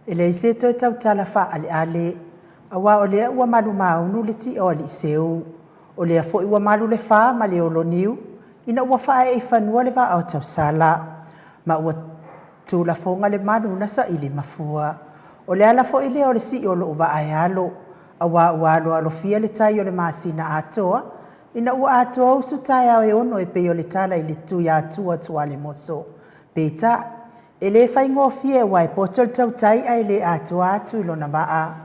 E leai se toe tautala faaaleale, aua o lea ua malumaunu le ti'a o aliiseu. O lea foi ua malu le fa ma le olo niu ina ua faaee i fanua le vaa o tausala, ma ua tulafoga le malu na saili mafua. O le ala foi lea o le sii o lou vaa e alo, aua ua aloalofia le tai o le masina atoa, ina ua atoa usu taeao e 6 e pei o le tala i le Tuiatua tualemoso. Peitai, e le faigofie aua e poto le tautai ae le atoa atu i lona vaa.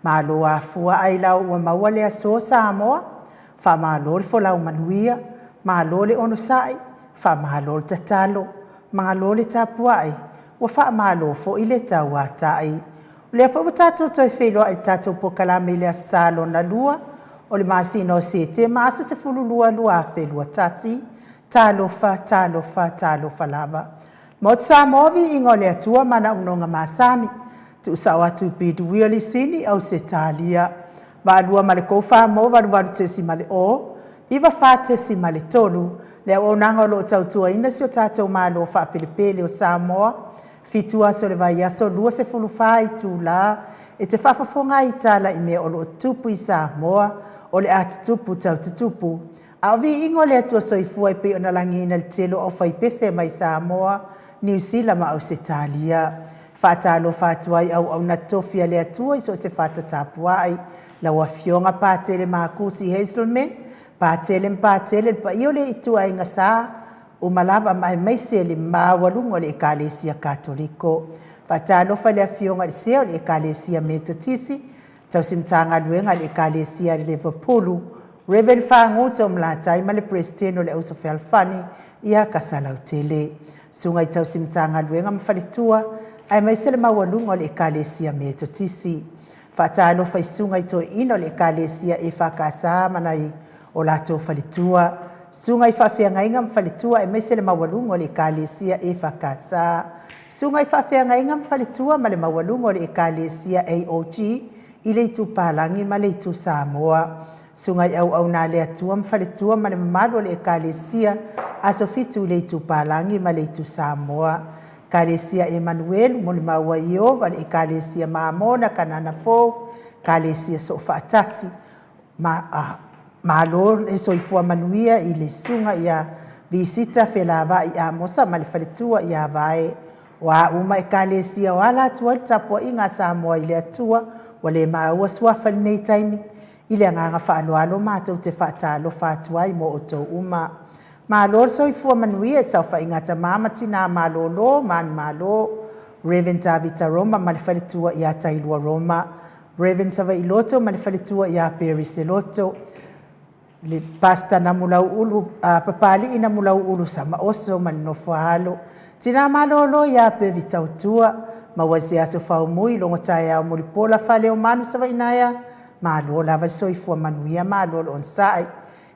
Malo afua ailao ua maua le aso Samoa, faamalo le folau manuia, malo le onosai, faamalo le tatalo, malo le tapuai, ua faamalo foi le tauatai. O lea foi ua tatou toe feiloai i le tatou polokalame i le Aso Sa lona lua o le masina o Setema aso 12 2021. Talofa, talofa, talofa lava. Maota Samoa, viiga o le Atua ma ana auaunaga masani, tuusao atu i Bidwell i Sini Ausetalia, Vaalua ma le 34 88.0 94.3, le auaunaga o loo tautuaina si o tatou Malo faapelepele o Samoa. 7 aso o le vaiaso, 24 itula e te faafofoga ai i tala i mea o loo tutupu i Samoa, o le a tutupu tau tutupu. A o viiga o le Atua Soifua e pei ona lagiina e le tele o aufaipese mai Samoa, Niu Sila ma Ausetalia. Faatalofa atu ai auauna totofi a le Atua i so o se fata tapuai, lau Afioga Patele Makusi Hazelman, Patele ma Patele, le paia o le ituaiga sa uma lava ma aemaise le maualuga o le Ekalesia Katoliko. Faatalofa i le afioga i le Sea o le Ekalesia Metotisi, tausi Matagaluega a le Ekalesia i Liverpool, Reverend Faguta Toomalatai ma le Peresetene o le Auso Fealofani ia Kasalautele. Susuga i tausi Matagaluega ma faletua, aemaise le maualuga o le Ekalesia Metotisi. Faatalofa i susuga i toeaiina o le Ekalesia EFKS ma nai o latou faletua, susuga i faafeagaiga ma faletua aemaise le maualuga o le Ekalesia EFKS, susuga i faafeagaiga ma faletua ma le maualuga o le Ekalesia AOG i le itu Palagi ma le itu Samoa, susuga i auauna a le Atua ma faletua ma le mamalu o le Ekalesia Aso Fitu i le itu Palagi ma le itu Samoa, Ekalesia Emanuelu, Molimau a Ieova, le Ekalesia Mamona, Kanana Fou, Ekalesia Soofaatasi. Ma, malo le soifua manuia i le susuga ia Visita Felavai Amosa ma le faletua ia Vae. O a uma ekalesia o ala atu ai le tapuaiga a Samoa i le Atua, ua le maua suafa i lenei taimi, i le agaga faaaloalo matou te faatalofa atu ai mo outou uma. Malo le soifua manuia i saofaiga a tama ma tina malolo, manumalo, Rev Tavita Roma ma le faletua ia Tailua Roma, Rev Savailoto ma le faletua ia Perry Seloto, le Pastor Namulauulu, Papalii Namulauulu Samaoso ma le nofo a alo, Tina malolo ia Pevi Tautua, maua i se aso faumui, logo taeao mulipola Faleomanu Savainaea, malo lava le soifua manuia, malo le onosai.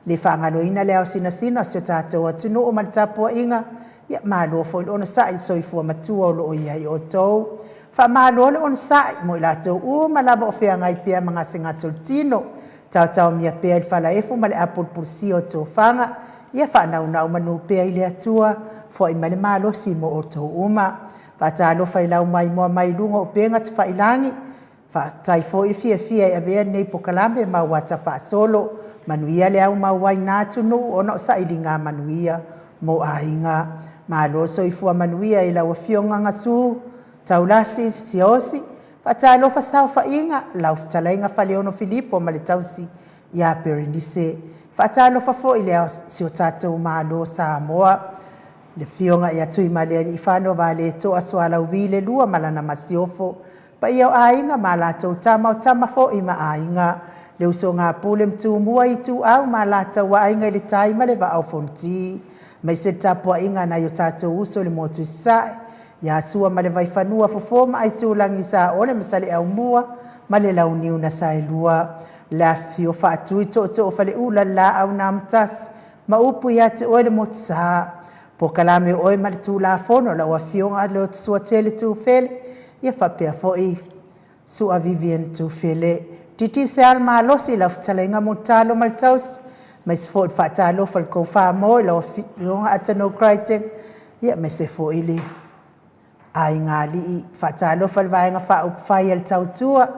Le faagaloina le ao sinasina o si o tatou atunuu ma le tapuaiga, ia malo foi le onosai i le soifua matua o lo o i ai outou. Faamalo le onosai mo i latou uma lava o feagai pea ma gasegase o le tino, taotaomia pea i le falaefu ma le apulupulusia o tofaga, ia faanaunau manu pea i le Atua, foai mai le malosi mo outou uma. Faatalofa i lau maimoa mai i luga o upega tafailagi, faafetai foi le fiafia e avea lenei polokalame ma auata faasolo, manuia le aumau ai na atunuu ona o sailiga manuia mo aiga. Malo le soifua manuia i lau Afioga Gasu Taulasi Siaosi, faatalofa saofaiga, lau fetalaiga Faleono Filipo ma le tausi ia Perenise. Faatalofa foi i le si o tatou Malo o Samoa, le afioga ia Tuimalealiifano Vaaletoa Sualauvi II ma lana masiofo, paia o aiga ma latou tama, o tama foi ma aiga, le usoga a Pule ma Tumua, Ituau ma Alataua, Aiga i le Tai ma le Vaa o Fonoti, aemaise le tapuaiga a nai o tatou uso i le motu i Sasae, ia Sua ma le Vaifanua, Fofo ma Aitulagi, Saole ma Saleaaumua ma le Launiu na Saelua, le afifio Faatui Tootoo o Faleula, le Laau na Amotasi ma upu ia te oe le Motusa, polokalame o oe ma le Tulafono, lau Afioga Liotosuatele Tufele, ia faapea foi Sua Vivian Tufele. Digicel malosi lau fetalaiga Mulitalo ma le tausi, aemaise foi le faatalofa i le tou Famo i lau Afioga Atano Crichton, ia aemaise foi le Aiga Alii. Faatalofa i le Vaega Faaupufai a le Tautua,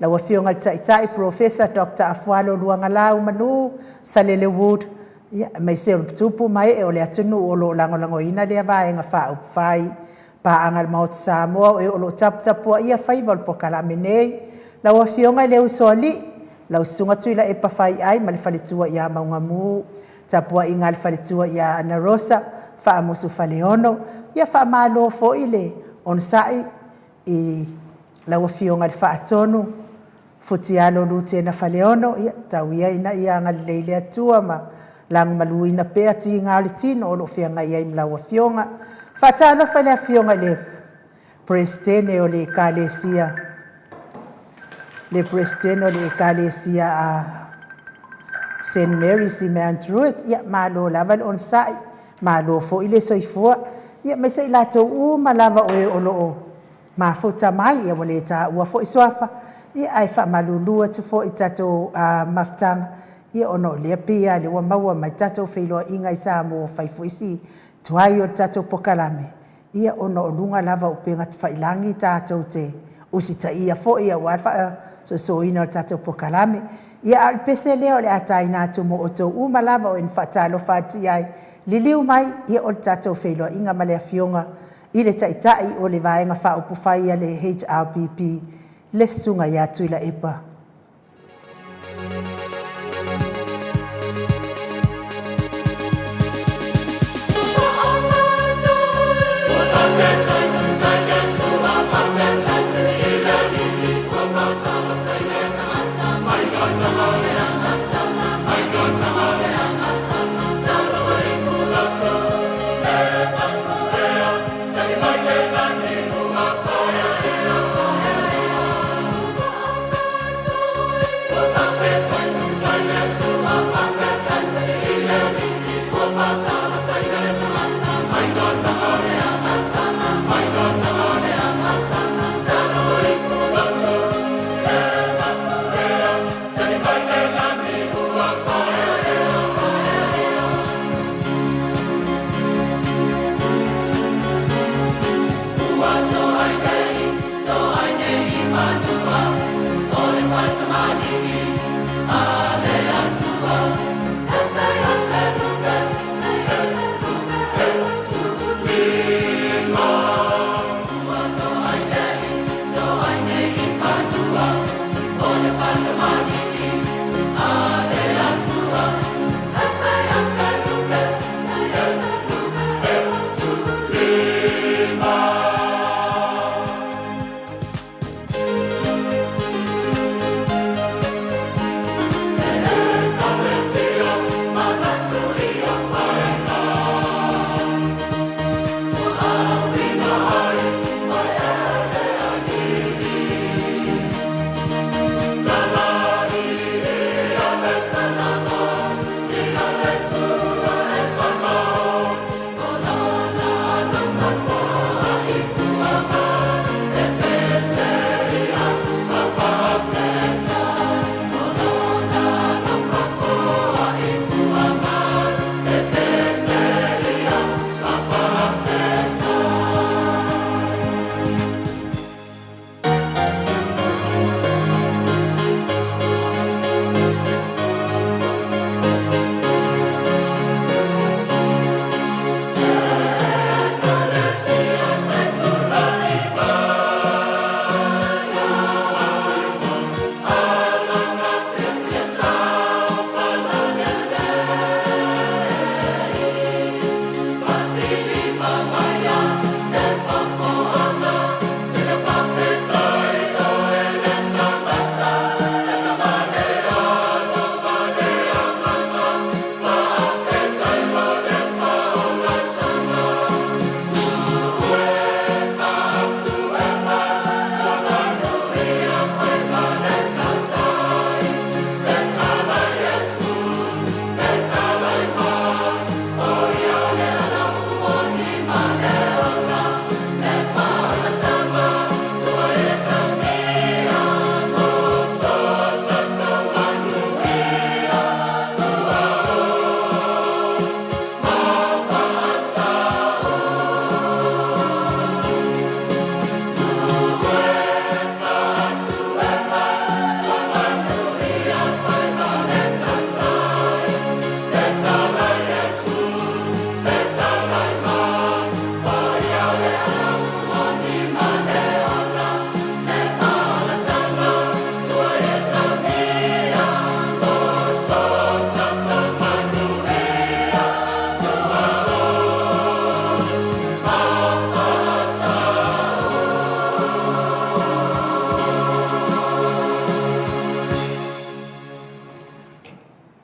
lau Afioga i le Taitai Polofesa Dr. Afualo Luagalau Manu Salele Wood, aemaise o tupu ma ee o le atunuu o lo o lagolagoina lea Vaega Faaupufai. Paaga a le Maota Samoa o e o lo o taputapuaia faiva o le polokalame nei. Lau Afioga i le Usoalii, lau Susuga Tuilaepa Faiai ma le faletua ia Maugamu, tapuaiga a le faletua ia Ana Rosa Faamusu Faleono. Ia faamalo foi le onosai i lau Afioga i le Faatonu Futialo Lutena Faleono, ia tau ia ina ia agalelei le Atua ma lagomaluina pea tiga o le tino o lo o feagai ai ma lau Afioga. Faatalofa i le Afioga i le Peresetene o le Ekalesia, le Peresetene o le Ekalesia a St. Mary's i Mount Druitt, ia malo lava le onosai, malo foi le soifua, aemaise i latou uma lava o e o lo o mafuta mai, ua le taua foi suafa, ae faamalulu atu foi i le tatou mafutaga, ona o lea e pei lava o lea ua maua mai le tatou feiloaiga i Samoa ua fai foi si tuai o le tatou polokalame, ona o luga lava o upega tafailagi tatou te usitaia foi aua le faasoasoaina o le tatou polokalame. Ia, a o le pese lea o le a taina atu mo outou uma lava o e na faatalofa atu i ai, liliu mai o le tatou feiloaiga ma le Afioga i le Taitai o le Vaega Faaupufai a le HRPP, le Susuga ia Tuilaepa.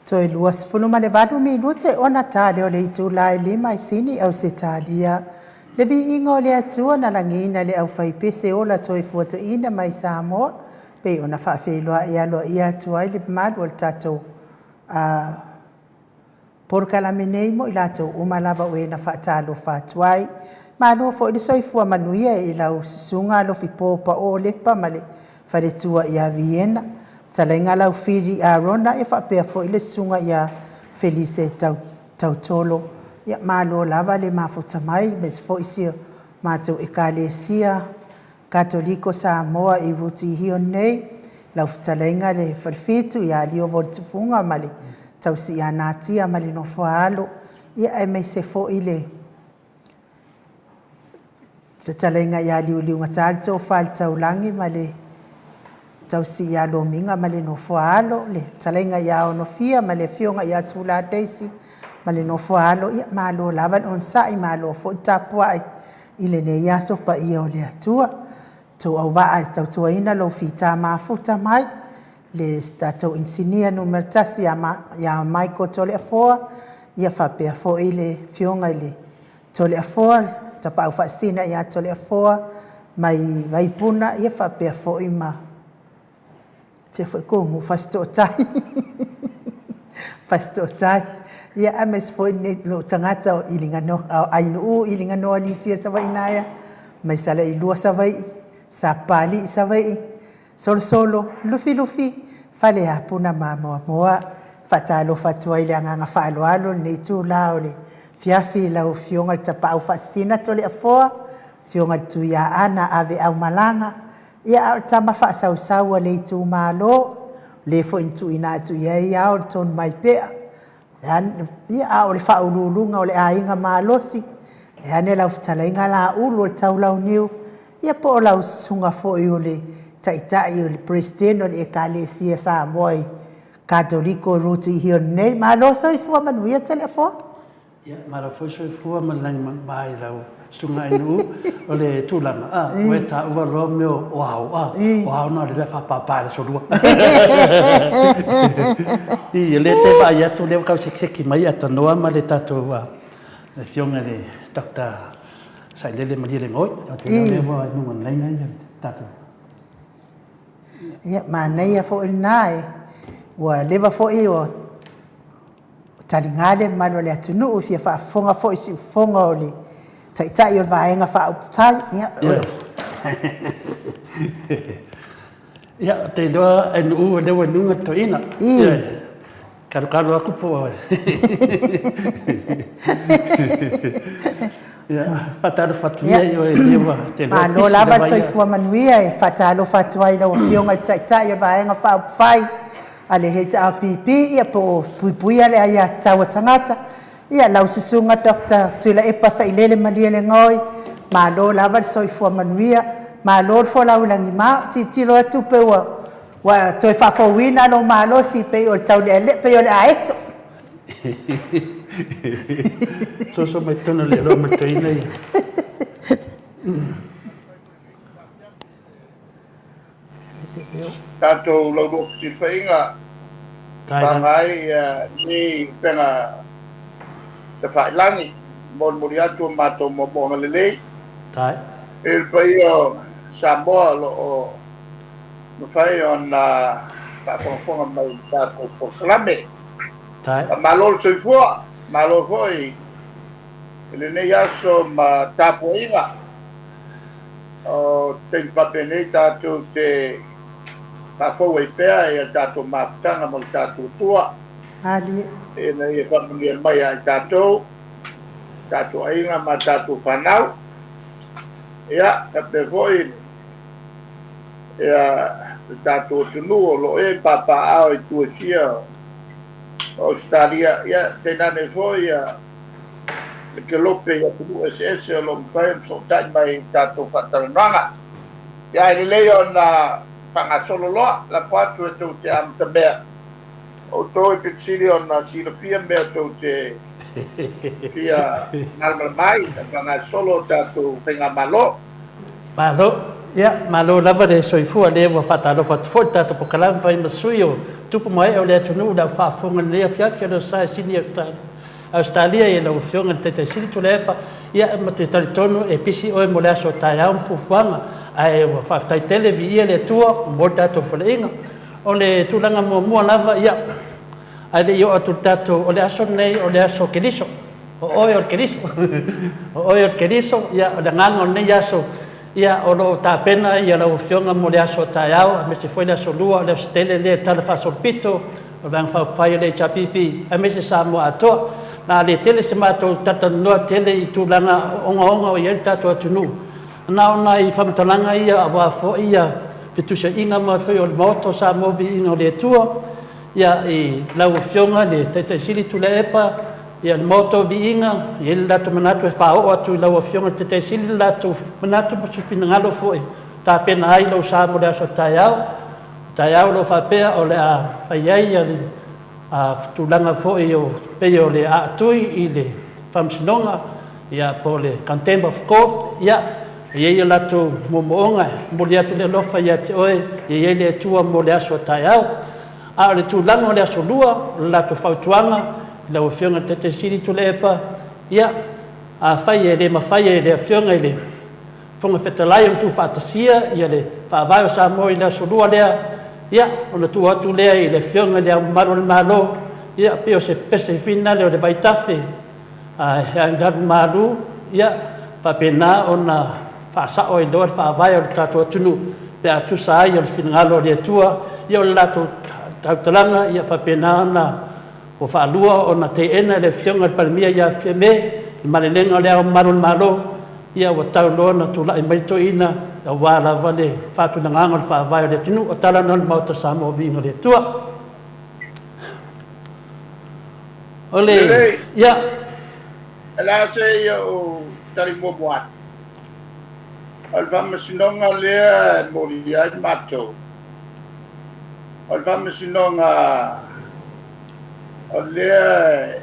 Toe 28 minute ona ta lea o le itula e 5 i Sini, Ausetalia. Le viiga o le Atua na lagiina le aufaipese ola toe fuataina mai Samoa, pei ona faafeiloai aloaia atu ai le mamalu o le tatou polokalame nei mo i latou uma lava o e na faatalofa atu ai. Malo foi le soifua manuia i lau susuga Alofi Po Pao Lepa ma le faletua ia Viena, fetalaiga Laufili Arona e faapea foi le susuga ia Felise Tautolo. Ia malo lava le mafuta mai, aemaise foi si o matou Ekalesia Katoliko Samoa i Ruti Hill nei, lau fetalaiga le Falefitu ia Liovo Tufuga ma le tausi ia Natia ma le nofoaalo, ia aemaise foi le fetalaiga ia Liuliugata le Tofa i le Taulagi ma le tausi ia Lomiga ma le nofoaalo, le fetalaiga ia Onofia ma le afioga ia Sula Daisy ma le nofoaalo. Ia malo lava le onosai, malo foi le tapuai i lenei aso paia o le Atua. Tou auvaa e tautuaina lou fita mafuta mai, le tatou inisinia numera 1 ia Michael Toleafoa, ia faapea foi le afioga i le Toleafoa, Tapaau Faasisina ia Toleafoa mai Vaipuna, ia faapea foi ma fia foi ko Fasitootai Fasitootai, ia aemaise foi lou tagata o Iliganoa, Ainuu Iliganoa Litia Savaii naea, mai Salailua Savaii, Sapapalii Savaii, Solosolo, Lufilufi, Faleapuna ma Moamoa. Faatalofa atu ai i le agaga faaaloalo i lenei itula o le afiafi i lau Afioga i le Tapaau Faasisina Toleafoa, Afioga i le Tuiaana Aveaumalaga, ia a o le tama faasausau a le itumalo, le foi na tuuina atu i ai ao le Tonumaipea, ia a o le faauluuluga o le aiga malosi, e ane lau fetalaiga Laulu o le Taulauniu, ia po o lau susuga foi o le Taitai o le Peresetene o le Ekalesia Samoa i Katoliko Ruti Hill nei. Malo soifua manuia Toleafoa. Ia, malo foi soifua ma le lagi manava i lau susuga i nuu. O le tulaga, a, ua e taua loa mea o ao, a, o ao na o lea faapapa i le aso Lua. I, o lea e te vaai atu o lea ua tau sekiseki mai Atanoa ma le tatou le afioga i le Doctor Sailele Malielegaoi. Ou te iloa o lea ua i luga o le laina le tatou. Ia, manaia foi lena e, ua leva foi o taliga le mamalu o le atunuu e fia faafofoga foi i siufofoga o le Taitai o le Vaega Faaupufai. Ia, Ia, ou te iloa e Nuu o lea ua i luga le toeaina. I. Kalokalo atu po o... Ia, faatalofa atu ia i oe lea ua te iloa Malo lava le soifua manuia e faatalofa atu ai i lau Afioga i le Taitai o le Vaega Faaupufai a le HRPP, ia po o Puipuia le Aiatatau a Tagata, ia lau Susuga Doctor Tuilaepa Sailele Malielegaoi, malo lava le soifua manuia, malo le folau i lagima. Ou tilotilo atu pe ua ua toe faafouina lou malosi pei o le taulealea, pei o le aeto. Soso mai totonu o le aloa ma le toeaina ia. Tatou laulua fesilafaiga paga ai nei upega tafailagi, molimoli atu o matou moomooga lelei i le paia o Samoa o lo o mafai ona faafogafoga mai i le tatou polokalame. Faamalo le soifua, malo foi i lenei aso ma tapuaiga. O taimi faapenei tatou te faafou ai pea ia tatou mafutaga ma le tatou Atua ina ia faamanuia mai ia i tatou, tatou aiga ma tatou fanau. Ia, faapea foi ia le tatou atunuu o lo o i ai papaaao i tua e fia o Ausetalia, ia tainane foi ia le kelope i atunuu eseese o lo o mafai ona fesootai mai i tatou faatalanoaga. Ia ae lelei ona faagasolo loa, lafo atu e tou te amatamea. O outou e pito sili ona silafia mea tou te fia malamalama ai i faagasolo o tatou faigamalo. Malo. Ia, malo lava le soifua, lea ua faatalofa atu foi le tatou polokalame fai ma sui o tupu ma ee o le atunuu i lau faafofoga i lenei afiafi o le Aso Sa i Sydney, Ausetalia i lau Afioga i le Taitaisili Tuilaepa, ia ma te talitonu e pisi oe mo le aso taeao ma fuafuaga, ae ua faafetai tele, viia le Atua ua maua le tatou faleaiga. O le tulaga muamua lava, ia, ae le i oo atu i le tatou, o le aso lenei o le aso Keriso, o oe o le Keriso, o oe o le Keriso, ia, o le agaga o lenei aso, Ia, o lo o tapena lau Afioga mo le aso a taeao, aemaise foi le aso Lua, o le aso tele lea e talafaasolopito o le Vaega Faaupufai a le HRPP, aemaise Samoa atoa. O le a le tele se matou talatalanoa tele i tulaga ogaoga o i ai le tatou atunuu, na o nai faamatalaga ia aua foi fetusiaiga ma foi o le Maota o Samoa Viiga o le Atua, ia, i lau Afioga i le Taitai Sili Tuilaepa, ia, le Maota o Viiga, e i ai le latou manatu e faaoo atu i lau Afioga i le Taitai Sili le latou manatu ma se finagalo foi e tapena ai lou sa mo le aso a taeao. O taeao o lo o faapea o le a fai ai le tulaga foi o pei o le aatui i le Faamasinoga, ia, po o le Contempt of Court, ia, e i ai o latou moomooga e momoli atu le alofa ia te oe, e i ai le Atua mo le aso a taeao. A o le tulaga o le aso Lua, o le latou fautuaga i lau Afioga i le Taitai Sili Tuilaepa, ia, afai e le mafai e le Afioga i le Fofoga Fetalai ona tuufaatasia ia le Faavae o Samoa i le aso Lua lea, ia, ona tuu atu lea i le Afioga i Le Ao Mamalu o le Malo, ia, pei o se pese finale o le vaitafe, ae alualu malu, ia, faapena ona faasao ai loa le faavae o le tatou atunuu pe a tusa ai o le finagalo o le Atua, ia o le latou tautalaga, ia faapena ona ua faalua ona teena e le Afioga i le Palemia ia Fiame le malelega o Le Ao Mamalu o le Malo, ia ua tau loa ona tulai mai le toeaina aua lava le faatulagaga o le faavae o le atunuu. O tala na o le Maota Samoa, viiga o le Atua. O le, Lelei. Ia. O le a se i ou tali muamua atu. O le faamasinoga lea e molia ai matou, o le faamasinoga o lea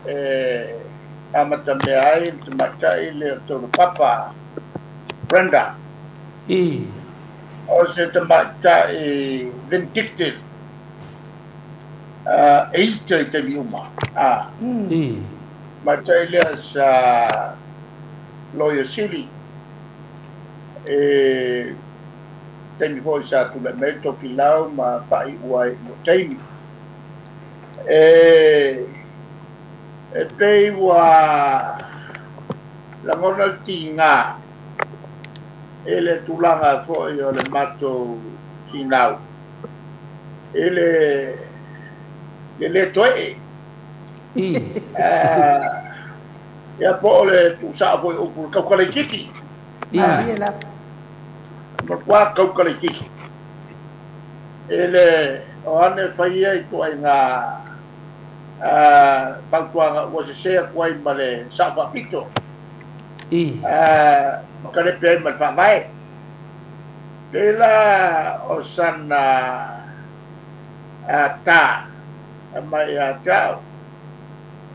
e amatamea ai le tamaitai lea o Taulapapa Brenda. I. O se tamaitai vindictive e ita i taimi uma. I. Tamaitai lea sa Loia Sili i taimi foi sa tulai mai ai Tofilau ma faaiu ai i lou taimi. E e pei ua lagona le tiga i le tulaga foi o le matou finau i le le lē toe I. Ia po o le tuusao foi o upu i le taukalaititi. Malie lava. Matua taukalaititi. I le o ane fai ia ituaiga fautuaga ua sese atu ai ma le sao faapito. I. Ma kalepe ai ma le faavae. Pei la o sana ta mai ia te au.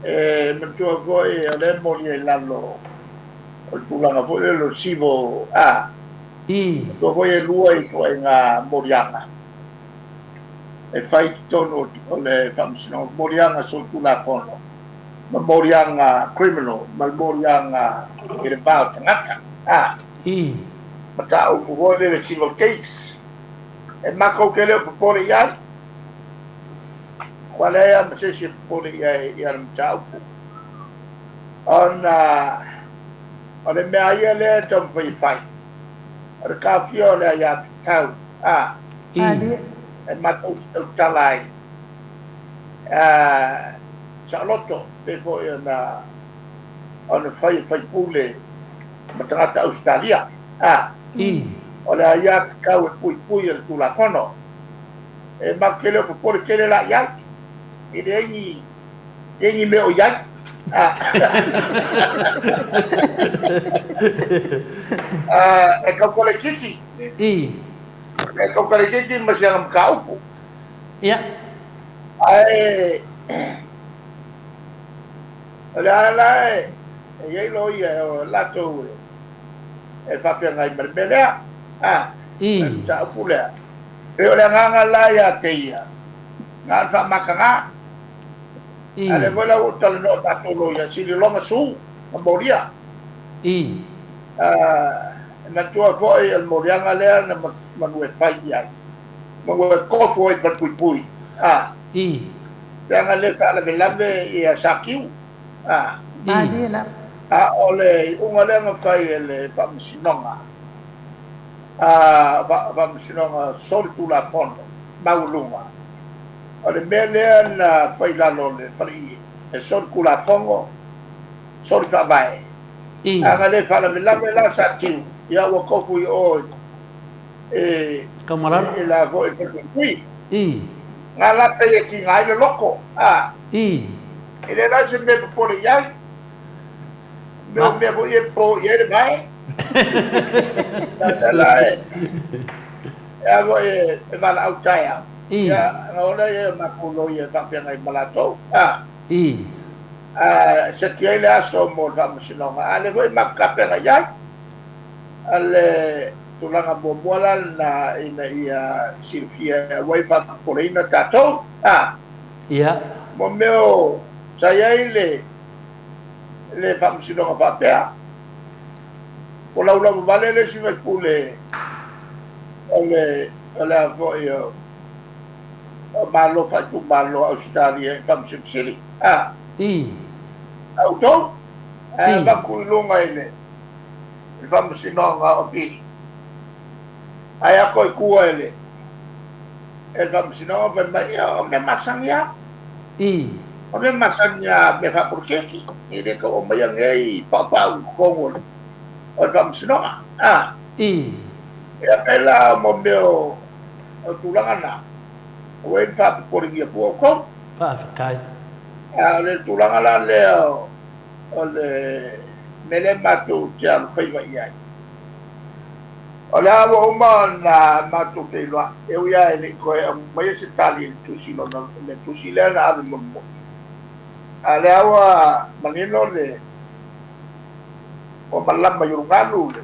E manatua foi o lea e molia i lalo o le tulaga foi lele o le civil a. I. Manatua foi e lua ituaiga moliaga e fai i totonu o le Faamasinoga, moliaga solitulafono ma moliaga criminal ma le moliaga i le va o tagata a. I. Mataupu foi lele civil case e matou te le o popole i ai. Ua leai lava ma se isi e popole i ai i ana mataupu, ona o le mea ia lea e taumafai e fai, o le taofia o le aiatatau a I. e matou te tautala ai saoloto, pei foi ona ona fai e faipule ma tagata Ausetalia a I. O le aiatatau e puipui e le Tulafono. E matou te le o popole tele la i ai, e leai ni, leai ni mea o i ai. E tautalaititi. I. E tautalaititi ma si ana mataupu. Ia. Ae o le a la e i ai loia o latou e faafeagai ma le mea lea, I. Le mataupu lea. Pei o le agaga la ia te ia, Na o le faamakagā. A lea foi la ua ou talanoa i matou loia, Sililoga Su na molia. E manatua foi o le moliaga lea na manu e fai i ai, manu e tofu ai i le falepuipui. Leaga le faalavelave ia Satiu. A o le iuga lea na fai e le Faamasinoga, Faamasinoga Solitulafono Maualuga, o le mea lea na fai i lalo o le faleie, e solitulafono, solifaavae. A na le faalavelave la Satiu, ia ua tofu i o i la foi i Falepuipui. Na la pei e tiga ai le loto, a. E le la se mea e popole i ai. Mea o mea foi e po i ai le vae. Tata la e, e a foi e valaau taeao. Ia, na o lea e matou loia e faafeagai ma latou. A. A seti ai le aso mo le faamasinoga, a lea foi e matou tapena i ai. A le tulaga muamua la lena ina ia silafia e aua ai faapopoleina tatou. A. Mo mea o sa i ai le le faamasinoga faapea, ua laulauva vale le isi faipule o le o le a foi o o Malo faaitumalo o Ausetalia i le Faamasino Sili. A. A outou, ae avatu i luga i le i le Faamasinoga o Apili. Ae ato i tua e le e le Faamasinoga fai mai, ia o mea masani lava. O mea masani lava, mea faapolokiki, e le tau aumaia nei paupau i totonu o le o le Faamasinoga. A. Ia pei la mo mea o o tulaga na, aua ne i faapopolegia fua outou. Faafetai. A o le tulaga la lea o le mea lea matou te alofaiva i ai, o lea ua uma ona matou feiloai, e ui lava e le i toe aumaia se tali i le tusi lona, le tusi lea na ave mulimuli, a o lea ua manino le, ua malama i ulugalu le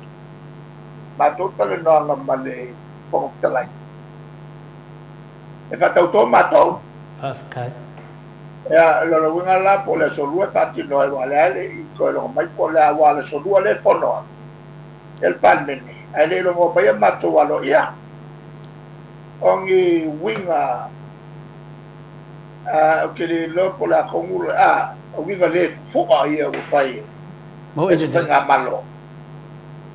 matou talanoaga ma le Fofoga Fetalai. E faatauto matou. Faafetai. Ia, o lona uiga la, po o le Aso Lua e faatino ai, aua o lea e le i toe logo mai po o le a, aua o le Aso Lua lea e fono ai le Palemene, ae le i logo mai a matou aloaia. O ni uiga, ou te le iloa po o le a tonu, a, o uiga le fufu'a ia ua fai e se faigamalo.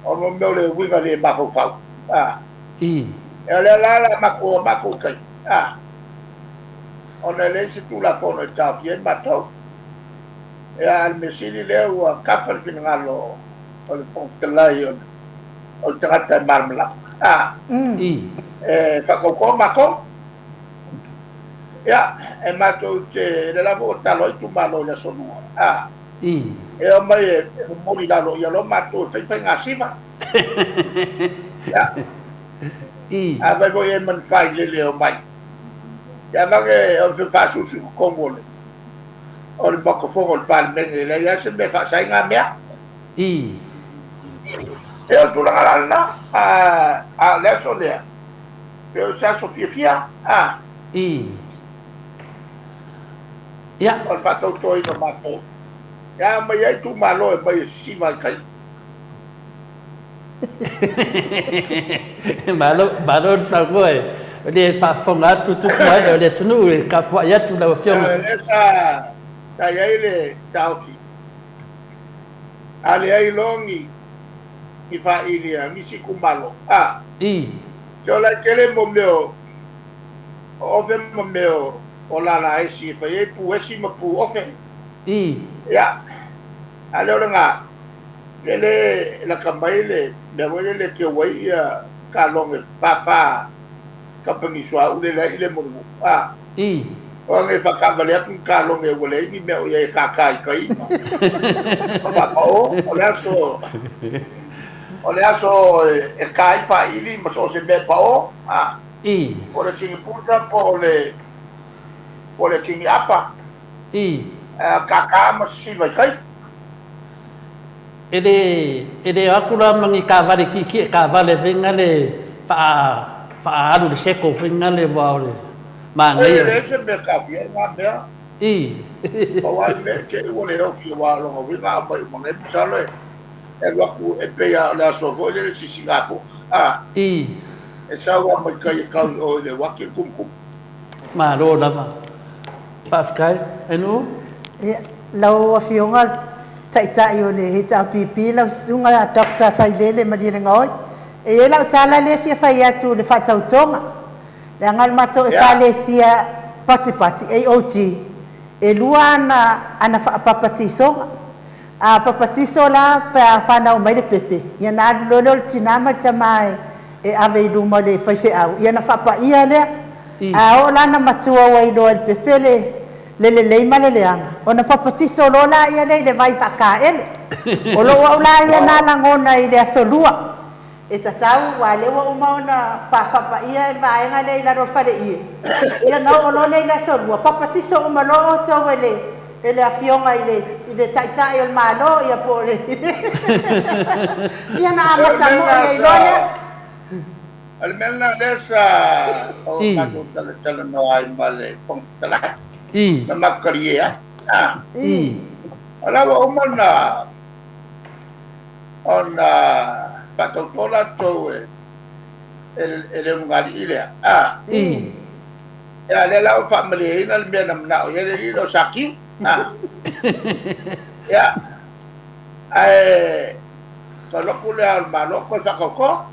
O le mea o le uiga le mafaufau. A. Ia, o lea la o le a matou o matou i tai. A. Ona e leai se Tulafono e taofia ai matou. Ia, a o le mea sili lea ua kafa le finagalo o le Fofoga Fetalai o le tagata e malamalama. A. E faatauto matou. Ia, e matou te, lea lava ua tatalo ai itumalo i le Aso Lua. A. E omai e momoli i lalo ia loa matou e fai faiga siva. Ia. Afai foi e manufai lele e omai. Ia vage o le fefaasusu i totonu o le o le Maota Fono o le Palemene, e leai lava se mea e faasa ai na mea. E o le tulaga la lena, a o le aso lea, pe o se aso fiafia, a. Ia. O le faatautoina o matou. Ia aumai ai itumalo e omai e sisiva ai tai. Malo, malo le saunoa e o lea e faafofoga atu tupu ma ee o le atunuu e tapuai atu lau Afioga. O lea sa sa i ai le taofi, a leai loa ni ni faili a nisi itumalo, a. Se o la e tele mo mea o ofe ma mea o lalaesi e fai ai pu esi ma pu ofe. Ia, a lea o lena, lele lata mai le mea foi lele e teu ai ia kaloge fafa kamupani suauu lele ai i le mulimuli, a. O age e faataavale atu ni kaloge ua leai ni mea o i ai e kākā i tai ma ma faapao, o le aso o le aso e kā ai faili ma so o se mea e pao, a. Po o le tini pusa po o le po o le tini apa. Kākā ma sisiva i tai. E le, e le o atu la ma ni taavale tietie, taavale faiga le faa, faaalu i le seko faiga le aua o le Manaia. E leai se mea taofia ai na mea. I. Pau lava le mea, te i ua le ofi aua o lona uiga a aumai uma nei, masalo e alu atu e pei lava o le aso foi lele sisigafua, a. I. E sau lava mai tai e tau i o i le uati le tumutumu. Malo lava. Faafetai. Ainuu. Ia, lau Afioga Taitai o le HRPP, lau Susuga Doctor Sailele Malielegaoi, e i ai lau tala lea e fia fai atu i le faatautoga. Leaga o le matou Ekalesia Patipati, AOG, e lua ana ana faapapatisoga. A papatiso la pe a fanau mai le pepe, ia ona alu loa lea o le tina ma le tama e ave i luma o le faifeau, ia ona faapaia lea. A oo la ina matua ua iloa e le pepe le le lelei ma le leaga, ona papatiso loa laia lea i le vai faakaele. O lou au la ia na lagona i le Aso Lua, e tatau, aua o lea ua uma ona faapaia le vaega lea i lalo o le faleie, ia ona oo loa lea i le Aso Lua, papatiso uma loa outou e le e le Afioga i le i le Taitai o le Malo, ia po o le ia ona amata moi ai loa lea. O le mea lena lea sa o matou talatalanoa ai ma le Fofoga Fetalai. Na matou talie ai. O la ua uma ona ona faatauto latou e e le ulugalii lea. Ia lea la ua faamalieina le mea na manao i ai le alii lea o Sakiu. Ia, ae tau alu atu le Ao o le Malo toe faatauto.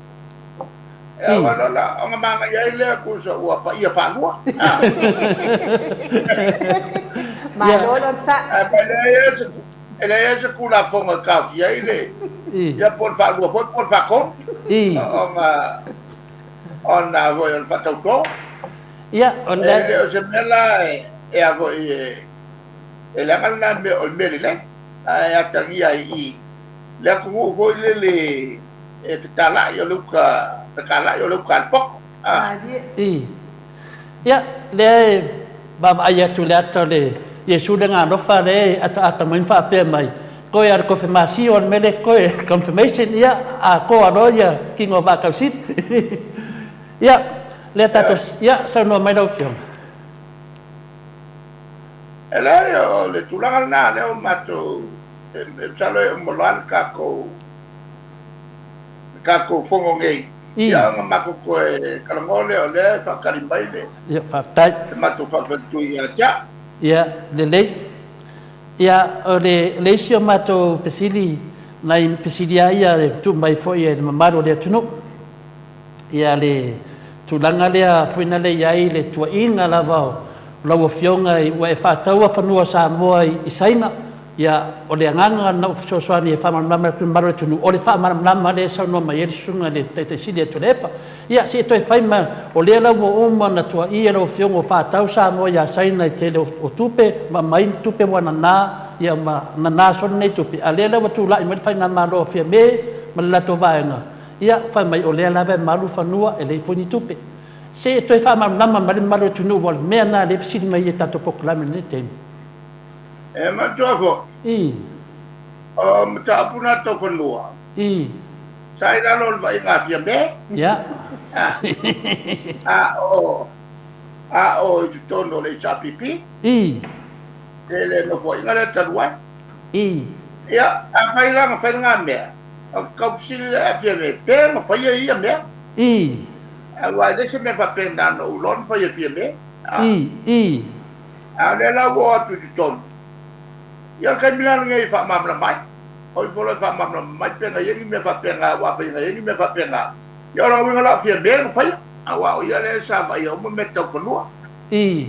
Ia ua lola ona manaia ai lea tusa ua paia faalua. Malo le onosai. Ae e leai lava se Tulafono e taofia ai le, ia po o le faalua foi po o le faatolu ona ona foi o le faatauto. Ia, o le. E le o se mea la e a foi e leaga lena mea o le mea lelei, ae atagia ai i i le atunuu foi lele e fetalai o le uta fetalai o le uta a le poto. Malie. I. Ia, lea e vaavaai atu i le ata o le Iesu le Agaga-alofa lea e ataata mai ma faapea mai, Koe a le kofemasio o le mea lea koe confirmation, ia, a koa loa ia tino o Vaatausili. Ia, lea tatou, ia, saunoa mai lau Afioga. E leai, o le tulaga lena lea ua matou, masalo e uma loa le tatou le tatou fono nei, ia ona matou toe talanoa lea, o lea e faatali mai le Ia, faafetai. le matou faafaletui ia te au. Ia, lelei. Ia, o le, le isi o matou fesili, nai fesili lava ia e tuu mai foi e le mamalu o le atunuu, ia le tulaga lea foi na le i ai le tuuaiga lava o lau Afioga ua e faataua fanua o Samoa i Saina. Ia, o le agaga na ou fesoasoani e faamalamalama atu i le mamalu o le atunuu, o le faamalamalama lea e saunoa mai ai le Susuga i le Taitai Sili a Tuilaepa. Ia, se i toe fai ma, o lea la ua uma ona tuuaia lau Afioga ua faatau Samoa ia Saina i tele o tupe, ma aumai ni tupe ua nana, ia ma nana solo nei tupe, a o lea la ua tulai mai le Faigamalo a Fiame ma le latou vaega, ia, fai mai o lea lava e malu fanua, e leai foi ni tupe. Se i toe faamalamalama mai le mamalu o le atunuu, aua o le mea lena lea e fesili mai ai i a tatou polokalame i lenei taimi. E manatua foi. I. O mataupu na tau fanua. I. Sa i lalo o le vaaiga a Fiame. Ia. A o a o i totonu o le HRPP. I. I le nofoaiga lea talu ai. I. Ia, afai la na fai lena mea, o le tau fesili lea ia Fiame, pe na faia ia mea? I. Aua e leai se mea faapena na ou iloa na fai e Fiame. I. I. A o lea la ua oo atu i totonu, ia o le taimi la lenei e faamalamalama ai. O ifo loa e faamalamalama mai pe na i ai ni mea faapena, aua afai na i ai ni mea faapena, ia o lona uiga la o Fiame na faia, aua o ia lea sa vaaia uma mea tau fanua. I.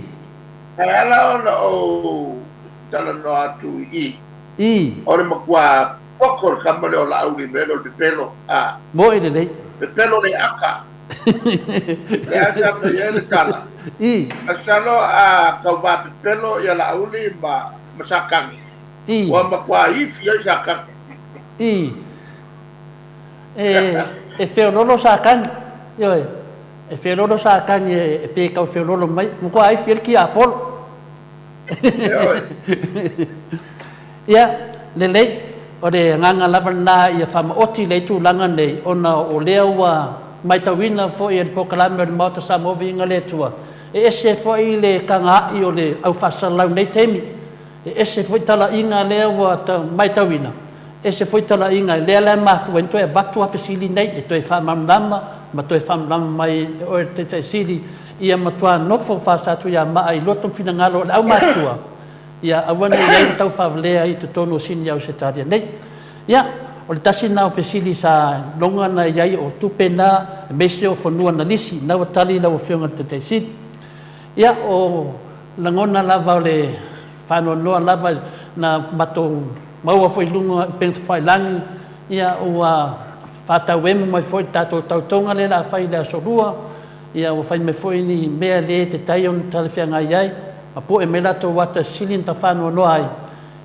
Ae ala ona ou talanoa atu i i, I. o le matua poto le tama lea o Laauli i le mea lea o le pepelo, a. Moe lelei. Pepelo le aka. Lea sa fai ai le tala. I. Masalo a tauva pepelo ia Laauli ma ma Satani. I. Ua matua ifi ai Satani. I. E, e feololo Satani. Ioe. E feololo Satani e, pe tau feololo mai. Matua ifi ai le tiapolo. Ioe. Ia, lelei, o le agaga lava lena ia faamaoti lea tulaga nei, ona o lea ua matauina foi e le polokalame o le Maota Samoa Viiga le Atua, E ese foi le tagaa'i o le au faasalalau i nei taimi. E ese foi talaiga lea ua matauina, ese foi talaiga lea la e mafua ai ona toe avatu a fesili nei e toe faamalamalama ma toe faamalamalama mai e oe le Taitai Sili ia matua nofo Faa-Satuiamaa i loto ma finagalo o le aumatutua ia aua ne i i ai le taufaavalea i totonu o Sini Ausetalia nei. Ia, o le tasi lena o fesili sa loga na i ai o tupe na aemaise o fanua na lisi, na ua tali lau Afioga i le Taitai Sili. Ia, o lagona lava o le faanoanoa lava na matou maua foi i luga o upega tafailagi, ia ua faatauemu mai foi le tatou tautoga lea o le a fai i le Aso Lua, ia ua fai mai foi ni mea le tatau ona talafeagai ai, ma pue mai latou ata sili ona faanoanoa ai.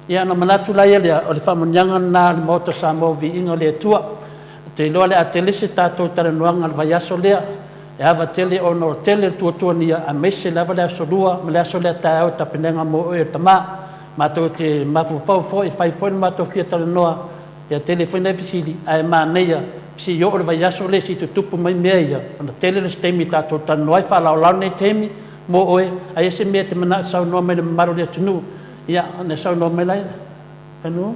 Ia ona manatu laia lea, o le faamanuiaga lena a le Maota o Samoa Viiga o le Atua. Ou te iloa o le a tele se tatou talanoaga i le vaiaso lea, e ava tele ona o tele le tuatuania aemaise lava le Aso Lua ma le aso lea taeao i tapenaga mo oe e tama. Matou te mafaufau foi e fai foi le matou fia talanoa, ia tele foi nai fesili, ae manaia se i oo le vaiaso lea se i tutupu mai mea ia, ona tele lea o se taimi tatou talanoa ai, faalaolao lenei taimi mo oe, a i ai se mea e te manao e saunoa mai i le mamalu o le atunuu, ia ona saunoa mai laia. Manu?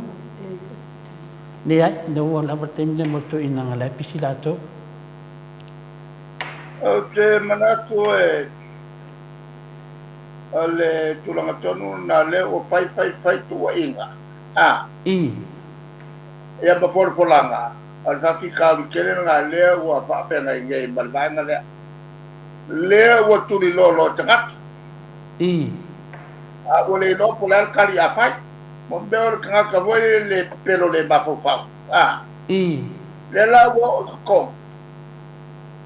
Leai, lea ua lava le taimi lea mo le toeaina leaga o la e pisi latou. Ou te manatu e o le tulaga tonu lena lea ua fai fai fai tuuaiga a. I. Ia ma folafolaga, o le faafitauli tele lena lea ua faafeagai nei ma le vaega lea. Lea ua tuliloa loa e tagata. I. A ua le iloa po o le a le tali a fai. Mo mea o le tagata foi lele pepelo le mafaufau, a. I. Lea la ua oo i totonu,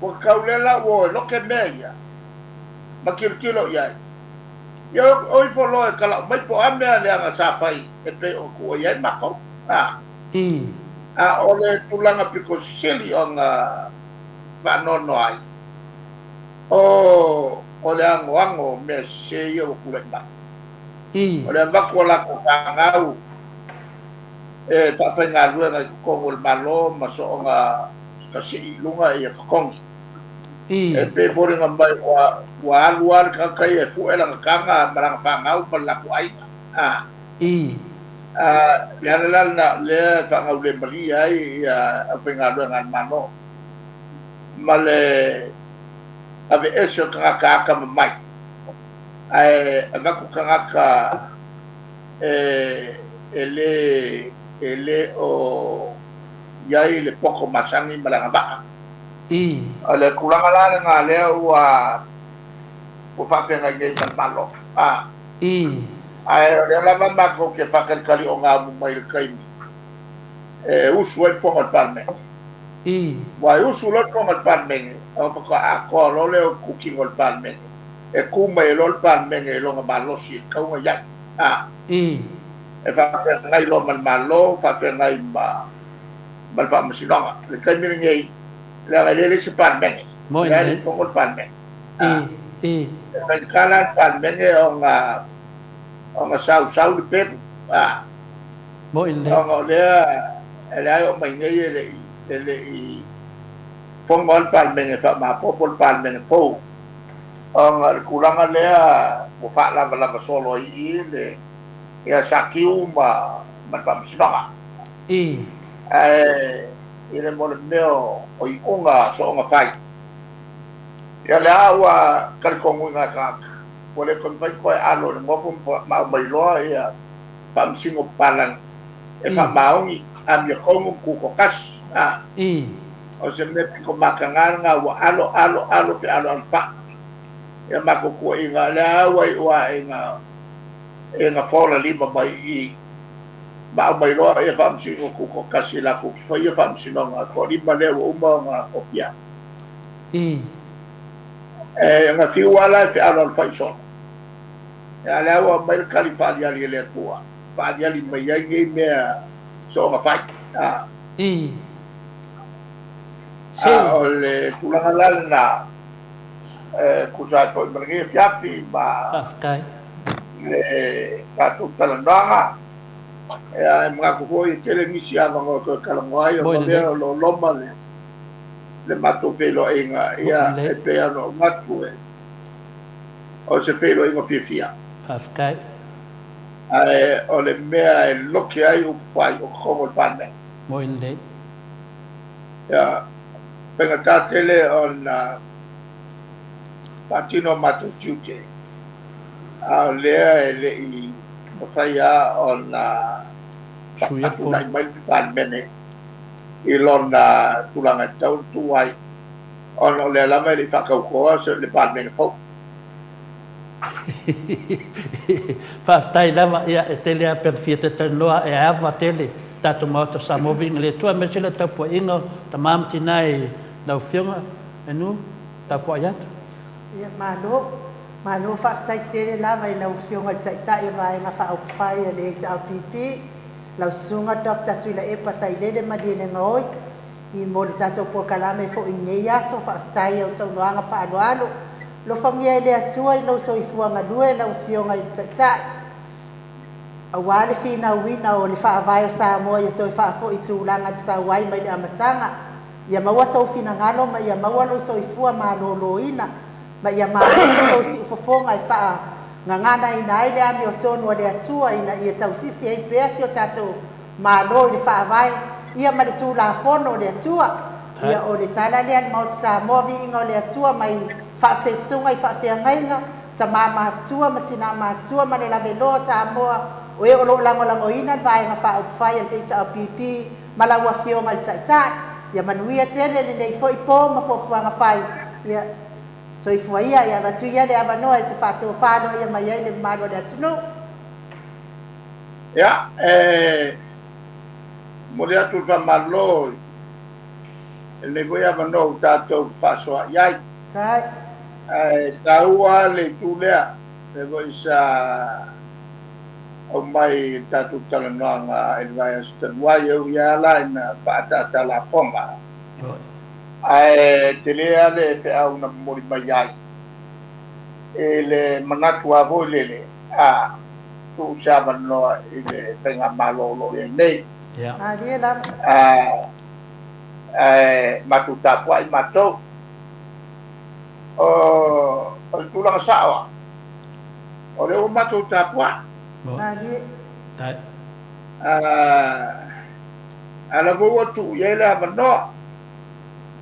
ua tatau lea la ua o e lote mea ia ma tilotilo i ai. Ia o ifo loa e tala'u mai po o a mea leaga sa fai e pei ona tuuaia ai matou, a. I. A o le tulaga pito sili ona faanoanoa ai, o, o le anoano o mea sese ia ua tulai mai. I. O le avatu o latou fanau e faafaigaluega i totonu o le Malo ma soona tasii i luga ia totogi. I. E pei e foliga mai ua, ua alu lava le tagata ia e fue lana taga ma lana fanau ma le latou aiga. A. I. A, le ala la lena lea e faagaulemalie ai ia aufaigaluega a le Malo ma le aveese o tagata atamamai ae avatu tagata e e le e le o i ai le poto masani ma le agavaa. I. O le tulaga la lena lea ua ua faafeagai nei ma le Malo. A. I. Ae o lea lava matou te faatalitali ogaumu mai i le taimi e usu ai le fono a le Palemene. I. Aua e usu loa le fono a le Palemene, ona faatoa atoa loa lea o itutino o le Palemene, e tu mai ai loa le Palemene i lona malosi e tatau ona i ai. A. I. E faafeagai loa ma le Malo, faafeagai ma ma le Faamasinoga. I le taimi lenei, leaga e le leai se Palemene, o Moi lea e le lelei. i fono le Palemene. A. I. I. E faigata la le Palemene ona ona sausau le pelu. A. Moi lelei. Ona o lea e leai oo mai nei e le i e le i fono lava le Palemene e faamaopoopo le Palemene fou ona o le tulaga lea ua faalavalava solo ai i i le ia Sakiu ma ma le Faamasinoga. I. Ae i le mo le mea o iuga soonga fai, ia lea ua talitonuina e tagata ua le toe mafai toe alo i le nofo ma aumai loa ia Faamasino papalagi e faamaoni, amiotonu ma tutoatasi. A. O se mea pito mataga lena ua alo, alo, alo, fealoalo faa ia matou tuuaiga. O lea ua iu lava ina, ina fola lima mai i i ma aumai loa ia Faamasino tutoatasi latou te faia Faamasinoga toalima lea ua uma ona tofia. E, na fiu lava la e fealoalofai solo. A o lea ua aumai le tali faaaliali a le Atua, faaaliali mai ai nei mea soona fai. A. I. A o le tulaga la lena, e tusa ai foi ma lenei afiafi ma Faafetai. le tatou talanoaga. Ia, e manatu foi e tele nisi avanoa e toe talanoa ai, ona Moi o lea lelei. o lo o loma le, le matou feiloaiga. Moi Ia, lelei. e pei ona ou manatu e. O se feiloaiga fiafia. Faafetai. Ae o le mea e loke ai upu fai o totonu o le Palemene. Moi lelei. Ia, faigata tele ona faatino o matou tiute, a o lea e le i mafai lava ona faatulai mai le Palemene i lona tulaga e tatau ona tu ai, ona o lea lava e le i faatautoa le Palemene fou. Faafetai lava, ia e tele lava pe ana fia talatalanoa e ava tele tatou Maota o Samoa viiga le Atua aemaise le tapuaiga o tama ma tina i lau Afioga Enu tapuai atu. Ia malo, malo faafetai tele lava i lau Afioga i le Taitai o le Vaega Faaupufai a le HRPP, lau Susuga Doctor Tuilaepa Sailele Malielegaoi, i mo le tatou polokalame foi i lenei aso. Faafetai i au saunoaga faaaloalo. Alofagia e le Atua i lou soifua galue lau Afioga i le Taitai, aua le finauina o le Faavae o Samoa ia toe faafoi i tulaga na sau ai mai le amataga. Ia maua sou finagalo ma ia maua lou soifua maloloina, ma ia malosi lou siufofoga e faagaganaina ai le amiotonu a le Atua ina ia tausisi ai pea si o tatou Malo i le Faavae, ia ma le Tulafono o le Atua. Ia o le tala lea a le Maota Samoa, viiga o le Atua mai faafesuga i faafeagaiga, tama matutua ma tina matutua ma le laveloa o Samoa, o e o lo o lagolagoina le Vaega Faaupufai a le HRPP ma lau Afioga i le Taitai. Ia manuia tele lenei foi po ma fuafuaga fai. Ia soifua ia, ia avatu ia le avanoa e te faatofa aloaia mai ai le mamalu o le atunuu. Ia, e momoli atu le faamalo i lenei foi avanoa ua tatou fefaasoaai ai. Ae taua le itu lea, lea foi sa aumai i le tatou talanoaga i le vaiaso talu ai, e ui lava la ina faaataata lafoga, ae tele lava le feau na momoli mai ai i le manatu lava foi lele, a tuu se avanoa i le faigamalo o lo o i ai nei. Malie lava. Ae matou tapuai matou. O le tulaga sao lava, o lea ua matou tapuai. Malie. A o la foi ua tuu i ai le avanoa.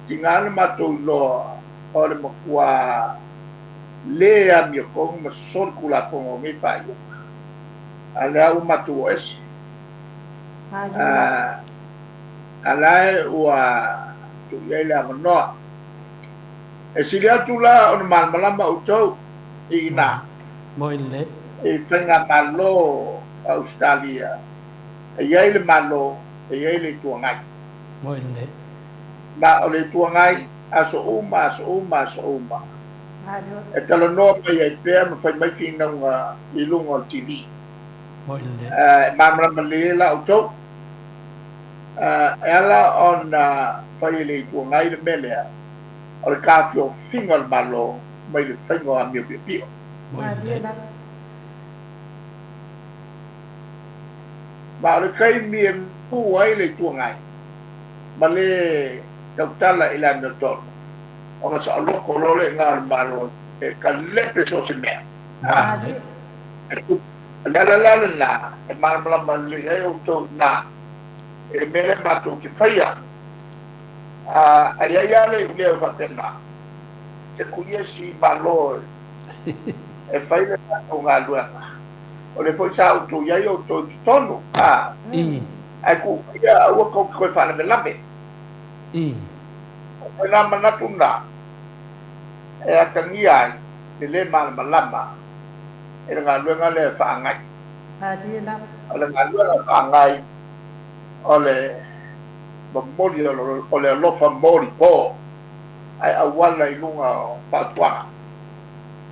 Tiga na matou iloa o le matua le amiotonu ma soli Tulafono o nei faaiuga, a o lea ua matou o ese. A la e ua tuu i ai le avanoa. E sili atu la ona malamalama outou i ina i Faigamalo a Ausetalia, e i ai le Malo, e i ai le Itu Agai. Ma o le Itu Agai, aso uma, aso uma, aso uma, e talanoa mai ai pea ma fai mai finauga i luga o le TV. E malamalama lelei ai la outou. E ala ona fai e le Itu Agai le mea lea, o le tafiofiga o le Malo mai le faiga o amio piopio. Ma o le taimi e gu ai le Itu Agai ma le tautala i le amiotonu, ona saoloto loa lea i ina o le Malo e kalepe so o se mea. O le ala la lena e malamalama lelei ai outou i ina i le mea lea matou te faia. A i ai lava le iuleo faapena, te kuia si Malo e fai le latou galuega. O lea foi sa outou i ai outou i totonu, ae tuu maia aua tou te toe faalavelave. O nā manatu na e atagia ai le lē malamalama i le galuega lea e faagai. O le galuega e faagai o le momoli o le alofa molipo ae auala i luga o fautuaga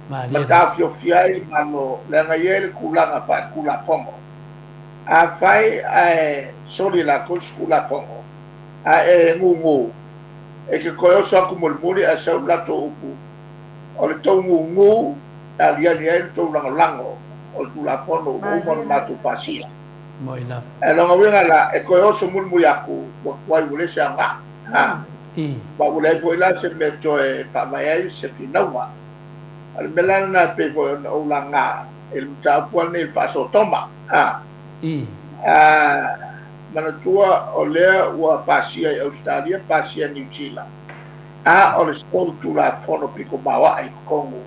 ma taofiofia ai le Malo leaga e i ai le tulaga faatulafono. Afai ae soli e latou se tulafono ae e gugu, e te toe oso atu mulimuli ae sau le latou upu, o le tou gugu e aliali ai le tou lagolago o le Tulafono ua uma ona matou pasia. Ae lona uiga la, e toe oso mulimuli atu, ua tuai ua leai se aoga. Ma ua leai foi la se mea e toe faavae ai se finauga. O le mea la lena e pei foi ona ou laga i le mataupu lava lenei i le faa-Sotoma. A. A, manatua o lea ua pasia i Ausetalia, pasia i Niu Sila, a o le solitulafono pito maoae i totonu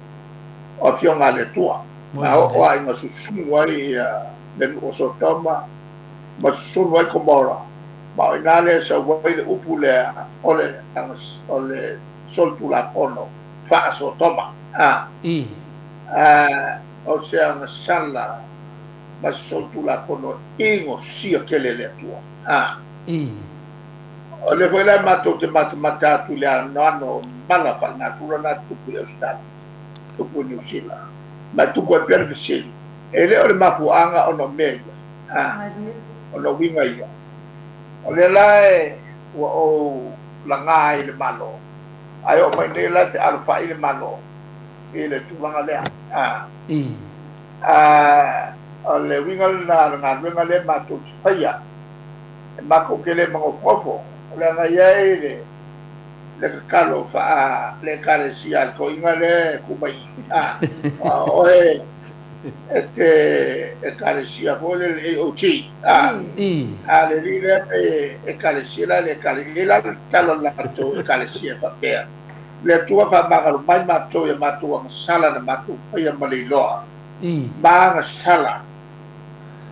o Afioga a le Atua. Na oo lava ina susunu ai le nuu o Sotoma ma susunu ai Komora, ma o i ina lea e sau ai le upu lea o le, o le solitulafono faa-Sotoma. A. A, o se agasala ma se solitulafono inosia tele e le Atua. A. O lea foi la matou te matamata atu i le anoano o mala faalenatura na tupu i Ausetalia, tupu i Niu Sila, ma e tupu ai pea le fesili, e le o le mafuaaga ona o mea ia, a, ona o uiga ia. O lea la e ua ou laga ai i le Malo, ae oo mai nei la e fealofai le Malo i le tulaga lea. A, a, o le uiga lena o le galuega lea matou te faia, e matou te le manofonofo, leaga e i ai le le tatalo faa le Ekalesia a le toeaina lea e tu mai i i, a, a o oe e te Ekalesia foi lele AOG, a, a le alii lea pei e Ekalesia la le Ekalesia, e i ai la le tatalo a le latou Ekalesia e faapea, Le Atua faamagalo mai matou i a matou agasala na matou faia ma le iloa, ma agasala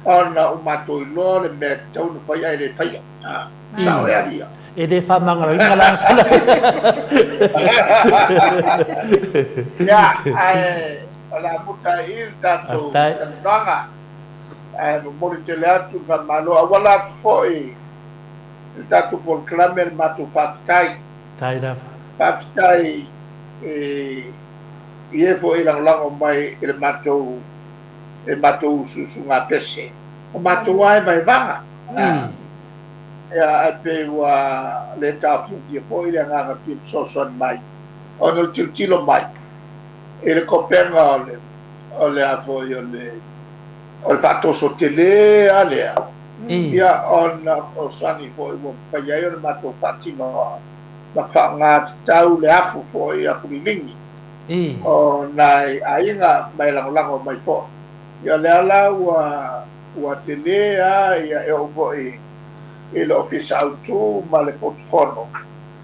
ona ua matou iloa le mea e tatau ona fai ae le faia. Sao ea alii? E le faamagaloina la agasala. Ia, ae o le a muta ai i i le tatou talanoaga. Ae momoli tele atu le faamalo auala atu foi i le tatou polokalame le matou faafetai. Faafetai lava. Faafetai i e foi e lagolago mai i le matou e matou usuusuga pese. O matou lava e vaevaga. Ia, ae pei ua le taofiofia foi le agaga fia fesoasoani mai ona o le tilotilo mai i le kopenga o le, o le a foi, o le, o le faatoso tele lava lea, ia, ona fesoasoani foi ua mafai ai ona matou faatino ma faaaoga tatau le afu foi, afu liligi. O nai aiga ma e lagolago mai foi. Ia lea la ua ua tele a ia e oo foi i le Ofisa Autu ma le Potu Fono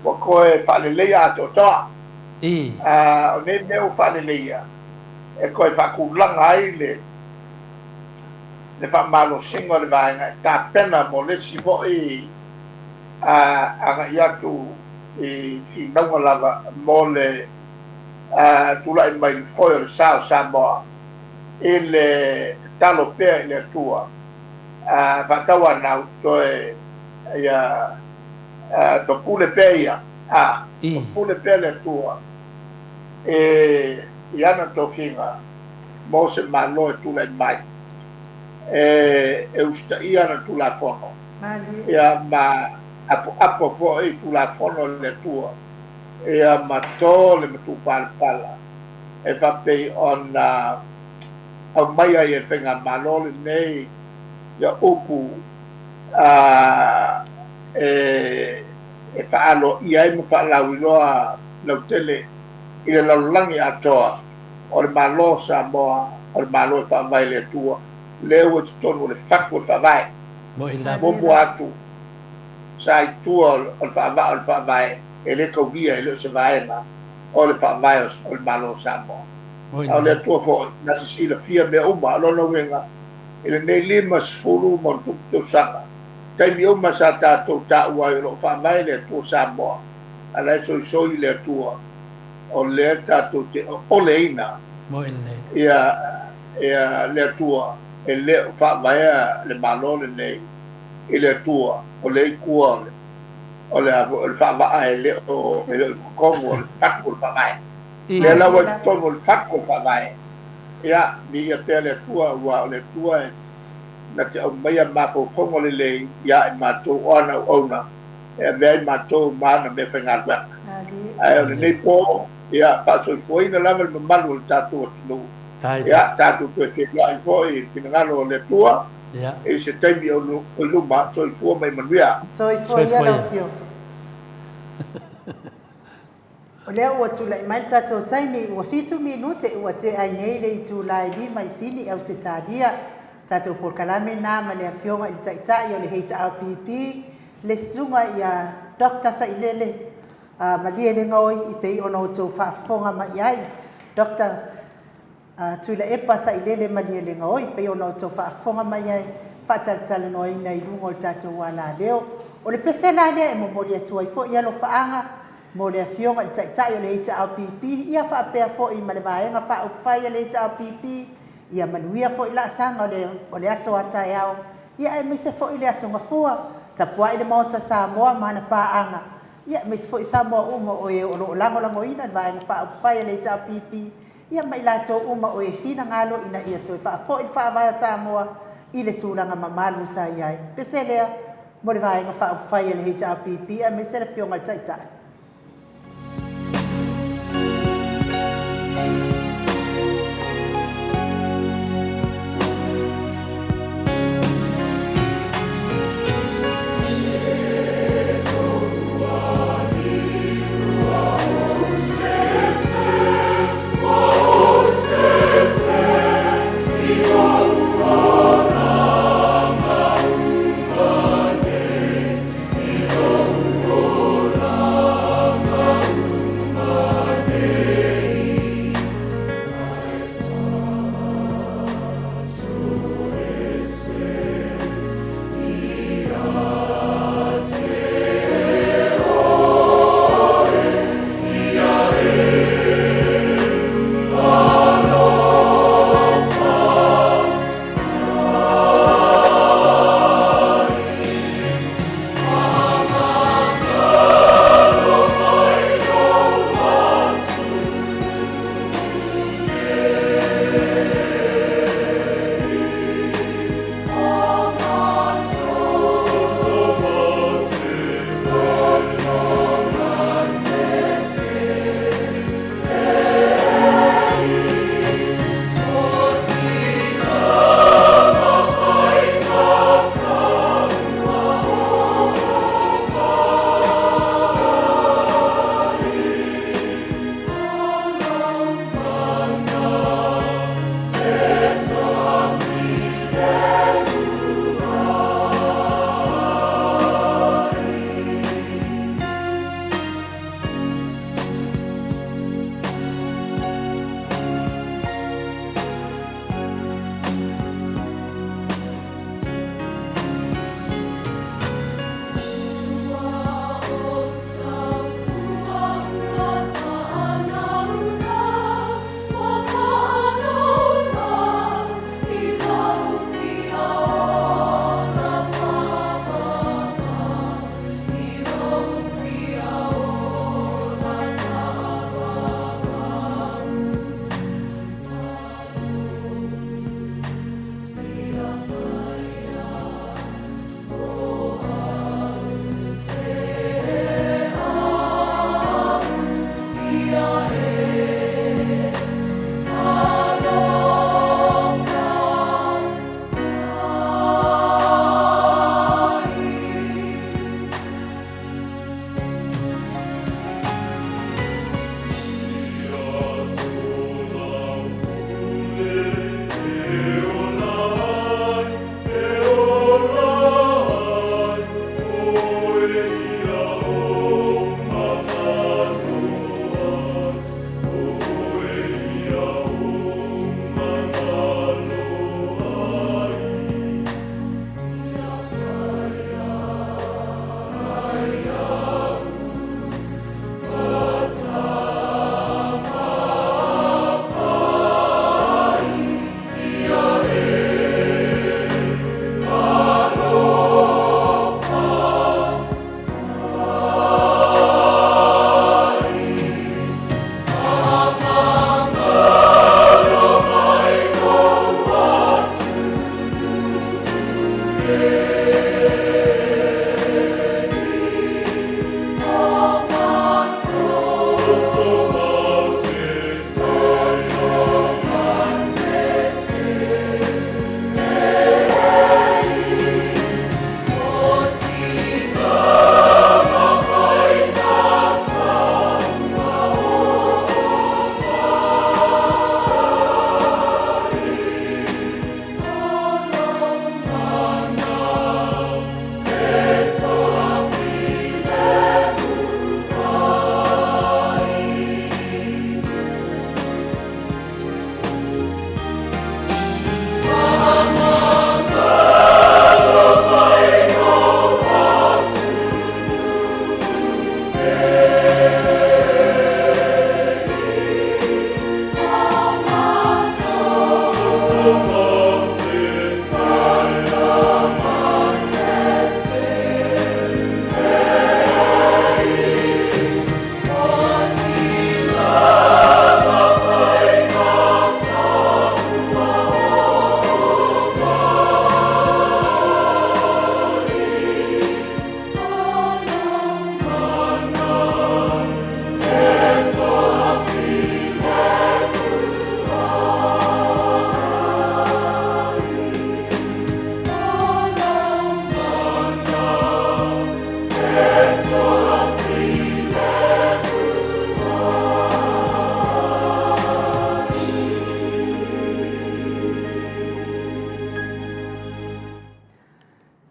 ua toe faaleleia atoatoa. A o nei mea ua faaleleia e toe faatulaga ai le le faamalosiga o le vaega e tapena mo le isi foi agai atu i finauga lava mo le tulai mai le foe o le sa o Samoa i le tatalo pea i le Atua faatauanau toe ia topule pea ia, topule pea le Atua i ana tofiga mo se Malo e tulai mai e usitaia ana Tulafono ia ma apoapo foi i Tulafono a le Atua. Ia ma to le matupalapala e faapei ona aumai ai e le Faigamalo lenei ia upu e faaaloaia ai ma faalauiloa lautele i le lalolagi atoa o le Malo o Samoa, o le Malo e faavae i le Atua, lea ua i totonu o le fatu o le Faavae. Muamua atu. Sa i tua o le faavaa o le Faavae, e le taulia, e le o se vaega o le Faavae o le Malo o Samoa. A o le Atua foi, na te silafia mea uma. O lona uiga, i lenei 50 ma ona tupu tausaga, taimi uma sa tatou taua ai o lo o faavae le Atua Samoa, a la e soisoi le Atua, o lea tatou te ooleina ia le Atua e le o faavaea le Malo lenei. i le Atua, o lea i tua o le, o le a foi, o le faavaa e le o, e le o i totonu o le fatu o le Faavae. Lea la ua i totonu o le fatu o le Faavae, ia, viia pea le Atua, aua o le Atua e na te aumaia mafaufauga lelei ia i matou o ana auauna e avea ai matou ma ana meafaigaluega. Ae o lenei po, ia, faasoifuaina lava le mamalu o le tatou atunuu, ia, tatou toe feiloai foi i le finagalo o le Atua. I se taimi o i luma, soifua ma ia manuia. Soifua ia lau Afioga. O lea ua tulai mai le tatou taimi, ua fitu minute ua tea ai nei le itula e lima i Sini, Ausetalia. Tatou polokalame na ma le Afioga i le Taitai o le HRPP, le Susuga ia Dr. Sailele Malielegaoi, e pei ona outou faafofoga mai ai. Dr. Tuilaepa Sailele Malielegaoi, e pei ona outou faafofoga mai ai, faatalatalanoaina i luga o le tatou alaleo. O le pese la lea e momoli atu ai foi alofaaga mo le Afioga i le Taitai o le HRPP, ia faapea foi ma le Vaega Faaupufai a le HRPP, ia manuia foi laasaga o le aso a taeao, ia aemaise foi le aso Gafua, tapuai le Maota Samoa ma ana paaga, ia aemaise foi Samoa uma o e o lo o lagolagoina le Vaega Faaupufai a le HRPP, ia ma i latou uma o e finagalo ina ia toe faafoi le Faavae o Samoa i le tulaga mamalu sa i ai. Pese lea mo le Vaega Faaupufai a le HRPP aemaise le Afioga i le Taitai.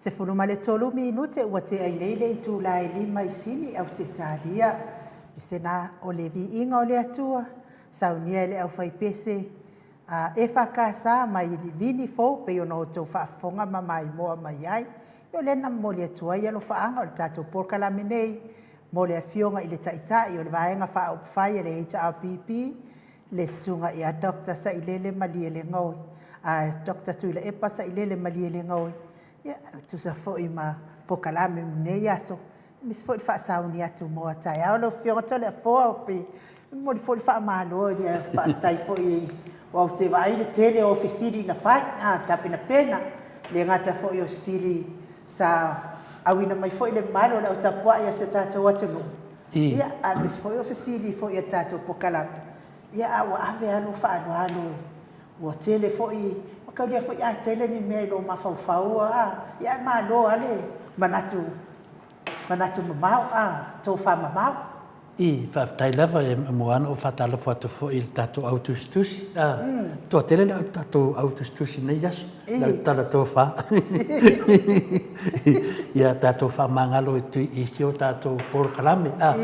13 minute ua tea ai nei le itula e lima i Sini, Ausetalia. Pesena o le Viiga o le Atua, saunia e le aufaipese a EFKS mai Vini Fou pei ona outou faafofoga ma maimoa mai ai. Ia o lea na momoli atu ai alofaaga o le tatou polokalame nei mo le Afioga i le Taitai o le Vaega Faaupufai a le HRPP, le Susuga ia Doctor Sailele Malielegaoi, a Doctor Tuilaepa Sailele Malielegaoi, ia, e tusa foi ma polokalame i lenei aso, aemaise foi le faasauni atu mo a taeao. Lau Afioga Toleafoa, e momoli foi le faamalo, faafetai foi aua ou te vaai i le tele o fesili na fai, tapenapena, e le gata foi o fesili sa auina mai foi i le mamalu o le au tapuai a si o tatou atunuu, ia, aemaise foi o fesili foi a le tatou polokalame, ia, a ua ave lava lou faaaloalo, ua tele foi, mataulia foi a tele ni mea i lou mafaufau, ia ae malo lava le manatu, manatu mamao, tofamamao. I, faafetai lava, e mua lava ona ou faatalofa atu foi i le tatou au tusitusi, a, toatele le tatou au tusitusi i lenei aso, le au tala tofa. Ia tatou faamagalo i si o tatou polokalame, a,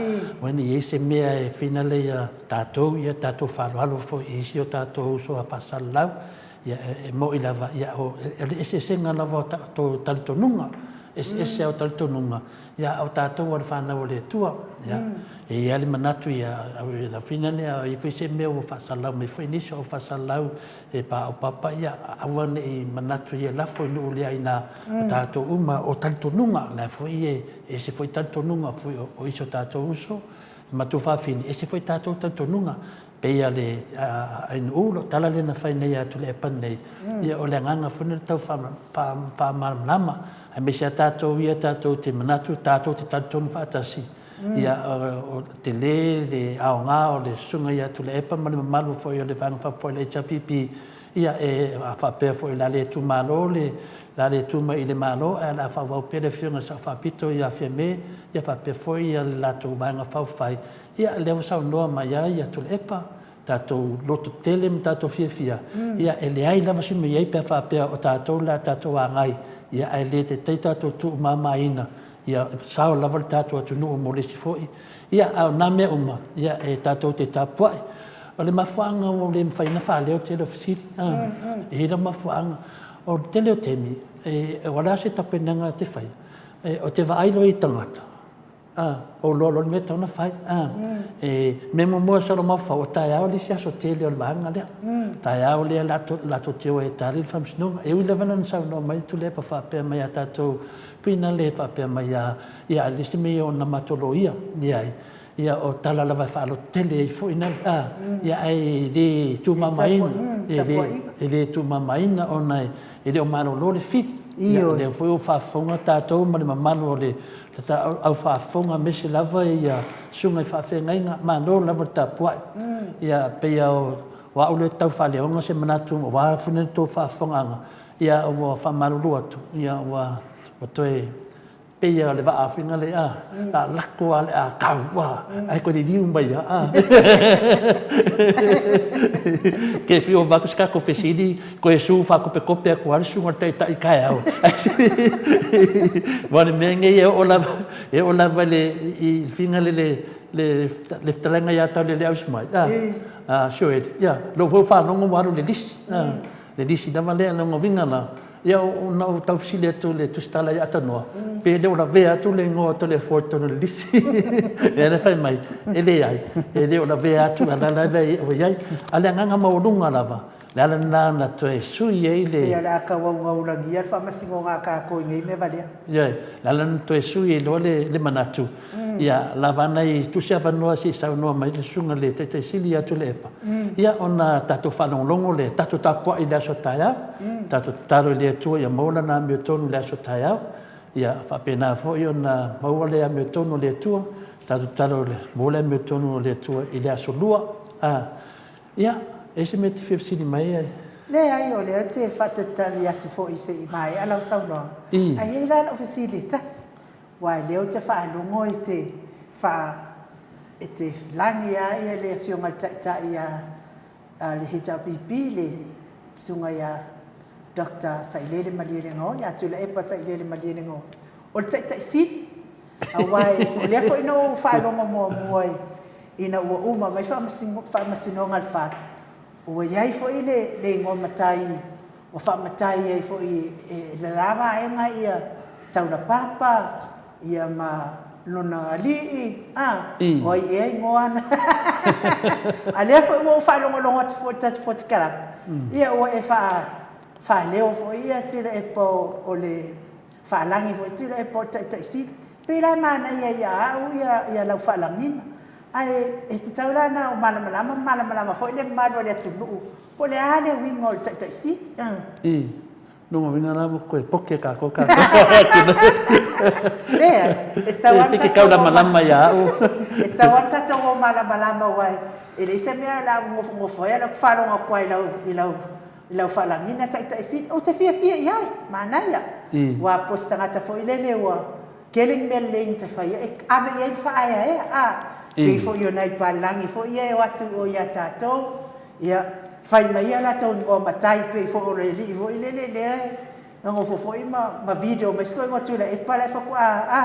aua ne i i ai se mea e finale ia tatou, ia tatou faaaloalo foi i isi o tatou uso a faasalalau. Ia, e moni lava, ia, o le eseesega lava o tatou talitonuga, eseese lava o talitonuga, ia, a o tatou o le fanau a le Atua. Ia, e i ai lava le manatu, ia, finale a i ai foi se mea ua faasalalau mai foi nisi o au faasalalau e paopapa, ia, aua ne i manatu ia lafo i nuu le aina o tatou uma, o talitonuga, o la foi e ese foi talitonuga foi o isi o tatou uso, matou fafine, ese foi tatou talitonuga. Pei a le ANU, lau tala lea na fai nei ia Tuilaepa nei, ia o le agaga foi lea tau faamalamalama, aemaise lava tatou ia tatou te manatu tatou te talitonu faatasi, ia o tele le aoga o le susuga ia Tuilaepa ma le mamalu foi o le Vaega Faaupufai o le HRPP, ia e faapea foi o le a le itumalo le a le tu mai i le Malo ae o le a faaauau pea le Afioga i le Sao Faapito ia Fiame, ia faapea foi le latou Vaega Faaupufai. Ia, lea ua saunoa mai ai ia Tuilaepa, tatou lototele ma tatou fiafia, ia e leai lava se mea i ai pe a faapea o tatou le a tatou agai, ia ae le taitai tatou tuumamaina, ia sao lava le tatou atunuu mo le isi foi. Ia, a o na mea uma, ia e tatou te tapuai. O le mafuaaga ua le mafai ona faaleo tele o fesili, e i ai lau mafuaaga. O le tele o taimi, ua le a se tapenaga e te faia, ou te vaai loa i tagata, A, ou loa loa le mea e tatau ona fai. A, e, mea muamua sa lou mafaufau, o taeao le isi aso tele o le vaega lea. Taeao lea latou te o ai e tali le faamasinoga. E ui lava ina na saunoa mai Tuilaepa faapea mai ia tatou finale faapea mai ia, ia a le isi mea ia o na matou loia, leai. Ia o tala lava e faalototele ai foi na, a, ia ae e le tuumamaina, e le, e le tuumamaina ona e le o malolo le fili. Ia, lea foi ua faafofoga tatou ma le mamalu o le au faafofoga aemaise lava ia susuga i faafeagaiga, malo lava le tapuai. Ia pei a o au lea e tau faaleoga se manatu aua foi le tou faafofogaaga, ia ua faamalulu atu, ia ua toe pei a o le vaa foi lea a, a lako lava le ākau a, ae toe liliu mai lava a. Ke fia ova atu se tatou fesili Koe su whakopekope atu a le susuga i le taitai taeao. Aua o le mea lenei e oo lava, e oo lava i le i le finga le le le le fetalaiga ia Taulelea Ausimai, a, a Sioeli, ia, lou foi faalogo ua alu i le lisi, a, le lisi lava lea, lona uiga la, ia na ou tau fesili atu i le Tusitala ia Tanoa, pe le o lavea atu le igoa o Toleafoa i totonu o le lisi. Ia lea fai mai, e leai, e le o lavea atu, a o la e lava ua i ai. A o le agaga maualuga lava, Le ala lena na toe sui ai le. Ia o le a tauaugaulagia le faamasinoga a tatou i nei mea valea. Ioe, le ala na toe sui ai loa le manatu, ia lava ana i tusi avanoa se i saunoa mai le susuga i le Taitai Sili ia Tuilaepa, ia ona tatou faalogologo lea, tatou tapuai i le aso taeao, tatou tatalo i le Atua ia maua Lana amiotonu i le aso taeao, ia faapena foi ona maua le amiotonu o le Atua, tatou tatalo ia maua le amiotonu o le Atua i le aso Lua. A. Ia, e i ai se mea e te fia fesili mai ai? Leai, o lea ou te faatalitali atu foi se i maea lau saunoaga. Ae i ai la lau fesili e tasi, aua o lea ou te faalogo e te fa, e te lagi lava le Afioga i le Taitai a le HRPP, le Susuga ia. Doctor Sailele Malielegaoi, ia Tuilaepa Sailele Malielegaoi, o le Taitai Sili, aua o lea foi na ou faalogo muamua ina ua uma mai faamasinoga a le FAST, ua i ai foi le igoa matai ua faamatai ai foi e le la vaega ia Taulapapa ia ma lona alii, a, o ai ea igoa na? A lea foi ua ou faalogologo atu foi i le tatou polokalame, ia ua e faaleo foi ia Tuilaepa o le faalagi foi Tuilaepa o le Taitai Sili. E pei la e manaia ia au ia lau faalagiga, ae e tatau la ona malamalama ma malamalama foi le mamalu o le atunuu po o le a le uiga o le Taitai Sili. I lona uiga la ua toe poke tatou tatou. Leai, e tatau lava ona tatou. E tau lamalama ia au. E tatau lava ona tatou o malamalama aua e leai se mea o le a ou nofonofo ai ae o lea ou te faalogo atu lava i lau i lau faalagiga Taitai Sili. Ou te fiafia i ai, manaia. Aua po o se tagata foi lele ua tele ni mea lelei na te faia, e ave i ai le faaeaea, a. Pei foi o nai palagi foi ia e o atu i o ia tatou, ia, fai mai ia latou igoa matai pei foi o le alii foi lele lea e nonofo foi ma video mai si toeaina o Tuilaepa la e faatoa, a.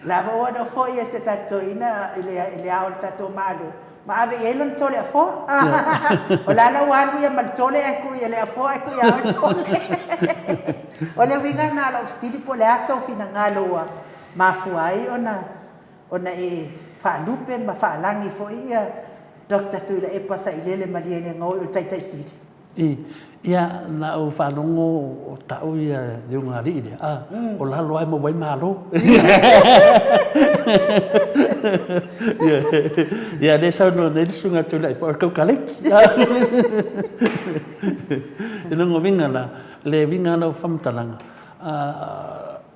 La foi ua nofo ia se tatou toeaina i le ao o le tatou Malo, Ma ave i ai lona tole afoa. O la la ua alu ia ma le tole ae tuu i le afoa ae tuu ia oe le tole. O le uiga lena o lau fesili po o le a sou finagalo ua mafua ai ona ona e faalupe ma faalagi foi ia Doctor Tuilaepa Sailele Malielegaoi o le Taitai Sili. I, ia, na ou faalogo o tau ia le ulugalii lea, a, o lalo lava e maua ai malo. Ia, lea e saunoa nei le Susuga Tuilaepa, o le Kaukaleiki. I lona uiga la, le uiga o lau faamatalaga,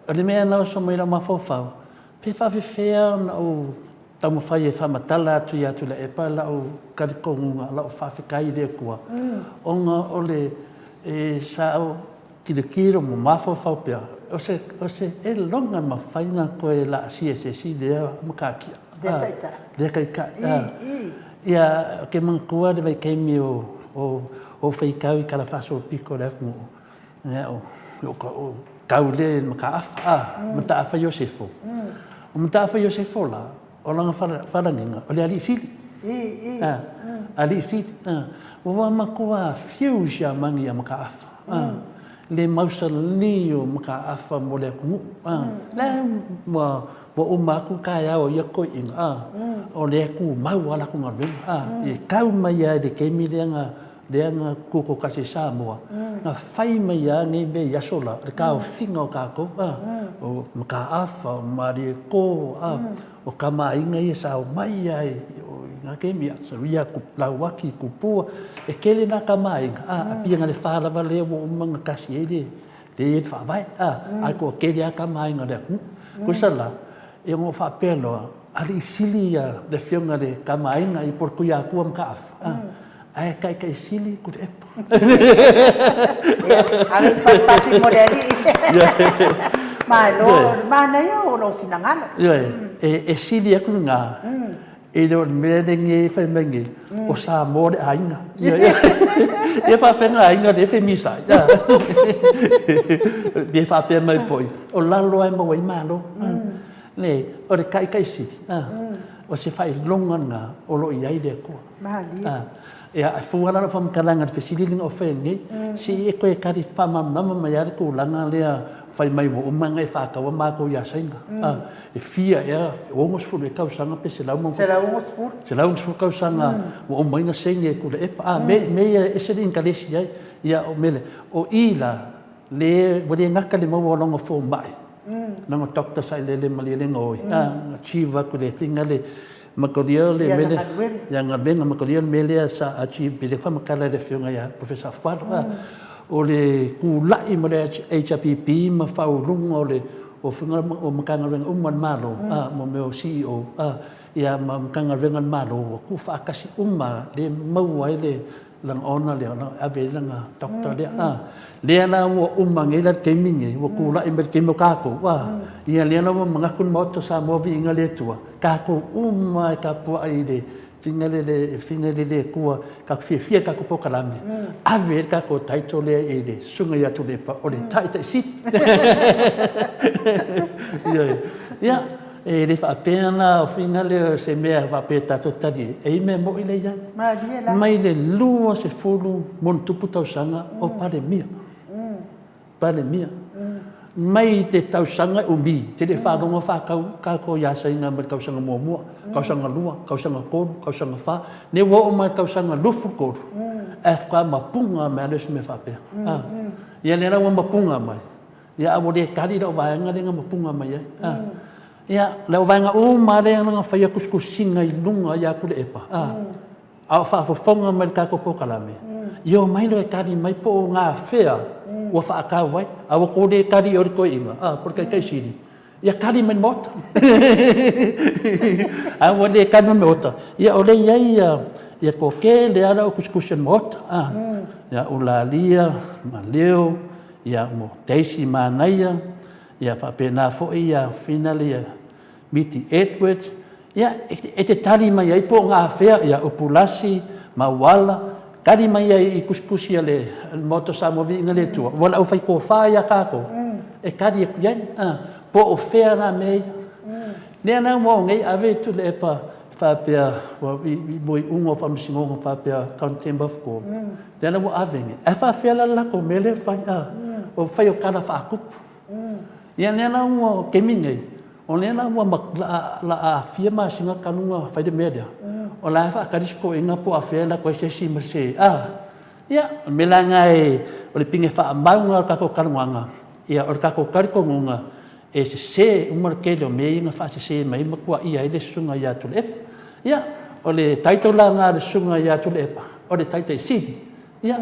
o le mea na oso mai i lou mafaufau, pe faapefea ona ou taumafai e faamatala atu ia Tuilaepa lau talitonuga, lau faafetai i le Atua, ona o le, e, sa ou tilotilo ma mafaufau pea, o se, o se eloga mafai ona toe laasia e se isi lea matatia. Lea taitai. Lea taitai. I, i. Ia, ou te manatua le vaitaimi o, o, o faitau i tala faasolopito o le atunuu, Ia, o, o tau lea i Mataafa, a, Mataafa Iosefo. O Mataafa Iosefo la, o lana falagiga, o le alii sili. I, i. A, alii sili. A, ua matua fuse ia mani ia Mataafa. A, le mausali o Mataafa mo le atunuu. A, la ua, ua uma atu taeao o ia toeaiina, a, o lea e tumau lava latou galuega. A, e tau mai lava i le taimi lea na lea na tutoatasi i Samoa, na fai mai lava nei mea i aso la, le taofiga o tatou, a, o Mataafa, o Malietoa, a, o Tama a Aiga ia sa omai lava i na taimi, ia Lauaki, Tupua, e tele na Tama a Aiga, a, a pia na le fa lava lea ua uma ona tasi ai le, lea e i ai le Faavae, a, ae toatele lava Tama a Aiga o le atunuu. Tusa la, e ono faapea loa, alii sili ia le afioga i le Tama a Aiga po o le Tuiatua Mataafa, a, Ae taitai sili Tuilaepa. Ia, ave se patipati mo le alii. Malo, manaia o lou finagalo. Ioe, e sili atu lena, i lo le mea lenei e fai mai nei, o Samoa le aiga. Ia faapea na aiga lea e femisa ai. Ia faapea mai foi, o lalo lava e maua ai malo. Nei, o le taitai sili, o se faailoga lena o lo o i ai le Atua. Malie. A, ia, e fua la lau faamatalaga i le fesili lea na ou faia nei, se i e toe tali faamalamalama mai lava le tulaga lea fai mai ua uma ona e faataua matou ia Saina. A, e fia ea, 60 ea tausaga pe 160. 160 tausaga ua uma ai ona saini e Tuilaepa. A, mea, mea ia e ese le inkalesi ai. Ia, o mea lea, o i la, le, ua le gata le maua o lona fomai, lona doctor sa i le malielega o oi, a, achieve atu le thing le, Makolia le mele ia galuega makolia le mea lea sa achieve pe le faamatala e le afioga ia Professor Afualo o le tulai ma le HRPP ma faauluga o le o Matagaluega uma a le Malo mo mea o CEO ia ma Matagaluega a le Malo ua tuufaatasi uma lea e maua ai le lagona lea ona ave ai lana doctor lea a lea la ua uma nei la le taimi nei ua tulai mai le taimi o tatou a ia lea la ua manatu le Maota o Samoa viiga le Atua tatou uma e tapuai i le Finale le finale le Atua tatou fiafia i le tatou polokalame, ave ai le tatou title lea i le Susuga ia Tuilaepa o le Taitai Sili. Ioe. Ia, e le faapea la o finale o se mea faapea tatou te tali ai, e i ai mea moni lea e i ai. Malie la. Mai le 20 ma ono tausaga o Palemia. Palemia. Mai le tausaga e umi, te le faalogo faatau tatou ia Saina mai le tausaga muamua, tausaga lua, tausaga tolu, tausaga fa, nei ua oo mai le tausaga 23, ae faatoa mapuga mai lava lea o se mea faapea. Ia lea la ua mapuga mai, ia a ua le tali lau vaega lea na mapuga mai ai. Ia, lau vaega uma lava lea na faia tusitusiga i luga ia Tuilaepa, A o faafofoga mai le tatou polokalame, ia omai loa e tali mai po o gafea ua faatau ai, a ua tou le tali i o i le toeaina, a, po o le Taitai Sili, ia tali mai i le Maota. A ua le tali mai i le Maota, ia o lea e i ai ia, ia toatele lava le au tusitusi o le Maota, a, ia Ulalia ma Leo, ia ma Daisy Manaia, ia faapena foi ia Finale ia Miti Edward, ia, e te tali mai ai po o gafea, ia, Upulasi, Mauala, tali mai ai i tusitusi a le Maota o Samoa Viiga i le Atua, ua le aufai-tofa ia tatou, e tali atu i ai, a, po o fea la mea ia. Lea la ua o nei ave Tuilaepa faapea, i mo iuga o faamasinoga faapea contempt of court, lea la ua ave nei, ae faapefea la le latou mea lea e fai, a, o le fai o tala faatupu. Ia lea la ua, o le taimi lenei, o lea la ua la a fia masina talu ona fai le mea lea, o la e faatali si toeaina po o afea e alu atu ai se isi ma se, a. Ia, o le mea la lena e, o le pine faamau lena o le tatou talanoaga, ia o le tatou talitonuga, e sese uma le tele o mea ia na faasese mai ai ma tuuaia ai le Susuga ia Tuilaepa. Ia, o le title la lena a le Susuga ia Tuilaepa, o le Taitai Sili. Ia,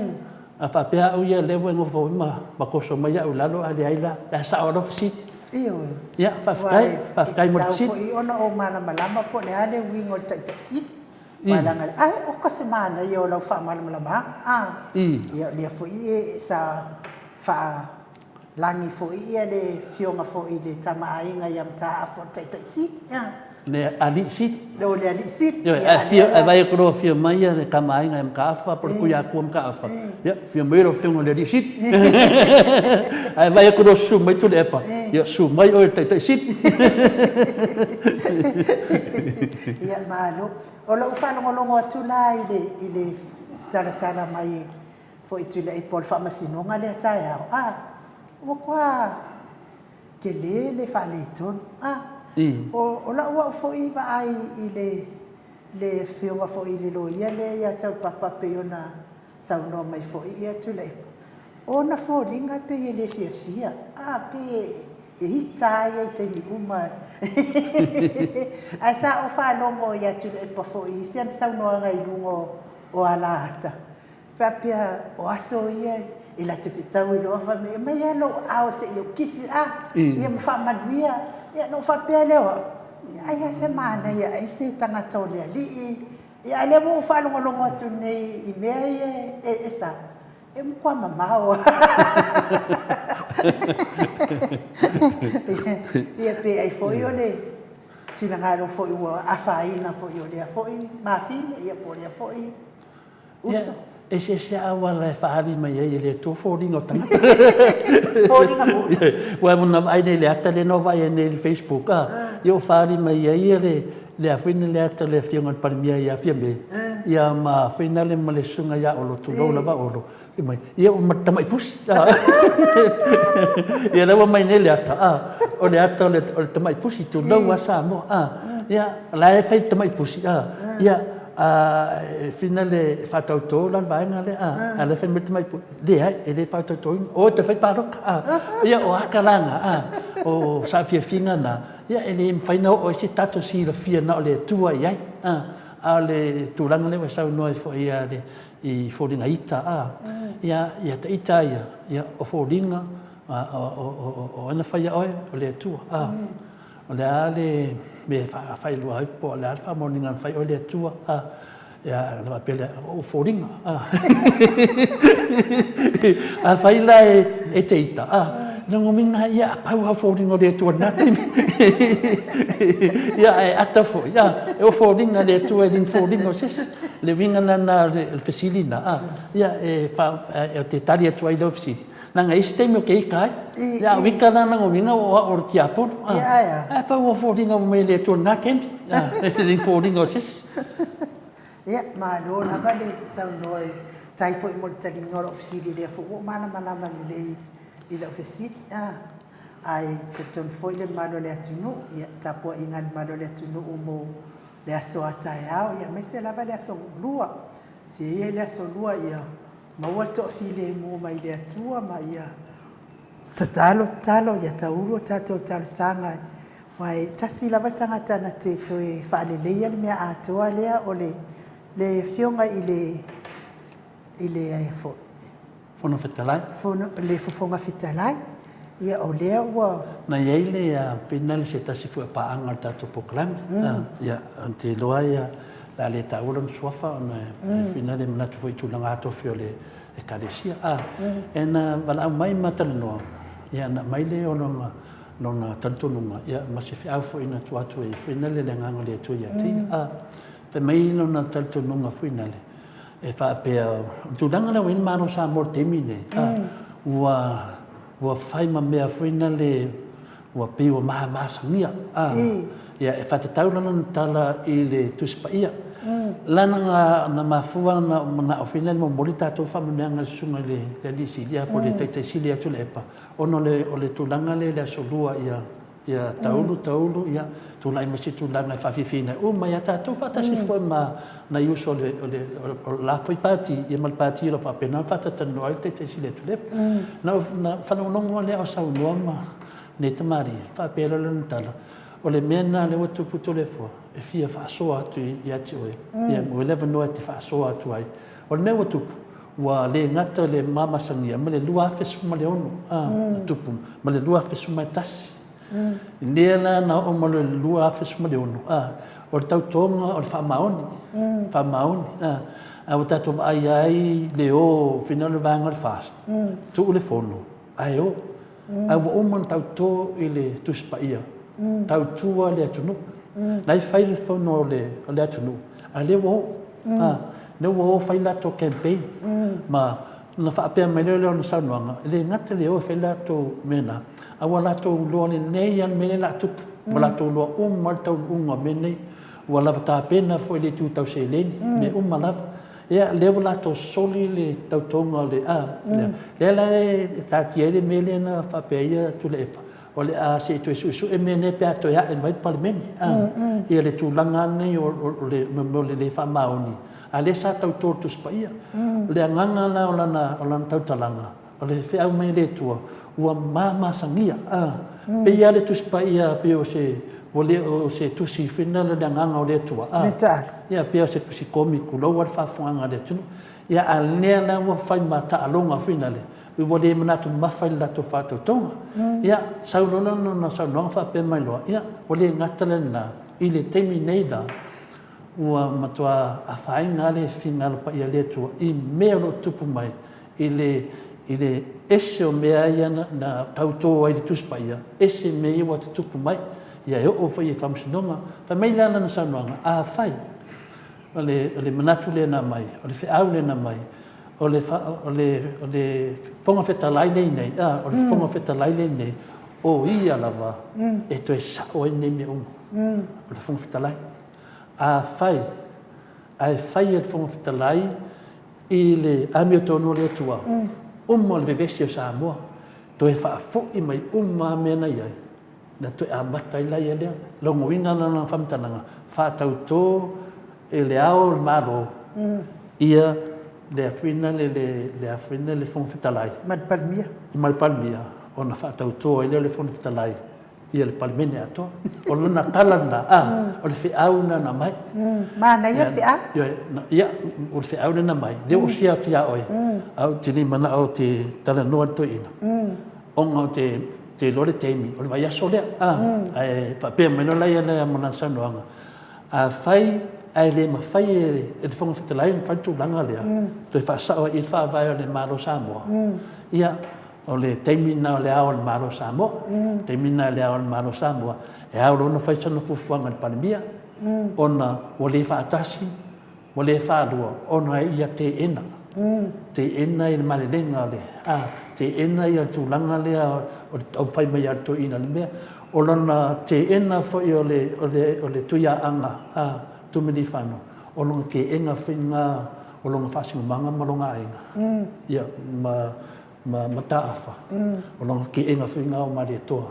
a faapea au ia lea ua e nofo foi ma, ma toso mai au i lalo ae leai la, la e sao lava fesili. Ioe. Ia, faafetai, faafetai mo le fesili. Aua e tatau foi ona ou malamalama po o le a le uiga o le taitai sili. Aua leaga, ai, oka se manaia o lau faamalamalamaga. A, ia o lea foi e sa faa Lagi foi ia le fioga foi i le Tama a Aiga ia Mataafa o le Taitai Sili, ia. Le Alii Sili. O le Alii Sili. Ioe, ae afio, ae vaai atu loa afio mai ia le Tama a Aiga ia Mataafa po o le Tuiatua Mataafa, ia, afio mai lau Afioga i le Alii Sili. Ae vaai atu loa susu mai Tuilaepa, ia, susu mai oe le Taitai Sili. Ia, malo. O lou faalogologo atu la i le, i le talatala mai Foi Tuilaepa o le faamasinoga lea taeao, a, ua matua tele le faaletonu, a. O, o lau au foi vaai i le, le afioga foi i le loia lea ia Taupapa pei ona saunoa mai foi ia Tuilaepa, o ona foliga e pei e le fiafia, a, pei e ita lava ia i taimi uma. Ae sa ou faalogo ia Tuilaepa foi i si ana saunoaga i luga o alaata, Faapea, o aso ia e latou fetaui loa fai mai, aumai lava lou aao se i ou kisi a, ia ma faamanuia. Ia ona ou faapea lea o au, ia ai lava se manaia ai se tagata o le alii. Ia a o lea ua ou faalogologo atu nei i mea ia e sa, e matua mamao lava. Ia pe ai foi o le finagalo foi ua afaina foi o lea foi mafine ia po o lea foi Uso. Ia, eseese auala e faaali mai ai e le Atua foliga o tagata. Foliga moni. Aua na vaai nei i le ata lea na ou vaai ai nei i le Facebook, a, ia ua faaali mai ai le, le a foi le ata o le Afioga i le Palemia ia Fiame, ia ma foi lale ma le Susuga ia Olo, tulou lava Olo, fai mai, ia ua ma le tamai pusi. Ia lea ua aumai nei le ata, a, o le ata o le, o le tamai pusi, tulou lava Samoa, a, ia, o la e fai le tamai pusi, a, ia, A e fina le faatauto la le vaega lea, a, a lea fai mai le tamai pusi, leai, e le faatautoina, o e toe fai palota, a. Ia, o ata la na, a, o saafiafiga na, ia, e le mafai ona oo i ai se tatou silafia na o le Atua e i ai, a. A o le tulaga lea ua e saunoa ai foi ia le, i foliga ita, a, ia, ia ta ita ia, ia, o foliga, a, o, o, o, o ai na faia oe? O le Atua, a. O le a le mea e faailoa ai po o le a le faamaoniga na fai oe le Atua, a, ia, ona faapea lea, o ou foliga, a. Afai la e te ita, a, Lona uiga ia, a pau lava o foliga o le Atua i lena taimi. Ia, ae ata foi, a, o foliga a le Atua e le ni foliga o se isi. O le uiga lena o le fesili lena, a, ia, e ou te tali atu ai i lau fesili, leaga e i ai isi taimi ou te ita ai. Ia, a ou ita la, lona uiga o au o le tiapolo, a, ae pau lava o foliga ua aumai e le Atua i lena taimi, a, e le ni foliga o se isi. Ia, malo lava le saunoa i tai foi mo le taliga o lau fesili, lea foi ua ou malamalama lelei i lau fesili. A, ae talitonu foi le mamalu o le atunuu, ia, tapuaiga a le mamalu o le atunuu mo le aso a taeao, ia, aemaise lava le aso Lua. Se ia i le aso Lua ia maua le toafilemu mai le Atua ma ia tatalo, tatalo, ia taulu a tatou talosaga, aua e tasi lava le tagata na te toe faaleleia le mea atoa lea, o le le Afioga i le i le foi Fofoga Fetalai. Fono, le Fofoga Fetalai. Ia, o lea ua. Na i ai le pina le se tasi foi o paaga o le tatou polokalame. Ia, ou te iloa ia, o le a le taua lona suafa ona e pina le manatu foi i tulaga atofi o le Ekalesia. E na valaau mai ma talanoa, ia na aumai lea o lona, lona talitonuga, ia ma se feau foi na tuu atu ai foi lea le agaga o le Atua ia te ia. Fai mai lona talitonuga foi lea, e faapea, o le tulaga lea ua i ai le Malo o Samoa i le taimi lenei, ua, ua fai ma mea foi lea ua pei ua mamasagia. Ia, e faatatau la lana tala i le Tusi Paia. Lana na mafua ona ou manao foi lea e momoli tatou faamanuiaga i le Susuga i le Alii Sili po o le Taitai Sili atu o Tuilaepa, ona o le tulaga lea i le Aso Lua ia Ia taulu, taulu, ia, tulai mai se tulaga e faafiafiaina ai uma ia tatou faatasi foi ma nai uso o le, o le, o le la foi pati, ia ma le pati o lo o faapena ona faatalatalanoa ai le Taitai Sili a Tuilaepa. Na ou, na faalogologo lava lea o saunoa ma lenei tamalii, faapea loa lana tala, o le mea lena lea ua tupu Toleafoa, e fia faasoa atu ia te oe, ia maua ai le avanoa e te faasoa atu ai. O le mea ua tupu, ua le gata le mamasagia ma le 2016 a, na tupu ma le 2011. Lea la na oo mai loa i le 2016 a, o le tautoga o le faamaoni, faamaoni a, a ua tatou vaai ai le o finau le vaega o le FAST, tuu le fono ae o. Ae ua uma ona tauto i le Tusi Paia, tautua le atunuu. La e fai le fono a le atunuu, a o lea ua o. Lea ua o fai latou campaign. Ma ona faapea mai lea o lana saunoaga, e le gata i le o e fai latou mea na, a ua latou iloa lelei lava le mea lea o le a tupu. Ua latou iloa uma lava le taunuuga o mea nei. Ua lava tapena foi i le itu tau seleni, mea uma lava. Ia, lea ua latou soli le tautoga o le, a, lea, lea la e taatia ai le mea lea na faapea ai ia Tuilaepa, o le a se i toe suesue mea nei pe a toe ae mai le Palemene, a, ia le tulaga lava lenei o, o le mea o le le faamaoni, a lea sa tauto i le Tusi Paia. O le agaga la o lana, o lana tautalaga, O le feau mai a le Atua, ua mamasagia, a, pei lava le Tusi Paia pei o se, ua le o se tusi foi lena le agaga o le Atua, a, ia pei o se tusi komi, tulou lava le faafofogaaga a le atunuu. Ia, a lea la ua fai ma taaloga foi lale, ua le manatu mamafa i le latou faatautoga. Ia, sau loa lana saunoaga faapea mai loa, ia, ua le gata lena, i le taimi nei la, ua matua afaina lava le finagalo paia o le Atua i mea o lo o tutupu mai i le, i le ese o mea ia na, na tautō ai le Tusi Paia, ese mea ia ua tutupu mai, ia e oo foi i faamasinoga. Fai mai la lana saunoaga, afai o le, o le manatu lea na aumai, o le feau lea na aumai, o le, o le, o le Fofoga Fetalai lea i inei, a, o le Fofoga Fetalai lea i inei, o ia lava e toe sao ai nei mea uma, o le Fofoga Fetalai. Afai ae fai e le Fofoga Fetalai I le amiotonu o le Atua, uma o le vevesi o Samoa, toe faafoi mai uma lava mea na i ai, na toe amata ai la ia lea. Logoina lana faamatalaga, faatauto e le Ao o le Malo ia le afuina le le afuina le Fofoga Fetalai ma le Palemia, ma le Palemia ona faatauto ai lea o le Fofoga Fetalai ia le Palemene atoa. O lona tala lena, a, o le feau lena na aumai. Manaia le feau. Ia, o le feau lena na aumai, lea ua share atu ia oe, ae ou te le manao ou te talanoa i le toeaina, ona ou te iloa le taimi, o le vaiaso lea, a, ae faapea mai loa la ia ma lana saunoaga, afai ae le mafai e le Fofoga Fetalai ona fai le tulaga lea, toe faasao ai i i le Faavae o le Malo o Samoa, ia, O le taimi lena o le Ao o le Malo o Samoa. O le taimi lena o le Ao o le Malo o Samoa, e ao loa ona fai sana fuafuaga i le Palemia, ona ua le faatasi, ua le faalua, ona ia teena. Teena i le malelega o le, a, teena ia le tulaga lea o le taumafai mai a le toeaina i le mea. O lona teena foi o le, o le, o le Tuiaana, a, Tuimalealiifano, o lona teena foi lena o lona faasinomaga ma lona aiga, ia, ma, ma Mataafa, o lona teena foi lena o Malietoa,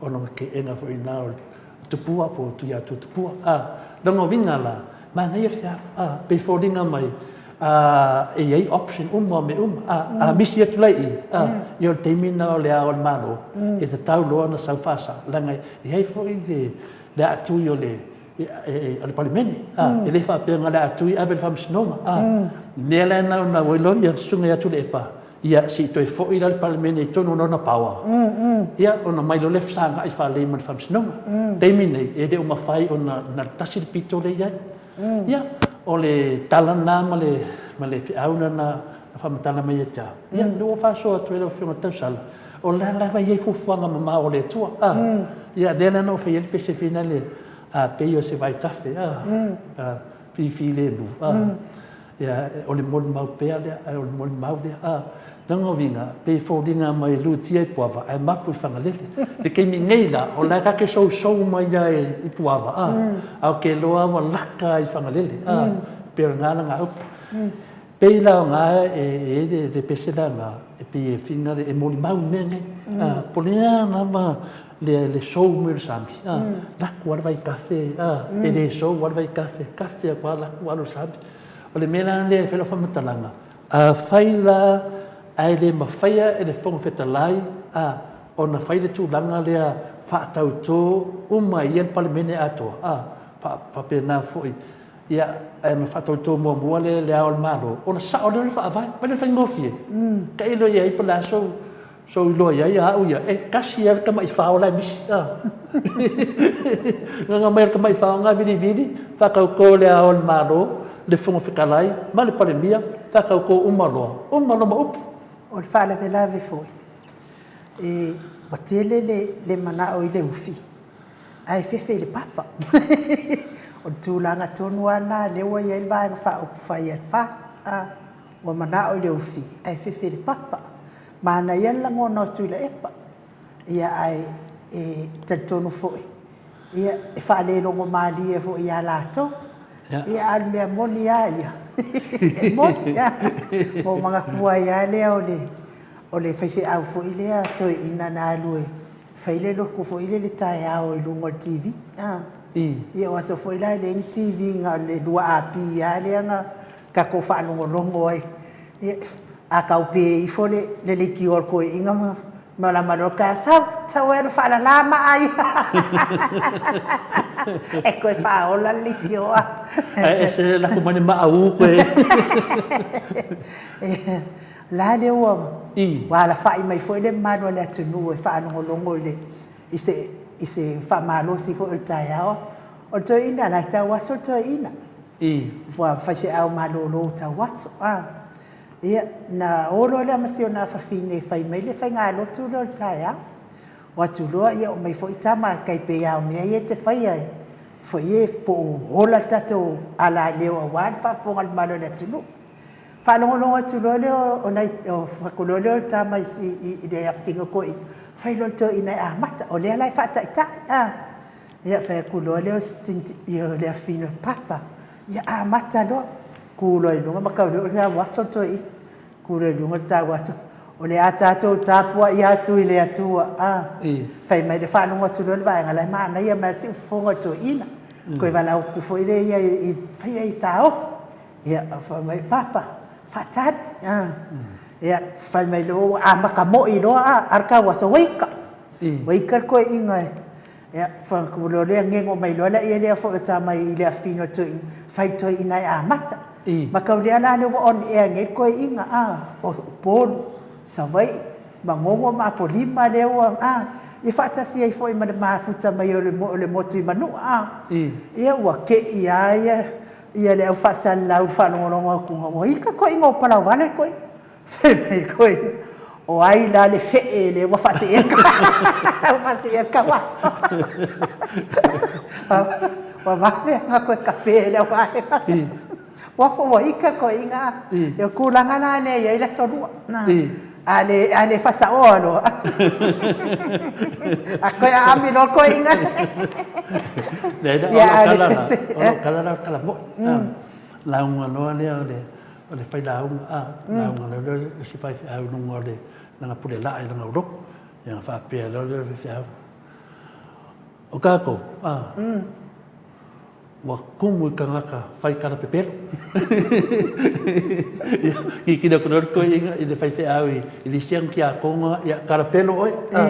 o lona teena foi lena o Tupua po o Tuiatua Tupua. A, lona uiga la, manaia le feau, a, pei e foliga mai, a, e i ai option uma o mea uma. A, a misi atu la i i, a, ia o le taimi lena o le Ao o le Malo, e tatau loa ona sau faasao, leaga e i ai foi le, le aatui o le, o le Palemene, a, e le faapea na o le aatui ave i le Faamasinoga, a, mea la na ona ua iloa ia le Susuga ia Tuilaepa, ia se i toe foi la le Palemene i totonu o lona power, ia ona omai loa lea fesagai faalelei ma le Faamasinoga. O le taimi lenei, e le o mafai ona na o le tasi le pito lea e i ai. Ia, o le tala lena ma le, ma le feau lena na faamatala mai ia te au. Ia, o lea ua faasoa atu ai lau Afioga i le tausala, o la lava e i ai fuafuaga mamao a le Atua. A, ia, lea la na ou fai ai le pese foi lea, a pei o se vaitafe, a, a filemu, a, ia, o le molimau pea lea, ae o le molimau lea, a. Lona uiga, pei e foliga mai e lutia i Puava ae mapu i Fagalele. Le taimi nei la, o la e ta te sousou mai lava i Puava, a, ae ou te iloa ua laka i Fagalele, a, pei o lena lana upu. Pei la o na e i ai le pese la na, e pei e finagalo e molimau i mea nei. A, po o le a lava le sou mai o le sami, a, laku lava le vaitafe, a, pe le sou lava le vaitafe, tafe atu lava laku alu i le sami. O le mea la lea e fai lau faamatalaga, afai la ae le mafaia e le Fofoga Fetalai, a, ona fai le tulaga lea faatautō uma ai ia le Palemene atoa, a, faapena foi Ia, ae na faatautō muamua lea Le Ao o le Malo, ona sao lea o le Faavae, mai le faigofie. Tailo i ai po o le a sou, sou iloa i ai a au ia, e tasi lava le tamai fao la e misi, a. Gaga mai le tamai fao na vilivili, faatautō Le Ao o le Malo, le Fofoga Fetalai ma le Palemia, faatautō uma loa, uma loa ma upu. O le faalavelave foi, e, ua tele le, le manao i le ufi, ae fefe i le papa. O le tulaga tonu lava lena lea ua i ai le Vaega Faaupufai a le FAST, a, ua manao i le ufi ae fefe i le papa. Manaia le lagona o Tuilaepa, ia ae e talitonu foi, ia e faalelogo malie foi ia latou. Ia a o le mea moni lava ia, e moni, a, ua ou manatua ai lava lea o le, o le faifeau foi lea toeaina na alu e Fai le lotu foi lele taeao i luga o le TV. A. Ia o aso foi la e leai ni TV na o le 2AP lava lea na tatou faalogologo ai. Ia, a taupe ifo le leitio a le toeaina ma malama loa le taeao, sau, sau e alu e faalala maa ia. E toe faaola le leitio. Ae ese lafo mai le maa ū koe. La lea ua ua alafai mai foi le mamalu o le atunuu e faalogologo i le i se i se faamalosi foi o le taeao. O le toeaina, la e tauaso le toeaina. Ua faifeau malolo tauaso. A. Ia, na o loa lea ma si ona afafine e fai mai le faigalotu lea o le taeao. O atu loa, ia omai foi tama e tai pei lava o mea ia e te faia e foi e po o ola le tatou alaleo aua le faafofoga a le mamalu o le atunuu. Faalogologo atu loa lea o nai, fai atu loa lea o le tama i le afafine o toeaina, fai loa le toeaina e amata, o lea la e faataitai, a. Ia fai atu loa lea o le afafine o Papa, ia amata loa. Tu loa i luga matau loa o le tauaso le toeaina. Tu loa i luga le tauaso, o le a tatou tapuai atu i le Atua, a. Fai mai le faalogo atu loa le vaega la e manaia mai lava si ufofoga o le toeaina. Toe valaau atu foi lea ia i fai ia taofi. Ia, fai mai, Papa, faatali. Ia, fai mai loa ua amata moi loa, a, a o le tauaso ua ika. Ua ika le toeaina e. Ia, fai atu loa lea, gego mai loa lea foi o tama i le afifine o le toeaina, fai le toeaina e amata. Matau lea la lea ua on air nei le toeaina, a, o Upolu, Savaii, Manono ma Apolima lea ua, a, ia faatasi ai foi ma le mafuta mai o le motu i Manua, a. Ia, ua te i lava ia Ia le au faasalalau i le faalogologo atu, ua ita toeaiina o palauvale le toeaina. Fai mai le toeaina, O ai la le fe'e lea ua faase'e ua faase'e le tauaso. Ua vave ona toe kape e le auvaega. Ua fo ua ika le toeaina a. O le tulaga la lea e i ai le aso lua. A le, a le faasaoa loa. A toe aami loa le toeaina. Leai, o lau tala la, o lau tala la o le tala mo'i. Lauga loa lea o le o le failauga, a, lauga loa lea o si faifeau i luga o le lana pule laa i lana ulotu. Ia ona faapea loa lea o le faifeau, o tatou, a, ua tumu i tagata fai tala pepelo. Ia, kikilo atu loa le toeaina i le faifeau i le isi ana tiakono, ia, tala pelo oe, a,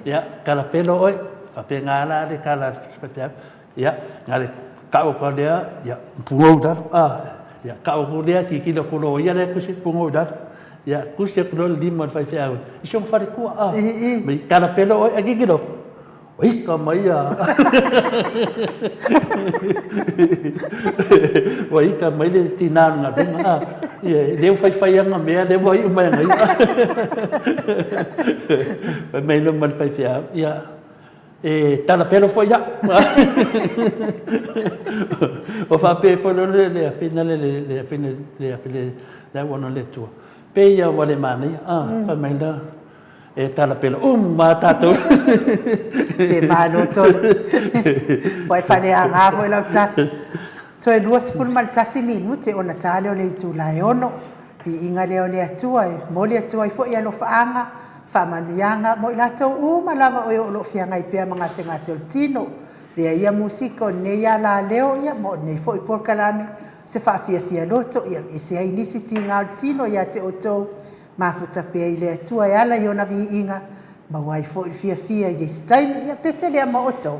ia, tala pelo oe. Faapena la le tala a le faifeau. Ia, na le tau atu lava lea, ia, pugou i lalo, a, ia, tau atu lea, tilotilo atu loa o ia lea e tusi, pugou i lalo. Ia, tusi atu loa le lima o le faifeau i si ona faletua, a, mai tala pelo oe, ae tilotilo atu, ua ika mai a, ua ika mai le tina o le galuega, a, ia, lea ua faifai ana mea, lea ua iu mai ana ia. Fai mai loa ma le faifeau, ia, E talapelo foi au. Ua faapea foi loa le afina le le afina le afina le auauna a le Atua, pei lava ua le manaia, a, fai mai la, e talapelo uma lava tatou. Se malo tonu. Ua e faaleaga foi lau tala. Toe 21 minute ona ta lea o le itula e 6. Viiga lea o le Atua e momoli atu ai foi alofaaga, faamanuiaga mo i latou uma lava o e o lo o feagai pea ma gasegase o le tino. Avea ia musika o lenei alaleo ia ma o lenei foi polokalame o se faafiafia loto ia ese ai nisi tiga o le tino ia te outou. Mafuta pea i le Atua e ala i ona viiga, maua ai foi le fiafia i le isi taimi. Ia pese lea ma outou.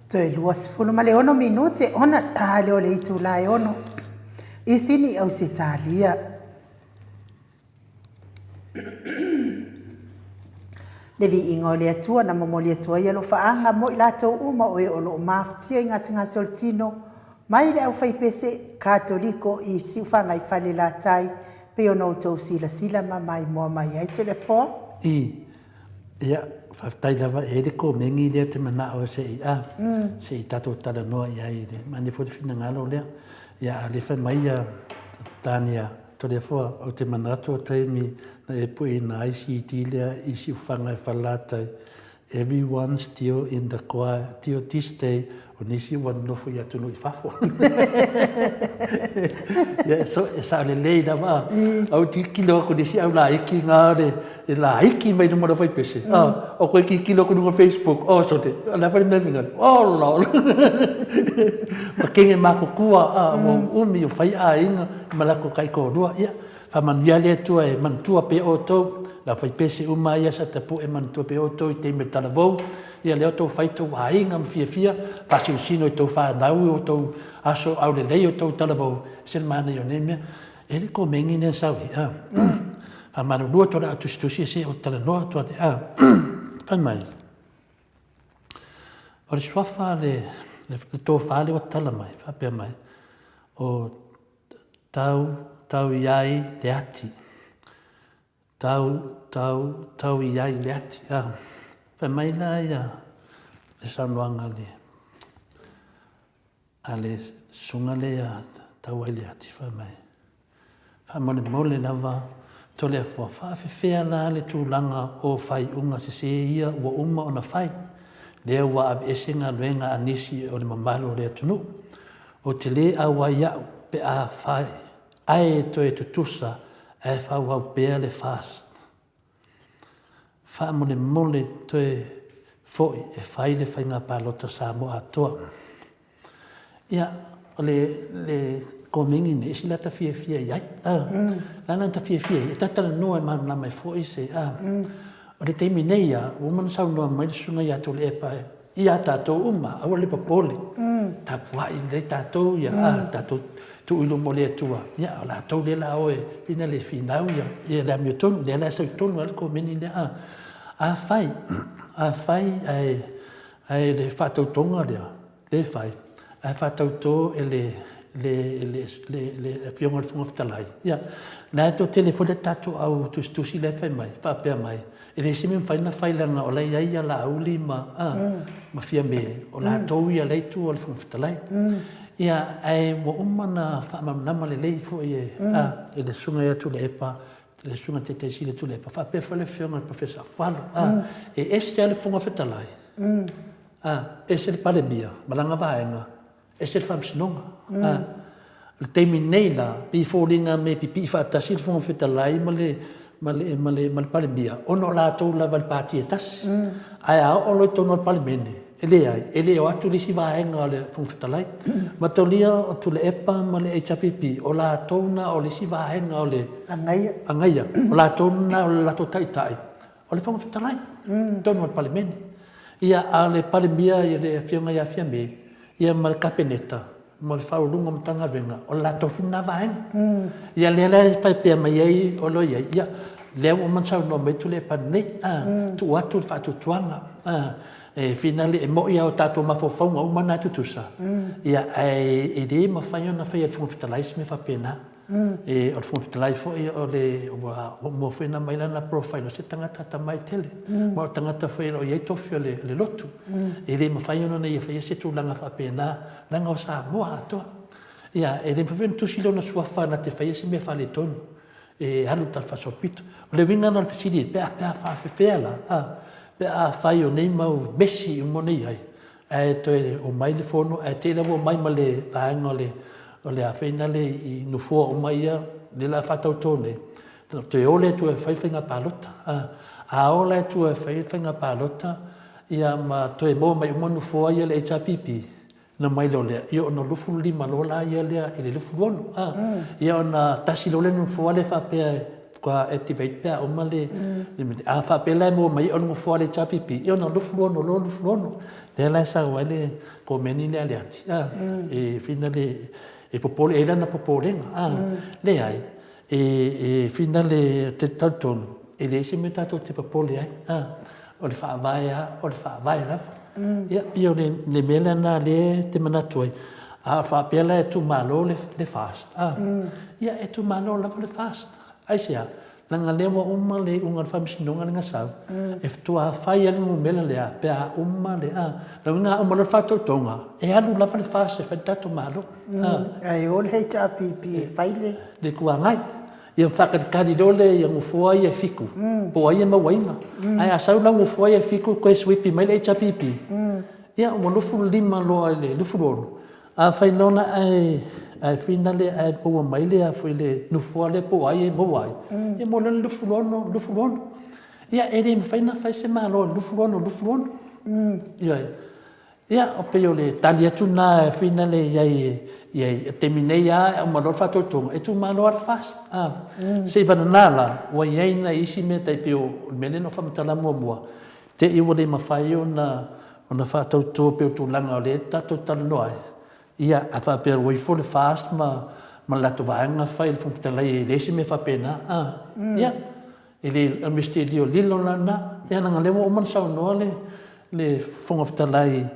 Toe 26 minute ona ta lea o le itula e ono i Sini, Ausetalia. Le viiga o le Atua na momoli atu ai alofaaga mo i latou uma o e o lo o mafutia i gasegase o le tino mai le aufaipese Katoliko i Siufaagaifale Latai, pei ona outou silasila ma maimoa mai ai Toleafoa. I. Ia, faafetai lava, e i ai le komeni lea ou te manao se i, a, se i tatou talanoa i ai i le manaia foi le finagalo lea. Ia, a o lea e fai mai ia Tania Toleafoa, ou te manatu o taimi na e pueina ai CD lea i Siufaga e Falelatai, everyone still in the choir till this day, o nisi ua nonofo i atunuu i fafo. Ia, so, e sao lelei lava. Au tilotilo atu i nisi au laiti na o le e laiti mai luma o le faipese. Ah, o koe tilotilo atu i luga o Facebook, oh sole, o le a foi le mea finagalo? Ola, ola. Ma kene matutua, ah, ua umi o fai aiga ma latou taitoalua. Ia, faamanuia le Atua e manatua pea outou, le aufaipese uma ia sa tapue manatua pea outou i taimi o le talavou. Ia lea outou fai tou aiga ma fiafia, faasinosino i tou fanau i outou aso aulelei o tou talavou, e ese le manaia o nei mea. E le komeni lea sau i a. Faamalulu atu o le a tusitusi se o talanoa atu ane a. Fai mai, o le suafa le, le, le tofa lea ua tala mai, faapea mai, o tau, tau i ai le ati. Tau, tau, tau i ai le ati. A. Fai mai la ia le saunoaga le, a le susuga lea Tauaileati, fai mai, Faamolemole lava Toleafoa, faafefea la le tulaga o faaiuga sese ia ua uma ona fai, lea ua aveese galuega a nisi o le mamalu o le atunuu? Ou te le auai au pe a fai ae toe tutusa ae faaauau pea le fast. Faamolemole toe foi e fai le faiga palota Samoa atoa. Ia, o le, le komeni nei, e sili lava ta fiafia i ai. A, la na ta fiafia ai, e talatalanoa e malamalama ai foi se, a. O le taimi nei lava, ua uma ona saunoa mai le susuga ia Tuilaepa ia tatou uma, aua le popole, tapuai lelei tatou ia, a, tatou tuu i luma o le Atua, ia, o latou lea o le a o e pina le finau ia, ia le amiotonu, lea la e sau i totonu lava le komeni lea, a. Afai, afai ae, ae le faatautoga lea, lea e fai, ae faatauto e le, le, le, le, le Afioga i le Fofoga Fetalai, ia, la e toatele foi le tatou au tusitusi la e fai mai, faapea mai, E leai se mea e mafai ona fai leaga o la e i ai ia Laauli ma, a, ma Fiame, o latou ia la e i tua o le Fofoga Fetalai. Ia, ae ua uma ona faamalamalama lelei foi e, a, e le Susuga ia Tuilaepa, le Susuga i le Taitai Sili o Tuilaepa, faapea foi le Afioga i le Professor Afualo, a, e ese lava le Fofoga Fetalai, a, ese le Palemia ma lana vaega, Ese le faamasinoga. O le taimi nei la, pei e foliga me pipii faatasi le Fofoga Fetalai ma le, ma le, ma le, ma le Palemia, ona o latou lava i le pati e tasi. Ae a oo loa i totonu o le Palemene, e leai, e le o atu le isi vaega o le Fofoga Fetalai. Mataulia o Tuilaepa ma le HRPP, o latou na o le isi vaega o le Agaia. Agaia. O latou na o le latou taitai, o le Fofoga Fetalai, i totonu o le Palemene. Ia, a o le Palemia, le Afioga ia Fiame, ia ma le Kapeneta ma le Faauluuluga o Matagaluega, o le latou foi lena vaega. Ia lea la e faapea mai ai o lo o i ai, ia, lea ua uma ona saunoa mai Tuilaepa nei, a, tuu atu le faatuatuaga, a, e finale, e moni lava o tatou mafaufauga uma na e tutusa, ia, ae e le mafai ona faia e le Fofoga Fetalai se mea faapena. E, o le Fofoga Fetalai foi o le, ua uma foi ona aumai lana profile, o se tagata atamai tele, ma o le tagata foi o lo o i ai tofi o le lotu. E le mafai ona ia faia se tulaga faapena, leaga o Samoa atoa. Ia, e le mafai foi ona tusi lona suafa na te faia se mea faaletonu, e alu i le talafaasolopito. O le uiga lena o le fesili, pe a, pe a faafefea la, a, pe a fai o nei mau mesi uma ona i ai, Ae toe omai le fono, ae te i la ua omai ma le vaega o le, o le a fai na le i nofoa uma ia, lea la faatauto nei, toe o lea tua e fai le faiga palota. A, a o la e tua e fai le faiga palota, ia ma toe maua mai uma nofoa ia le HRPP, na mai loa lea, ia ona 25 loa la ia lea i le 26, a. Ia ona tasi loa lea nofoa lea faapea e. faatoa activate pe a uma le limit. A faapea la e maua mai ai o le nofoa a le HRPP, ia ona 26 loa 26. Lea la e sau ai le komeni lea a Leati, a, e finale e popole, e i ai lana popolega, a, leai, e finale ou te talitonu, e leai se mea tatou te popole ai, a, o le Faavae lava, o le Faavae lava. Ia, pei o le mea lena lea e te manatu ai, a faapea la e tumalo le FAST, a, ia e tumalo lava le FAST. Aisea? Leaga lea ua uma le iuga o le Faamasinoga lea na sau, e faatoa fai lava le numera lea pe a uma le, a, lona uiga a uma loa le faatautoga, e alu lava le FAST e fai le tatou Malo. A. Ae o le HRPP e fai le. Le Itu Agai. Ia faatalitali loa le ia nofoa ia e fitu, po o ai e mauaina. Ae a sau la nofoa ia e fitu toe sweep mai le HRPP, ia ua 25 loa i le 26. Afai loa la ae ae finale ae maua mai le a foi le nofoa lea po o ai e maua ai, ia maua loa le 26, 26. Ia e le mafai ona fai se Malo i le 26, 26. Ioe. Ia, pei o le tali atu lena e finale i ai i ai i le taimi nei lava e aumai loa le faatautoga, e tumalo lava le FAST. A, seivanana la, ua i ai nai isi mea tai pei o le mea lea na ou faamatala muamua, te i ua le mafai ona ona faatauto pei o tulaga o lea tatou te talanoa ai, ia, a faapea ua ifo le FAST ma ma le latou vaega fai i le Fofoga Fetalai e leai se mea faapena, a, ia, E le, o le mea lilolilo la lena. Ia leaga o lea ua uma ona saunoa le, le Fofoga Fetalai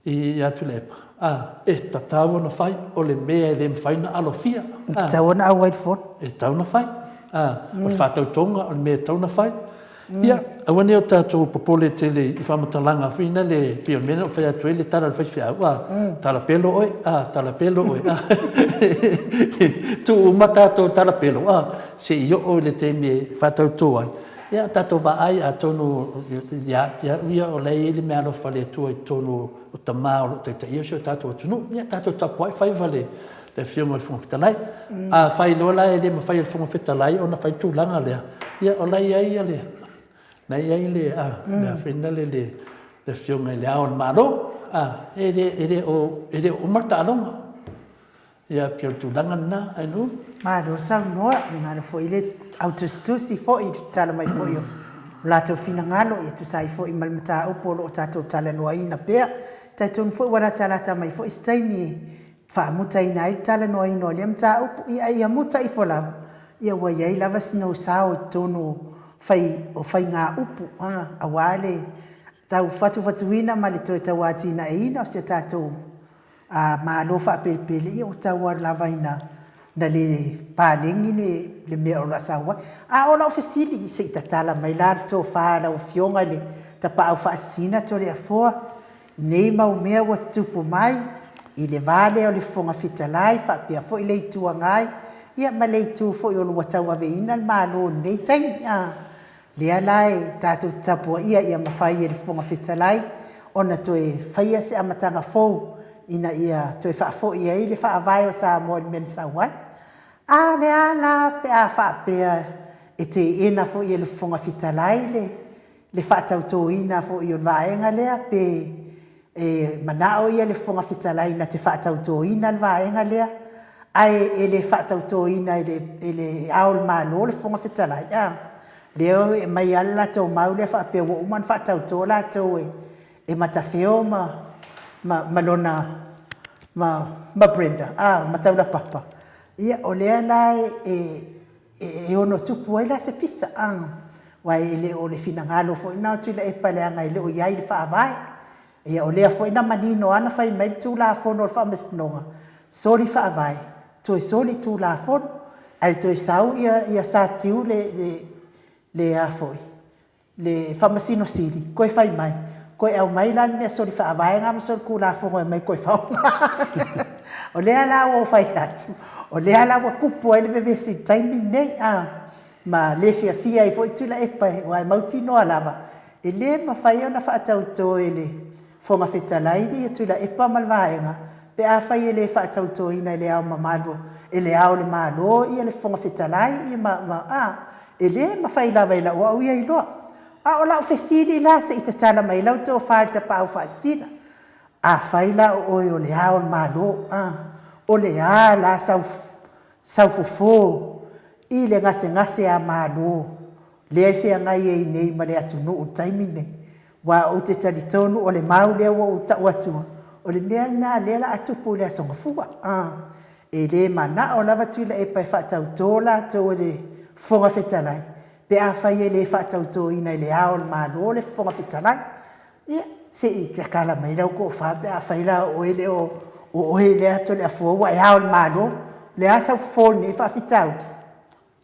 ia Tuilaepa, a, e tatau ona fai, o le mea e le mafai ona alofia. E tatau ona auai le fono. E tatau ona fai. A, o le faatautoga o le mea e tatau ona fai. Ia, aua ne i o tatou popole tele i faamatalaga foi na le, pei o le mea lena na ou fai atu ai le tala a le faifeau, a, talapelo oe, a, talapelo oe, a. Tuu uma tatou talapelo, a. Se i oo i le taimi e faatauto ai, ia tatou vaai atonu ia te au ia o la e i ai le meaalofa a le Atua i totonu o tama o lo o taitaia si o tatou atunuu. Ia tatou tapuai faiva le Afioga i le Fofoga Fetalai. Afai loa la e le mafai e le Fofoga Fetalai ona fai le tulaga lea, ia o la e i ai le, la e i ai le, a, le a foi lea le Afioga i Le Ao o le Malo, a, e le, e le o, e le o uma le taaloga. Ia, pei o le tulaga lena, Ainuu. Malo saunoa, malo foi le autusitusi foi i le tatala mai foi o latou finagalo e tusa ai foi ma le mataupu o lo o tatou talanoaina pea. E talitonu foi ua latalata mai foi se taimi e faamutaina ai le talanoaina o lea mataupu, ia a ia muta ifo lava, ia ua i ai lava sina sao i totonu o fai, o faigaupu, aua le taufatufatuina ma le toe tauatinaeina o si a tatou A malo faapelepele, ia ua tau lava ina na le paleni le, le mea o lo a sau ai. A o lau fesili, se i tatala mai la le tofa a lau Afioga i le Tapaau Faasisina Toleafoa, i nei mau mea ua tutupu mai i le va lea o le Fofoga Fetalai faapea foi le Itu Agai, ia ma le itu foi o lo ua tauaveina le Malo i lenei taimi, a. Lea la e tatou te tapuaia ia mafai e le Fofoga Fetalai ona toe faia se amataga fou ina ia toe faafoi ai le Faavae o Samoa i le mea na sau ai. A o le a la pe a faapea e teena foi e le Fofoga Fetalai le le faatautoina foi o le vaega lea pe E manao ia le Fofoga Fetalai na te faatautoina le vaega lea, ae e le faatautoina e le, e le Ao o le Malo le Fofoga Fetalai, a. Lea e aumai lava le latou mau lea faapea ua uma ona faatauto latou e, e Matafeo ma, ma, ma lona, ma, ma Brenda, a, ma Taulapapa. Ia, o lea la e, e, E ono tupu ai la se pisa, aua e le o le finagalo foi lena o Tuilaepa leaga e le o i ai i le Faavae. Ia o lea foi na manino lava na fai mai le Tulafono o le Faamasinoga, soli Faavae, toe soli Tulafono, ae toe sau ia Satiu le, le, le a foi, le Faamasino Sili, toe fai mai, toe aumai la le mea soli faavae na ma soli tulafono e aumai toe faaaoga. O lea la ua ou fai atu, o lea la ua tupu ai le vevesi i le taimi lenei, a, ma le fiafia ai foi Tuilaepa aua e mautinoa lava, e le mafai ona faatauto e le Fofoga Fetalai ia Tuilaepa ma le Vaega pe afai e le faatautoina e le Ao Mamalu, e le Ao o le Malo ia le Fofoga Fetalai ma, ma, a, E le mafai lava i lau au ia iloa. A o lau fesili la se i tatala mai lau tofa i le tapaau faasisina, afai la o oe o le Ao o le Malo, a, o le a la sau, sau fofo i le gasegase a Malo lea e feagai ai nei ma le atunuu i le taimi lenei. Aua ou te talitonu o le mau lea ua ou tau atua, o le mea lena lea o le a tupu i le Aso Gafua. E le manao lava Tuilaepa e faatauto latou e le Fofoga Fetalai pe afai e le faatautoina e Le Ao o le Malo le Fofoga Fetalai. Ia, se i tatala mai lau tofa pe afai la o oe lea o oe lea Toleafoa ua e Ao o le Malo. O le a sau fofo i lenei faafitauli?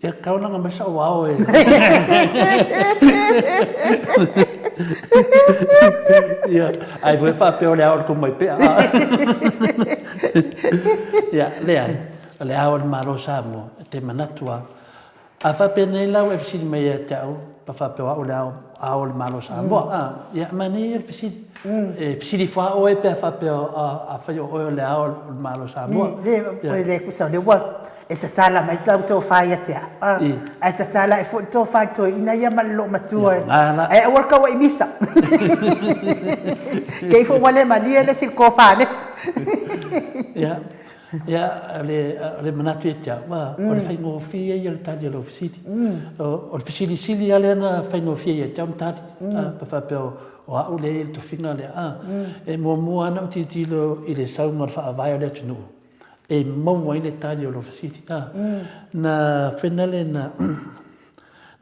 Ia tau laga mai sa'u ao e. Ia, ai foi faapea o le ao o le Tomaipea. Ia, leai, o le ao o le Malo o Samoa, e te manatu lava. A faapenei la ua e fesili mai ia te au, pa faapea o au le ao, ao o le Malo o Samoa. A, ia, manaia ia le fesili. E fesili ifo lava oe pe a faapea afai o oe o le Ao o le Malo o Samoa. Le, le, tusa o lea ua e tatala mai lau tofa ia te au, ae tatala ae foi le tofa i le toeaina ia ma le loomatua, ae aua le tauai misa. Kei foi ua le malie le isi i le tofa a le isi. Ia, ia, o le manatu ia te au, o le faigofie ia o le tali o lau fesili. O le fesili sili lava lea na faigofie ia te au ona tali, pe faapea o au lea e i ai le tofiga lea. E muamua lava ona ou tilotilo i le sauga o le faavae o le atunuu, e maua ai le tali o lou fesili. Na finale na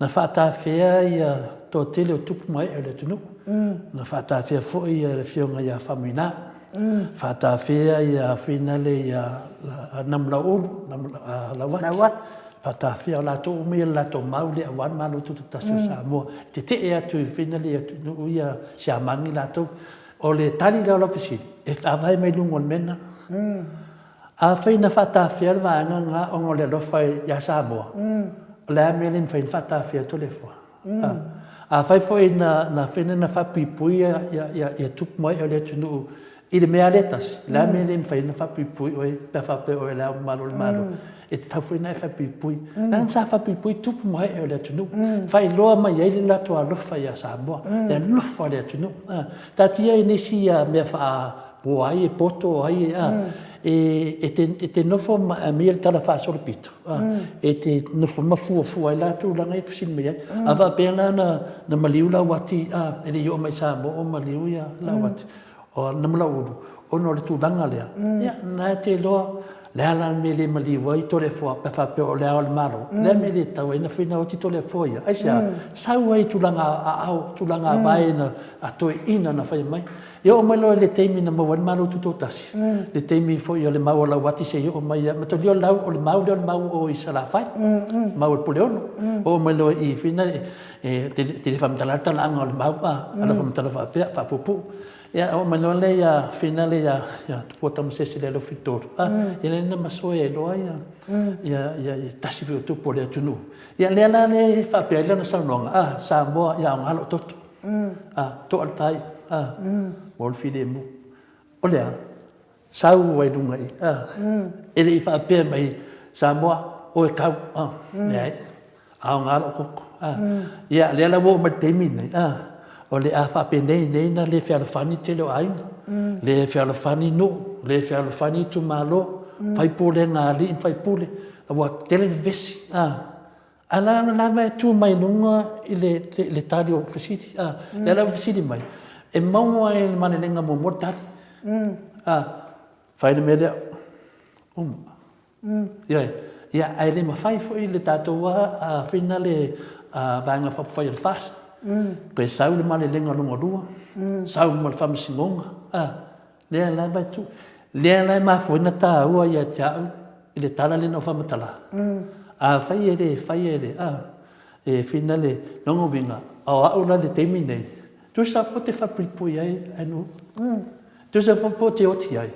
na faatafea ia toatele o tupu ma ee o le atunuu. Na faatafea foi ia le afioga ia Faumuina. Faatafea ia finale ia Namulauulu, Lauaki. Faatafea o latou uma ia le latou mau lea aua le Malo Tutoatasi o Samoa. Tetee atu i finale i atunuu ia Siamani latou. O le tali lea o lau fesili, e faavae mai luga o le mea lena. Afai na faatafea le vaega lena ona o le alofa ia Samoa, o le a le mea e le mafai ona faatafea atu Toleafoa? Afai foi na fai na faapuipui ia tupu ma ee o le atunuu i le mea lava lea e tasi, o le a le mea e le mafai ai ona faapuipui oe pe a faapea o oe o Le Ao Mamalu o le Malo? E tatau foi ona e faapuipui. Leaga sa faapuipui tupu ma ee o le atunuu, faailoa mai ai le latou alofa ia Samoa, le alofa o le atunuu. Taatia ai nisi mea faa po o ai e poto o ai e, e te nofo ma aumai le tala faasolopito, e te nofo ma fuafua ai la tulaga ia e fesili mai ai. A faapea la na maliu Lauati, e le i oo mai i Samoa o maliu Lauati. O Namulauulu, ona o le tulaga lea, ia, na e te iloa, le a la le mea e le maliu ai Toleafoa pe a faapea o le Ao o le Malo, o le a le mea e le tatau ai ona fai oti Toleafoa ia? Aisea? Sau ai i tulaga aao, tulaga avae na a toeaiina na fai mai. Ia oo mai loa i le taimi na maua ai le Malo Tutoatasi, le taimi foi o le mau a Lauati se i oo mai ia, mataulia o le lau, o le mau lea o le mau o i Salafai, mau a le Puleono. Oo mai loa i Fina, E te le faamatala le talaaga o le mau a, a lau faamatala faapea, faapuupuu. Ia, oo mai loa lea ia finale ia, ia Tupua Tamasese lea Lofitolu, a, ia lea na masoe ai loa ia, ia, ia, ia tasi foi o tupu o le atunuu. Ia, lea la lea e faapea ai lana saunoaga, a, Samoa, ia aoga lou toto, a, toa le tai, a, mo le filemu. O le a? Sau ai luga i, a, e le i faapea mai Samoa, oe kau, a, leai, aoga lou koko, a. Ia, lea la ua oo mai i le taimi lenei, a, o le a faapenei nei na le fealofani le tele o aiga, le fealofani nuu, le fealofani itumalo, faipule a alii ma faipule, ua tele vevesi, a. A la lava e tu mai luga i le tali o fesili, a, lea la ua fesili mai, e maua ai le malelega muamua le tali. A, fai le mea lea, uma. Ioe. Ia, ae le mafai foi le tatou a fina le Vaega Faaupufai o le FAST, toe sau le malelega lona lua, sau ma le Faamasinoga, a, Lea lava e tu. Lea la e mafua ai ona taua ia te au i le tala lea na ou faamatala. Afai e le faia e le a, e fina le lona uiga, o au la i le taimi nei, tusa po te faapuipui ai ae nuu. Tusa foi po te oti ai,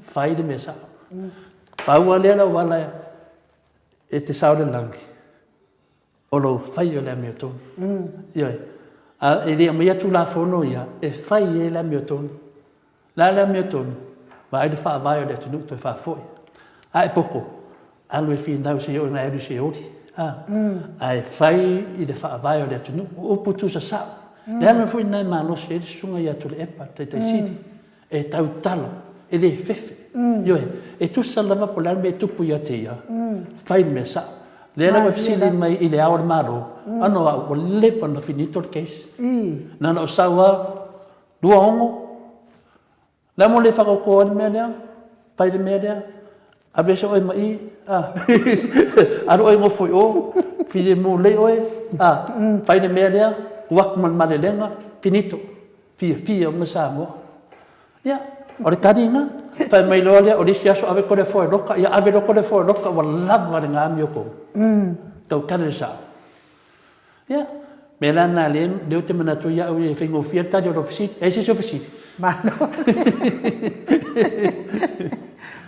fai le mea sao. Pau lava lea lau ala e te sao i le lagi, o lou fai o le amiotonu. Ioe. A e le aumaia Tulafono ia e fai ai le amiotonu. O le a le amiotonu? Vaai le faavae o le atunuu toe faafoi. A e poto, alu e finau se i oo ina e alu i se oli. A, ae fai i le faavae o le atunuu. O upu tuusasao. Le ala foi lena e malosi ai le susuga ia Tuilaepa, le Taitaisili. E tautala, e le fefe. Ioe, e tusa lava po o le a le mea e tupu ia te ia, fai le mea sao. Lea la ua e fesili mai i le Ao o le Malo, ano au ua leva ona finito le case. Na ona ou sau lava, 26, le a mo le faatauto ai le mea lea, fai le mea lea, aveese oe ma i, a, alu oe nofo i o, filemu lelei oe, a, fai le mea lea, tuu atu ma le malelega, finito. Fiafia uma Samoa. Ia, o le tali lena. Fai mai loa lea, o le isi aso ave toleafoa e loka, ia ave loa toleafoa e loka, ua lava lena amiotonu. Tautala le sao. Ia, mea la lena lea, lea ou te manatu ai au e faigofie le tali o lau fesili. E i ai se isi o fesili? Malo.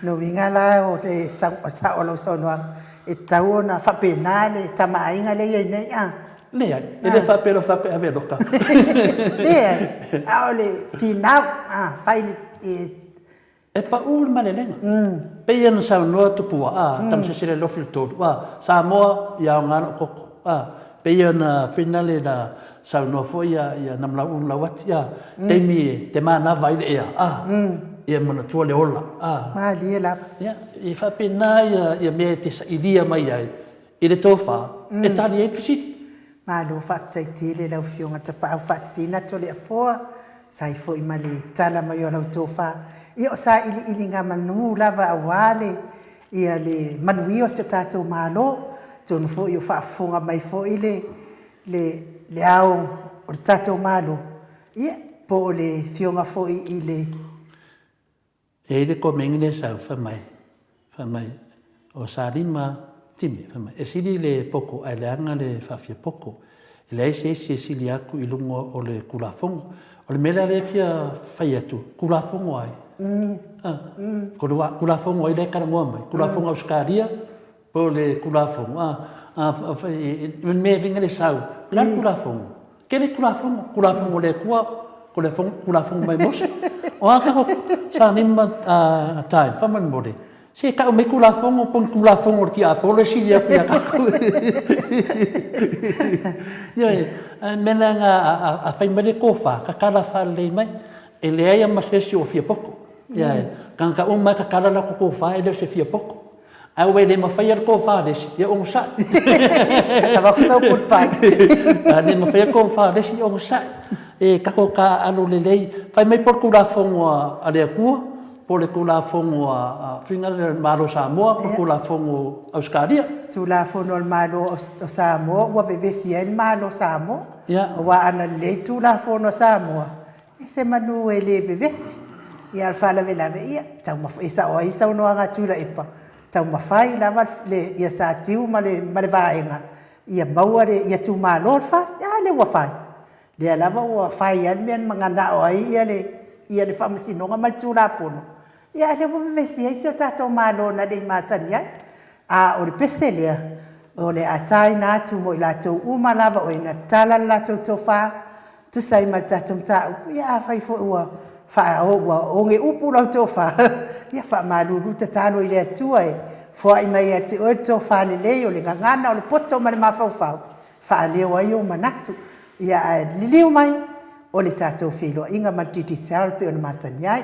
Lona uiga la o le sao o lau saunoaga, e tatau ona faapena le Tama a Aiga lea e i ai nei a? Leai, e le faapea loa faapea ave loka. Leai, a o le finau, a, fai le... E pau le malelega. Pei ona saunoa Tupua, a, Tamasese le Alofi le Tolu, a, Samoa, ia aoga lou koko, a, pei ona finale na saunoa foi ia, ia Namulauulu Lauati, a, taimi e te manava ai le ea, a, ia manatua le ola, a. Malie lava. Ia, e faapena ia, ia mea e te sailia mai ai i le tofa e tali ai le fesili. Malo faafetai tele lau Afioga Tapaau Faasisina Toleafoa, sa ai foi ma le tala mai o lau tofa. Ia o sailiiliga manu lava aua le ia le manuia o si o tatou Malo. Atonu foi o faafofoga mai foi le le le Ao o le tatou Malo, ia po o le Afioga foi i le E i ai le komeni lea sau, fai mai, fai mai, o Salima Time, fai mai, e sili le poko ae leaga le faafiapoko. E leai se isi e sili atu i luga o le Tulafono. O le mea la lea e fia fai atu, Tulafono ai? Tulafono ai lea e talanoa mai? Tulafono a Ausetalia po o le Tulafono a, a, le mea e fai le sau, o le a le Tulafono? Tele Tulafono, Tulafono a le Atua, Tulafono mai Mose. O a tatou Salima time, faamolemole, se tau mai Tulafono po o ni Tulafono a le Tiapolo e sili atu ia tatou. Ioe, o le mea lena a fai mai le tofa, tatala faalelei mai. E leai lava ma se isi o fia poto. Ioe, tagata uma lava e tatala latou tofa e le o se fia poto. Ae ua le mafaia le tofa a le isi, ia onosai. Avatu sau goodbye. A le mafaia le tofa a le isi, ia onosai. E tatou taaalo lelei. Fai mai po o le Tulafono a le Atua, po o le Tulafono a le Malo o Samoa, po o le Tulafono a Ausetalia. Tulafono a le Malo o Samoa ua vevesi ai le Malo o Samoa. Aua ana lelei le Tulafono a Samoa, E se manu e le vevesi. Ia a o le faalavelave, ia, e sao ai saunoaga a Tuilaepa, taumafai lava le, ia Satiu ma le, ma le vaega, ia maua le, ia tumalo le FAST. A lea ua fai. Lea lava ua fai lava le mea na mananao ai ia le, ia le Faamasinoga ma le Tulafono, ia a o lea ua vevesi ai si o tatou Malo na le i masani ai. A o le pese lea, o le a taina atu mo i latou uma lava o e na tatala le latou tofa, tusa ai ma le tatou mataupu, ia afai foi ua faa, ua oge upu lau tofa, ia faamalulu tatalo i le Atua e foai mai ia te oe le tofa lelei o le gagana, o le poto ma le mafaufau, faaleo ai ou manatu. Ia ae liliu mai, o le tatou feiloaiga ma le Digicel pei ona masani ai.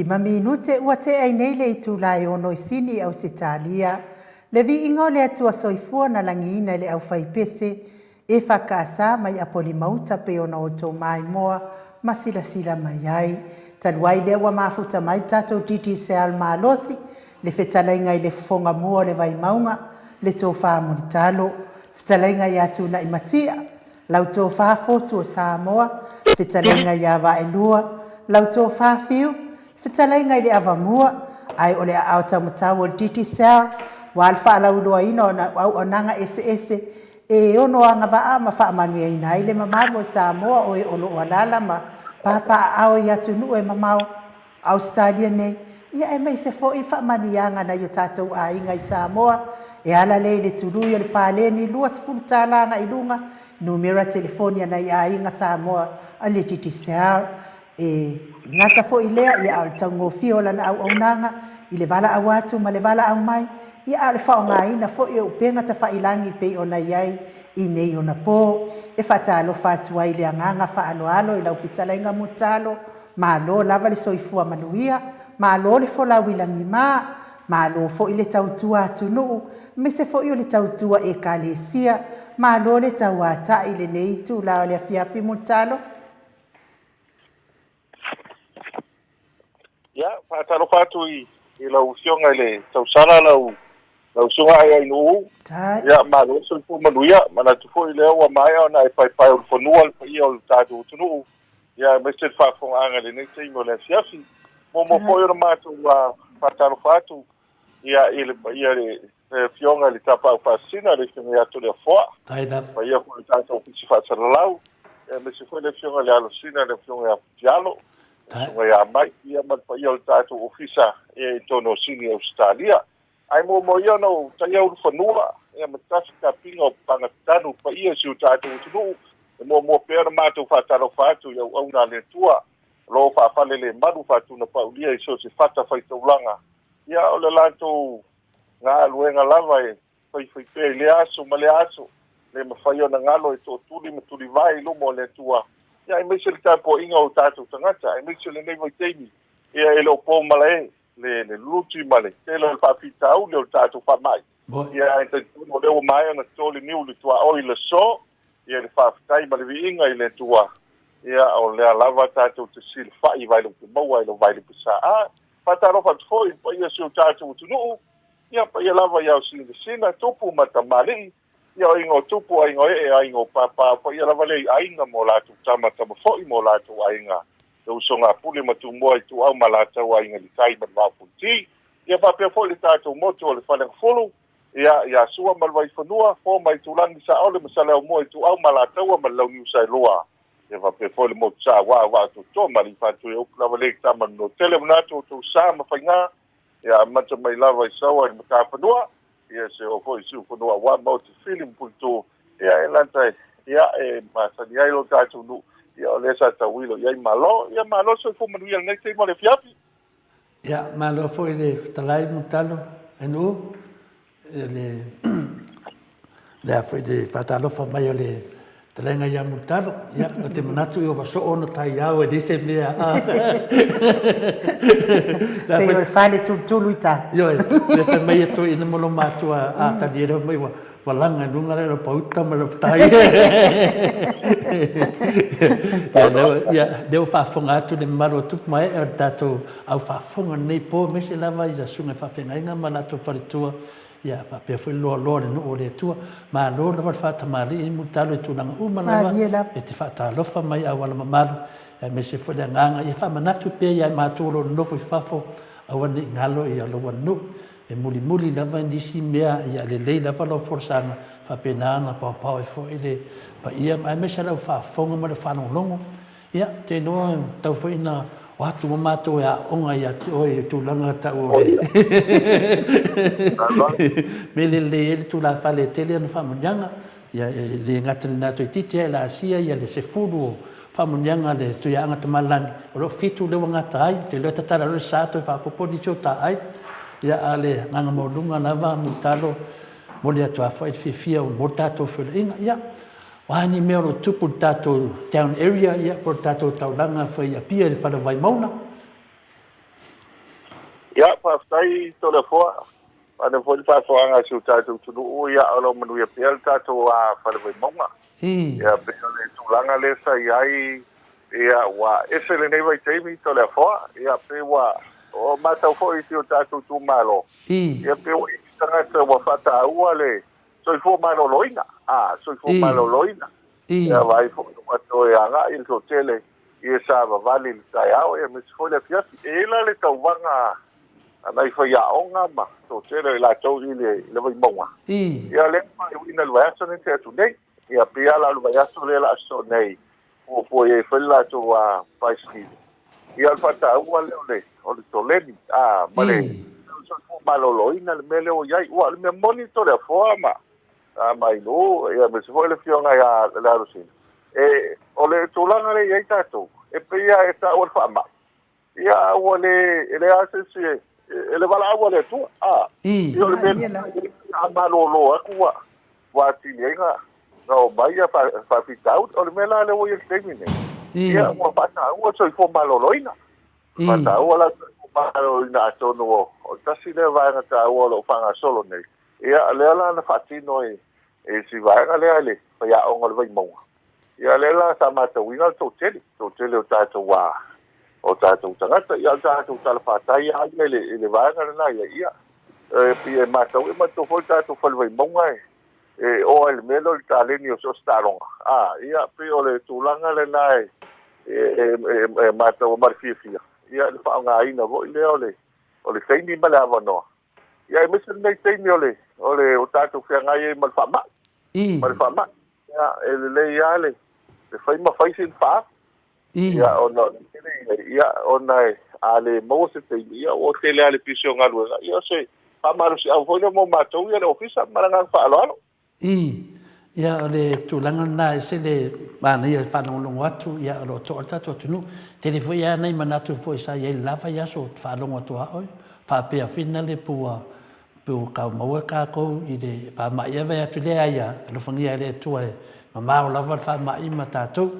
Lima minute ua tea ai nei le itula e ono i Sini, Ausetalia, le viiga o le Atua Soifua na lagiina i le aufaipese e whakaasa mai Apolima-uta pei ona outou maimoa ma silasila mai ai. Talu ai lea ua mafuta mai le tatou Digicel malosi, le fetalaiga i le fofoga mua o le Vaimauga, le Tofa Mulitalo, le fetalaiga ia Tuna'imatia, lau Tofa Fotu o Samoa, le fetalaiga ia Vaelua, lau Tofa Fiu, le fetalaiga i le Avamua, ae o le aao taumatau o le Digicel, ua le faalauiloaina o auaunaga eseese e ono agavaa ma faamanuiaina ai le mamalu o Samoa o e o lo o alaala ma papaaao i atunuu e mamao Ausetalia nei, ia aemaise foi le faamanuiaga a nai o tatou aiga i Samoa e ala lea i le tului o le paleni $20 agai i luga, numera telefoni a nai aiga Samoa a le Digicel. E gata foi i lea, ia a o le taugofie o lana auaunaga i le valaau atu ma le valaau mai, ia a o le faaaogaina foi o upega tafailangi pei ona i ai i nei ona po. E faatalofa atu ai i le agaga faaaloalo i lau fetalaiga Mulitalo, malo lava le soifua manuia, malo le folau i lagima, malo foi le tautua atunuu, aemaise foi o le tautua Ekalesia, malo le tauatai i lenei itula o le afiafi Mulitalo. Ia, faatalofa atu i lau Afioga i le Tausala, lau Susuga Aiainuu. Ia, malo le soifua manuia. Manatu foi lea ua maea ona e paepae ulufanua le paia o le tatou atunuu, ia aemaise le faafofogaaga i lenei taimi o le afiafi. Muamua foi ona matou faatalofa atu ia i le paia i le Afioga i le Tapaau Faasisina, le Afioga ia Toleafoa, paia foi le tatou Ofisa Faasalalau, aemaise foi le Afioga i le Alosina, le Afioga ia Futialo, le Susuga ia Mai, ia ma le paia o le tatou Ofisa i totonu o Sini, Ausetalia. Ae muamua ia ona ou taia ulufanua ia ma tasi tapiga o papagatanu paia i si o tatou atunuu, e muamua pea ona matou faatalofa atu i auauna a le Atua o lo o faafalelemalu faatunapaulia i so o se fatafaitaulaga. Ia, o le latou galuega lava e faifai pea i lea aso ma lea aso, le mafai ona galo e tootuli ma tulivae i luma o le Atua, ia aemaise le tapuaiga o tatou tagata, aemaise lenei vaitaimi, ia e le o po malae le le luluti ma le tele o le faafitauli o le tatou faamai. Ia ae talitonu o lea ua maea ona toto le niu i le tuaoi i le aso, ia le faafetai ma le viiga i le Atua, ia o lea lava tatou te silafai i Vaelupe Maua i lo Vaelupe Sa. A faatalofa atu foi i le paia o si o tatou atunuu, ia paia lava i Aosinasina, tupu ma tamalii, ia o aiga o tupu, aiga o ee, aiga o papa, o paia lava lea i aiga ma o latou tama, tama foi ma o latou aiga, le usoga a Pule ma Tumua, Ituau ma Alataua, Aiga i le Tai ma le Vaa o Fonoti. Ia faapea foi le tatou motu o le Faleagafulu, ia, ia Sua ma le Vaifanua, Fo ma Aitulagi, Saole ma Saleaaumua, Ituau ma Alataua ma le Launiu Saelua. Ia faapea foi le motu sa aua Vaa Totoa ma Aliifato ia upu lava lea i tama no tele manatu o tou sa ma faiga ia amata mai lava i Saua i le Matafanua ia se oo foi i Siufanua aua Maoti Fili ma Puletu ia e lata ia e masani ai lo tatou nuu ia o lea sa tauilo i ai malo ia malo soifua manuia lenei taimi o le afiafi. Ia malo foi le fetalai Mulitalo Ainuu le lea foi le faatalofa mai o le fetalaiga ia Mulitalo. Ia, ou te manatu i ova soo ona taiao e leai se mea. Pei o le fale tulutulu i ta. Ioe, le fai mai e toeaina ma lo matua a taliere mai ua Ua laga i luga lea o pauta ma le tai. Ia, lea ua faafofoga atu le mamalu o tupu ma ee o le tatou au faafofoga lenei po, aemaise lava i susuga i faafeagaiga ma latou faletua, ia faapea foi le loaloa o le nuu o le Atua. Malo lava le faatamalii Mulitalo i tulaga uma lava e te faatalofa mai i auala mamalu, aemaise foi le agaga ia faamanatu pea ia i matou o lo o nonofo i fafo, aua ne i galo ia lou nuu. E mulimuli lava nisi mea, ia lelei lava lau folasaga, faapena ona paopao ai foi le paia aemaise lau faafofoga ma lau faalogologo. Ia, ou te iloa e tatau foi ona o atu ma matou e aooga ia te oe i le tulaga tau o le mea lelei ai le tulafale e tele ana faamanuiaga. Ia, e le gata i lena toeitiiti ae laasia ia le 10 o faamanuiaga a le Tuiaana Tamalani, o lo o fitu lea ua gata ai, ou te iloa e tatala loa le sa toe faaopoopo nisi o taai. Ia, a o le agaga maualuga lava, Mulitalo, momoli atu lava foi le fiafia mo le tatou feiloaiga. Ia, o a ni mea o lo o tupu i le tatou town area, ia, po o le tatou taulaga foi i Apia i le fale o Vaimauga. Ia, faafetai Toleafoa. Faanoa foi le faafofoga a si o tatou atunuu, ia o lo o manuia pea le tatou Fale Vaimauga. Ia, pei o le tulaga lea sa i ai, ia, ua ese lenei vaitaimi Toleafoa, ia, pei ua o matau foi i si o tatou itumalo, ia, pei ua i ai isi tagata ua faataua le soifua maloloina, a, soifua maloloina. Ia, vaai foi ua toe agai le toatele i e savavali i le taeao aemaise foi le afiafi. E i ai la le tauvaga a nai faiaoga ma toatele o i latou i le Vaimauga, ia lea na faaiuina i le vaiaso lea na tea atu nei. Ia pei lava la o le vaiaso lea o le a sosoo nei, fuafua i ai e fai le latou paesikili. Ia o le faataua lea o le o le toleni, a, ma le soifua maloloina le mea lea ua i ai. Ua o le mea moni Toleafoa ma A mai nuu, ia aemaise foi le Afioga ia Lealosina, e, o le tulaga lea e i ai tatou, e pei lava e taua le faamai, ia a ua le, e leai lava se isi e, e le valaau a le Atua, a, ia o le mea lena e a malolo atu ua, ua atili ai na, na omai ia faafitauli. O le mea la lea ua i ai i le taimi nei, ia ua faataua le soifua maloloina. Faataua la le soifua maloloina atonu o, o le tasi lea vaega taua o lo o faagasolo nei, Ia, lea la na faatino e si vaega lea i le faiaoga o le Vaimauga, ia lea la sa matauina le toatele, toatele o tatou o tatou tagata. Ia, o le tatou talafatai lava ia i le vaega lena ia, ia, e pei e matau, e manatua foi le tatou fale Vaimauga e e oa i le mea lea o le taleni o so o se taaloga. A, ia, pei o le tulaga lena e e matau ma le fiafia, ia, le faaaogaina foi lea o le taimi ma le avanoa. Ia aemaise lenei taimi o le o le o tatou feagai ai ma le faamai. Ma le faamai. Ia e lelei lava le le fai ma fai sina faaafu. Ia ona o le tele ia ona e a le maua se taimi ia ua tele lava le pisi o galuega. Ia o se faamalosiau foi lea mo matou ia le ofisa ma le agaga faaaloalo. I, ia o le tulaga lena e ese le manaia i le faalogologo atu, ia o lo o toa le tatou atunuu. Tele foi lava nai manatu foi sa i ai i le la vaiaso ou te faalogo atu lava oe, faapea foi na le pua pua kau maua tatou i le faamai ave atu lea ia alofagia e le Atua e mamao lava le faamai ma tatou.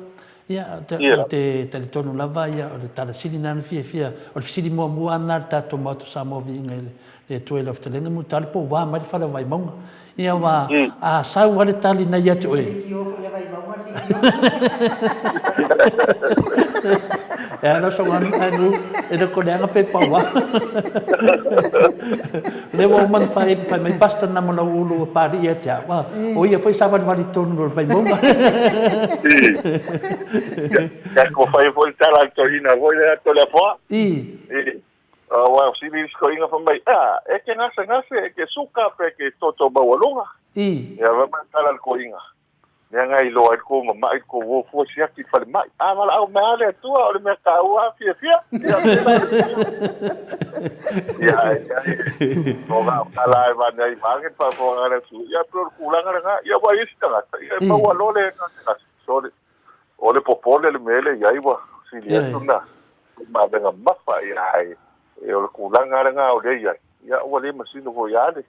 Ia, ou te talitonu lava ia o le tala sili lena na fiafia, o le fesili muamua lava lena a le tatou Maota Samoa Viiga i le Atua i lau fetalaiga Mulitalo po ua mai le fale o Vaimauga. Ia aua a sau lava le tali na ia te oe. E ala so anu anu e le koleaga pe paua. Le ua uma na fai fai mai pastor na mo lau ulu ua pali ia te au. Ah, o ia foi savalivali tonu o le Vaimauga. Ia ko fai foi le tala a le toeaina foi lea Toleafoa. Aua o sili isi toeaina fai mai, a, e ke gasegase, e ke suka pe ke toto maualuga. Ia fai mai le tala a le toeaina, mea na iloa ai le kou mama'i le kou o fua siaki i le falemai. A valaau mai lava le Atua, o le mea taua lava fiafia. Ia pēlā le mea. Ia, ia, o ga o tala e vane ai vaage le faafofoga a le atunuu. Ia pei o le tulaga lena. Ia aua e i ai isi tagata, ia e maua loa le gasegase. Sole, o le popole le mea lea i ai ua sili atu na mavega mafa. Ia, ae o le tulaga lena o lea i ai. Ia ua le masino foi lava le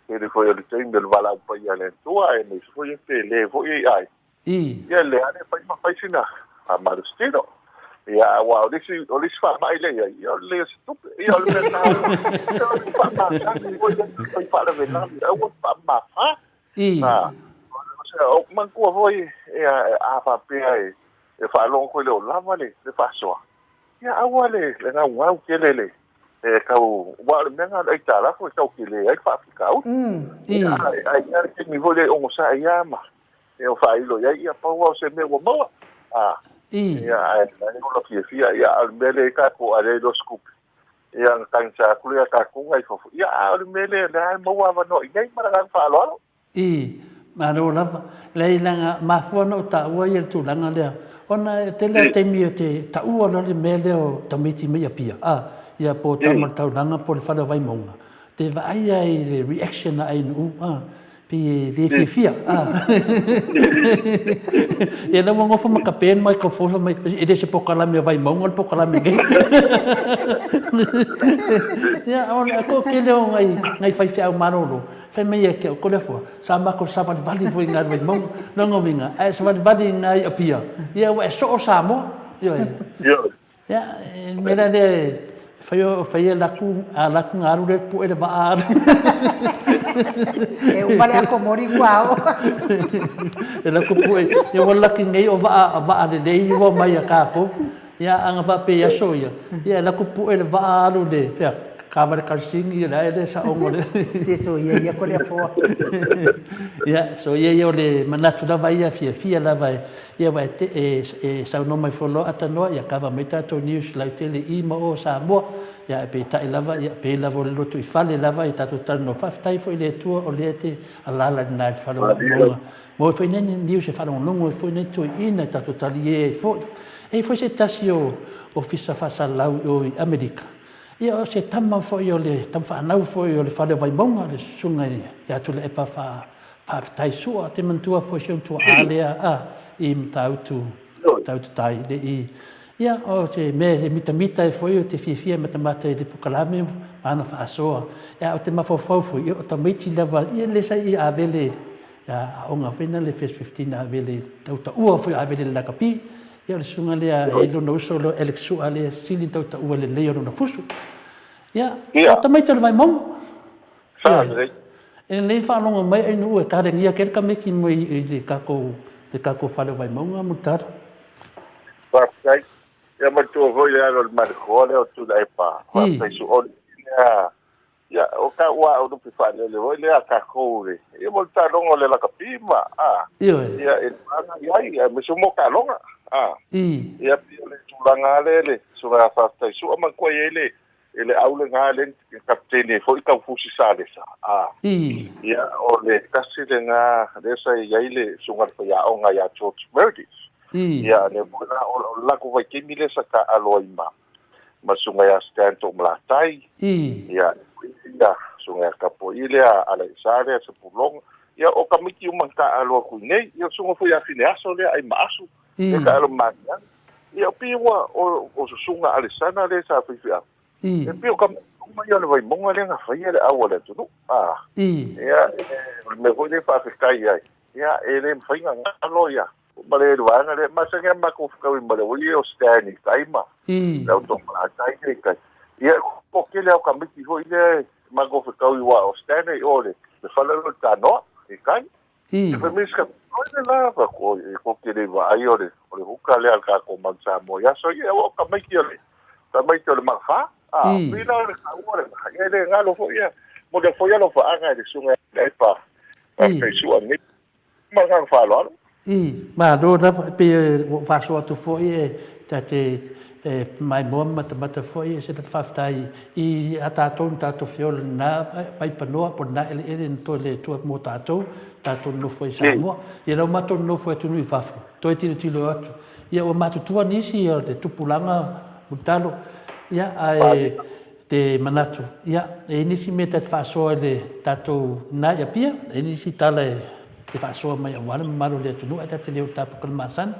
tele foi o le taimi o le valaau paia a le Atua, aemaise foi e pele foi e ai. Ia lea le fai ma fai sina faamalositino. Ia, aua o le isi, o le isi faamai lea i ai, ia o le leai o se tupe. Ia o le mea taua, ia o le faamasani foi lea e fai faalavelave, aua le faamamafa. O manatua foi, ia, a faapea e faalogo foi e le o lava le faasoa, ia aua le gaugau tele le e tau, aua o le mea lena o le aitalafu e tau tele ai le faafitauli. Ia, ae i ai le taimi foi lea e onosai lava ma e faailo i ai, ia pau lava o se mea ua maua. Ia, ae ola fiafia, ia, a o le mea lea i tatou a leai loa se tupe, ia ona tagisa atu lea ia tatou nai fafo, ia, a o le mea lea, o lea lava e maua avanoa i inei ma le agaga faaaloalo. I, malo lava. Leai leaga mafua ona ou taua ia le tulaga lea, ona e tele lava taimi e te taua loa le mea lea o tamaiti mai Apia, a, ia po o tama o le taulaga po o le fale o Vaimauga, te vaai lava i le reaction a Ainuu, a, pei e le fiafia, a. Ia la ua nofo ma ka pen microphone fai mai, e le o se pokalame a Vaimauga le pokalame nei. Ia, ona toatele o nai, nai faifeau malolo, Fai mai ia te au, Toleafoa, sa matou savalivali foi i Galuvaimauga, lona uiga, a e savalivali i ina i Apia, ia ua e soo Samoa. Ioe. Ioe. Ia, e le mea la lea e Fai o fai e laku a laku ngalu le pue le vaa alu. E uma le ako mori kua o. E laku pue e ua laki nei o vaa vaa lelei ua mai a kākou. Ia anga faapea i aso ia, ia e laku pue le vaa alu le fea kava le kalsingi le ae le saogo le. Se so ia ia ko le afoa. Ia so ia ia o le manatu lava ia fiafia lava e Ia aua e te, e, e saunoa mai foi loa Atanoa, ia kava mai tatou news lautele i ma o Samoa, ia ae peitai lava, ia pei lava o le lotoifale lava i tatou talanoa. Faafetai foi i le Atua o lea e te alaala i lena i le fale o Vaimauga. Maua ai foi nei news e faalogologo ai foi nei toeaiina e tatou talie ai foi. E i ai foi se tasi o Ofisa Faasalalau i o i Amerika, ia o se tama foi o le tama fanau foi o le fale o Vaimauga, le Susuga ia Tuilaepa Faa Faafetai Sua, te manatua foi si ou tuaa lea a i Matautu, Matautu tai le i. Ia, o se mea e mitamita ai foi o te fiafia e matamata i le polokalame ma ana faasoa. Ia, o te mafaufau foi, ia o tamaiti lava, ia le sa i avele, ia, aoga foi na le First 15 avele, tautaua foi avele i le lakapi. Ia, o le susuga lea e lona uso lea o Alex Sua lea sili ona tautaua lelei o lona fusu. Ia, o tamaiti o le Vaimauga. Sa lelei. E lelei faalogo mai ai nuu e kalegia kele tamaiti mai i le tatou le tatou fale o Vaimauga Mulitalo. Faafetai. Ia matua foi le alo o le Malekoa lea o Tuilaepa. Faafetai Suoli lea. Ia o ka ua o lupe faalele foi lea tatou le ia mo le taaloga o le lakapi ma a. Ioe. Ia e ana i ai aemaise mo taaloga. A. I. Ia pei o le tulaga lea le susuga faafetai Sua manatua i ai le E le au lena le kapiteni ai foi Taufusi Salesa, a. Ia, o le tasi lena lea sa i ai le susuga i le faiaoga ia George Meredith. Ia, lea foi la, o le latou vaitaimi lea sa taaalo ai ma, ma le susuga ia Stan Toomalatai. Ia, ia, susuga ia Tapuai lea, Alaisa lea, Sepulona. Ia, o tamaiti uma na taaalo atu i inei. Ia, o le susuga foi ia Fineaso lea, Aimaasu, lea taaalo ma Matiaga. Ia pei ua o o susuga Alesana lea sa faifeau. E pei o ka uma ia o le Vaimauga lea na faia le au a le atunuu. A. Ia o le mea foi lea e faafetai ai. Ia e le mafai ona galo ia ma le vaega lea. Masani lava matou fetaui ma le uia o Stan i tai ma le au Toomalatai lea i tai. Ia o tele lava o tamaiti foi lea matou fetaui aua o Stan e i o le fale lea o le Tanoa i tai. E fai mai si oi le la fa ko e ko ke le vaai o le o le huka lea a le tatou Mount Samoa i aso ia ua o tamaiti o le tamaiti o le Magafa a pei la o le taua le ia e le galo foi ia mo le foi alofaaga i le susuga ia Epa Faafetai nei ma le agaga faaaloalo. Malo lava, e pei ua ou faasoa atu foi e ta te maimoa ma matamata foi e se faafetai i a tatou na tatou feola i lena paipanoa po o lena eleele na toe le Atua mo tatou, tatou nonofo ai i Samoa. Ia la ua matou nonofo i atunuu i fafo, toe tilotilo atu, ia ua matutua nisi o le tupulaga mulitalo, ia ae te manatu, ia e i ai nisi mea ta te faasoa i le tatou na i Apia, e i ai nisi tala e te faasoa mai aua le mamalu o le atunuu ae ta te le o tapuka le masani.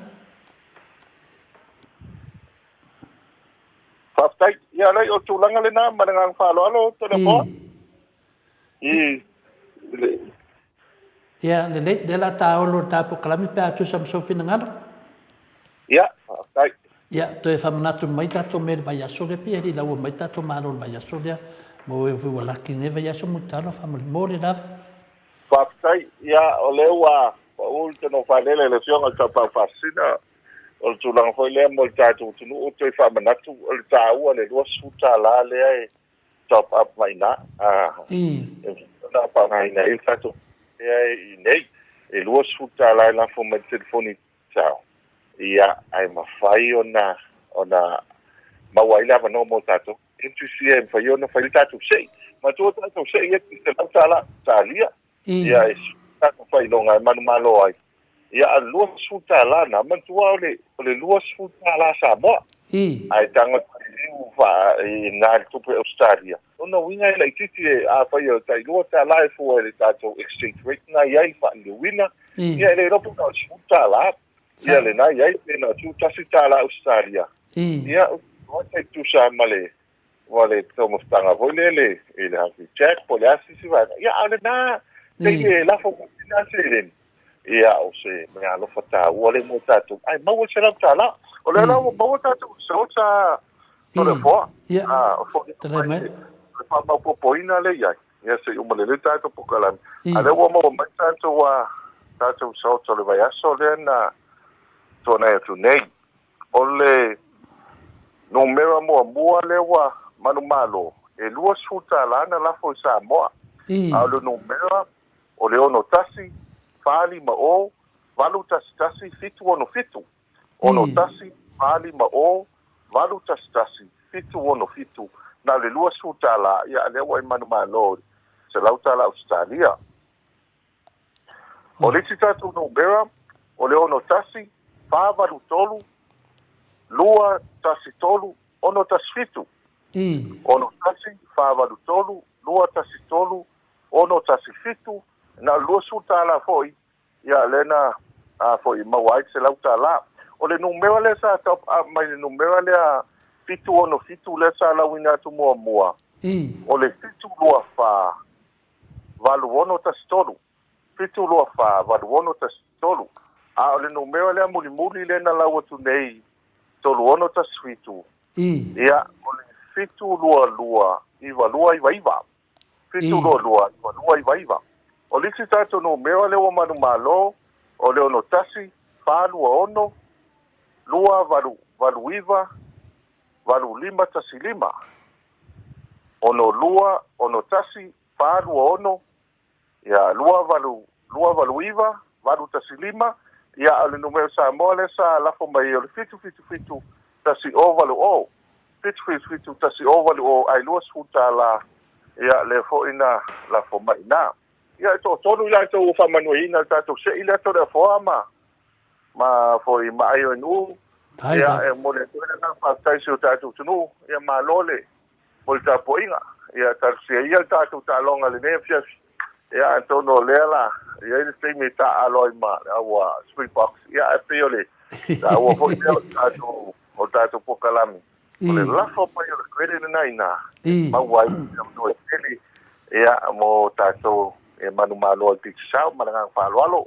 Faafetai. Ia alai o le tulaga lena ma le agaga faaaloalo Toleafoa. I le. Ia lelei, lea la taolo le ta polokalame pe a tusa ma sou finagalo. Ia, faafetai. Ia, toe faamanatu mai tatou mea i le vaiaso lea, pei e le i laua mai tatou malo i le vaiaso lea, mo e ua laki i lenei vaiaso Mulitalo faamolemole lava. Faafetai. Ia, o lea ua pau le tonofalele a le Afioga i le Taupau Faasisina, o le tulaga foi lea mo le tatou atunuu, toe faamanatu, o le taua le $20 lea e top up mai ina, e mafai ona faaaogaina ai le tatou lea i inei, e $20 e lafo mai i le telefoni sao, ia, ae mafai ona ona maua ai le avanoa mo tatou. Interest ia e mafai ona fai le tatou sei. Manatua tatou sei ia e $100 talia, ia e tatou faailoga e manumalo ai. Ia a $20 na, manatua o le o le $20 Samoa. Ae tago i fa i na le tupe Australia. Lona uiga e laitiiti e afai e tai $2 e fua i le tatou exchange rate na i ai faaliliuina, ia e le iloa po na o le $10 ia lena i ai pe na o le $11 Ausetalia. Ia o tai tusa ma le ma le taumafataga foi lele i le Hungry Jack po o le a se isi vaega. Ia a o lena taimi e lafo mai lena seleni, ia o se meaalofa taua lea mo tatou, ae maua le $100. O lea la ua maua tatou results a. Toleafoa. Ia, Ah, o foi talai mai. Le faamaopoopoina lea i ai. Ia se i uma lelei tatou polokalame. I. A lea ua maua mai tatou a tatou results o le vaiaso lea na tuanai atu nei. O le numera muamua lea ua manumalo, e $20 na lafo i Samoa. I. A o le numera o le 61 40 811 767. 61 40 811 767. Na o le $20, ia a lea ua e manumalo i le $100 Ausetalia. O le isi tatou numera, o le 61 483 213 617. 61 483 213 617. Na o le $20 foi, ia lea na a foi maua ai le $100. O le numera lea sa top up mai le numera lea 767 lea sa lauina atu muamua, o le 724 8613. 724 8613. A o le numera lea mulimuli lea na lau atu nei 3617, ia o le 722 9299. 722 9299. O le isi tatou numera lea ua manumalo, o le 61 426 2889 8515. 62 61 426 ia 28 289 815. Ia o le numera Samoa lea sa lafo mai o le 777 1080. 777 1080 ae $20, ia lea foi na lafo mai i ina. Ia e toatolu i latou ua faamanuiaina i le tatou se'i lea Toleafoa ma ma foi ma Aioenuu. Ia e momoli atu ai le agaga faafetai i si o tatou atunuu. Ia malo le mo le tapuaiga. Ia talosia ia le tatou taaloga i lenei afiafi. Ia atonu o lea la i ai le taimi e taaalo ai ma le au Springboks. Ia ae pei o le taua foi lea o le tatou o le tatou polokalame. O le lafo mai o le credit lena i ina e maua ai se avanoa e tele ia mo tatou e manumalo ai Digicel. Ma le agaga faaaloalo.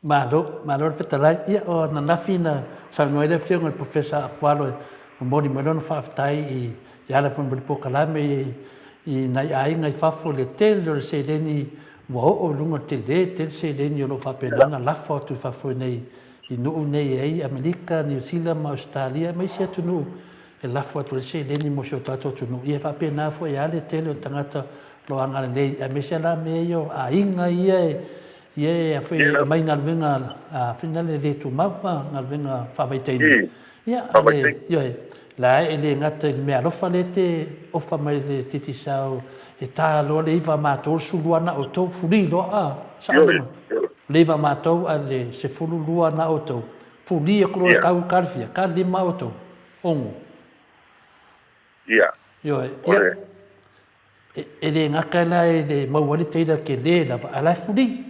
Malo, malo le fetalai. Ia, o ananafi na saunoa ai le Afioga i le Professor Afualo e momoli mai lona faafetai i e ala foi ma le polokalame i i nai aiga i fafo i le tele o le seleni ua oo i luga o le tele tele seleni o lo o faapena ona lafo atu i fafo i nei i nuu nei e ai Amerika, Niu Sila ma Ausetalia ma isi atunuu e lafo atu ai le seleni mo si o tatou atunuu. Ia e faapena foi lava le tele o tagata o lo o agalelei aemaise la mea ia o aiga ia e Ia e foi e aumai galuega a foi na le le tumau a galuega faavaitaimi. Ia a le ioe la e le gata i le mea alofa le te ofa mai le Digicel e ta loa le iva matou le 12 na outou fuli loa a sao le le iva matou a le 12 na outou fuli atu loa kau ka le fia ka lima outou ono. Ia. Ioe ia E le gata la e le maua ai le teila tele lava, a o la e fuli.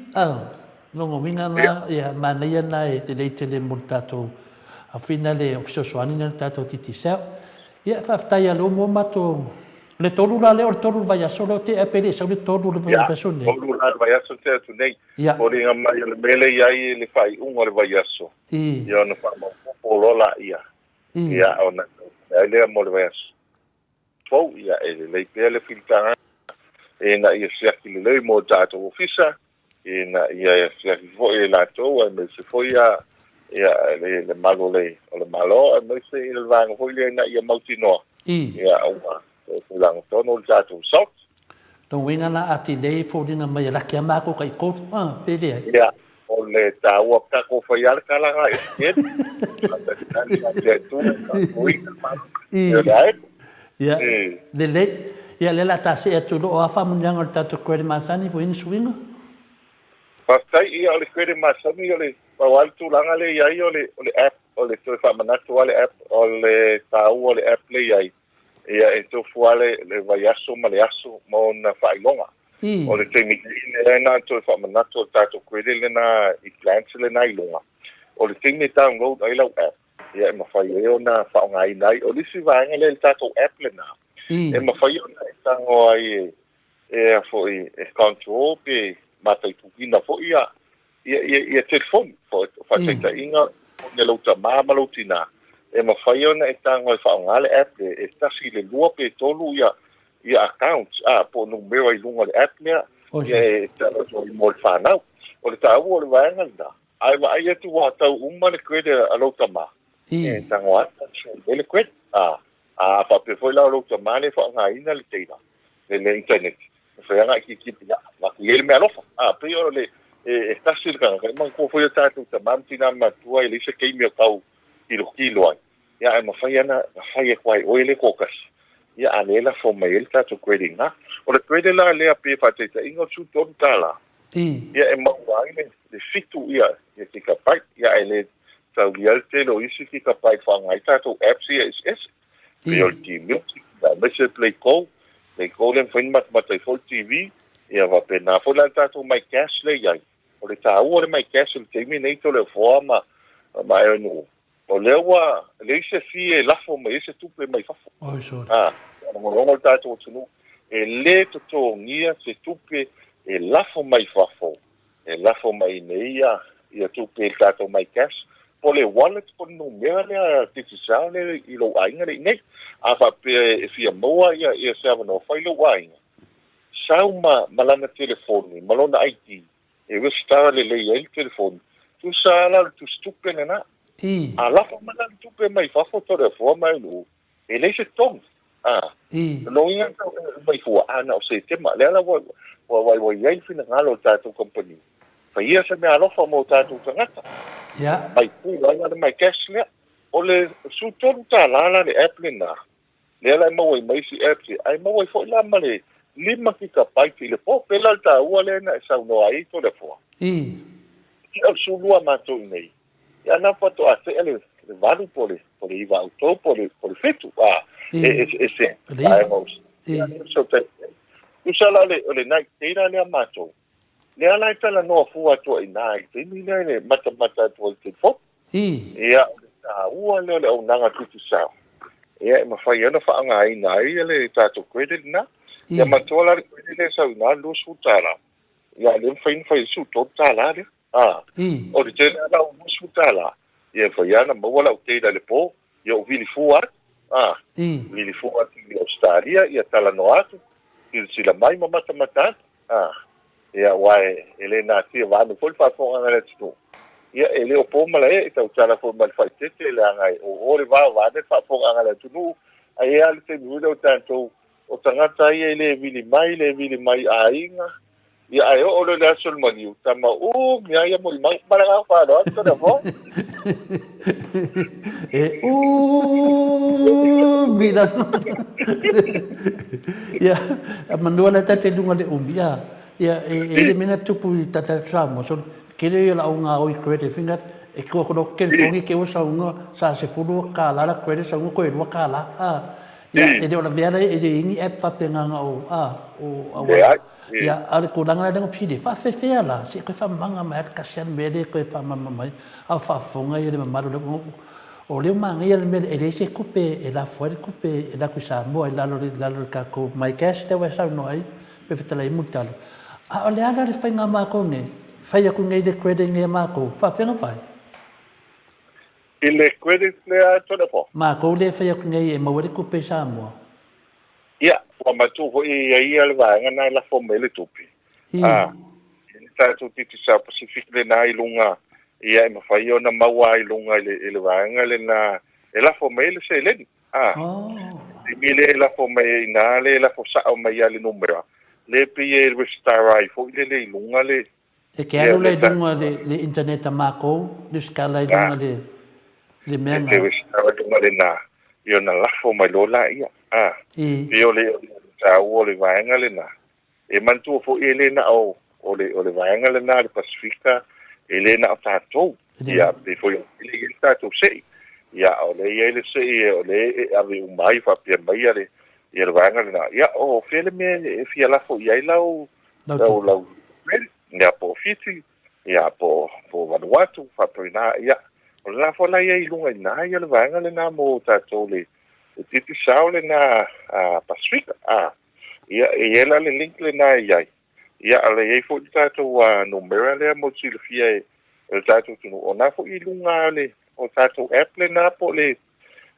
Lona uiga la, ia, manaia lena e lelei tele mo le tatou afina le fesoasoani lena i le tatou Digicel. Ia, faafetai ia lea ua maua matou, le tolu la lea o le tolu o le vaiaso lea o tea pe le i sau le tolu o le vaiaso lenei? Ia, tolu la le vaiaso tea atu nei. Foliga mai o le mea lea i ai i le faaiuga o le vaiaso, ia ona faamaopoopo loa laia, ia ona ai lea mo le vaiaso fou, ia e lelei pea le filitaga ina ia siaki lelei mo tatou ofisa, ina ia siaki foi e latou aemaise foi ia ia le, le malu o le, o le Malo, aemaise i le vaega foi lea ina ia mautinoa ia ua tulaga tonu le tatou result. Lona uiga la a delay foliga mai e laki a matou tai tolu a pe leai? Ia, o le taua tatou fai a le tala na e Ia, lelei. Ia, lea o le a ta see atu i loo a faamanuiaga o le tatou credit masani foi ni suiga. Faafetai. Ia, o le credit masani, o le pau lava le tulaga lea i ai o le o le app, o le toe faamanatu lava le app, o le taua o le app lea i ai, Ia, e tofu lava le, le vaiaso ma le aso ma ona faailoga. O le taimi nei, lea na toe faamanatu o le tatou credit lena i plans lena i luga. O le taimi e download ai lau app, ia e mafai ai ona faaaogaina ai. O le isi vaega lea i le tatou app lena, e mafai ona e tago ai e, e a foi, e control pe mataituina foi ia, ia, ia, ia telefoni. Faataitaiga, o lou tama ma lou tina. E mafai ona e tago e faaaoga le app lea, e tasi i le lua pe tolu ia ia accounts, a, po o numera i luga o le app lea, ia e tala atu ai mo le fanau. O le taua o le vaega lena, a e vaai atu ua tau uma le credit a lou tama, e tago atu ai le credit. A, a faapea foi la o lou tama lea e faaaogaina le data, le internet, e fai lava na tilotilo, ia, avatu i ai le meaalofa. A, pei o le, e tasi le tagata, e manatua foi o tatou tama ma tina matutua e leai se taimi o tau tilotilo ai, ia, ae mafai lava na fai atu ai oe le toatasi, ia, a lea e lafo mai ai le tatou credit ina. O le credit la lea pe faataitaiga o le $13, ia, e maua ai le 7 ia gigabyte, ia, ae le taulia le tele o isi gigabyte faaaoga ai tatou apps ia eseese. Pei o le T-Music, aemaise le Play Go, Play Go lea e mafai ona matamata ai foi le TV, ia faapena foi la le tatou MyCash lea e i ai. O le taua o le MyCash i le taimi lenei Toleafoa ma ma Aaron, o lea ua leai se fee e lafo mai ai se tupe mai fafo. A, logologo le tatou atunuu, e le totogia se tupe e lafo mai fafo, e lafo mai iinei ia ia tupe i le tatou MyCash, po o le wallet po o le numera lea Digicel lea i lou aiga lea iinei. A faapea e fia maua ia ia se avanoa, fai lou aiga, sau ma ma lana telefoni ma lona ID e resitala lelei ai le telefoni, tusa lava la o le tusitupe lena. A lafo mai la le tupe mai fafo Toleafoa ma Ailuu, e leai se totogi. A, lona uiga e mai fua, a na o Setema. Lea la ua ua ua i ai le finagalo o le tatou kamupani, faia se meaalofa mo tatou tagata. Mai pula ai la le MyCash lea. O le $13 la le app lena, Lea la e maua ai ma isi apps ia, ae maua ai foi la ma le 5 gigabyte i le po. Pei la o le taua lea na e saunoa ai Toleafoa. Ia o le 12 matou i inei, ia na faatoa tea le 8 po o le 9 a outou po o le 7, a, e eseese vaega o Tusa la o le night data lea a matou, lea la e talanoa fua atu ai i ina i le taimi lea e matamata atu ai i le telefoni. Ia, o le taua lea o le auaunaga Digicel, ia e mafai ai ona faaaogaina ai le tatou credit lena. Ia manatua la le credit lea e sau i ina le $20, ia lea e mafai ona fai ai le $13 lea. A, o le tele lava o le $20, ia e mafai lava ona maua lau data i le po, ia ou vili fua atu, a, vili fua atu i Ausetalia, ia talanoa atu, silasila mai ma matamata atu. A, ia, aua e le natia vaeane foi le faafofogaaga a le atunuu. Ia, e le o po malae, e tautala foi ma le faaeteete, leaga e oo le va vaeane le faafofogaaga a le atunuu, ae i ai lava le taimi foi lea o tatou, o tagata ia e le vili mai, le vili mai i aiga, ia, ae oo loa i le aso o le maliu, tama umi lava ia molimau. Ma le agaga faaaloalo, Toleafoa. E umi lava. Ia, manua la tate lunga le umi. Ia, ia e e le mena tupu i tata Samoa. So kele ia la unga oi credit fingat e ko ko telefoni ke o saunga sa se fulu ka la la credit saunga ko e lua ka la. Ah. Ia, e le o la mea e le ini app fa pe nganga o ah o awa. Ia, a o le tulaga lea na fesili ai, faafefea la, se i toe faamamaga mai lava le tasi lava le mea lea e toe faamama mai, a o faafofoga ia le mamalu o le atunuu. O lea ua manaia le mea lea, e leai se tupe e lafo ai le tupe e alu atu i Samoa i lalo i lalo o le tatou MyCash lea ua e saunoa ai, pe fetalai ai Mulitalo. A o le a la le faiga a matou nei, fai atu nei le credit nei a matou, faafefea ona fai? I le credit lea Toleafoa? Matou lea e fai atu nei e maua ai le tupe i Samoa. Ia, ua matou foi e i ai ia le vaega na e lafo mai ai le tupe. A, i le tatou Digicel Pacific lena i luga, ia e mafai ona maua ai i luga i le, i le vaega lena e lafo mai ai le seleni. A, taimi lea e lafo mai ai i ina, lea e lafo sao mai lava i le numera, lea e pei e resitala ai foi lele i luga le, E te alu la i luga le, le internet a matou, resitala i luga le, le mea na. E te resitala i luga lena, ia ona lafo mai loa laia. A, pei o le taua o le vaega lena. E manatua foi e le na o, o le, o le vaega lena a le Pasifika, e le na o tatou. Ia, pei foi o lea e i ai le tatou sei. Ia, o lea e i ai le sei o lea e ave uma ai faapea mai ia le, ia le vaega lena. Ia, o fea le mea e fia lafo i ai lau, lau, lau, ia, po o Fiti, ia, po, po o Vanuatu, faapena, ia. O lena foi la e i ai i luga i ina ia le vaega lena mo tatou le, le Digicel lena a Pasifika. A, ia, e i ai la le link lena e i ai. Ia, a o lea e i ai foi le tatou numera lea mo le silafia e le tatou atunuu, o lena foi i luga o le tatou app lena po o le.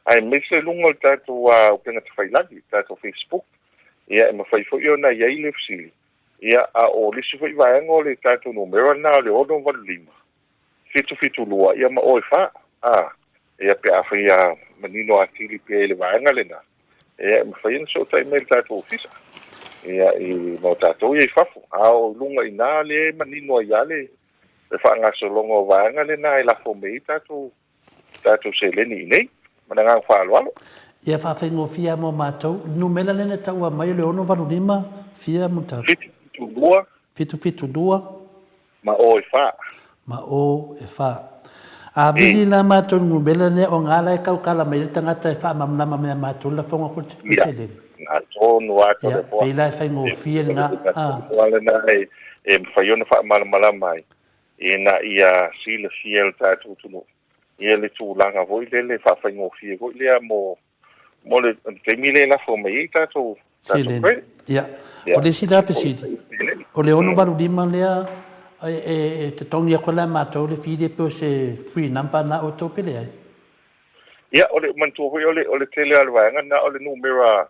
Aemaise i luga o le tatou upega tafailagi, le tatou Facebook, ia e mafai foi ona i ai le fesili, ia a o le isi foi vaega o le tatou numera lena o le 685 772 ia ma o e fa, a, ia pe afai ia manino atili pea i le vaega lena, ia e mafai ona fesootai mai i le tatou ofisa, ia i ma o tatou ia i fafo, a o i luga i ina lea e manino ai lava le faagasologa o vaega lena e lafo mai ai tatou tatou seleni i inei. Ma le agaga faaaloalo. Ia faafaigofie lava mo matou. Le numera lea na taua mai o le 685 fia Mulitalo? 772. 772. Ma o e fa. Ma o e fa. A vili la matou i le numera lea o ga la e tautala mai ai le tagata e faamalamalama mai a matou le lafoga o le seleni. Ia, na tonu lava Toleafoa. Ia, pei la e faigofie lena. A. Lena e mafai ona faamalamalama ai ina ia silafia e le tatou atunuu ia le tulaga foi lele faafaigofie foi lea mo mo le taimi lea e lafo mai ai tatou tatou credit. Ia. O le isi la fesili, o le 685 lea e e totogi atu la e matou le fee lea pe o se free number na outou pe leai? Ia, o le manatua foi o le o le tele lava o le vaega lena o le numera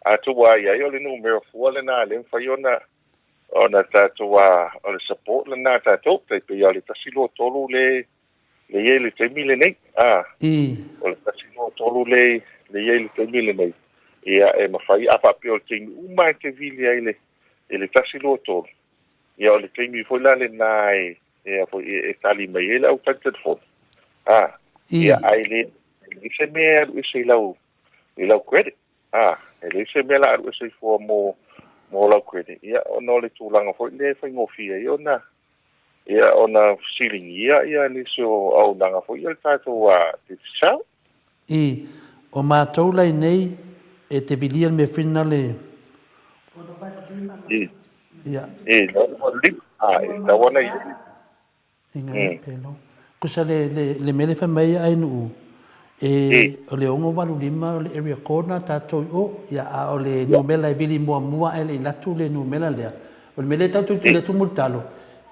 a tou a i ai o le numera fua lena lea e mafai ona ona tatou a o le support lena a tatou tai pei o le 123 le le i ai le taimi lenei a o le 123 le le i ai le taimi lenei ia e mafai a faapea o le taimi uma e te vili ai le i le 123 ia o le taimi foi la lena e e foi e tali mai ai le au tali telefoni a ia ai le le se mea e alu ese i lau i lau credit A, e leai se mea la alu ese i fua mo, mo lau credit, ia, ona o le tulaga foi lea e faigofie ai ona, ia, ona fesiligia ia nisi o auaunaga foi ia a le tatou Digicel. I, o matou la inei e te vilia le mea foi lena le. I, ia. I, 685, a, e tatau ona i ai. Inga pelo. Kusa le le le mele fai mai ai nuu e o le 685 o le area code na tatou i o ia a o le numera e vili muamua ae le i latu le numera lea. O le mea lea tatou te tuli atu Mulitalo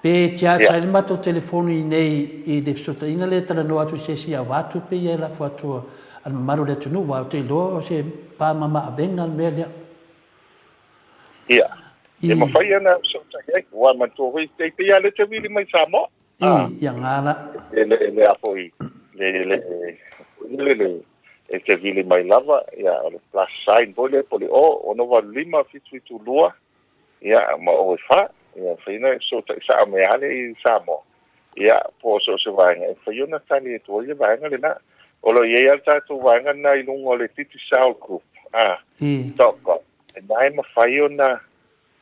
pe charge ai le matou telefoni i nei i le fesootaiga lea e talanoa atu i se isi avatu pe ia e lafo atu a le mamalu o le atunuu aua ou te iloa o se pamama avega le mea lea. Ia, e mafai ona fesootai ai, aua manatua foi, e pei lava o lea e te vili mai Samoa. Ia, gala. E le, le a foi, le, le, le, le, e te vili mai lava, ia, o le plus sign foi lea, po o le O, 685 772, ia, ma O e fa, ia, mafai ona e fesootai sao mai lava lea i Samoa, ia, po o so o se vaega, e mafai ona tali atu ai le vaega lena. O lo o i ai lava le tatou vaega lena i luga o le Digicel Group, a, dot com, lena e mafai ona,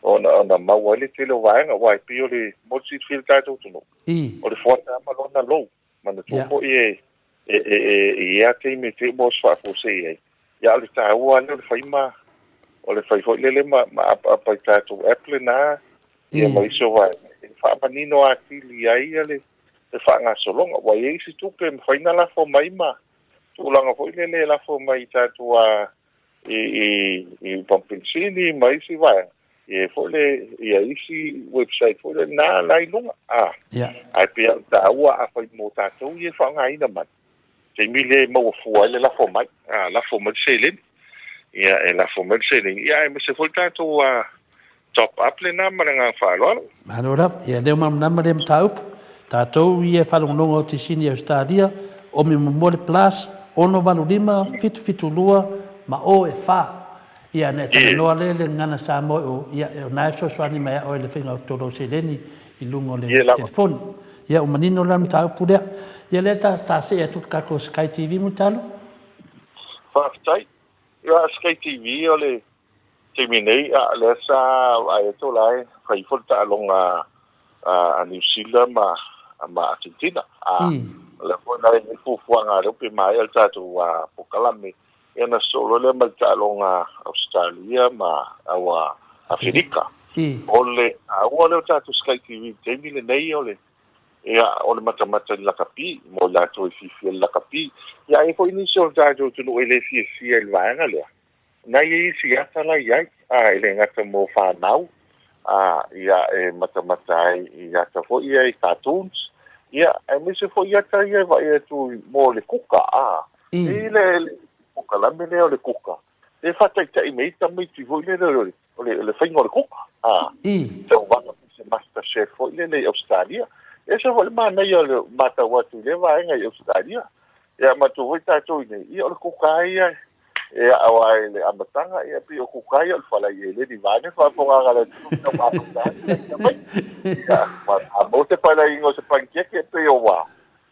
ona, ona maua ai le tele o vaega, aua e pei o le, mo le silafia e le tatou atunuu, o le fuata lava ma lona lou. Manatua foi e, e, e, e i ea taimi e te uma o se faafuasei ai, ia a o le taua lava lea o le fai ma, o le fai foi lele ma, ma apaapa i tatou app lena, ia ma isi o vaega, e faamanino atili ai ia le, le faagasologa. Ua i ai isi tupe e mafai ona lafo mai ma tulaga foi lele e lafo mai i tatou a, i, i, i pamupenisini ma isi vaega, ia foi le, ia isi website foi le na la i luga. A, yeah. Ae pei o le taua afai mo tatou ia e faaaogaina mai, taimi lea e maua fua ai le lafo mai, a, lafo mai le seleni. Ia, e lafo mai le seleni, ia aemaise foi le tatou a, top up lena ma le agaga faaaloalo. Malo lava. Ia lea ua malamalama lea mataupu. Tatou ia e faalogologo atu i Sini Ausetalia, omi muamua le plus, 685, 772, ma o e fa. Ia ona e talanoa lea i le gagana Samoa i o, ia o na e fesoasoani mai a oe i le faiga o tolu seleni i luga o le telefoni. Ia ua manino la le mataupu lea. Ia lea ta ta see atu i le tatou Sky TV Mulitalo. Faafetai. Ia Sky TV o le taimi nei, a lea sa vaai atu o la e fai ifo le taaloga a Niu Sila ma ma Argentina. A o lea foi la e i ai fuafuaga a lea pe maea le tatou polokalame ia ona sosoo loa lea ma le taaloga a Ausetalia ma aua Aferika. O le taua lea o tatou Sky TV i le taimi lenei o le ia o le matamata i le lakapi mo i latou e fiafia i le lakapi. Ia e i ai foi nisi o le tatou atunuu e le fiafia i le vaega lea. Na i ai isi ata la i ai, a, e le gata mo fanau, a, ia, e matamata ai i ata foi ia i cartoons, ia, aemaise foi ata ia e vaai atu mo le kuka, a, i le, polokalame lea o le kuka, e faataitai mai ai tamaiti foi lele o le, o le, o le faiga o le kuka. A, tauvaga pei se Master Chef foi lele i Ausetalia. E ese foi le manaia o le matau atu i lea vaega i Ausetalia. Ia matou foi tatou i inei, ia o le kuka lava ia e aao lava i le amataga, ia pei o kuka ia o le fala i eleni vaeane faafofogaaga a le atunuu i tau amata ai ia mai. Ia, a maua se palaiga o se panikeke pei o ua,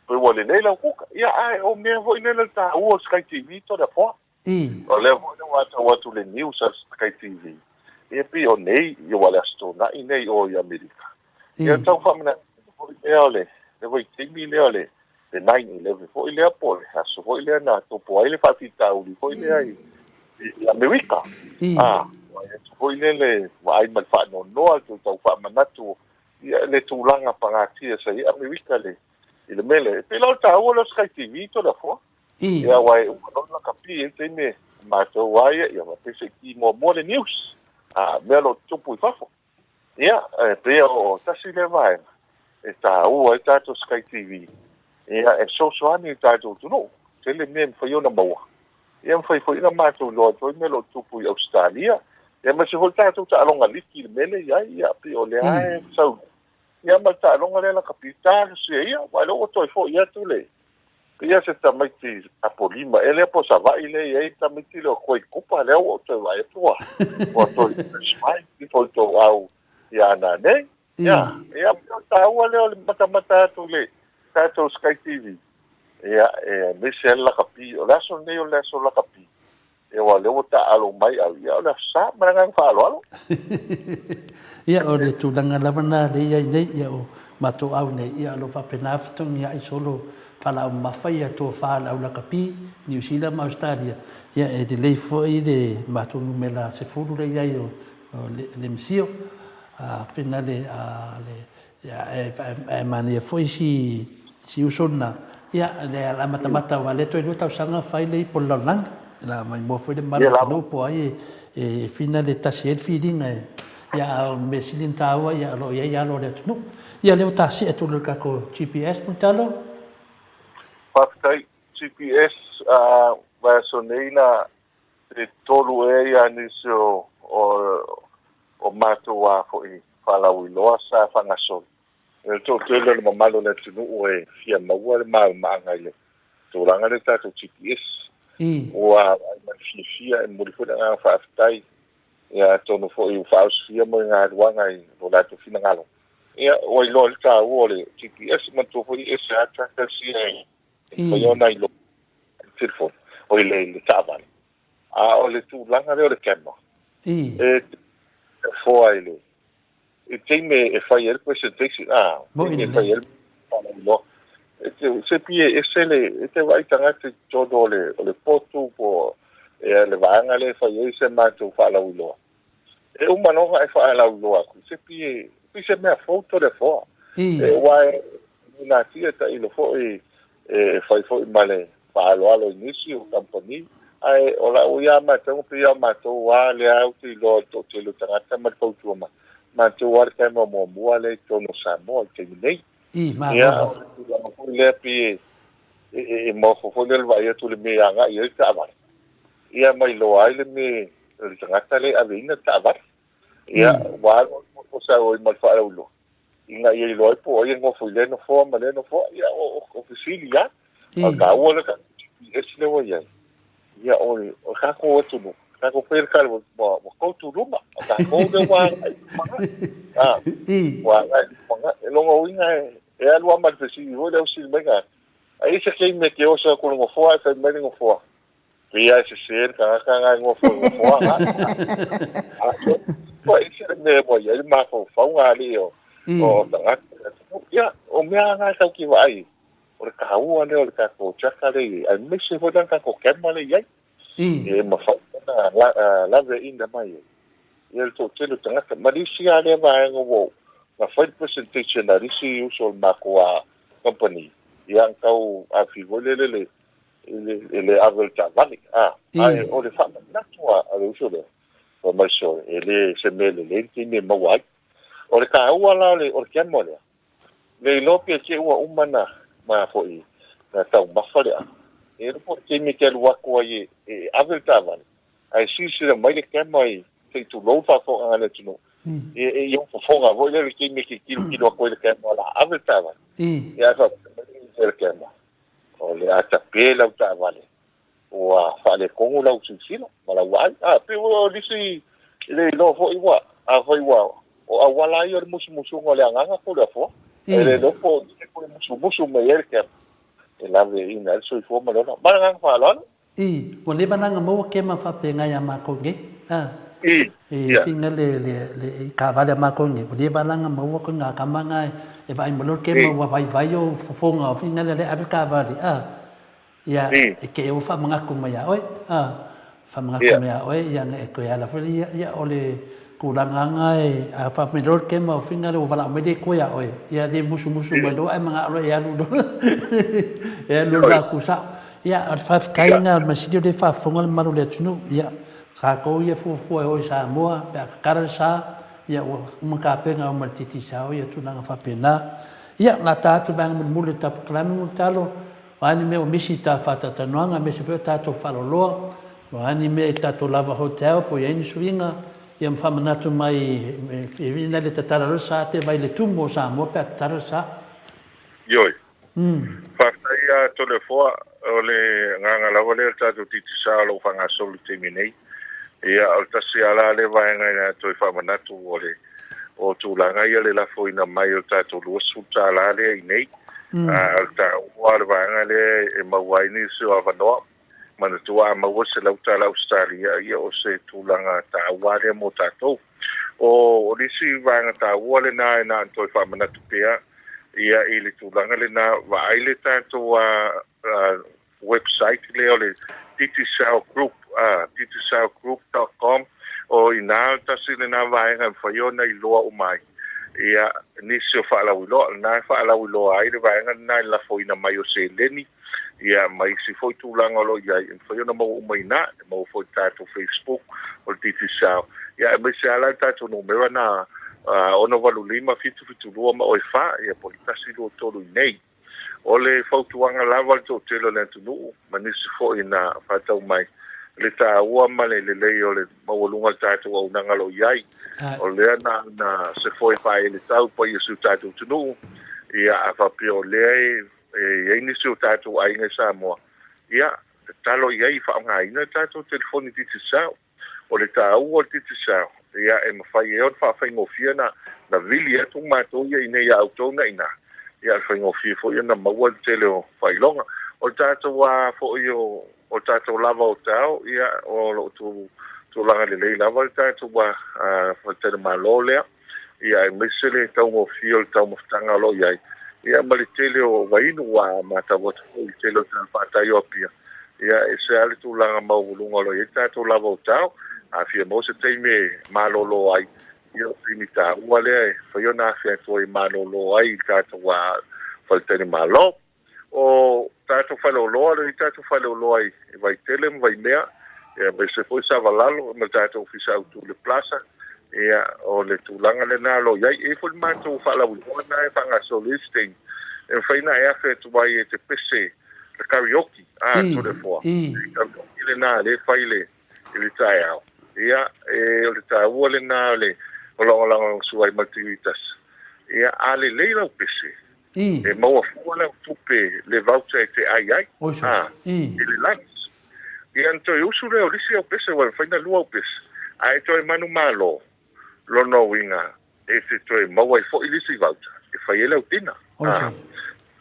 pei ua lelei lau kuka. Ia ae o mea foi lele o le taua o le Sky TV Toleafoa. O lea foi ua matau atu i le news a le Sky TV, ia pei o nei, ia ua le Aso Toonai nei o i Amerika. Ia tau faamanatu foi lea o le vaitaimi lea o le 9/11 foi lea po o le aso foi lea na tupu ai le faafitauli foi lea i Amerika. A, foi lele vaai ma le faanoanoa toe tau faamanatu ia le tulaga pagatia sa i ai Amerika i le mea lea. E pei la o le taua lea o Sky TV Toleafoa. Ia aua e uma loa lakapi e i ai taimi e matou a ia, ia faapea se i ki muamua le news, a mea o lo o tutupu i fafo. Ia, e pei o tasi lea vaega e taua ai tatou Sky TV, ia e fesoasoani i le tatou atunuu. Tele mea e mafai ona maua, ia mafai foi ona matou iloa atu ai mea o lo o tutupu i Ausetalia, ia aemaise foi le tatou taaloga liki i le mea lea e i ai, ia pei o lea lava e sau ia ma le taaloga lea lakapi, talosia ia, aua o lea ua toe foi atu le Ia se tamaiti Apolima ea lea po o Savaii lea e i ai tamaiti lea o Koe Kupa lea ua ou toe vaai atu ua ua toe mai ifo i tou au ia ana nei. Ia, ia o taua lea o le matamata atu i le tatou Sky TV. Ia, e aemaise ai le lakapi. O le aso lenei o le aso lakapi. Ia aua o lea ua taaalo mai au, ia o le Aso Sa ma le agaga faaaloalo. Ia o le tulaga lava na lea i ai nei, ia o matou au nei, ia o lo o faapena fetogiai solo faalaau mamafa ia tofa a le au lakapi, Niu Sila ma Ausetalia, ia e lelei foi le matou numera 10 lea i ai o le misio, a fina le, le Ia, ae manaia foi si si uso lena, ia, le amatamata aua o lea toe lua tausaga fai le ipu o le lalolagi. La maimoa foi le mamalu o le atunuu po o ai e fina le tasi ai le filiga e, ia, a o le mea sili ona taua, ia, o lo o i ai alo o le atunuu. Ia, lea ua ta see atu i le tatou GPS, Mulitalo. Faafetai. GPS, vaiaso nei na Pe tolu ea ia nisi o o matou a foi faalauiloa sa faagasolo. O le toatele o le mamalu o le atunuu e fia maua le malamaga i le tulaga lea tatou GPS. Ua vaai ma le fiafia, e momoli foi le agaga faafetai. Ia atonu foi ua faaosofia mo galuaga i lo latou finagalo. Ia ua iloa ai le taua o le GPS, manatua foi e ese lava trackers ia e mafai ona iloa i le telefoni, o i le taavale. A o le tulaga lea o le camera, e foa i le i taimi e fai ai le presentation, a, taimi e fai ai le faalauiloa. Se pei e ese le, e te vaai tagata i totonu o le, o le potu po o le vaega lea e fai ai se matou faalauiloa. E uma loa ona e faalauiloa atu, se pei e, pei se mea fou Toleafoa. Aua e natia tailo foi e fai foi ma le faaaloalo i nisi o kamupani, ae o lau ia matauga pei lava o matou lava lea ou te iloa i le toatele o tagata ma le fautua mai, matou lava le camera muamua lea i totonu o Samoa i le taimi nei. Ia, o le tulaga foi lea pei e maofa foi lea le vaai atu i le mea e agai i ai le taavale, ia ma iloa ai le mea o le tagata lea e aveina le taavale. Ia, ua alu alu foi sau ai ma le faalauiloa, ina ia iloa ai po o ai e nofo i lea nofoa ma lea nofoa. Ia, o fesili lava. A o le taua lea tatou GPS lea ua i ai, ia, o le tatou atunuu, tatou faia le tala, ua go to luma, o tatou lea ua agai i lumanai. A, ua agai i lumanai. O lona uiga e alu lava ma le fesili foi lea ua fesili mai tagata, a i ai se taimi e te oso atu i le nofoa ae fai mai le nofoa, Pei lava e sese le tagata na e nofo i nofoa na. Ua ese le mea ua i ai le mafaufauga alii o tagata o le atunuu. Ia, o mea lava na tatou te vaai, o le taua lea o le tatou tracker lea e i ai, aemaise foi la le tatou camera lea e i ai, e mafai ona laveaiina mai ai ia le toatele o tagata. Ma le isi lava lea vaega ua ou, na fai le presentation a le isi uso o le matou company, ia na tau afi foi lele le i le ave o le taavale, a, ae o le faamanatu a le uso lea, fai mai sole, e le se mea lelei le taimi e maua ai. O le taua la o le, o le camera lea, le iloa pe te i ua uma na, na foi, na taumafa le ava. E iloa po o le taimi e te alu atu ai e ave le taavale, ae silasila mai le kema i se i tulou le faafofogaaga a le atunuu, e i ou fofoga foi lea i le taimi e te tilotilo atu ai i le kema o le a ave le taavale. Ia ae faapea mai le kema, o le a tape lau taavale ua faaletonu lau silasila ma lau vaai. A, pei o nisi e le iloa foi ua, afai ua, o auala ia o le musumusuga o le agaga po o le afoa. E le iloa po o le musumusu mai ai le kema e laveaiina ai le soifua ma le ola. Ma le agaga faaaloalo. I, ua leva la ona maua kema faapena ia matou nei. A, I, e ia. finga le, le, le, i taavale a matou nei, ua leva la ona maua koe nga tama na e vaai mai loa le kema I. ua vaivai ou fofoga o finga lea ave le taavale, a. Ia, I. e te ua faamanatu mai ia oe, a, faamanatu Ia. mai ia oe, ia na e toe ala foi lea, ia, o le tulaga lava e, a faapea mai loa le kema o finga lea ua valaau mai le Atua ia oe, ia le musumusu I. mai loa ae manao loa e alu loa, e alu loa le Oi. vaa tusao. Ia, o le faafetai Ia. lena o le measili o lea e faafofoga le mamalu o le atunuu, ia, tatou ia e fuafua e o i Samoa pe a tatala le sa, ia ua uma tapena uma e le Digicel ia tulaga faapena. Ia, gata atu le vaega mulimuli o le tapukalame Mulitalo, O a ni mea ua misi i ta faatautanoaga aemaise foi o tatou faaloloa, o a ni mea i tatou lava hotel po o i ai ni suiga, ia ma faamanatu mai e ina le tatala loa le sa te vai le tumu o Samoa pe a tatala le sa. Ioe. Faafetai a Toleafoa, o le agaga lava lea o le tatou Digicel o lo o faagasolo i le taimi nei. Ia, o le tasi lava la lea vaega e toe faamanatu o le o tulaga ia le lafoina mai o le tatou $20 lea i inei. A o le taua o le vaega lea e maua ai nisi o avanoa, manatua a maua le $100 Ausetalia, ia o se tulaga taua lea mo tatou. O nisi vaega taua lena e na ona toe faamanatu pea ia i le tulaga lena, vaai le tatou website lea o le Digicel Group, digicelgroup.com, o i ina le tasi lena vaega e mafai ona iloa uma ai ia nisi o faalauiloa. O lena e faalauiloa ai le vaega lena i le lafoina mai o seleni ia ma isi foi tulaga o lo o i ai e mafai ona maua uma i ina. E maua foi i le tatou Facebook o le Digicel, ia aemaise lava la le tatou numera lena 685 772 ma oe 4, ia po o le 123 i inei. O le fautuaga lava i le toatele o le atunuu ma nisi foi na faatau mai, le taua ma le lelei o le maualuga o le tatou auaunaga o lo o i ai. O lea na ona se foe faaeletau paia o si o tatou atunuu, ia a faapea o lea e i ai nisi o tatou aiga i Samoa, ia tatalo i ai e faaaogaina le tatou telefoni Digicel. O le taua o le Digicel, ia e mafai ai ona faafaigofie ona na vili atu matou ia i inei ia outou na ina, ia o le faigofie foi ona maua le tele o faailoga. O le tatou a foi o o le tatou lava o tao, ia o lo o tulaga lelei lava le tatou a faletalimalo lea, ia aemaise le taugofie o le taumafataga o lo o i ai, ia ma le tele o vainu ua matau atu foi i le tele o talafatai o Apia, ia e ese lava le tulaga maualuluga o lo o i ai le tatou lava o tao. A fia maua se taimi e malolo ai, ia o le taimi taua lea e fai ona afe atu ai e malolo ai i le tatou faletalimalo. O tatou faleoloa, lea e i ai tatou faleoloa i Vaitele ma Vaimea, aemaise foi Savalalo ma le tatou Ofisa Autu i le Plaza. Ia, o le tulaga lena o lo o i ai. E i ai foi le matou faalauiloa lena e faagasolo i isi taimi, e mafai ona e afe atu ai e te pese le karaoke, a, Toleafoa. Le karaoke lena lea e fai i le taeao. Ia, e, o le taua lena o le lagolagosua ai ma le TV tasi. Ia, a lelei lau pese, E maua fua lau tupe le voucher e te ai ai, a, i le lunch. Ia ona toe usu lea o le isi au pese, ua mafai ona lua au pese, ae toe manumalo, lona uiga e te toe maua ai foi le isi voucher e fai ai lau dinner. A,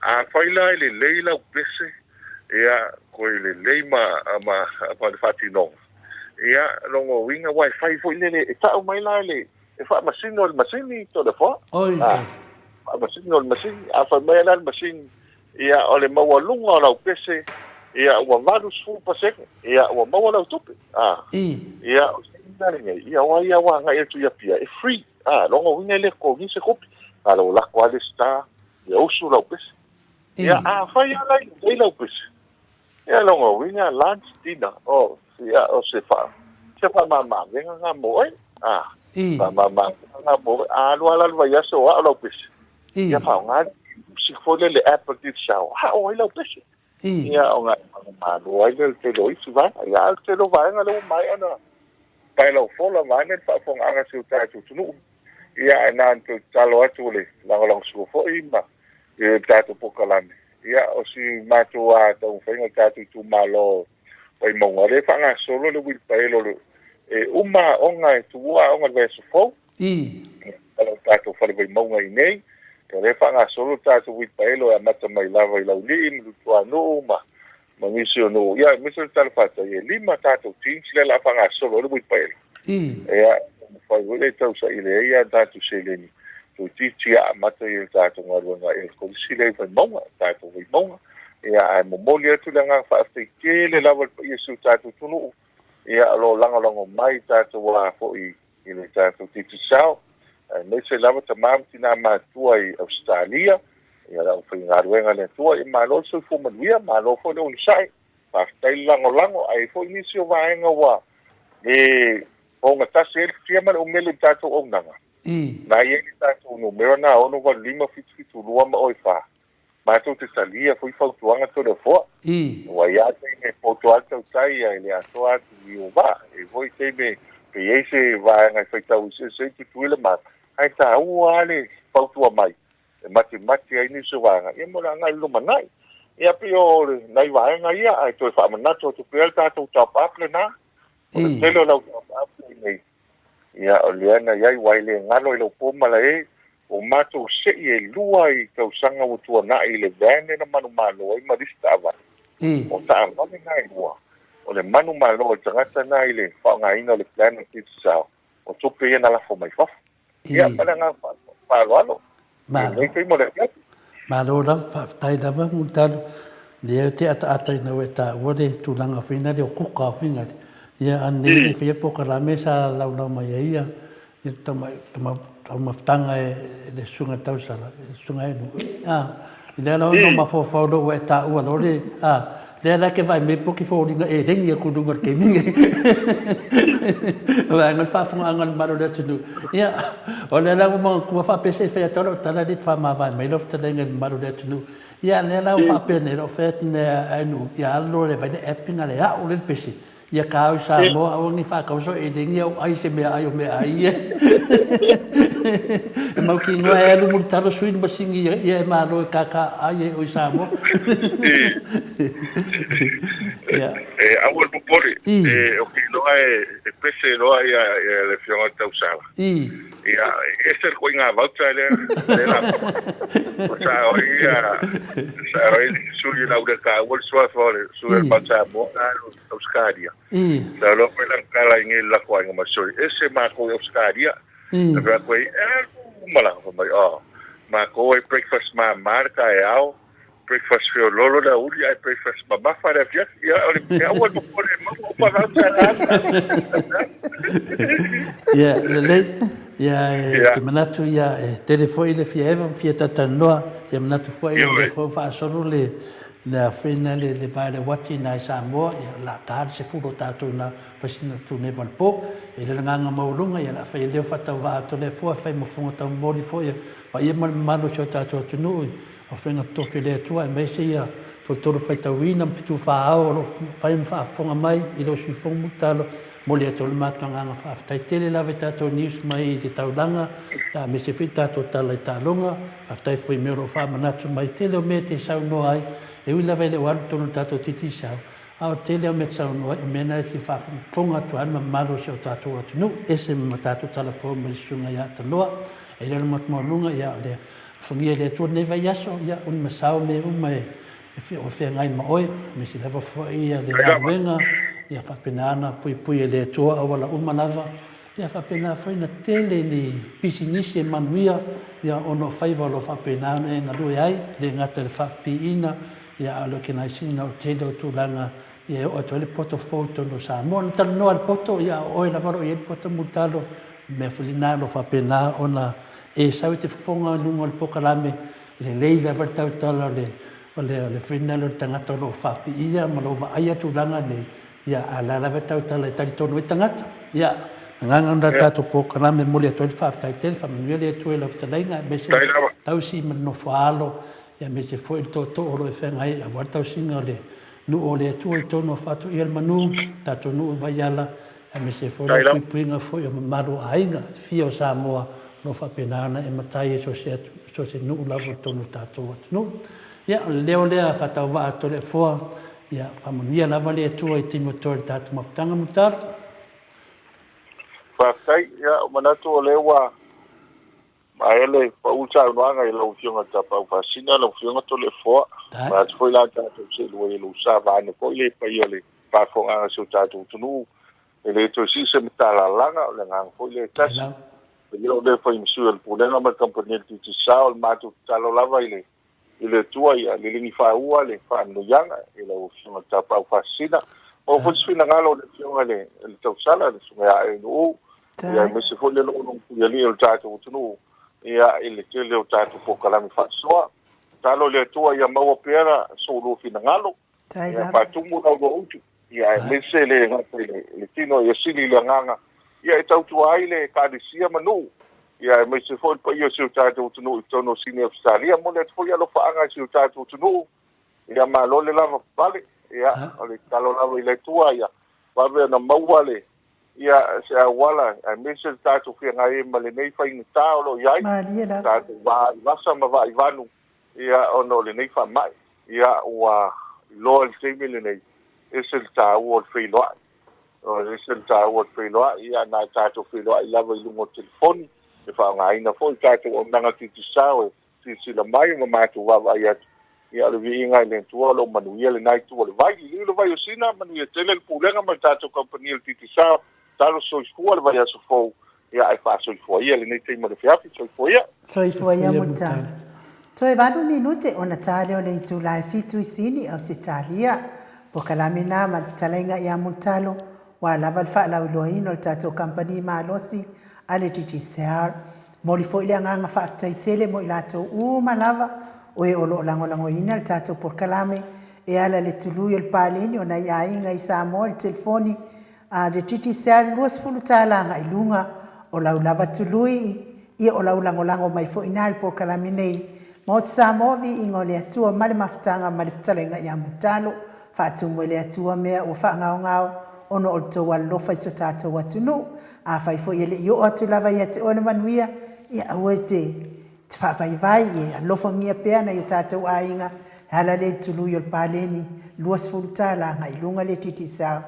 afai la e lelei lau pese, ia, toe lelei ma, ma, ma le faatinoga, ia, lona uiga, aua e fai foi lele, e tau mai la le, e faamasino e le masini Toleafoa. A, faamasino e le masini. A fai mai la le masini, ia, o le maualuga o lau pese, ia, ua 80%, ia, ua maua lau tupe. A, ia, o se uiga lenei, ia, o ai a ua agai atu i Apia, e free. A, lona uiga e le totogi se tupe. Na o lou lako lava le star, ia usu lau pese. Ia, a fai lava la i lelei lau pese, Ia lona uiga lunch, dinner, o, ia, o se fa, se faamamaavega lena mo oe. A, faamamaavega lena mo oe. A alu lava la le vaiaso o ao lau pese, ia faaaoga le usi foi lea le app a le Digicel, ao ai lau pese. Ia, ona e manumalo ai lea i le tele o isi vaega. Ia, a o le tele o vaega lea ua maea ona paelaufola vaeane le faafofogaaga a si o tatou atunuu. Ia, ae na ona toe tatalo atu o le lagolagosua foi ma i le tatou polokalame. Ia, o si matou lava taumafaiga o le tatou itumalo o Vaimauga, o lea e faagasolo le uilipaelo e uma aoga, e tuua aoga i le vaiaso fou. I lo tatou fale Vaimauga i inei, o lea e faagasolo le tatou uilipaelo e amata mai lava i Laulii ma Lutuanuu ma ma nisi o nuu, ia aemaise le talafatai, e lima tatou teams lea o le a faagasolo ai le uilipaelo. Ia, taumafai foi lea e tausaili ai a tatou seleni toeitiiti a amata ai le tatou galuega i le Kolisi lea i Vaimauga, le tatou Vaimauga. Ia, ae momoli atu le agaga faafetai tele lava i le paia o si o tatou atunuu, ia, o lo o lagolago mai tatou a foi i le tatou Digicel, aemaise lava tama ma tina matutua i Ausetalia, ia le aufaigaluega a le Atua. Ia malo le soifua manuia, malo foi le onosai, faafetai le lagolago. Ae i ai foi nisi o vaega ua le ogatasi ai le futia ma le umele i le tatou auaunaga, na i ai le tatou numera na 685 772 ma oe 4, Matou te talia foi fautuaga Toleafoa. Ua i ai taimi e poto ai le tautai ae le atoa atu i o vaa. E i ai foi taimi pe i ai se vaega e faitau eseese ai Tutuila ma ae taua lava le fautua mai e matimati ai nisi o vaega ia mo le agai i le lumanai. Ia pei o nai vaega ia ae toe faamanatu atu pea le tatou top up lena. O le tele o lau top up lenei Ia, o lea na i ai, ua e le galo i lau po malae, ua matou sei e lua i tausaga ua tuanai i le van lea na manumalo ai ma le isi taavale. O taavale na e lua, o le manumalo o le tagata na i le faaaogaina o le plan a Digicel, o tupe ia na lafo mai fafo. Ia, ma le agaga faaaloalo. Malo. Malo lava, faafetai lava Mulitalu. Lea ou te ataata ina ua e taua le tulaga foi lea o kuka foi lea. Ia a nei le faia polokalame sa laulau mai ai ia le taumafataga e le susuga i le tausala, le susuga e a lea la ona mafaufau loa ua e taua loa le a lea la e te vaai mai po o te foliga eleni atu i luga o le taimi lenei. Vaega le faafofogaaga a le mamalu o le atunuu. Ia, o lea la ua manatua faapea se i fai atu lau tala e le faamavae mai lau fetalaiga i le mamalu o le atunuu. Ia, lea la ua faapea nei, lau fai atu nei a Ainuu, ia alu loa e vaai le app ina le a'u lea le pese. Ia ka au i Samoa, aua ne i faatauso eleni au ai se meaai o meaai ia. E mautinoa e alu mulitalo sui le masini ia e malo e kākāʻai ai oe i Samoa. Ia. E aua le popole, e o ke iloa e pese loa ia le afioga i le tausala. Ia, e ese le ituaiga voucher lea, lea la o sa oi ia, sa oi le sui i lau le taua le suafa o le sui o le Mount Samoa na alu i Ausetalia. Sa loa koe lana tala i nei le lako aiga ma sui, ese matou i Ausetalia. Na fai atu ai, e alu malaga fai mai, oh, matou e breakfast mama le taeao, breakfast feololo le aoauli ae breakfast mamafa le afiafi. Ia, o le mea aua le popole e maua uma voucher na alu. Ia, lelei. Ia, e te manatu, ia, e tele foi le fia eva ma fia talatalanoa. Ia manatu foi, o lea foi ua faasolo le, le afena le, le vae le uati i ina i Samoa, ia, o le a ta le 10 o tatou ina fai sina tuneva i le po. E i ai le agaga maualuga, ia, o le a fai e leo faatauvaa atu lea fua, e fai ma fofoga taumoli foi, ia, paia ma le mamalu o si o tatou atunuu i Afioga totofi a le Atua aemaise ia tolotolo faitauina ma fetufaao o lo o fai ma faafofoga mai i lou siufofoga mulitalo, momoli atu ai le matou agaga faafetai tele lava i tatou news mai i le taulaga aemaise foi tatou tala i taaloga. Faafetai foi i mea o lo o faamanatu mai, tele o mea e te saunoa ai, e ui lava e le o alu tonu i le tatou Digicel, a o le tele o mea e te saunoa ai, o mea na e fia faafogafoga atu ai le mamalu o si o tatou atunuu, ese ma tatou tala fou mai le Susuga ia Tanoa. E le o le matumaualuga, ia o le Alofagia e le Atua lenei vaiaso, ia uni ma sao mea uma e o feagai ma oe, aemaise lava foi le galuega, ia faapena ona puipui e le Atua auala uma lava, ia faapena foi ona tele ni pisinisi e manuia, ia ona o faiva o lo o faapena ona e galue ai, e le gata i le faapipiina, ia a o le organise ina o le tele o tulaga ia e oo atu ai le poto fou i totonu o Samoa. Na talanoa i le poto, ia a o oe lava o lo o i ai le poto mulitalo, o le mea foi lena o lo o faapena ona e sau i te fofoga i luga o le polokalame, e lelei lava le tautala o le, o le, o le funeral o le tagata o lo o faapiia ma lo o vaaia tulaga nei, ia, a o la e lava e tautala e talitonu ai tagata. Ia, agaga lena o le tatou polokalame e momoli atu ai le faafetai tele, faamanuia le Atua i lau fetalaiga, aemaise le tausi ma le nofo a alo. aemaise foi le tootoo o lo o e feagai ai aua le tausiga o le nuu o le Atua i totonu o Faatoia le Manu, tatou nuu i Vaiala, aemaise foi le puipuiga foi o mamalu o aiga e fia o Samoa o lo o faapena ona e matai i so o se nuu lava i totonu o le tatou atunuu. Ia, o le leo lea faatauvaa a Toleafoa, ia faamanuia lava le Atua i taimi o totoe o le tatou mafutaga Mulitalo. Faafetai. Ia, ou manatu o lea ua maea le pau le saunoaga i lau Afioga i le Tapaau Faasisina, lau Afioga Toleafoa. Manatu foi la tatou seelua i lou sa vaeane foi le paia o le faafofogaaga a si o tatou atunuu. E le toe sii se matalalaga, o le agaga foi lea e tasi. E le o le fai ma sui o le Pulega ma le Kamupani a le Digicel, o le matou tatalo lava i le i le Atua ia liligi faaua le faanoiaga i lau Afioga i le Tapaau Faasisina. Maua foi se finagalo o le Afioga i le Tausala, le Susuga ia Aenuuu, ia aemaise foi le loono puialii o le tatou atunuu, ia i le tele o tatou polokalame faasoa. Tatalo i le Atua ia maua pea so oulua finagalo, ia faatumu la oulua utu, ia aemaise le gata i le tino ia sili i le agaga, ia e tautua ai le Ekalesia ma nuu, ia aemaise foi le paia o si o tatou atunuu i totonu o Sini Ausetalia. Momoli atu foi alofaaga i si o tatou atunuu, ia malo le lava papale, ia o le tatalo lava i le Atua ia vave ona maua le ia se auala aemaise le tatou feagai ai ma lenei faigata o lo o i ai, tatou va i vasa ma va i vanu, Ia, ona o lenei faamai, ia, ua iloa i le taimi lenei, ese le taua o le feiloai. Ese le taua o le feiloai, ia, na tatou feiloai lava i luga o telefoni, e faaaogaina foi le tatou auaunaga Digicel e silasila mai ma matou vaavaai atu. Ia, o le viiga i le Atua o lo o manuia lena itu o le vai. Liliu le vai o Sina, manuia tele le Pulega ma le tatou kamupani o le Digicel. Talo soifua le vaiaso fou, ia ae faasoifua ia lenei taimi o le afiafi. Soifua ia. Soifua ia Mulitalo. Toe valu minute ona ta lea o le itula e fitu i Sini, Ausetalia. Polokalame na ma le fetalaiga ia Mulitalo, ua lava le faalauiloaina o le tatou kamupani malosi a le Digicel. Momoli foi le agaga faafetai tele mo i latou uma lava o e o lo o lagolagoina le tatou polokalame e ala i le tului o le paleni o nai aiga i Samoa i le telefoni A le Digicel 20 tala agai luga o lau lava tului ia o lau lagolago mai foi ina le polokalame nei. Maota Samoa viiga o le Atua ma le mafutaga ma le fetalaiga ia Mulitalo faatumu e le Atua mea ua faagaogao ona o le tou alolofa i so tatou atunuu. Afai foi e le i oo atu lava ia te oe le manuia ia aua e te te faavaivai e alofagia pea nai o tatou aiga e ala lea i le tului o le paleni 20 tala agai luga le Digicel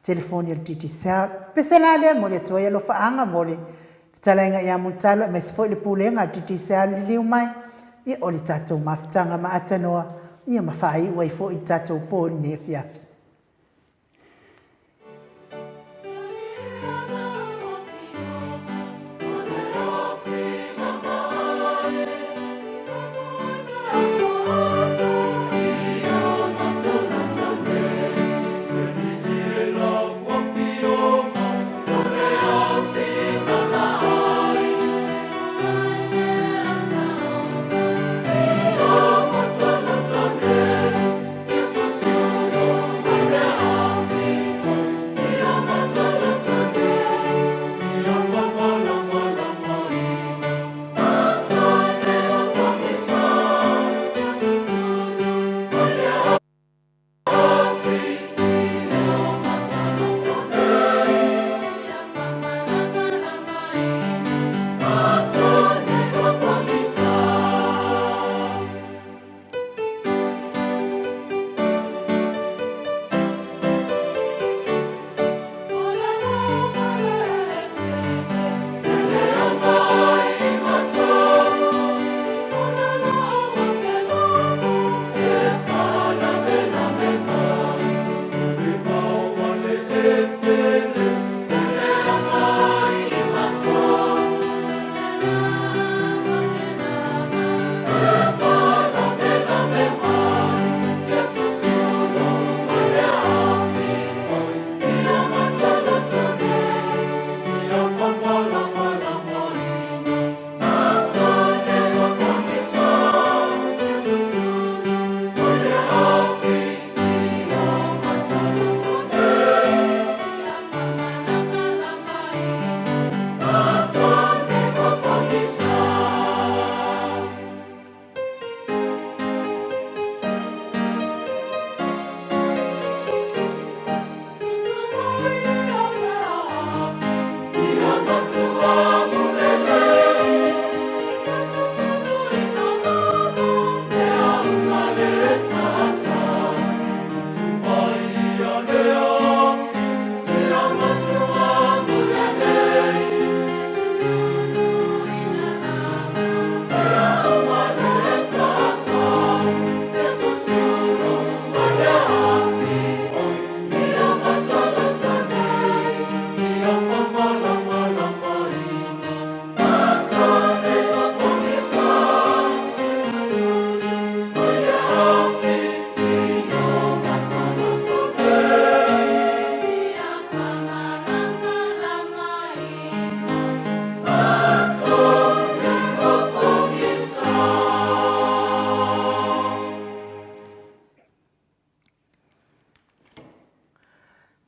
telefoni o le Digicel. Pese la lea momoli atu ai alofaaga mo le fetalaiga ia Mulitalo aemaise foi le pulega a le Digicel liliu mai ia o le tatou mafutaga ma atanoa ia ma faaiu ai foi le tatou po i lenei afiafi.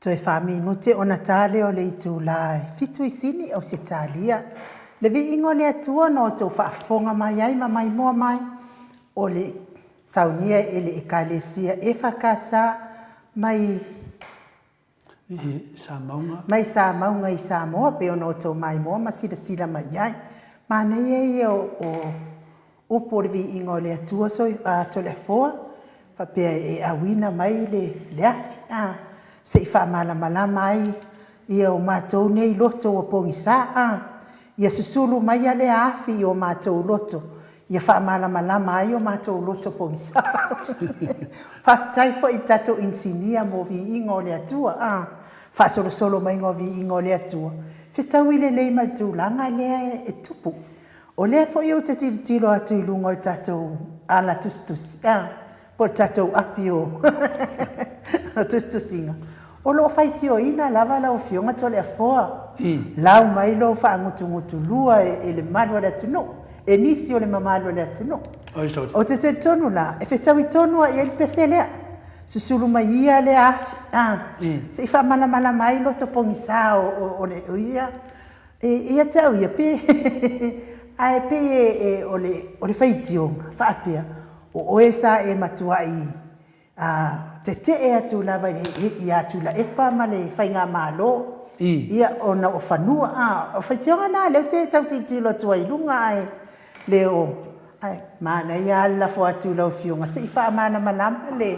Toe fa minute ona ta lea o le itula e fitu i Sini, Ausetalia. Le viiga o le Atua na outou faafofoga mai ai ma maimoa mai o le saunia e le Ekalesia EFKS mai I Samauga. Mai Samauga i Samoa pei ona outou maimoa ma silasila mai ai. Manaia ia o upu o le viiga o le Atua Toleafoa faapea e auina mai le afi a, se i faamalamalama ai ia o matou nei loto ua pogisa a, ia susulu maia lea afi i o matou loto ia faamalamalama ai o matou loto pogisa. Faafetai foi i le tatou inisinia mo viiga o le Atua a, faasolosolo maiga o viiga o le Atua, fetaui lelei ma le tulaga lea e tupu. O lea foi ou te tilotilo atu i luga o le tatou ala tusitusi, a, po o le tatou api o tusitusiga, o lo o faitioina lava lau Afioga Toleafoa, lau mai lou faagutugutulua e le malu o le atunuu, e nisi o le mamalu o le atunuu. Ou te talitonu la, e fetaui tonu lava i ai le pese lea, susulu mai ia lea afi, a, se i faamalamalama ai loto pogisa o ia E ia te au ia, pe, ae pei e, e, o le, o le faitioga faapea, o oe sa e matuai a, tetee atu lava i, ia Tuilaepa ma le Faigamalo, ia, ona o fanua. A, o faitioga na lea ou te tau tilotilo atu ai i luga, ae le o, ae manaia lava le lafo atu i lau Afioga se i faamalamalama le,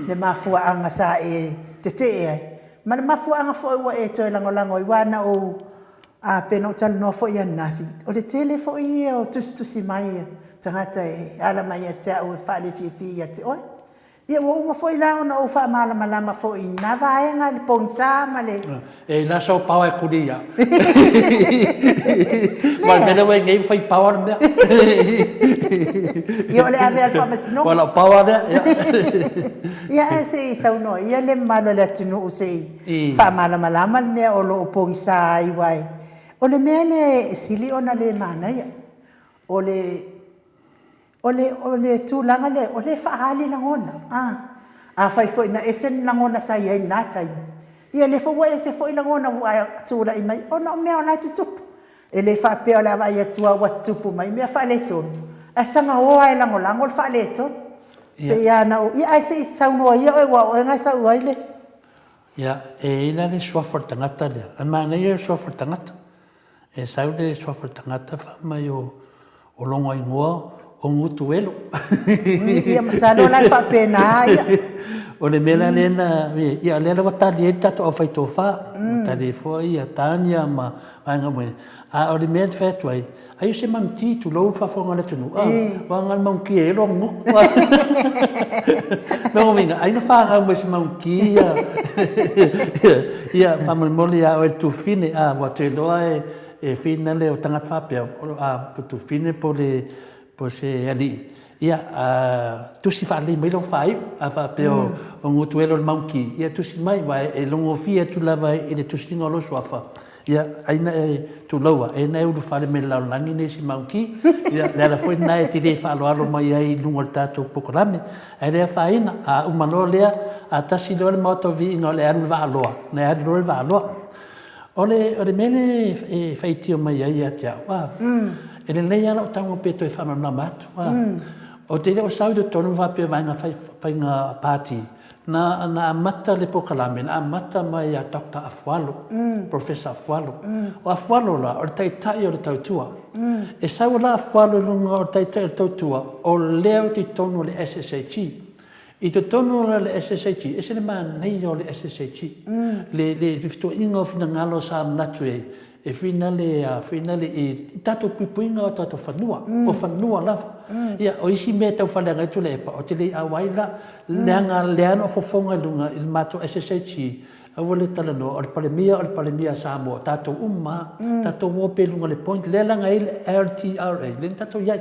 le mafuaaga sa e tetee ai, Ma le mafuaaga foi ua e toe lagolago ai, aua na ou, a, pei ona ou talanoa foi ananafi, o le tele foi ia o tusitusi mai a tagata e ala mai ia te au e faalefiafia ia te oe. Ia ua uma foi la ona ou faamalamalama foi i na vaega i le pogisa ma le. E la sau paoa e kuli ia. Ma le mea lea ua i nei ua fai paoa le mea. Ia o le ave a le faamasinoga. Ua lau paoa lea. Ia ae se i saunoa ia le mamalu o le atunuu se i faamalamalama le mea o lo o pogisa ai aua o le mea lea e sili ona le manaia, o le, o le, o le tulaga lea, o lea e faaali lagona. A, afai foi na ese ni lagona sa i ai i lena taimi, ia lea foi ua ese foi lagona ua tulai mai ona o mea o la e tutupu. E le faapea o le a vaai atu lava ua tutupu mai mea faaletonu, ae saga o lava e lagolago le faaletonu. Pei lava na ou, ia ae se i saunoa ia oe aua o oe na e sau ai le. Ia, e i ai la le suafa o le tagata lea, a manaia le suafa o le tagata. E sau le suafa o le tagata fai mai o o lona igoa o Gutuelo. Ia masalo la e faapena ia. O le mea la lea na, ia lea la ua tali ai le tatou aufaitofa, ua tali ai foi ia Tania ma vaega uma ia. A o le mea e fai atu ai, ai o se manuti tulou le faafofoga a le atunuu, a, aua na o le manuti e elo aganuu. Lona uiga, ai na fanau mai se manuti ia, ia faamolemole ia oe le tufine, a, ua te iloa e, E whina le o tagata faapea, a po tufine po le po se alii, ia a tusi faalelei mai lou faaiu, a faapea o o Gutuelo le Monkey, ia tusi mai aua e logofie atu lava i le tusiga o lou suafa, ia ai na e tuloua, e na e ulufale mai i le lalolagi nei si Monkey, ia le ala foi lena e te le faaaloalo mai ai i luga o le tatou polokalame. Ae le afaina, a uma loa lea, a tasi loa le maota o viiga o le alu i le vaaloa, ona e alu loa i le vaaloa. O le, o le mea lea e faitio mai ai ia te au, a, e lelei lava lau tago pe toe faamalamalama atu, a. Ou te le o sau i totonu faapea vaega fai, faiga pati, na, na amata le polokalame, na amata mai ia Doctor Afualo, Professor Afualo. O Afualo la, o le taitai o le tautua. E sau la Afualo i luga o le taitai o le tautua, o lea ou te i totonu o le SSHE. I totonu o le SSHE, ese le manaia o le SSHE. Le, le fetuaiga o finagalo sa manatu ai, e finale, a, finale i, i tatou puipuiga o tatou fanua, o fanua lava. Ia, o isi mea e tau faleaga ai Tuilaepa, ou te le i auai la, leaga lea na ou fofoga i luga i le matou SSHE, Aua le talanoa, o le Palemia o le Palemia a Samoa, o tatou uma lava, tatou o pea i luga o le point lea leaga e i ai le LTRA, lea na tatou i ai.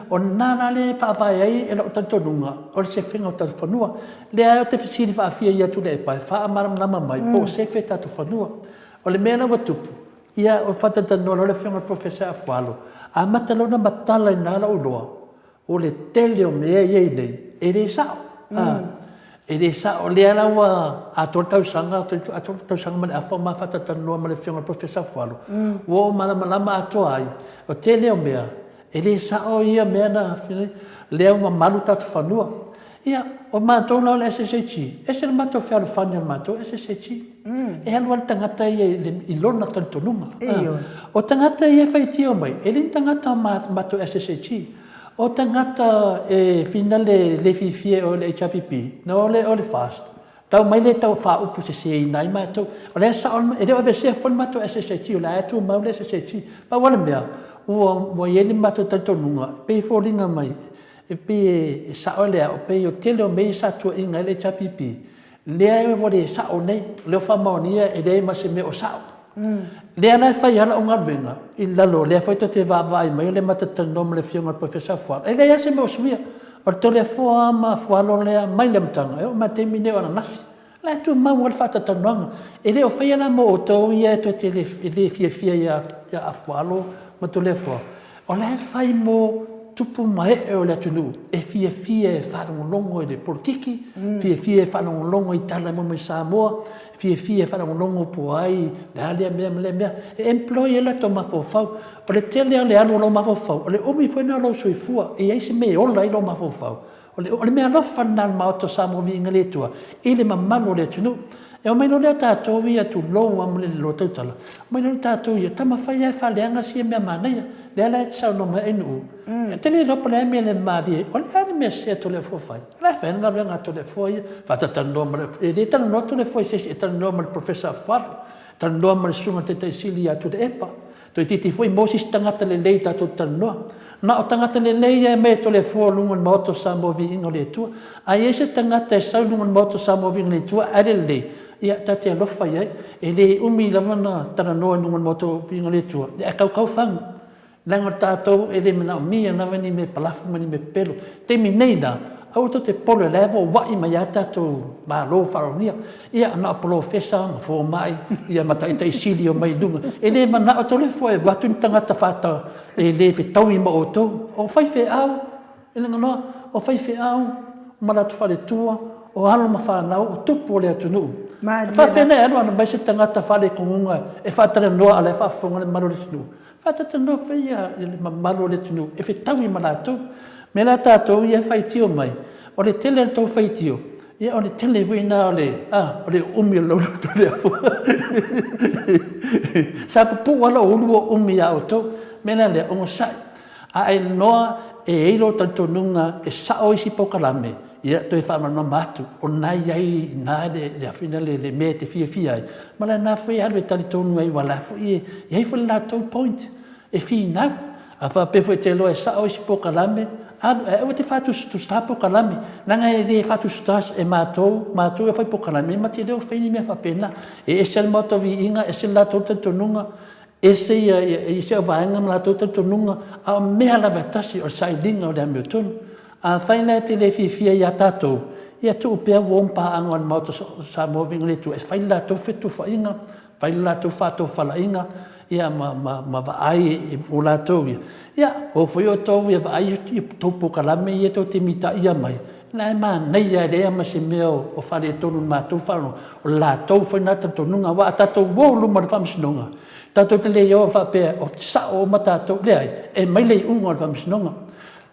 O lena la lea e faavae ai e lou talitonuga, o le sefega o tatou fanua. Lea ou te fesili faafia ia Tuilaepa e faamalamalama mai po o sefe tatou fanua. O le mea la ua tupu, ia o faatalatalanoa loa le Afioga i le Professor Afualo, amata loa ona matala i ina lou iloa, O le tele o mea ia i nei, e le sao. E le sao, lea la ua atoa le tausaga, atoa le tausaga ma le afa o ma faatatalanoa ma le Afioga i le Polofesa Fualo, ua ou malamalama atoa ai, o le tele o mea, e le sao ia mea na, lea ua malu tatou fanua. Ia, o matou la o le SSHG, ese le matou fealofani o le matou SSHG. E alu lava le tagata ia i lona talitonuga. O tagata ia e faitio mai, e le ni tagata o matou SSHG. O tagata e finale le fiafia e o i le HRPP, na o le o le FAST, tau mai le tau faaupu seseina ai matou. O lea e sao, e le o aveesea foi le matou SSIT, o la e tumau le SSIT. Pau lava le mea, ua i ai le matou talitonuga, e pei e foliga mai, e pei e sao le ao, e pei o le tele o mea ia sa tuuaiina ai le HRPP, lea ua le sao nei, o lea ua faamaonia e leai ma se mea o sao. Lea la e fai lava lau galuega i lalo, o lea foi tou te vaavaai mai o lea ma te talanoa ma le Afioga i le Polofesa Fualo, e leai lava se mea o suia. O le Toleafoa lava ma Fualo lea mai le amataga e oo mai lava i le taimi lenei o ananafi. O la e tumau lava le faatalatalanoaga. E le o faia la mo outou ia tou te le fiafia ia Fualo ma Toleafoa, O la e fai mo tupu ma ee o le atunuu e fiafia e faalogologo i le polokiki, fiafia e faalogologo i tala e maua mai Samoa, fiafia e faalogologo po o ai le a lea mea ma lea mea, e employ ai latou mafaufau. O le tele lava o le alu o lou mafaufau, o le umi foi lena o lou soifua, e i ai se mea e ola ai lou mafaufau. O le meaalofa lena a le Maota o Samoa Viiga i le Atua i le mamalu o le atunuu. E omai loa lea o tatou ia, tulou lava ma le loloa tautala, omai loa tatou ia, taumafai lava e faaleaga sia mea manaia. Lea la e te saunoa mai Ainuu, e te le iloa po o le a le mea le malie, o le a le mea sese a Toleafoa fai? O la e fai lava le galuega a Toleafoa ia, faatalatalanoa ma le, e le talanoa Toleafoa i se isi, e talanoa ma le Polofesa Fualo, talanoa ma le Susuga i le Taitai Sili ia Tuilaepa, Toeitiiti foi maua se isi tagata lelei tatou te talanoa. Na o tagata lelei ia e aumai e Toleafoa i luga o le Maota o Samoa Viiga o le Atua. A i ai se tagata e sau i luga o le Maota o Samoa Viiga o le Atua ae le lelei, ia ta te alofa i ai. E le umi lava ona talanoa i luga o le Maota o Viiga o le Atua, ia ae kaukau fagu. Leaga o tatou e le manaomia lava ni mea palafu ma ni mea pepelo. I le taimi nei la, aua tou te popole o la e ua ua'i mai lava tatou Malo faaaloalogia. Ia, na o polofesa ma fomai ia ma taitai sili e omai i luga. E le manao Toleafoa e avatu ni tagata faata e le fetaui ma outou. O faifeau, Elaganoa, o faifeau ma latou faletua, o alo ma fanau, o tupu o le atunuu. E faafefea ona e alu ana mai se tagata faalekoguga e faatalanoa a o la e faafofoga le mamalu o le atunuu? Faatatalanoa foi ia le mamalu o le atunuu e fetaui ma latou. Mea la tatou ia e faitio mai, o le tele o le tou faitio, ia o le tele foi lena o le, a, o le uumi o le loto lea. Sa pupuu lava lou ulu ua uumi ia outou. Mea la lea, onosai. A e noa e i ai lou talitonuga e sao isi polokalame, Ia, toe faamalamalama atu, o lena e i ai i ina le afina le le mea e te fiafia ai, ma lena foi e alu e talitonu ai aua o la foi e i ai foi le latou point e finau. A faapea foi e te iloa e sao isi polokalame, alu, ae aua e te faatusatusa polokalame, leaga e le faatusatusa e matou, matou e fai polokalame, ma te le o fai ni mea faapena. E ese le Maota Viiga, ese le latou talitonuga, ese ia isi au vaega ma latou talitonuga, a o mea lava e tasi, o le sailiga o le amiotonu. Afai la e te le fiafia ia tatou, ia tuu pea uo ma paaga o le Maota o Samoa Viiga i le Atua e fai le latou fetufaaiga, fai le latou faatofalaiga, ia ma, ma, ma vaai mo latou ia. Ia, o foi outou ia vaai i tou polokalame ia tou te mitaia mai, la e manaia e leai ma se mea o faaletonu i le matou faalogo, o le latou foi lena talitonuga. Aua a tatou o i luma o le Faamasinoga, tatou te le o faapea o sao uma tatou, leai, e aumai le iuga o le Faamasinoga.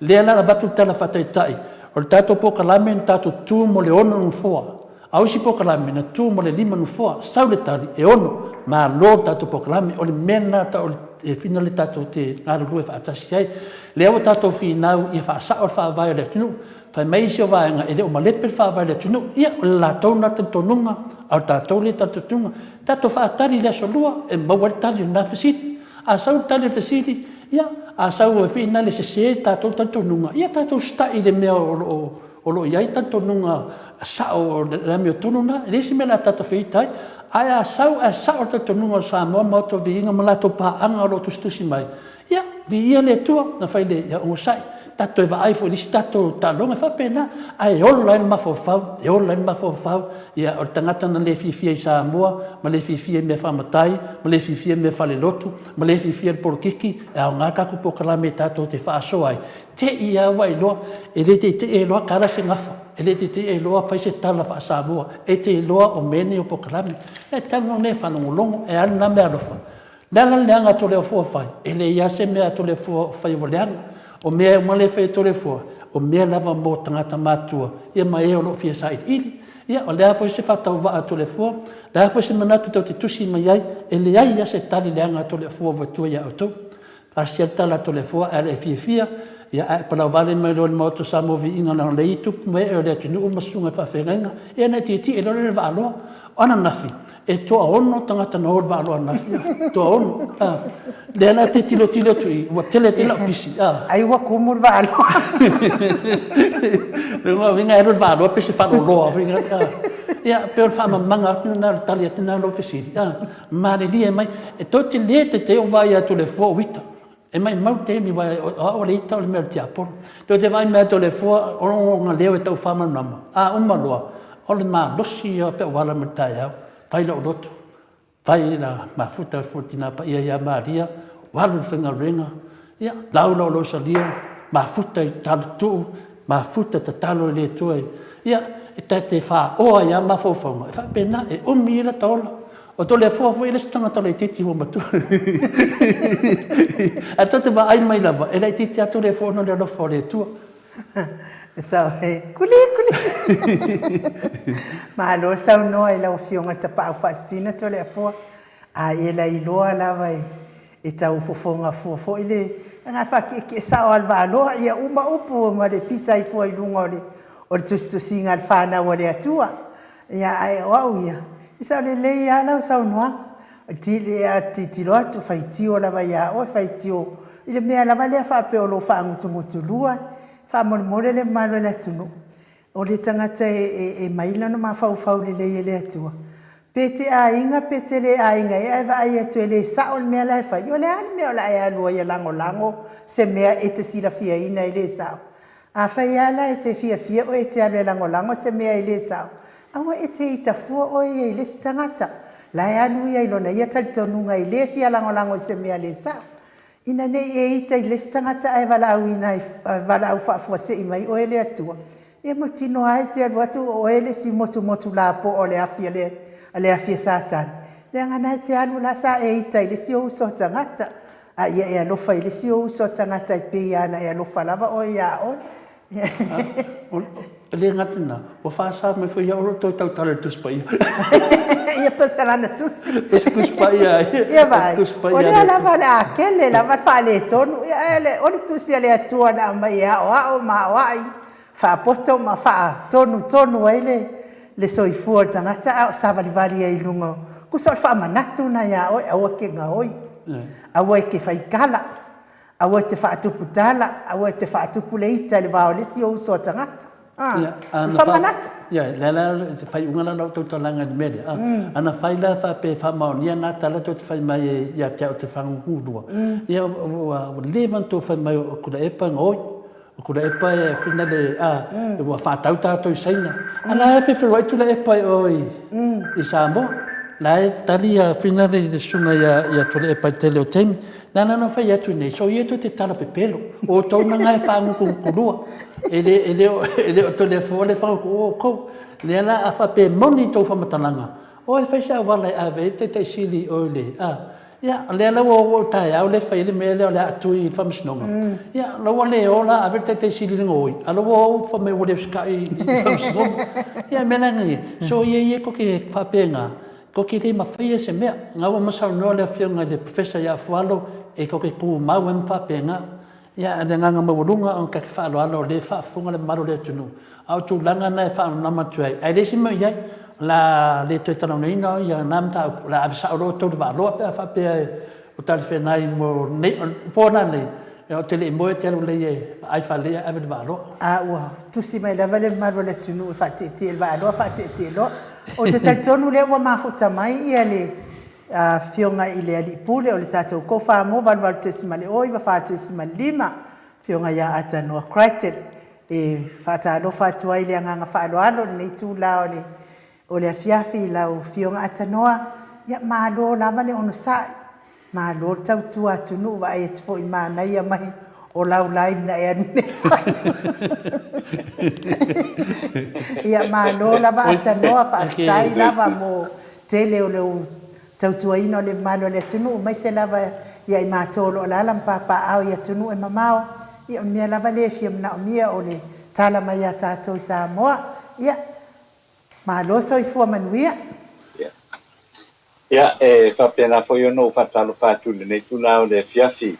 Lea la avatu le tala faataitai, o le tatou polokalame na tatou tu mo le ono nofoa, a o isi polokalame na tu mo le lima nofoa. Sau le tali, e ono, malo le tatou polokalame. O le mea lena tau e finale tatou te galulue faatasi ai. Lea ua tatou finau ia faasao le faavae o le atunuu. Fai mai isi o vaega e le o malepe le faavae o le atunuu. Ia, o le latou lena talitonuga, a o le tatou lea talitonuga. Tatou faatali i le aso Lua e maua ai le tali o lena fesili. A sau le tali o le fesili, ia, a sau e finale sese le tatou talitonuga, ia tatou usitai i le mea o lo o, o lo o i ai talitonuga sao o le amiotonu lena. E leai se mea o le a tatou feita ai. Ae a sau ae sao le talitonuga o Samoa ma outou viiga ma latou paaga o lo o tusitusi mai, ia, viia le Atua, na fai le, ia onosai. tatou toe vaai foi i le isi tatou taaloga, e faapena. Ae ola ai le mafaufau, e ola ai le mafaufau, ia, o le tagata na le fiafia i Samoa, ma le fiafia i mea faamatai, ma le fiafia i mea faalelotu, ma le fiafia i le polokiki, e aoga le tatou polokalame tatou te faasoa ai. Te i lava ua e iloa, e le teitei e iloa tala se gafa, e le teitei e iloa fai se tala faa-Samoa, e te iloa o mea nei o polokalame. E tatau ona e faalogologo, e a lena meaalofa. O le a la le leaga a Toleafoa fai? E leai lava se mea a Toleafoa o faia ua leaga. O mea uma lea e fai e Toleafoa, o mea lava mo tagata matutua ia ma e o lo o fia sailiili. Ia, o le a foi se faatauvaa a Toleafoa, o le a foi se manatu tou te tusi mai ai, e leai lava se tali leaga a Toleafoa ua avatua ia outou. Tasi lava le tala a Toleafoa, a le fiafia, ia ae palauvale mai loa i le Maota o Samoa Viiga leaga o lea e i ai tupu ma ee o le atunuu ma susuga i faafeagaiga, ia ona e tietie loa lea i le vaaloa. O ananafi, e toaono tagata na o i le vaaloa ananafi, toaono. A, lea la e te tilotilo atu i i, ua tele tele lau pisi, a. Ai ua kumu le vaaloa. Lona uiga e alu i le vaaloa pei se faaloloa foi lea, a. Ia, pei o le faamalamalamaga atu lena, o le tali atu lena i lou fesili, a. Malilie mai, e tou te le tetee o vaai atu le fua o ita. E maimau le taimi aua o au o le ita o le mea o le tiapolo. Tou te vaai mai atu le fua o ona leo e tau faamalamalama, a uma loa, o le malosi ia pe ou ala mai le taeao, fai lou loto, fai la mafuta le Tina Paia ia Maria, ua alu i le faigaluega, ia, lau lau lou salia, mafuta i talatuu, mafuta tatalo i le Atua, ia, e ta te faaoa ai lava mafaufauga, e faapena, e umi ai lata ola. O Toleafoa foi e le isi tagata laitiiti ua matua. Ae tou te vaai mai lava, e laitiiti lava Toleafoa ona o le alofa o le Atua. Sao e kuli kuli. Malo saunoa i lau Afioga i le Tapaau Faasisina Toleafoa. A e lailoa lava e E tau fofoga fua foi le aga faakiekie sao a le Vaaloa, ia uma upu ma le pisa ai fua i luga o le o le tusitusiga a le fanau a le Atua. Ia ae o au ia, e sao lelei lava lau saunoaga. O le tili a tilotilo atu, faitio lava ia oe, faitio i le mea lava lea faapea o lo o faagutugutulua, faamolemole le mamalu o le atunuu. O le tagata e mai lona mafaufau lelei e le Atua, pe te aiga pe te le aiga ea ae vaai atu e le sao le mea la e fai, o le a le mea o le a e alu ai e lagolago se mea e te silafiaina e le sao? Afai lava la e te fiafia oe e te alu e lagolago se mea e le sao, aua e te ita fua oe ia i le isi tagata la e alu ia i lona ia talitonuga e le fia lagolago i se mea le sao. Ina ne i e ita i le isi tagata ae valaauina ai, valaau faafuasei mai oe le Atua, ia mautinoa lava e te alu atu o oe le isi motumotu lapoa o le afi a le, a le afi a Satani, leaga na e te alu la sa e ita i le isi ou uso a tagata. A ia e alofa i le isi ou uso a tagata e pei lava ona e alofa lava oe iā oe. E le gata i lena, ua faasa mai foi ia Olo toe tautala i le Tusi Paia. Ia pe o se lana tusi. O se Tusi Paia. Ia vaai. O lea lava o le a tele lava le faaletonu. Ia ae o le tusi a le Atua na aumai e aoao ma aoai, faapoto ma faatonutonu ai le le soifua o le tagata a o savalivali ai i luga. Tusa o le faamanatu lena ia oe, aua e te gaoi, aua e te faitala. Aua e te faatupu tala, aua e te faatupu le ita i le va o le isi ou uso a tagata. A, o le faamanatu. Ia, lea la le faaiuga la o lau tautalaga i le mea lea. A, ana fai la faapea e faamaonia na tala tou te fai mai ai ia te au te fagugulua, ia ua leva ona tou fai mai o Tuilaepa e gaoi. O Tuilaepa e finale, a, ua faatau tatou i Saina. A la e fefeloai Tuilaepa i o i Samoa. La e tali a finale i le susuga ia Tuilaepa i le tele o taimi. Na ala ona fai atu nei, soia tou te tala pepelo. O outou na nga e faagutugutu E le, e le o, e le o Toleafoa le faagutu, o outou. Lea la a faapea e moni tou faamatalaga, o e fai se auala e ave ai le Taitai Sili i o i le, a, ia, o lea la ua oo i taeao lea e fai ai le mea lea o le a tui i le Faamasinoga. Ia, la ua le o la ave le Taitai Sili i le gaoi, a la ua o fai mai ua le usitai i le Faamasinoga. Ia, o le mea la lenei, soia ia tou te faapena, Tou te le mafaia se mea. Na ua ma saunoa le afioga i le Professor ia Fualo e tou te tumau ai ma faapena. Ia, a o le agaga maualuga ona ta te faaaloalo o lea e faafofoga le mamalu o le atunuu. A o tulaga na e faamalamalama atu ai, ae leai se mea o i ai. O le a le toe talanoaina ia na mataupu, o le a ave sao loa outou i le vaaloa pe a faapea o talafeagai mo nei, o le po la nei, ou te le i moe ou te alu lelei e vaai faalelei ae ave i le vaaloa. A ua tusi mai lava le mamalu o le atunuu e faatietie i le vaaloa, faatietie loa. Ou te talitonu lea ua mafuta mai ia le Afioga i le Alii Pule o le tatou Tofa mo 88.0 94.5. Afioga ia Atanoa Crichton e faatalofa atu ai le agaga faaaloalo i lenei itula o le o le afiafi i lau Afioga Atanoa. Ia malo lava le onosai, malo le tautua atunuu, vaai atu foi i le manaia mai o lau live na e alu nei fai. Ia malo lava Atanoa, faafetai lava mo tele o lou tautuaina o le mamalu o le atunuu, aemaise lava ia i matou o lo o alaala ma papaaao i atunuu e mamao. Ia o le mea lava lea e fia manaomia o le tala mai ia tatou i Samoa. Ia, malo soifua manuia. Ia, e faapena foi ona ou faatalofa atu i lenei itula o le afiafi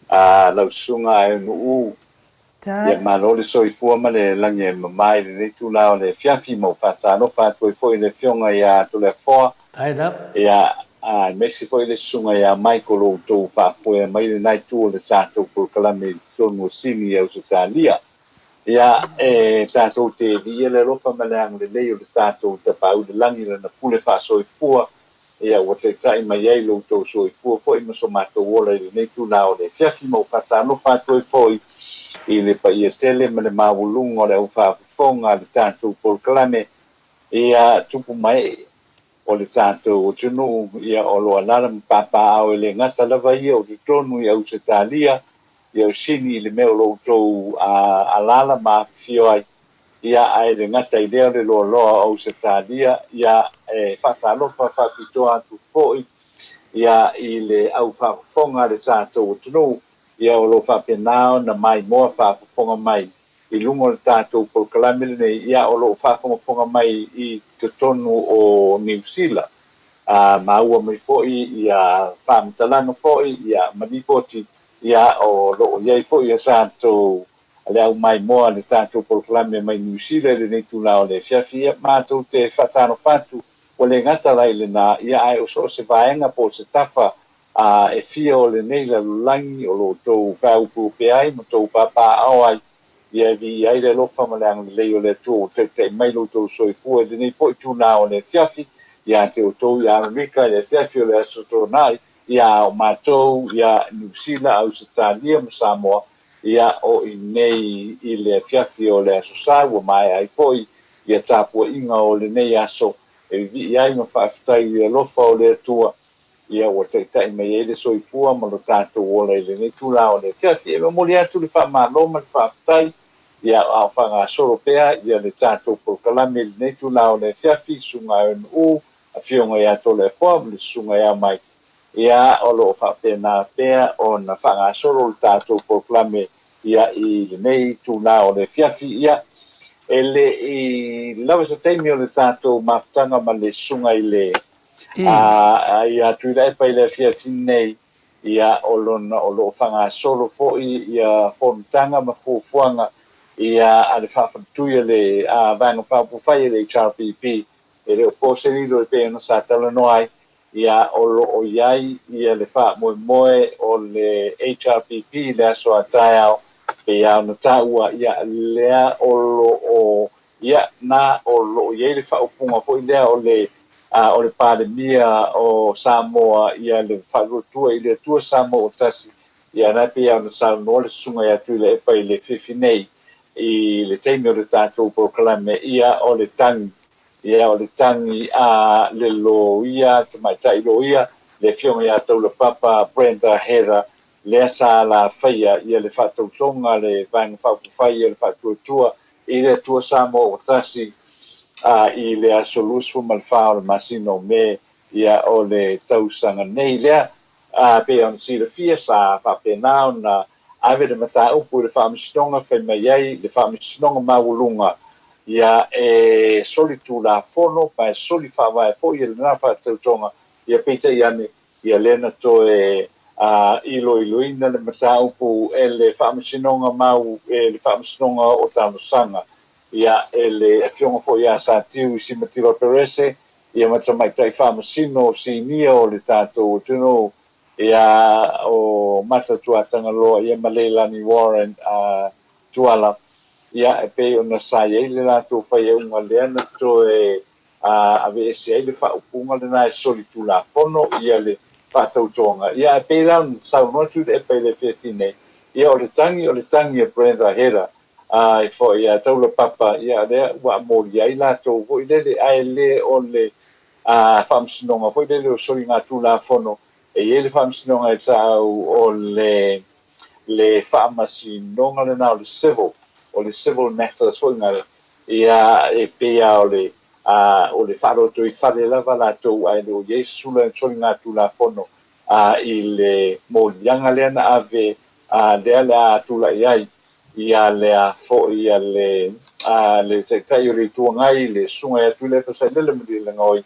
a lau susuga Aenuuu. Ia malo le soifua ma le lagi e mama i lenei itula o le afiafi ma ou faatalofa atu ai foi i le Afioga ia Toleafoa, ia, aemaise foi le Susuga ia Michael o outou faafoea mai lena itu o le tatou polokalame i totonu o Sini i Ausetalia. Ia, e tatou te viia le alofa ma le agalelei o le tatou Tapaau i le Lagi i Lana pule faasoifua. Ia, ua taitai mai ai lo outou soifua foi ma so matou ola i lenei itula o le afiafi ma ou faatalofa atu ai foi i le paia tele ma le maualuga o le au faafofoga a le tatou polokalame, ia, tupu mae o le tatou atunuu, ia, o lo o alaala ma papaaao e le gata lava ia o totonu i Ausetalia, ia o Sini i le mea o lo outou alaala ma afifio ai. Ia, ae le gata i lea o le loaloa o Ausetalia, ia, e faatalofa faapitoa atu foi, ia, i le au faafofoga a le tatou atunuu, ia, o lo o faapena ona maimoa faafofoga mai i luga o le tatou polokalame lenei, ia, o lo o faafogafoga mai i totonu o Niu Sila. A maua mai foi ia faamatalaga foi, ia, ma lipoti, ia, o lo o i ai foi a tatou le au maimoa le tatou polokalame mai Niu Sila i lenei itula o le afiafi. Ia, matou te faatalofa atu, ua le gata la i lena, ia, ae o so o se vaega po o se tafa a e fia o lenei lalolagi o lo outou faaupuupe ai ma tou papaaao ai, ia e viia ai le alofa ma le agalelei o le Atua ua taitai mai lo outou soifua i lenei foi itula o le afiafi, ia te outou i Amerika i le afiafi o le Aso Toonai, ia o matou ia Niu Sila, Ausetalia ma Samoa, ia o i nei i le afiafi o le Aso Sa ua maea ai foi ia tapuaiga o lenei aso e vivii ai ma faafetai i le alofa o le Atua, ia ua taitai mai ai le soifua ma lo tatou ola i lenei itula o le afiafi. E momoli atu le faamalo ma le faafetai, ia a o faagasolo pea ia le tatou polokalame i lenei itula o le afiafi, Susuga Eunuu, Afioga ia Toleafoa ma le Susuga ia Mike, ia o lo o faapena pea ona faagasolo le tatou polokalame ia i lenei itula o le afiafi. Ia, e le i lava se taimi o le tatou mafutaga ma le Susuga i le A ia Tuilaepa i le afiafi nei, ia o lona o lo o faagasolo foi ia fonotaga ma fuafuaga ia a le faafaletui a le Vaega Faaupufai a le HRPP. E le o po se lilo e pei ona sa talanoa ai, ia o lo o i ai ia le faamoemoe o le HRPP i le aso a taeao, pei lava ona taua, ia lea o lo o Ia, na o lo o i ai le faaupuga foi lea o le, o le Palemia o Samoa, ia le Faatuatua i le Atua Samoa ua Tasi, ia na e pei lava ona saunoa le Susuga ia Tuilaepa i le afiafi nei, i le taimi o le tatou polokalame, ia o le tagi, ia o le tagi a le loia, tamaitai loia, le Afioga ia Taulapapa Brenda Heather, lea sa alafaia ia le faatautoga a le Vaega Faaupufai o le Faatuatua i le Atua Samoa ua Tasi i le aso 24 o le masina o Me ia o le tausaga nei lea. Pei ona silafia sa faapena ona ave le mataupu i le Faamasinoga fai mai ai le Faamasinoga Maualuga ia e soli tulafono ma e soli faavae foi e lena faatautoga ia peitai ane Ia lea na toe iloiloina le mataupu e le Faamasinoga mau e le Faamasinoga o Talosaga, ia e le Afioga foi ia Satiu Simatila Perese, ia ma Tamaitai Faamasino Sinia o le tatou atunuu, ia o Mata Tuatagaloa, ia ma Leilani Warren Tuala, ia e pei ona sa i ai le latou faiauga lea na toe a aveese ai le faaupuga lena e solitulafono ia le faatautoga. Ia ae pei la ona saunoa Tuilaepa i le afiafi nei, Ia, o le tagi, o le tagi a Brenda Hera, ai foi ia Taulapapa, ia lea ua molia ai latou foi lele, ae le o le Faamasinoga foi lele o Soligatulafono. E i ai le Faamasinoga e tau o le le Faamasinoga lena o le Civil, o le Civil Matters foi lena, ia e pei lava o le o le faalotoifale lava latou, ae le o i ai se soligatulafono i le moliaga lea na ave, lea le a tulai ai ia lea foi ia le le Taitai o le Itu Agai, le Susuga ia Tuilaepa Sailele Malielegaoi.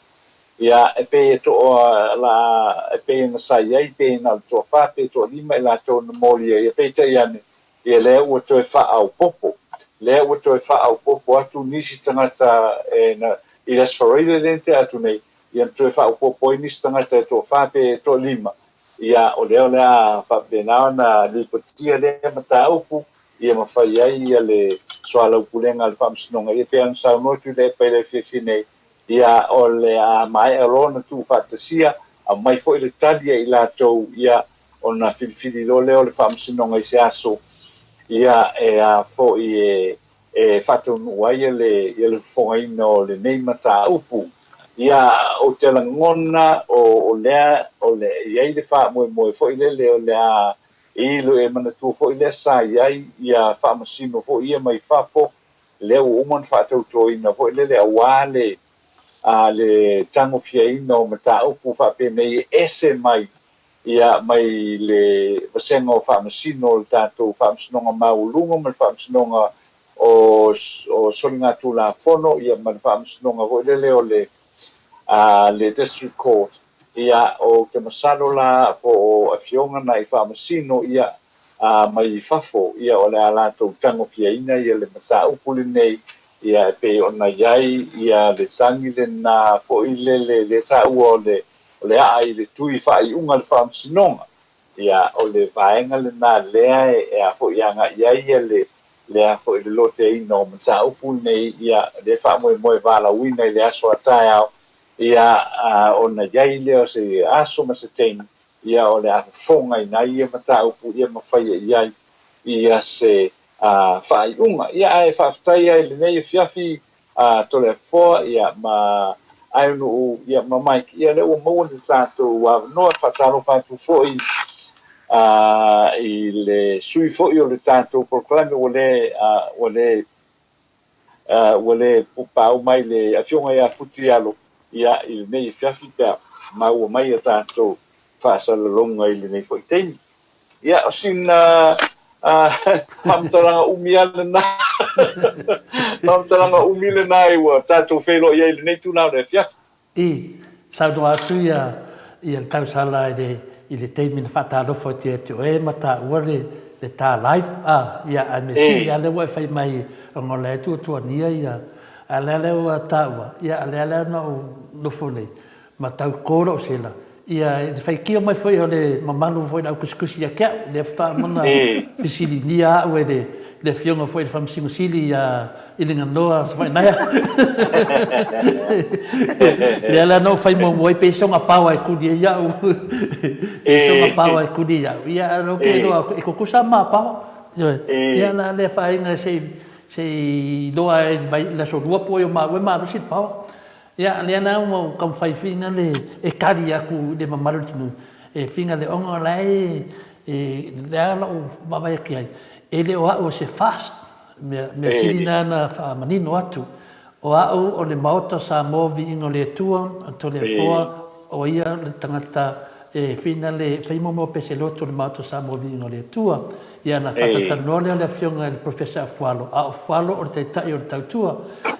Ia, e pei e toa la, e pei ona sa i ai, pe na o le toafa pe toalima i latou na molia ia, peitai ane, ia lea ua toe faaopoopo, lea ua toe faaopoopo atu nisi tagata e na, i le Aso Faraile lea na tea atu nei, ia na toe faaopoopo ai nisi tagata e toafa pe toalima. Ia, o lea o le a faapena ona lipotia lea mataupu, ia ma fai ai ia le soalaupulega a le Faamasinoga. Ia, pei ona saunoa Tuilaepa i le afiafi nei, ia, o le a maea loa ona tuufaatasia, aumai foi le tali a i latou, ia, ona filifili loa lea o le Faamasinoga i se aso, ia, e a foi e e faataunuu ai le ia le fofogaina o lenei mataupu. Ia, ou te lagona o lea o le i ai le faamoemoe foi lele o le a ilo e manatua foi lea sa i ai ia faamasino foi ia mai fafo, lea ua uma ona faatautoina foi lele aua le a le tagofiaina o mataupu faapenei e ese mai ia mai le vasega o Faamasino o le tatou Faamasinoga Maualuga ma le Faamasinoga o o Soligatulafono ia ma le Faamasinoga foi lele o le a le District Court. Ia, ou te masalo la po o afioga na i Faamasino ia a mai fafo ia o le a latou tagofiaina ia le mataupu lenei ia e pei ona i ai ia le tagi lena foi lele le taua o le o le aa i le tui faaiuga a le Faamasinoga, ia, o le vaega lena lea e a foi e agai i ai ia le, le a foi le loteaina o mataupu lenei, ia, lea e faamoemoe valaauina i le aso a taeao, ia, ona i ai lea o se aso ma se taimi, ia, o le a fofogaina ai ia mataupu, ia ma faia i ai ia se faaiuga. Ia, ae faafetai ai i lenei afiafi a Toleafoa ia ma Aenu'u ia ma Mike ia lea ua maua le tatou avanoa. E faatalofa atu foi a i le sui foi o le tatou polokalame ua le ua le ua le paau mai le afioga ia Futialo ia i lenei afiafi pe a maua mai a tatou faasalalauga i lenei foi taimi. Ia, o sina faamatalaga umi lava lena. Faamatalaga umi lena ua tatou feiloai ai i lenei itula o le afiafi. I saunoa atu ia ia le tausala i le i le taimi na faatalofa atu ia te oe ma taua le le ta live a ia ae mea sili lava lea ua e fai mai ona o la e tuatuania ia a lea lea ua taua ia a lea lea na ou nofo nei ma tau ko lou sela, ia i le faitio mai foi o le mamalu foi o le autusitusi ia te au, lea faatoa uma ona fesiligia au e le le Afioga foi i le Faamasino Sili ia Iliganoa Savainaea. Lea la na ou fai muamua ai pei soga paoa e kuli ai au. Pei soga paoa e kuli ai au. Ia ae ou te iloa e tutusa ma paoa. Ioe. Ia la lea faaina se i se i iloa ai i le aso lua po o maua e malosi le paoa. Ia, lea la ua ou taumafai fina le e tali atu i le mamalu o le atunuu, e fina le ona o la e, e, lea lou vaavaai atu i ai, e le o au o se fast, mea, mea sili na na faamanino atu, o au o le Maota o Samoa Viiga o le Atua, o Toleafoa, o ia le tagata e fina le fai momoa pese loto o le Maota o Samoa Viiga o le Atua. Ia ona faatatalanoa lea o le Afioga i le Professor a Fualo, a o Fualo o le Taitai o le Tautua.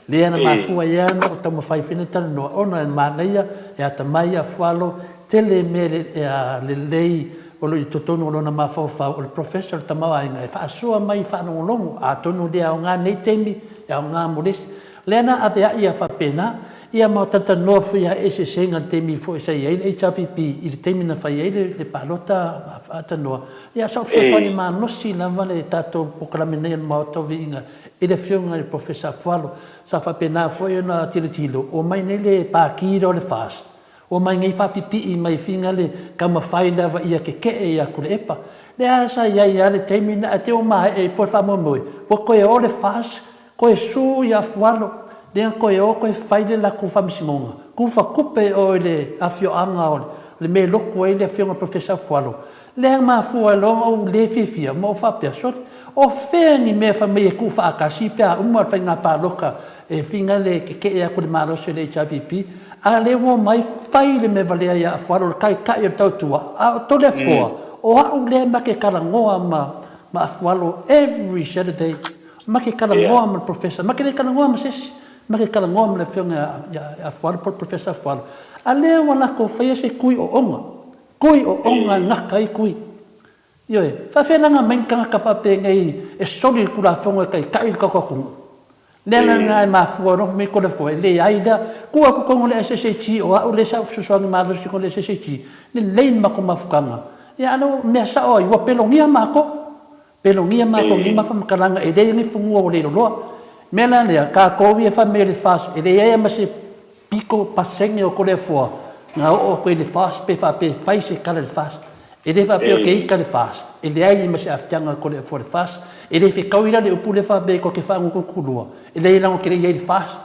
Lea na mafua ai ona ou taumafai foi na talanoa ona e manaia, e atamai a Fualo, tele mea lelei o lo o i totonu o lona mafaufau, o le Professor o le tamaoaiga e faasoa mai i faalogologo, atonu e le aoga nei taimi, e aoga mo le isi. Lea na aveai a faapena, ia ma talatalanoa foi a eseesega i le taimi foi sa i ai le HRPP i le taimi na fai ai le palota faatanoa. Ia sa ou fesoasoani malosi lava le tatou polokalame nei o le Maota o Viiga i le Afioga i le Professor Afualo. Sa faapena foi ona tilotilo, omai nei le Pati lea o le FAST, omai nei faapipii mai Finale taumafai lava ia tetee ia Tuilaepa. Lea sa i ai lava le taimi na ae te ua maea ai po o le faamoemoe, ua toe o le FAST, toe su i Afualo, lea toe o toe fai le latou faamasinoga, tufa tupe i o i le afioaga o le mea e lotu ai le afioga i le Polofesa Afualo, lea na mafua ai loa ona ou le fiafia ma ou faapea, sole, o fea ni mea fai mai e tuufaatasi pe a uma le faiga palota e fina le tetee atu i le malosi o le HRPP, a o lea ua omai fai le mea valea ia Afualo o le taitai o le tautua, a o Toleafoa, o au lea ma te talanoa ma ma Afualo every Saturday, ma te talanoa ma le Professor, ma te le talanoa ma se isi, ma te talanoa ma le Afioga ia Afualo po o le Professor Afualo, a lea ua latou faia se tui oona, tui oona e gata ai tui. Ioe, faafefea la ona aumai ni tagata faapenei e soli le Tulafono e taitai le tatou atunuu? Le ala lena e mafua ai loa fai mai Toleafoa, e leai lea, tuu atu tonu i le SSG, o au lea sa ou fesoasoani malosi i le SSG, lelei le matou mafutaga. Ia a o le mea sao ai, ua pelogia matou, pelogia matou i nei faamatalaga, e leai ni fanua ua leiloloa. O le mea la lea, tatou ia e fai mai o le FAST, e leai lava ma se pito pasene o Toleafoa na oo atu ai i le FAST pe faapea e fai se tala i le FAST. E le faapea ou te ita i le FAST, e leai ma se aafiaga o Toleafoa i le FAST. E le fetaui la le upu lea faapea tou te faagutukulua, e leai leaga ou te le i i ai i le FAST.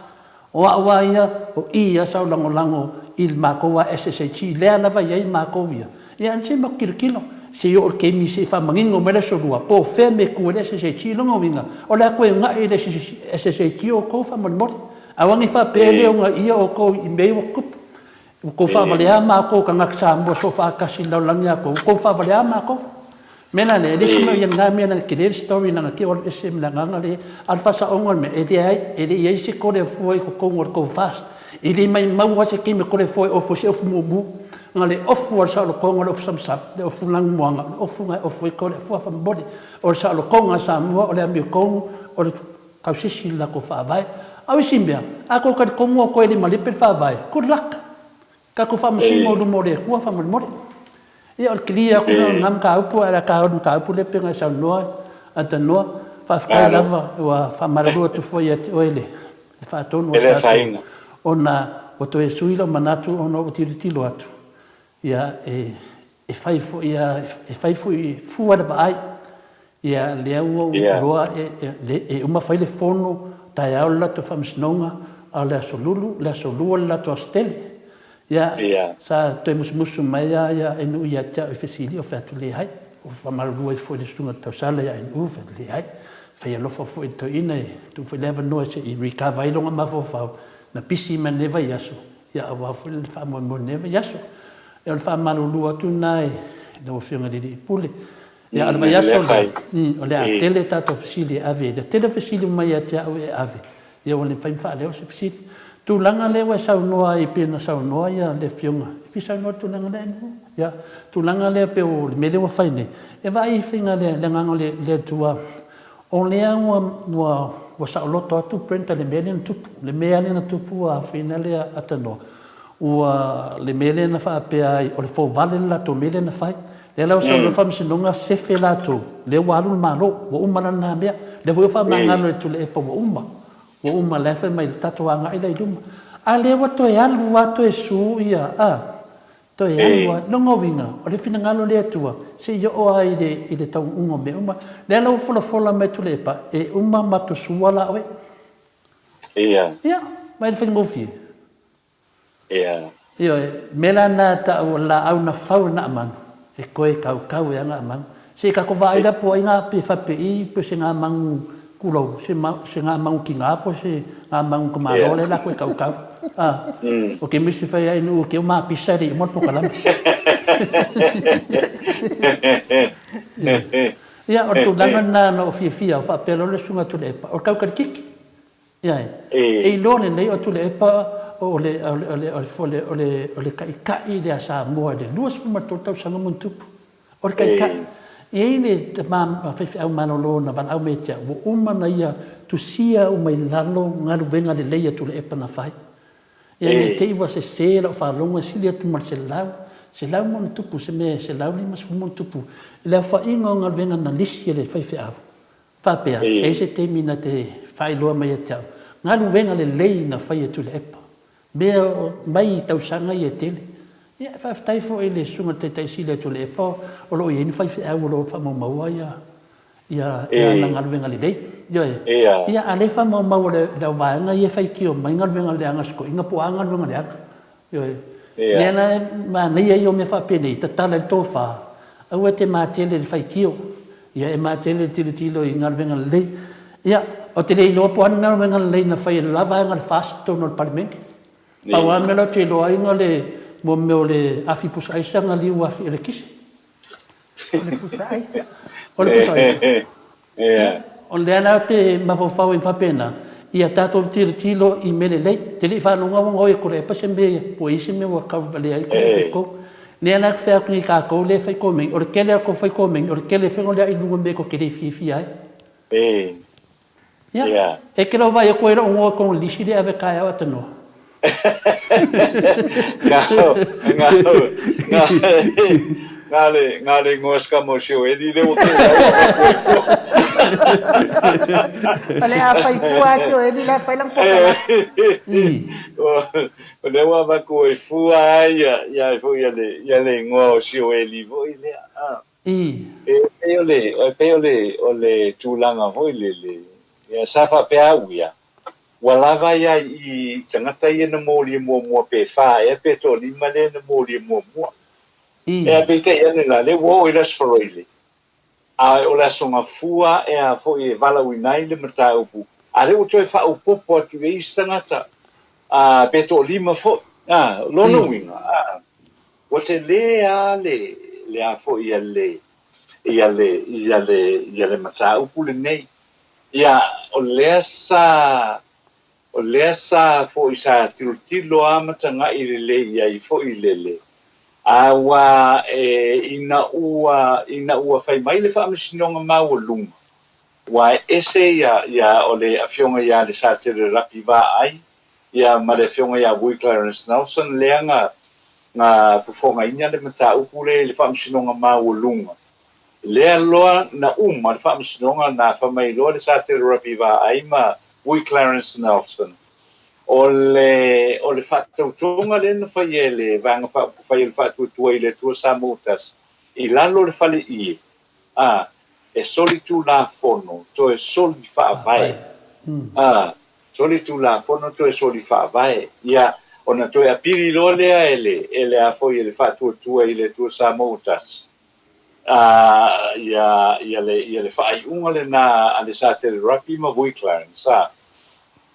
O au lava ia, o i lava sa ou lagolago i le matou lava SSHE, lea lava e i ai matou ia. Ia se i matou tilotilo, se i oo i le taimi se i faamanino mai le aso Lua po o fea le mea e tu ai le SSHE. O lona uiga, o le a toe una'i e le SSHE outou faamolemole. Aua ne i faapea e le uunaia outou i mea ia ua tutupu. Ua tou faavalea matou tagata Samoa soofaatasi i le lalolagi atoa, ua tou faavalea matou. O le mea la lea, e le o se mea lena mea leaga e tele le story leaga te i ua alu ese ma le agaga lea. A o le faasaoga o le mea, e leai, e le i i ai se Toleafoa i totonu o le tou FAST. E le maumau lava se taimi o Toleafoa e ofu ai se ofu mumu. Na o le ofu lava o le saolotoga, o le ofu samasama, le ofu lanumoana, o le ofu lena e ofu ai Toleafoa faamolemole. O le saolotoga a Samoa, o le amiotonu, o le tausisi i le latou faavae. A o isi mea, a tou talitonu o toe le malepe le faavae, good luck. Tatou faamasino i luma o le Atua faamolemole. Ia o le clear atu lena o lena mataupu ae o le a taua le mataupu lea pei ona e saunoa Atanua. Faafetai lava ua faamalulu atu foi ia te oe le faatonu o tatou ona ua toe sui lou manatu ona ua tilotilo atu ia e fai foi e fai foi fua le vaai. Ia lea ua ou iloa e uma fai le fono, taeao le latou faamasinoga, a o le aso Lulu, le aso Lua le latou aso tele. Ia, sa toe musumusu mai lava ANU ia te au i fesili, ou fai atu, leai. Ua faamalulu ai foi i le susuga i le tausala ia ANU, fai atu, leai. Fai alofa foi i le toeaina e tuu foi le avanoa se i recover ai lona mafaufau, na pisi mai lenei vaiaso, ia aua foi le faamoemoe i lenei vaiaso. Ia o le faamalulu atu lena i lau Afioga i le Alii Pule. Ia, o le vaiaso lea, o le a tele tatou fesili e ave, le tele o fesili mai ia te au e ave, ia ua le mafai ona faaleo se fesili. Tulaga lea ua e saunoa ai pei ona saunoa le Afioga, e fia saunoa i le tulaga lea Nu'u? Ia, tulaga lea pei o le mea lea ua fai nei, e vaai i faiga lea, le agaga o le Atua, o lea ua, ua, ua saoloto atu Brenda i le mea lea na tupu, le mea lea na tupu ua afaina lea Atanoa, Ua le mea lea na faapea ai, o le fouvale le latou mea lea na fai. Lea la ua sau loa le faamasinoga sefe latou, lea ua alu le Malo, ua uma la lena mea. Lea foi ua faamagalo e Tuilaepa ua uma, ua uma la e fai mai tatou agai la i luma. A lea ua toe alu lava toe su ia, a, toe alu lava. Lona uiga, o le finagalo o le Atua, se i oo lava i le, i le taunuuga o mea uma. Lea la ua folafola mai e Tuilaepa, e uma matou sua la oe. Ia. Ia, vaai i le faigofie. Ia. Ioe, mea la na e tau o le laau na fau e Naamanu, e toe kaukau e ana Naamanu. Se i tatou vaai la po o ai na pe faapei pe o se Naamanu tulou, se se Naamanu tiga po o se Naamanu tamaloa lea la toe kaukau. A, o ke misi fai ai nuu ke o mapisa le i uma le pokalame. Ia, o le tulaga lena na ou fiafia, faapea loa le susuga Tuilaepa, o le kaukalikiki. Ioe. E iloa lelei o Tuilaepa o le, o le, o le, o le, o le, o le taitai lea a Samoa i le 23 tausaga ma ona tupu. O le taitai. E i ai le tama faifeau malolo na valaau mai ia te au, ua uma ona ia tusia uma i lalo galuega lelei a Tuilaepa na fai. Ia ne i te i ua sese lau faalogo e sili atu ma le 100, 100 ma ona tupu, se mea e 150 ma ona tupu i le aofaiga o galuega na lisi e le faifeau. Faapea, e i ai se taimi na te faailoa mai ia te au, galuega lelei na fai e Tuilaepa, mea mai i tausaga ia e tele. Ia, e faafetai foi i le Susuga i le Taitai Sili a Tuilaepa o lo o i ai ni faifeau o lo o faamaumaua ia ia ana galuega lelei. Ioe. Ia, a o lea e faamaumau e le auvaega ia e faitio mai galuega leaga a si toeaina po o a galuega leaga. Ioe. Lea la e manaia ia o mea faapenei, tatala i le tofa, aua e te matele i le faitio, ia e matele i le tilotilo i galuega lelei. Ia, ou te le iloa po o a ni galuega lelei na fai e le la vaega o le FAST i totonu o le Palemene. Pau lava le mea la ou te iloa ai na o le mea o le afi pusa aisa na liu afi elekise. O le pusa aisa. O le pusa aisa. Yeah. O lea la ou te mafaufau ai faapena, ia tatou tilotilo i mea lelei. Te le i faalogo ua gaoi e Tuilaepa se mea po o i ai se mea ua tauvalea ai Tuilaepa i totonu. Lea la ou te fai atu nei tatou lea e fai komeni, o le tele lava o fai komeni, o le tele foi o le ae i luga o mea tou te le fiafia ai. Ia, yeah. E te lau vaai atu ai lou igoa i totonu o le lisi lea e ave taeao Atanoa. Ngā, ngā, ngā, ngā le, ngā le ingoa ska mo si o Eli le ua ke lau a vaku e fua. O le a fai fua atu o Eli la fai lang pokalap. O le ua vaku e fua ai ia, ia foi ia le, ia le ingoa o si o Eli foi lea. Ah. I. E pei o le, e pei o le, o le tulaga foi lele, ia, sa faapea au ia, ua lava ia i tagata ia na molia muamua pe fa ea pe toalima lea na molia muamua. I. Ea peitai ane la, lea ua oo i le Aso Faraile, a o le Aso Gafua ea foi e valaauina ai le mataupu, a lea ua toe faaopoopo atu i ai isi tagata, a, pe toalima foi. A, lona uiga, a, Ua tele a le, le a foi ia le, ia le, ia le, ia le mataupu lenei. Ia, o lea sa, o lea sa foi sa tilotilo a ma tagai lelei i ai foi le, le, a ua e, ina ua, ina ua fai mai le Faamasinoga Maualuga, ua ese ia, ia, o le Afioga ia Lesatele Rapi Vaai, ia ma le Afioga ia Vui Clarence Nelson lea na na fofogaina le mataupu lea i le Faamasinoga Maualuga. Lea loa na uma le Faamasinoga na fai mai loa le Satele Rabi Vaai ma Vui Clarence Nelson o le o le faatautoga lea na faia e le Vaega Faaupufai o le Faatuatua i le Atua Samoa Tasi i lalo o le fale ie a e soli tulafono toe soli faavae a Soli Tulafono toe soli faavae, ia, ona toe apili loa lea e le, e le a foi e le Faatuatua i le Atua Samoa ua tasi, a, ia, ia le, ia le faaiuga lena a le Satele Rugby ma Vui Clarence, a,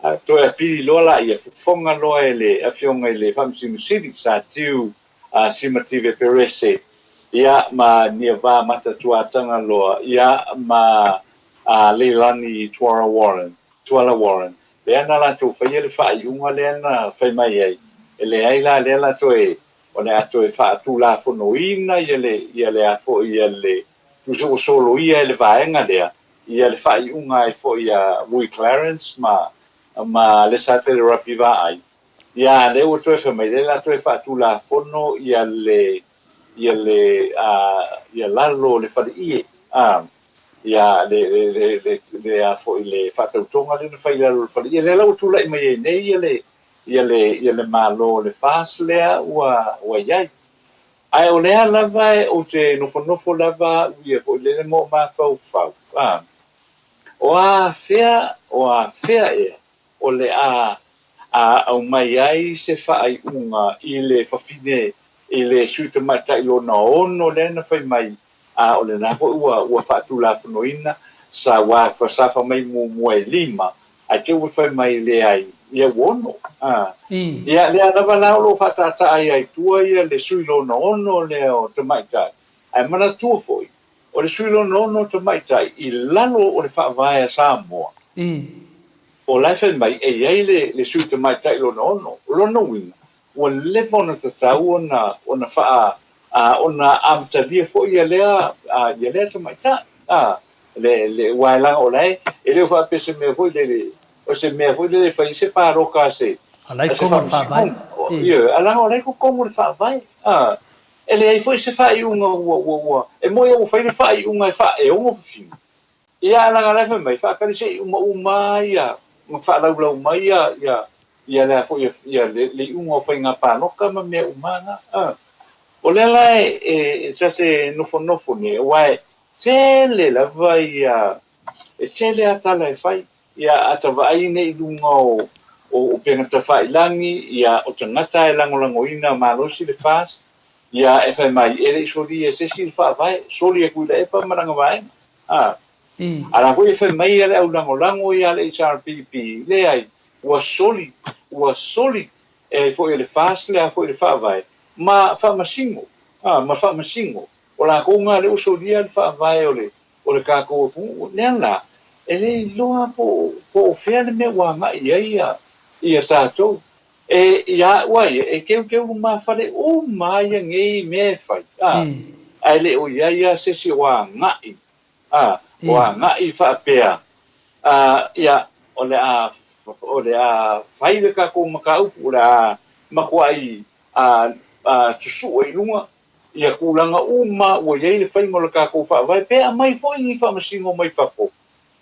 a toe apili loa laia, fofoga loa e le Afioga i le Faamasino Sili, Sa Tiu a Simative Perese, ia, ma Niava Matatuatanga loa, ia, ma, a, Leilani Tuara Warren. Tuala Warren, lea na latou faia le faaiuga lea na fai mai ai, e leai la lea la toe o le a toe faatulafonoina ia le ia le a foi ia le tusa ua soloia e le vaega lea ia le faaiuga ai foi a Vui Clarence ma ma Lesatele Rapi Vaai, ia lea ua toe fai mai lea la toe faatulafono ia le ia le a ia lalo o le faleie a ia le le le le le a foi le faatautoga lea na fai i lalo o le fale. Ia lea la ua tulai mai ai nei ia le ia le ia le Malo o le FAST lea ua ua i ai. Ae o lea lava e ou te nofonofo lava au ia foi lele ma ou mafaufau, a, o a fea, o a fea ea o le a a aumai ai se faaiuga i le fafine i le Sui Tamaitai lona ono lea na fai mai a o lena foi ua ua faatulafonoina sa ua sa fai mai muamua e lima ae te ua fai mai leai ia ua ono a ia lea lava la o lo o faataataa ai ai tua ia le sui lona ono lea o tamaitai ae manatua foi o le sui lona ono o tamaitai i lalo o le faavae a Samoa o la e fai mai e i ai le le sui tamaitai lona ono o lona uiga ua leva ona tatau ona ona faa a ona amatalia foi ia lea a ia lea tamaitai a le le aua e leaga o la e e le o faapea se mea foi lele o se mea foi lele e fai ai se paloka a se A la e totonu o le faavae. Ioe, a leaga o la e totonu o le faavae a e leai foi se faaiuga ua ua ua e moni ua fai le faaiuga e faa e ono fafine Ia a leaga la e fai mai, faatali se i uma uma ia ma faalaulau mai ia ia ia le a foi ia le, le iuga o faiga palota ma mea uma na. A. O lea la e ta te nofonofo nei, aua e tele lava ia, e tele a tala e fai, ia a ta vaai nei i luga o upega tafailagi, ia o tagata e lagolagoina malosi le FAST, ia e fai mai e le i solia e se isi le Faavae, soli e Tuilaepa ma lana vaega. A A la foi e fai mai le au lagolago ia le HRPP, leai, ua soli, ua soli e ai foi e le FAST le a foi le Faavae ma faamasino, a, ma faamasino. O lakou na lea ua solia le Faavae o le, o le tatou atunuu. Lea la, e le iloa po, po o fea le mea ua agai i ai ia, ia tatou. E, ia au a ia, e keukeu lumafale uma a ia nei mea e fai, a, ae le o i ai a se isi o agai A, o agai faapea, a, ia, o le a, o le a fai le tatou mataupu, o le a matuai, a, a susue i luga ia tulaga uma ua i ai le faiga o le tatou Faavae, pe aumai foi ni faamasino mai fafo,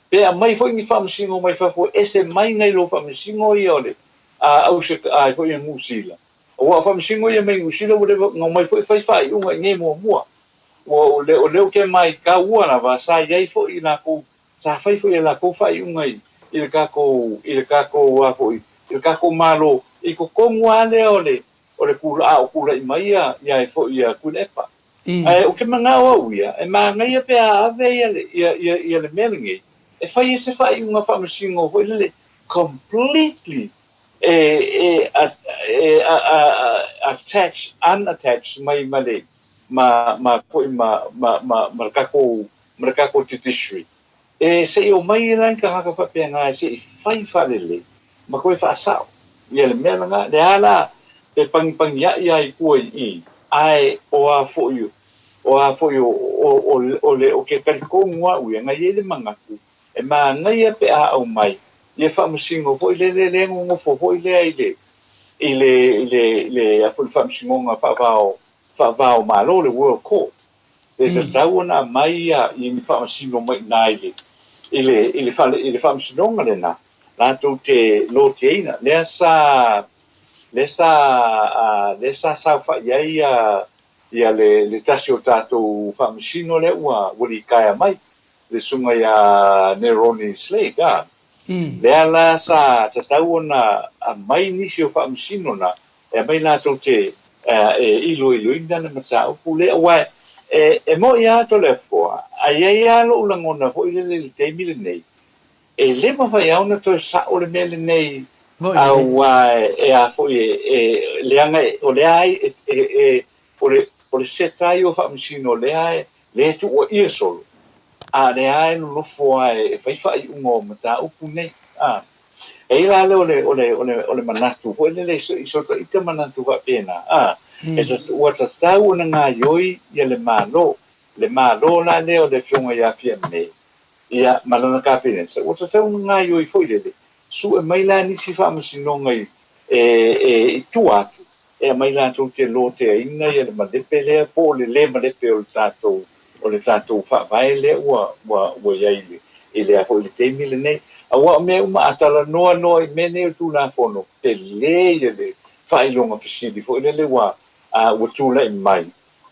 pe aumai foi ni faamasino mai fafo e ese mai nai lo faamasino ia o le, a, ause, a, foi o Niu Sila. Aua o faamasino ia mai Niu Sila ua leva ona omai foi fai faaiuga i inei muamua. Ua o le o lea ou te maitaua lava sa i ai foi i lakou sa fai foi e lakou faaiuga i i le tatou i le tatou a foi i le tatou Malo i totonu a lea o le o le tula a o tulai mai ia ia ai foi ia Tuilaepa. Ae ou te manao au ia e manaia pe a ave ia le ia ia ia le mea lenei e fai ai se faaiuga faamasino foi lele completely e e e attach unattach mai ma le ma ma foi ma ma ma ma le tatou ma le tatou judiciary. E se i omai la ni tagata faapena e se i fai faalelei ma toe faasao ia le mea lena. Le a la pe pagipagia'i lava i tua i i, ae o a foi o a foi o o o le o ke talitonu a'u ia na i ai le manatu e manaia pe a aumai ia faamasino foi lele lea nonofo foi lea i le i le i le i le a foi le faamasinoga faavao faavao Malo le World Court e tatau ona aumai ia ni faamasino mai ina i le i le i le fale i le faamasinoga lena latou te lotiaina lea sa lea sa lea sa saofai ai ia ia le le tasi o tatou faamasino lea ua ua litaea mai le susuga ia Neroni Slade, a. Lea la sa tatau ona aumai nisi o faamasino na, e aumai latou te e iloiloina le mataupu lea, aua e, e moni lava Toleafoa, a i ai lava lou lagona foi lele i le taimi lenei, e le mafai lava ona toe sao le mea lenei, aua e a foi e, e leaga o lea e, e, e, o le, o le seta ia o faamasino lea e, lea e tuuaia solo, a lea e nonofo lava e fai faaiuga o mataupu nei. A, e i ai la lea o le, o le, o le, o le manatu foi lele i so, i so ita manatu faapena, a, e ua tatau ona gaioi ia le Malo, le Malo la lea o le Afioga ia Fiame, ia, ma lana Kapeneta, ua tatau ona gaioi foi lele, sue mai la nisi faamasinoga i, e, e, i tua atu, e aumai latou te loteaina ia le malepe lea po o le le malepe o le tatou o le tatou faavae lea ua ua ua i ai i le i le a foi i le taimi lenei. Aua o mea uma a talanoa loa i mea nei o Tulafono, tele ia le faailoga fesili foi lele ua a ua tulai mai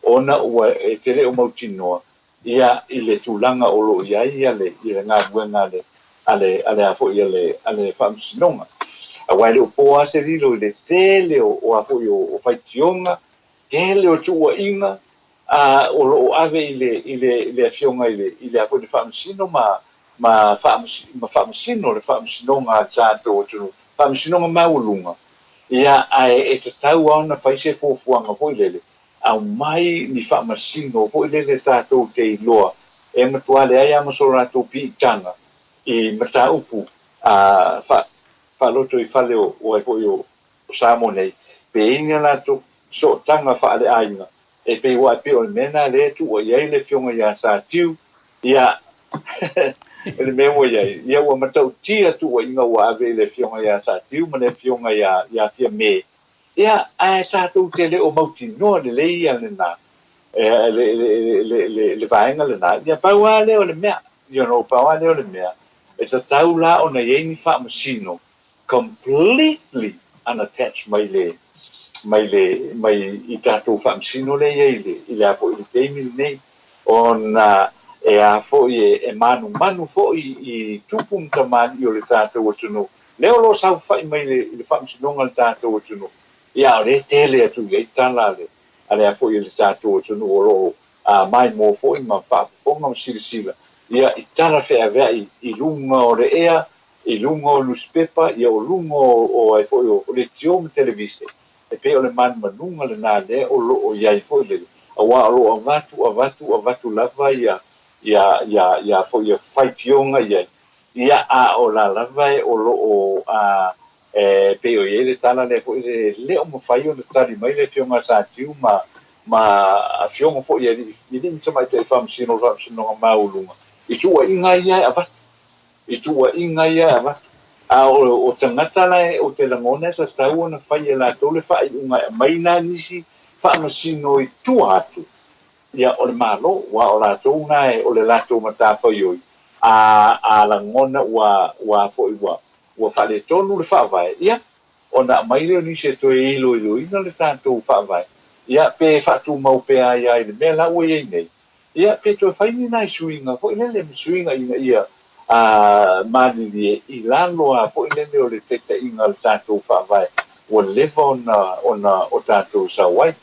ona ua e te le o mautinoa ia i le tulaga o lo o i ai ia le ia le galuega a le a le a le a foi a le a le Faamasinoga. Aua e le o po lava se lilo i le tele o o a foi o o faitioga, tele o tuuaiga a o lo o ave i le i le i le Afioga i le i le a foi le Faamasino ma ma Faamasino ma Faamasino le Faamasinoga a le tatou atunuu, Faamasinoga Maualuga, ia ae e tatau lava ona fai se fuafuaga foi lele aumai ni faamasino foi lele tatou te iloa e matua leai lava ma so latou piitaga i mataupu a faaloto i fale o ai foi o Samoa nei, pe i ai ni a latou sootaga faaleaiga e pei ua pei o le mea lena lea e tuua i ai le Afioga ia Satiu, ia o le mea ua i ai, ia ua matautia tuuaiga ua ave i le Afioga ia Satiu ma le Afioga ia Fiame. Ia, ae tatou te le o mautinoa lelei ia lena, le, le, le, le, le vaega lena. Ia, pau lava lea o le mea, you know, pau lava lea o le mea, e tatau la ona i ai ni faamasino completely unattached mai le, mai le mai i tatou faamasino lea e i ai i le i le a foi i le taimi lenei ona e a foi e e manumanu foi i tupu ma tamalii o le tatou atunuu lea o lo o saofafai mai i le i le faamasinoga a le tatou atunuu ia a o lea e tele atu i ai tala a le a le a foi a le tatou atunuu o lo o a maimoa foi ma faafofoga ma silasila ia i tala feaveai i luga o le ea, i luga o nusipepa, ia o luga o o ai foi o leitio ma televise, e pei o le manumanuga lena lea o lo o i ai foi lele, aua o lo o avatu, avatu, avatu lava ia ia ia ia foi ia faitioga i ai, ia a o la lava e o lo o a E pei o i ai le tala lea foi e le o mafai ona tali mai le Afioga a Satiu ma ma Afioga foi i alii i alii ma tamaitai faamasino o le Faamasinoga Maualuga i tuuaiga ia e avatu, i tuuaiga ia e avatu. A o o tagata la e ou te lagona e tatau ona fai e latou le faaiuga e aumai na nisi faamasino i tua atu ia o le Malo, aua o latou na e o le latou matafaioi, a a lagona ua ua foi ua ua faaletonu le Faavae, ia, ona aumai lea o nisi e toe iloiloina le tatou Faavae, ia, pe faatumau pea ai lava i le mea la ua i ai nei, ia, pe toe fai ni nai suiga foi lele, ma suiga ina ia malilie i lalo lava foi lele o le taitaiga o le tatou Faavae ua leva ona ona o tatou sau ai.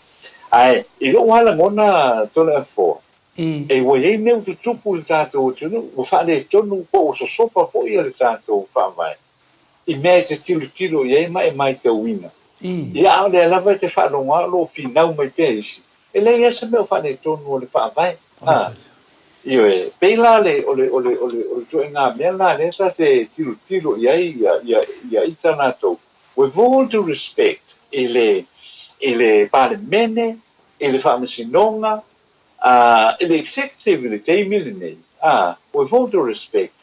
Ae i lou lava lagona Toleafoa, E ua i ai mea ua tutupu i le tatou atunuu, ua faaletonu po ua sosofa foi le tatou Faavae i mea e te tilotilo i ai ma e matauina. Ia a o lea lava e te faalogo lava o lo o finau mai pea isi, e leai lava se mea o faaletonu o le Faavae. A, ioe, pei la le, o le, o le, o le, o le ituaiga mea la lea ta te tilotilo i ai ia, ia, ia ita latou, with all due respect i le, i le Palemene, i le Faamasinoga, A i le executive i le taimi lenei, a, with all due respect,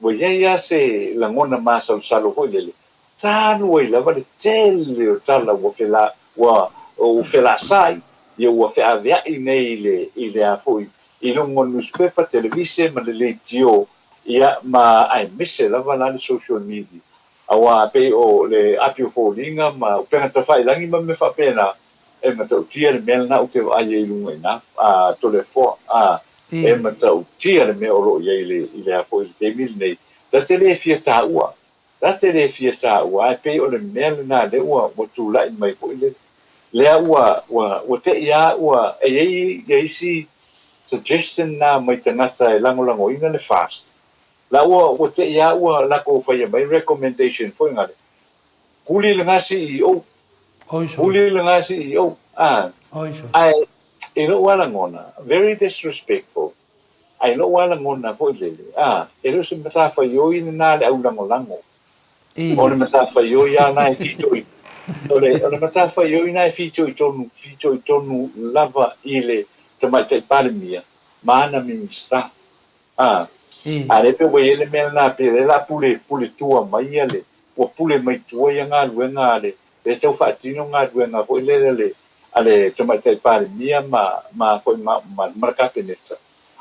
ua i ai lava se lagona masalosalo foi lele, talu ai lava le tele o tala ua fela, ua, ua felasai, ia ua feaveai nei i le, i le a foi, i luga o le nusipepa, televise ma le leitio, ia, ma aemaise lava la le social media. Aua pei o le api o foliga ma upega tafailagi ma mea faapena, e matautia le mea lena ou te vaai ai i luga i ina, a Toleafoa, a, e matautia le mea o lo o i ai i le, i le a foi i le taimi lenei. Ta te le fia taua, ta te le fia taua, ae pei o le mea lena lea ua, ua tulai mai foi le, lea ua, ua, ua te i a ua, e i ai ia isi suggestion na mai tagata e lagolagoina le fast, La ua ua tei a ua lakou faia mai recommendation foi ngale. Kuli le nga CEO. Kuli le nga CEO. Ah. Ae i lou a lagona, very disrespectful. Ae i lou a lagona foi lele, ah, e le o se matafaioi lena le au lagolago. O le matafaioi a na e fitoi. O le, o le matafaioi na e fitoitonu, fitoitonu lava i le Tamaitai Palemia ma ana Minisita. A, a lea pe ua i ai le mea lena pei o lea la pule, pule tua mai ia le, ua pule mai tua ia galuega a le, lea tau faatino galuega foi lele a le, a le Tamaitai Palemia ma, ma foi ma, ma, ma le Kapeneta.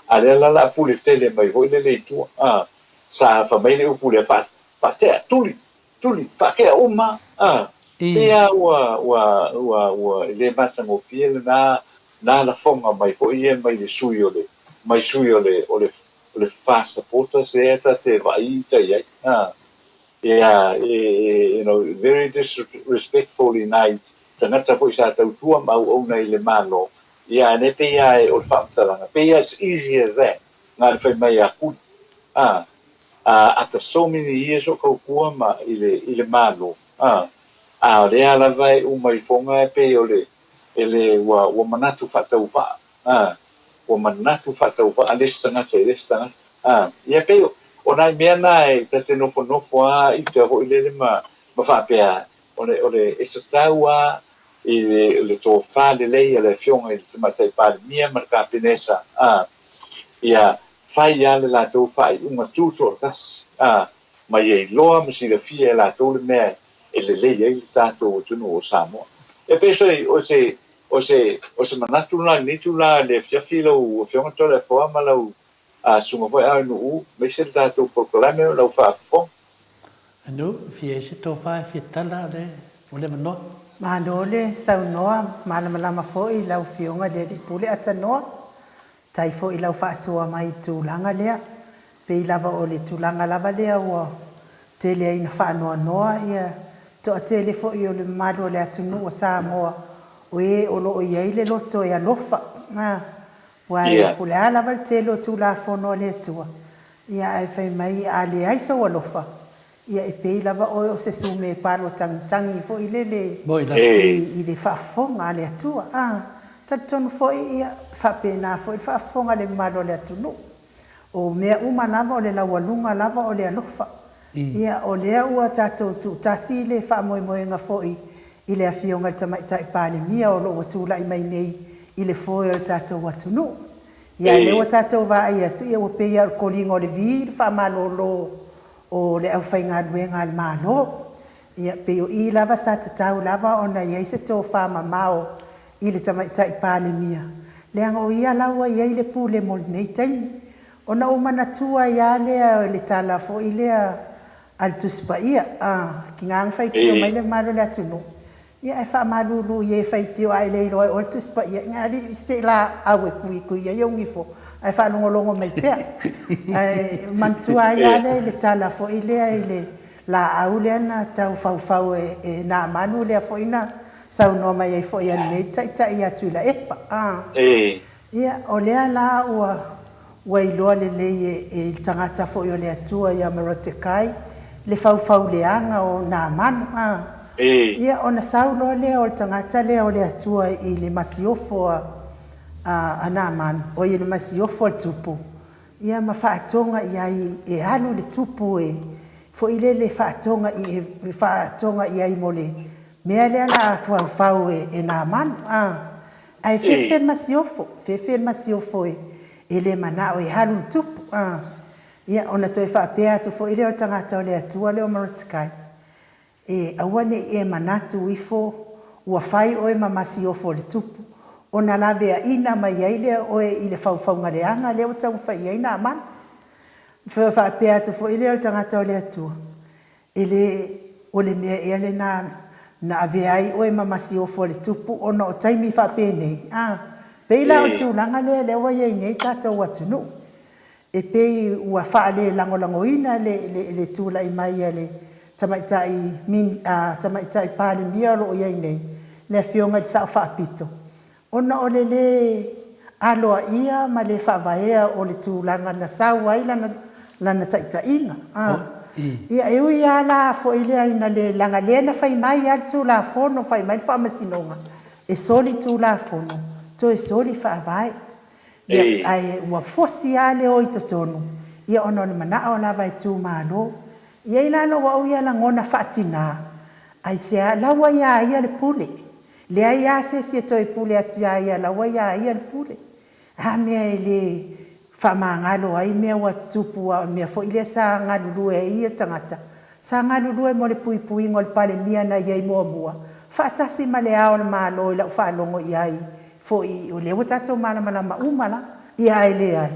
A lea la la pule tele mai foi lele i tua. A, sa fai mai le upu lea, fa, faatea, tuli, tuli, faatea uma, a, pei lava ua, ua, ua, ua le matagofie lena na lafoga mai foi ia mai le sui o le mai sui o le o le o le FAST supporters lea ta te vaai ita i ai a ia e e you know very disrespectful i nai tagata foi sa tautua ma auauna i le Malo ia a ne pei a e o le faamatalaga pei a it's easy as that na le fai mai a kuli a a after so many years o tautua ma i le i le Malo a a o lea lava e uma ifoga e pei o le E le, ua, ua manatu faatauvaa, a, ua manatu faatauvaa le isi tagata i le isi tagata, a. Ia pei o, o nai mea na e ta te nofonofo a ita foi lele ma, ma faapea, o le, o le, e tatau a i le, le tofa lelei a le Afioga i le Tamaitai Palemia ma le Kapeneta, a, ia fai a le latou faaiuga tutoatasi, a, ma ia iloa ma silafia e latou le mea e lelei ai le tatou atunuu o Samoa. E pei se, o se, o se, o se manatu lena i lenei itula i le afiafi lau Afioga Toleafoa ma lau susuga foi Aoinuu, aemaise le tatou polokalame o lau faafofoga. Anu, fia i se tofa e fia tala o le, o le avanoa. Malo le saunoa malamalama foi i lau Afioga i le Alii Pule Atanoa. Tai foi i lau faasoa mai i le tulaga lea. Pei lava o le tulaga lava lea ua tele ai ina faanoanoa ia toatele foi o le mamalu o le atunuu o Samoa o e o lo o i ai le loto e alofa. Aua po o le a lava le tele o Tulafono a le Atua, ia ae fai mai a leai sou alofa, ia e pei lava oe o se sume palo tagitagi foi lele i le faafofoga a le Atua. A talitonu foi, ia, e faapena foi le faafofoga a le mamalu o le atunuu. O mea uma lava o le laualuga lava o le alofa. Ia, o lea ua tatou tuutasi le faamoemoega foi i le Afioga i le Tamaitai Palemia o lo o ua tulai mai nei i le foe o le tatou atunuu. Ia, a o lea ua tatou vaai atu, ia ua pei lava o le koliga o le vi le faamalolo o le aufaigaluega a le Malo. Ia, pei o i lava sa tatau lava ona i ai se tofa mamao i le Tamaitai Palemia, leaga o ia la ua i ai le pule mo lenei taimi. Ona ou manatua ai lava lea o le tala foi lea a le Tusi Paia, a, tiga ona faitio mai le mamalu o le atunuu, ia ae faamalulu i e faitio a e le iloa e oe le Tusi Paia, ia alii se laau e tuitui ai ou nifo ae faalogologo mai pea. Ae manatua ai lava lea i le tala foi lea i le laau lea na tau faufau e Namanu lea foi na saunoa mai ai foi ananei le Taitai ia Tuilaepa. A. Ia, o lea la ua ua iloa lelei e e le tagata foi o le Atua ia Morotekai le faufauleaga o Namanu. A. Ia, ona sau loa lea o le tagata lea o le Atua i le masiofo a a Namanu, oi i le masiofo a le tupu, ia ma faatoga i ai e alu le tupu e foi lele faatoga i e faatoga i ai mo le mea lea la faufau e, e Namanu. A. Ae fefe le masiofo, fefe le masiofo e, e le manao e alu le tupu. A. Ia, ona toe faapea atu foi lea o le tagata o le Atua lea o Morotekai, E aua ne i e manatu ifo ua fai oe ma masiofo i le tupu, ona laveaina mai ai lea oe i le faufauga leaga lea ua taumafai i ai Naamana. Ona faapea atu foi lea o le tagata o le Atua, E le o le mea ea lena na avea ai oe ma masiofo i le tupu ona o taimi faapenei? A pei la o le tulaga lea lea ua i ai nei tatou atunuu. E pei ua faalelagolagoina le le tulai mai a le Tamaitai Tamaitai Palemia o lo o i ai nei, le Afioga i le Sao Faapito, ona o le lē aloaia ma le faavaea o le tulaga na sau ai lana lana taitaiga. Ia, e ui lava la foi lea ina le, leaga lea na fai mai lava le Tulafono, fai mai le Faamasinoga, e soli Tulafono, toe soli Faavae. Ia, ae ua fosi lava le o i totonu, ia ona o le manao lava e tumalo. E i ai la lou au ia lagona faatina, aisea? La ua ia ia le pule. Leai lava se isi e toe pule atu ia ia, la ua ia ia le pule. A mea e le faamagalo ai mea ua tutupu aua o le mea foi lea sa galulue ai ia tagata, sa galulue mo le puipuiga o le Palemia na i ai muamua, faatasi ma Le Ao o le Malo i lau faalogo i ai foi o lea ua tatou malamalama uma la, ia ae leai,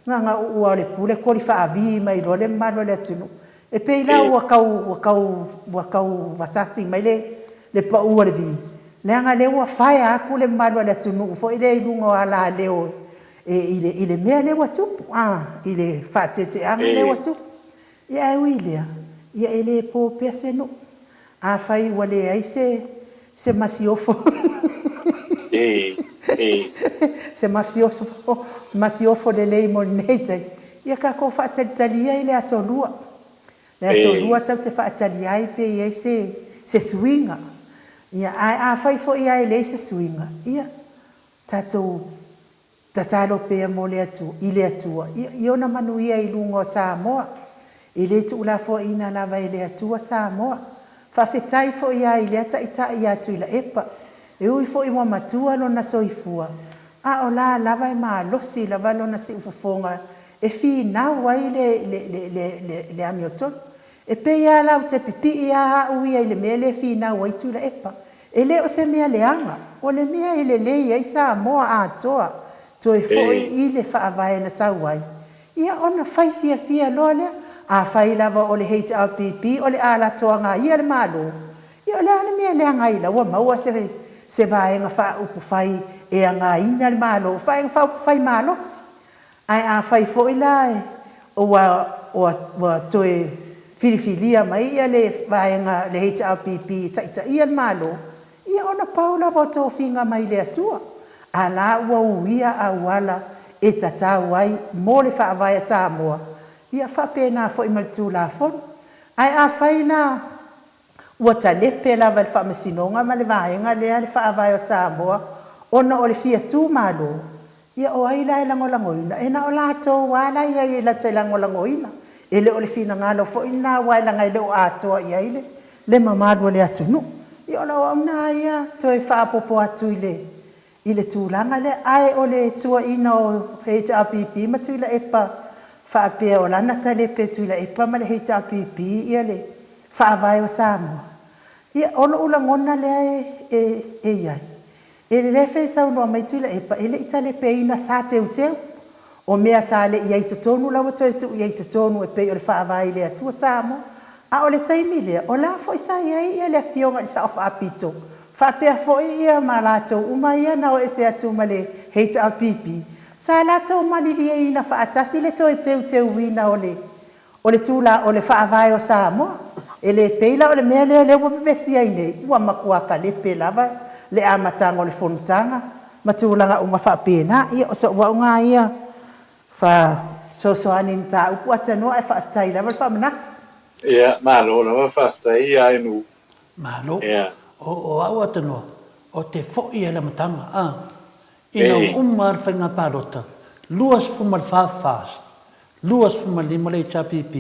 na ona uu lava o le pule koli faavi mai loa le mamalu o le atunuu. E pei la ua tau, ua tau, ua tau vasati mai le, le pau o le vi, leaga lea ua faea atu le mamalu o le atunuu foi lea i luga o alaleo e, i le, i le mea lea ua tupu, a, i le faateteaga lea ua tupu. Ia ae ui i lea, ia e le po pea se nuu. Afai ua leai se se masiofo se masiofo masiofo lelei mo lenei taimi, ia tatou faatalitali ia i le aso Lua. Le aso Lua tatou te faatali ai pe i ai se se suiga. Ia ae afai foi lava e leai se suiga, ia tatou Tatalo pea mo le Atua, i le Atua, i ona manuia i luga o Samoa. E le tuulafoaiina lava e le Atua Samoa. Faafetai foi lava i lea Taitai ia Tuilaepa. E ui foi ua matua lona soifua, a o la lava e malosi lava lona siufofoga e finau ai le, le, le, le, le, le amiotonu. E pei lava la ou te pipii lava au ia i le mea lea e finau ai Tuilaepa. E le o se mea leaga, o le mea e lelei ai Samoa atoa toe foi i le faavae na sau ai, ia ona fai fiafia loa lea. Afai lava o le HRPP o le a latou agaia le Malo, Ia o le a le mea leaga ai la ua maua se se vaega faaupufai e againa le Malo, vaega faaupufai malosi. Ae afai foi la ua ua ua toe filifilia mai ia le vaega le HRPP e taitaia le Malo, ia ona pau lava o tofiga mai le Atua. A la ua uia auala e tatau ai mo le Faavae a Samoa, ia faapena foi ma le Tulafono. Ae afai la ua talepe lava e le Faamasinoga ma le vaega lea le Faavae o Samoa ona o le fia tu malo, ia o ai la e lagolagoina? E na o latou lava la e i ai latou te lagolagoina. E le o le finagalo foi lena aua leaga e le o atoa i ai le mamalu o le atunuu. Ia o lau lena ia toe faaopoopo atu i le i le tulaga lea. Ae o le tuuaiina o HRPP ma Tuilaepa faapea o lana talepe e Tuilaepa ma le HRPP le Faavae o Samoa, ia o lou lagona lea e i ai, e lelei foi le saunoa mai Tuilaepa e le i talepeina, sa teuteu. O mea sa le i i ai i totonu la ua toe tuu i ai i totonu e pei o le Faavae i le Atua Samoa. A o le taimi lea, o la foi sa i ai le Afioga i le Sao Faapito faapea foi ma latou uma ia na o ese atu ma le HRPP, sa latou malilieina faatasi le toe teuteuina o le o le Faavae o Samoa. E le pei la o le mea lea ua vevesi ai nei, ua matua talepe lava le amataga o le fonotaga ma tulaga uma faapena. Ia o sou au na ia fesoasoani i le mataupu Atanoa, ae faafetai lava le faamanatu. Ia, malo lava faafetai ia Ainuu. Malo. Ia. O au Atanoa, o te foi i le amataga, a. Ina ua uma le faiga palota, 24 FAST, 25 le HRPP,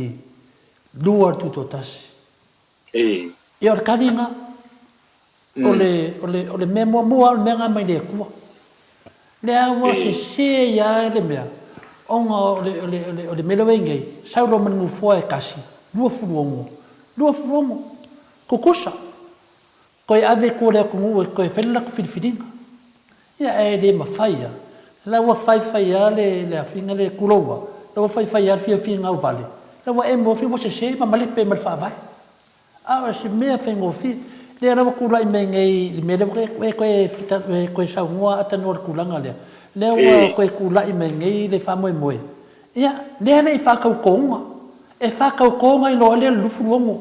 2 le Tutoatasi. Ia o le taliga, o le, o le, o le mea muamua o le mea na mai le Atua. Lea ua sese ia le mea, ona o le, o le, o le, o le mea lea ua i ai nei, sau loa ma le nofoa e tasi, 26, 26, tutusa. Toe ave i tua i le atunuu e toe fai le latou filifiliga. Ia ae le mafai lava. O la ua fai fai lava le le afiga lea, tulou lava, la ua fai fai lava le fiafia gauvale, la ua emo atu ua sese ma malepe ma le faavae. A o se mea faigofie. Lea la ua tulai mai nei i le mea lea ua e toe e toe saunoa Atanoa i le tulaga lea, lea ua toe tulai mai nei le faamoemoe, ia, lea e le i faatautoina. E faatauto nai loa lea i le 26.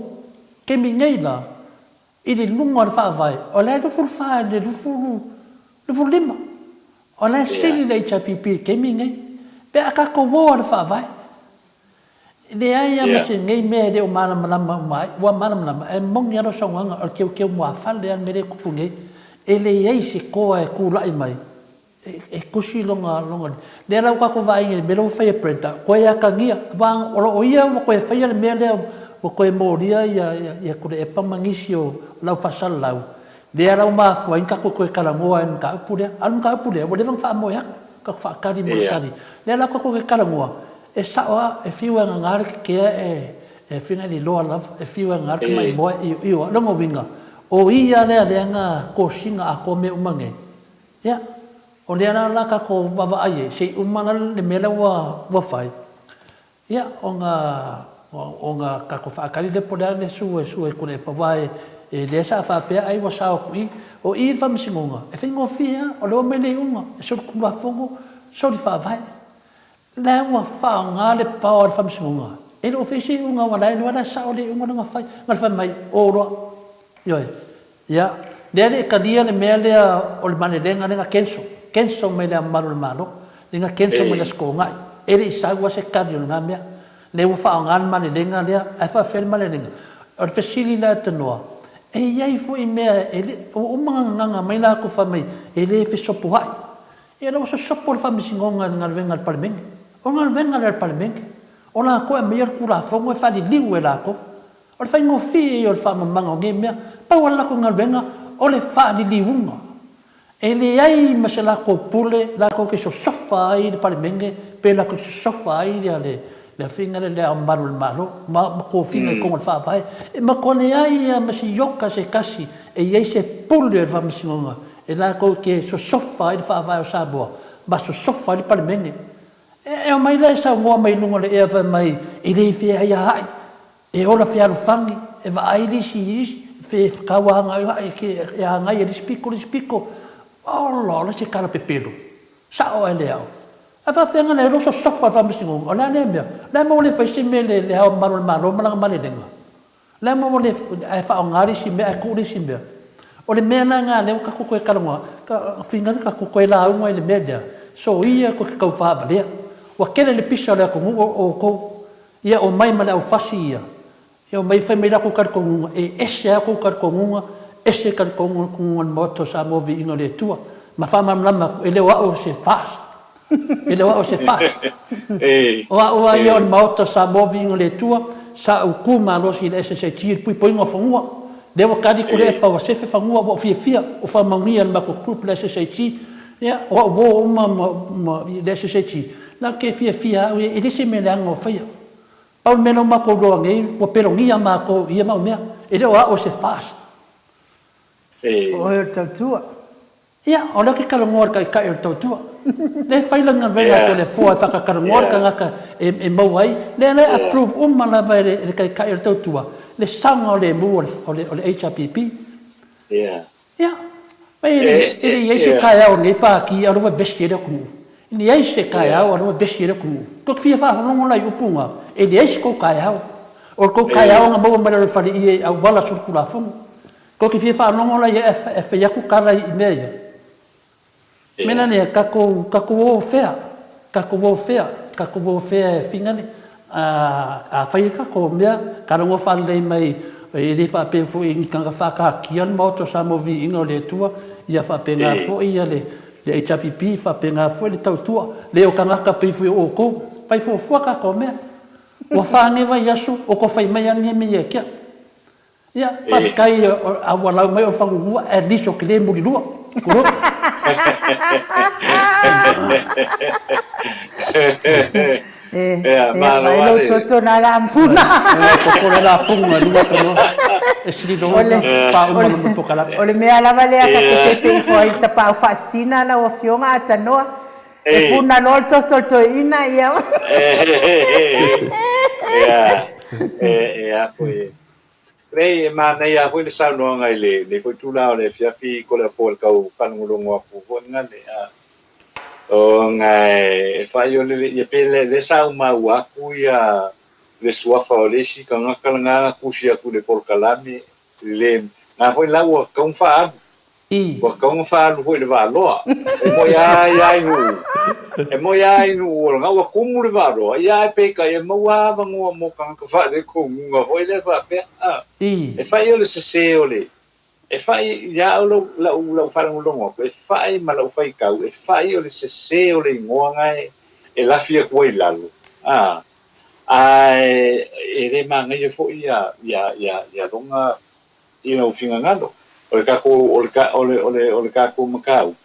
Taimi nei la, i le luga o le Faavae, o la e 24 i le 25. O la e sili le HRPP i le taimi lenei. Pe a tatou o lava i le Faavae, e leai lava ma se nei mea e le o malamalama uma ai. Ua malamalama, ae moni lava lau saunoaga, o le teuteu muafale lava le mea lea e tupu nei. E leai se toa e tulai mai e tusi lona, lona, lea la ua tatou vaai nei i le mea lea ua fai e Brenda, toe atagia, aua o lo o ia ua toe faia le mea lea, ua toe molia ia, ia, ia Tuilaepa ma nisi o le au faasalalau, lea la ua mafua ai ona tatou toe talanoa i le mataupu lea. A o le mataupu lea, ua leva ona faamoe atu, tatou faatali mo le tali. Lea la tatou te talanoa, e sao lava, e fiu e agana le tetea e, e fina e liloa lava, e fiu e agana le tamaimoa e ioio lava. O lona uiga, o ia lea lea na kosina atoa mea uma nei, Ia, o lea la la tatou vaavaai ai, se i uma la le mea lea ua ua fai, ia, ona ona tatou faatali lea po o le a le sue sue Tuilaepa, aua e e lea sa faapea ai ua sao atu i i. O i i le Faamasinoga, e faigofie lava, o lea ua aumai le iuga, e solitulafono, solifaavae. O la ua faaaoga le power a le Faamasinoga, e le o faia se iuga aua o la e iloa la e sao le iuga lea na fai. Na o le fai mai, o loa. Ioe. Ia, lea e le i talia le mea lea o le malelega lea na cancel, cancel mai le Mamalu o le Malo, lea na cancel mai le Aso Toonai. E le i sau lava se tali o lena mea. Lea ua faaaoga le malelega lea, ae faapefea le malelega? O le fesili la e tanoa, e i ai foi mea e le, ua uma ona gagana mai latou fai mai e le fesopoai. Ia lea ua sosopo le Faamasinoga i le galuega a le Palemene. O le galuega lea a le Palemene. O latou e aumaia le Tulafono e faaliliu e latou. O le faigofie ia o le faamamaga o nei mea. Pau lava le latou galuega o le faaliliuga. E leai ma se latou pule latou te sosofa ai le Palemene pe latou te sosofa ai le afiga lea i Le Ao Mamalu o le Malo ma tofiga i totonu o le Faavae. E matua leai lava ma se ioka se tasi e i ai se pule o le Faamasinoga e latou te sosofa ai le Faavae o Samoa ma sosofa ai le Palemene. E omai la e saunoa mai i luga o le ea fai mai e le feaiaai, e ola fealofani, e vaai le isi i isi. Fe whakauānga e ke e āngai e le isi piko le isi piko. Ola, ola se kala pepelo. Sao ai le ao. Ae faafefea na le loso sofa le faamasinoga? O le a lea mea? O le a mea ua le fai se mea le le Ao Mamalu o le Malo ma lana malelega? O le a mea ua le ae faaaoga le isi mea ae tuu le isi mea? O le mea la lena lea ua tatou toe talanoa, finagalo tatou toe lauga i le mea lea, soia tou te tau faavalea. Ua tele le pisa o le atunuu o outou, ia omai ma le aufasi ia, E omai fai mai latou talitonuga, e ese lava tou talitonuga, ese talitonuga o le Maota o Samoa Viiga o le Atua. Ma faamalamalama atu, e le o au o se FAST. E le o au o se FAST. O au lava ia o le Maota o Samoa Viiga o le Atua, sa ou tu malosi i le SSIG i le puipuiga o fanua. Lea ua tali Tuilaepa ua sefe fanua, ua ou fiafia, ua faamaonia e le matou group le SSIG. Ia, o au uo uma ma le SSIG, la ke fiafia au ia, e le se mea leaga o faia. Pau le mea lea ua matou iloa nei, ua pelogia matou i ia mau mea. E le o au o se FAST. O oe o le tautua. Ia, o lea ou te talanoa i le taitai o le tautua. Lea e fai lana galuega a Toleafoa e faatatalanoa le tagata e maua ai. Lea la e approve uma lava e le taitai o le tautua le saogalemu o le HRPP. Ia, e le i ai se taeao o lenei Pati a o lea ua vevesi ai le atunuu. E leai se taeao a o lea ua vevesi ai le atunuu. Tou te fia faalogologo la i upu na, e leai se tou taeao. O le tou taeao na maua mai lalo o le faleie i auala solitulafono. Tou te fia faalogo la ia e fai atu tala i mea ia. Mea la lea, tatou, tatou o fea, tatou o fea, tatou o fea e finale, a fai e tatou mea, talanoa faalelei mai, e le faapea foi ni tagata faataatia le Maota o Samoa Viiga o le Atua, ia faapena foi ia le HRPP, faapena foi le tautua, le o tagata pei foi o outou, fai fuafua tatou mea. Ua fa nei vaiaso o tou fai mai lava nei mea ia te au. Ia, faafetai a ua lau mai o le fagugua, at least ou te le mulilua. Tulou. E, e lou toto na la puna. Toto le la puna, lua tanoa. E sili loa ona faauma luma o le polokalame. O le mea lava lea ta te fefe ifo ai i le tapaau faasina lau Afioga Atanoa. E puna loa le toto o le toeaina, ia. Ia, e a foi. Leai, e manaia lava foi le saunoaga i lenei foi itula o le afiafi Toleafoa i le tau faalogologo atu foi gale a ona e fai o le ia pe le lea sa ou maua atu ia le suafa o le isi tagata lena na tusi atu i le polokalame le na foi la ua tatau ona faaalu Ua tatau ona faaalu foi i le Vaaloa. E moi lava ia i Nuu. E moi lava i Nuu o lena ua tumu le Vaaloa, ia ae peitai e maua lava avanoa mo tagata faalekonuga foi lea faapea. A. E fai o le sese o le, e fai ia au lau, lau, lau faalogologo atu, e fai ma lau faitau, e fai o le sese o le igoa na e, e lafi atu ai i lalo. A. Ae e le manaia foi ia, ia, ia, ia lona i lou finagalo. O le tatou, o le, o le, o le, o le tatou mataupu,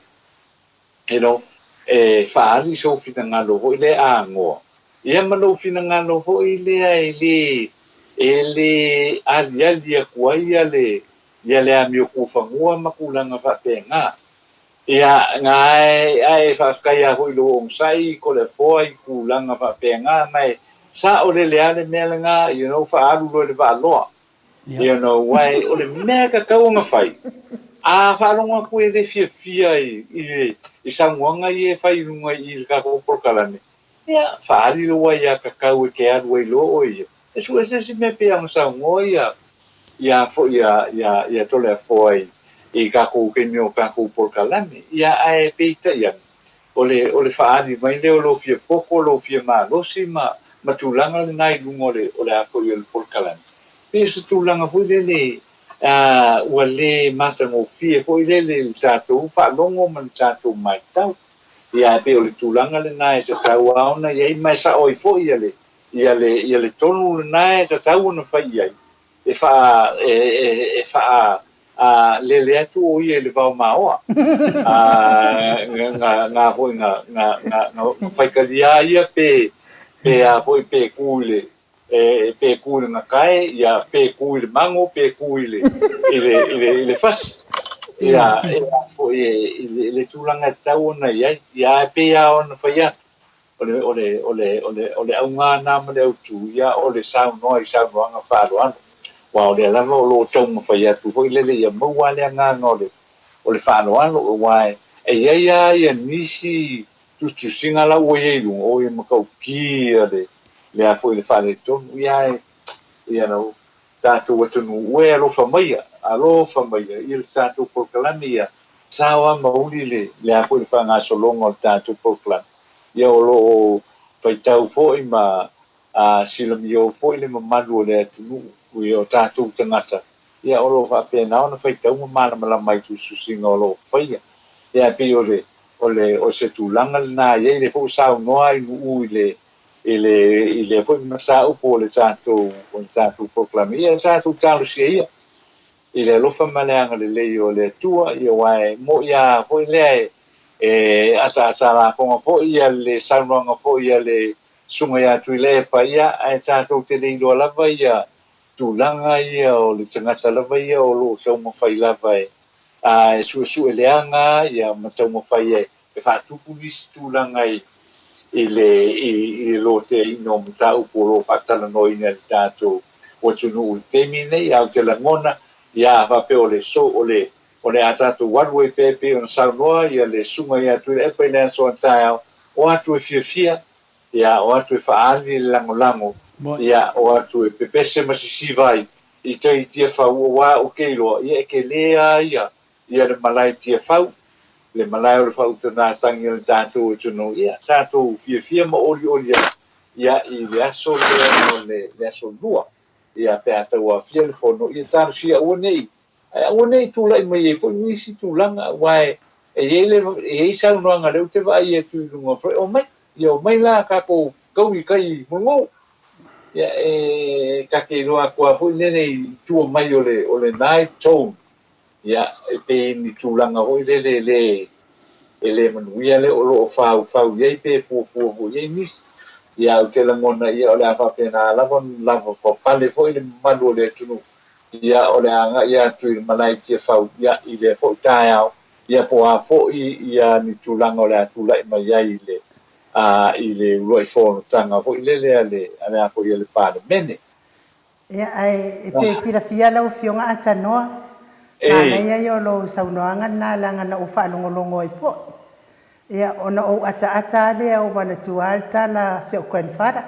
you know, e faaali sou finagalo foi lea anoa, ia ma lou finagalo foi lea e le, e le aliali atu ai ia le, ia le amio tufanua ma tulaga faapena. Ia, na ae, ae faafetai lava foi i lou onosai, Toleafoa, i tulaga faapena, ma e saolele lava le mea lena, you know, faaalu loa i le vaaloa. You know, wai, o le mea e tatau ona fai, a faalogo atu e le fiafia i, i, i saunoaga ia e fai i luga i le tatou polokalame, ia, faaali lou aiatatau e te alu ai loa oe ia, e sue se isi mea pei ona saunoa ia, ia foi ia, ia, ia Toleafoa i, i tatou taimi o tatou polokalame. Ia, ae peitai ane, o le, o le faaali mai lea o lou fia poto, lou fia malosi ma, ma tulaga lena i luga o le, o le a foi o le polokalame. Pei o se tulaga foi lele, a, ua le matagofie foi lele i le tatou faalogo ma le tatou matau. Ia, ae pei o le tulaga lena e tatau lava ona i ai, ma e sao ai foi ia le, ia le, ia le tonu lena e tatau ona fai i ai, e faa, e, e, e faa, a, lele atu o ia i le vao maoa. A, nga, nga foi, nga, nga, nga, nga faitalia ia pe, pe a foi, pe ku i le, e, pe ku i le gatae, ia, pe ku i le mago, pe ku i le, i le, i le, i le fasi. Ia, e a foi, e, i le, i le tulaga e tatau ona i ai. Ia, ae pei lava ona fai atu, o le, o le, o le, o le, o le auga na ma le autu, ia, o le saunoa i saunoaga faaaloalo. Aua o lea lava o lo o taumafai atu foi lele ia maua le agaga o le o le faaaloalo, aua e i ai lava ia nisi tusitusiga la ua i ai i luga, oi e matautia le le a foi le faaletonu, ia ae ia lo tatou atunuu e alofa maia, alofa maia i le tatou polokalame ia sao lava ma uli le le a foi le faagasologa o le tatou polokalame, ia o lo o faitau foi ma a silamio foi le mamalu o le atunuu i o tatou tagata, ia o lo o faapena ona faitau ma malamalama i tusitusiga o lo o faia. Ia e pei o le, o le, o se tulaga lena e i ai lea foi ua saunoa ai Nu'u i le, i le, i lea foi mataupu o le tatou, o le tatou polokalame. Ia tatou talosia ia i le alofa ma le agalelei o le Atua, ia aua e mo'i lava foi lea e, e ataatalafoga foi ia le saunoaga foi a le Susuga ia Tuilaepa, ia, ae tatou te le iloa lava ia tulaga ia o le tagata lava ia o lo o taumafai lava e, a, e suesue leaga, ia, ma taumafai e, e faatupu nisi tulaga i, i le, i, i le loteaina o mataupu o lo o faatalanoaina e le tatou atunuu i le taimi lenei. Ae ou te lagona, ia, a faapea o le so, o le, o le a tatou alu ai pea e pei ona saunoa ia le Susuga ia Tuilaepa i le aso a taeao, o atu e fiafia, ia, o atu e faaali le lagolago, ia, o atu e pepese ma sisiva ai i tai Tiafau, aua ou te iloa, ia, e tele lava ia, ia le malae Tiafau, le malae o le faautugatagi a le tatou atunuu, ia, tatou fiafia ma olioli ai, ia, i le aso lea o le, le aso Lua, ia, pe a tauaofia le fono, ia talosia aua ne i Ae aua ne i tulai mai ai foi nisi tulaga, aua e i ai le, e i ai saunoaga lea ou te vaai atu i luga o, omai, ia omai la tatou taui i tai i Mulinuu. Ia e ta te iloa atu lava foi lele i tua mai o le, o le night tone, ia e pei ni tulaga foi lele e le, e le manuia lea o lo o faufau i ai pe fuafua foi i ai nisi. Ia ae ou te lagona ia o le a faapena lava ona lavapapale foi le mamalu o le atunuu Ia, o le agai atu i le malae Tiafau, ia, i lea foi taeao, ia, po o a foi, ia, ni tulaga o le a tulai mai ai i le, a, i le uluai fonotaga foi lele a le, a le a foi a le Palemene. Ia, ae e te silafia lau Afioga Atanoa, manaia ia o lou saunoaga lena leaga na ou faalogologo ai foi. Ia, ona ou ataata lava lea ou manatua lava le tala a si ou grandfather.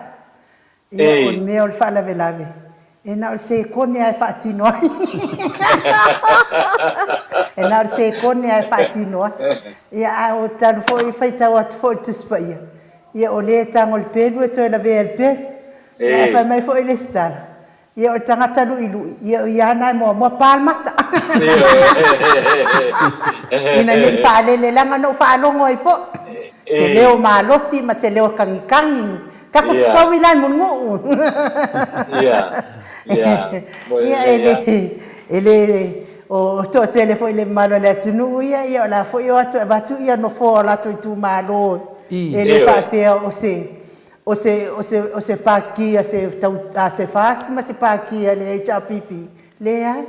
Ia, o le mea o le faalavelave, e na o le sekone lava e faatino ai. E na o le sekone lava e faatino ai. Ia, a o talu foi, faitau atu foi i le Tusi Paia, ia, o le e tago i le pelu e toe lavea i le pelu. Ia, ae fai mai foi le isi tala, ia, o le tagata luʻiluʻi, ia, o ia lena e muamua pa le mata. Ina ne i faalele, leaga na ou faalogo ai foi, se leo malosi ma se leo kagikagi, Taku fukau i lai Mulinuu. Ia e le e le o toatele foi le mamalu o le atunuu ia, ia o la foi e o atu e avatu ia nofoa o latou itumalo e le faapea o se o se o se o se paki a se tau a se FAST ma se paki a le HRPP, leai.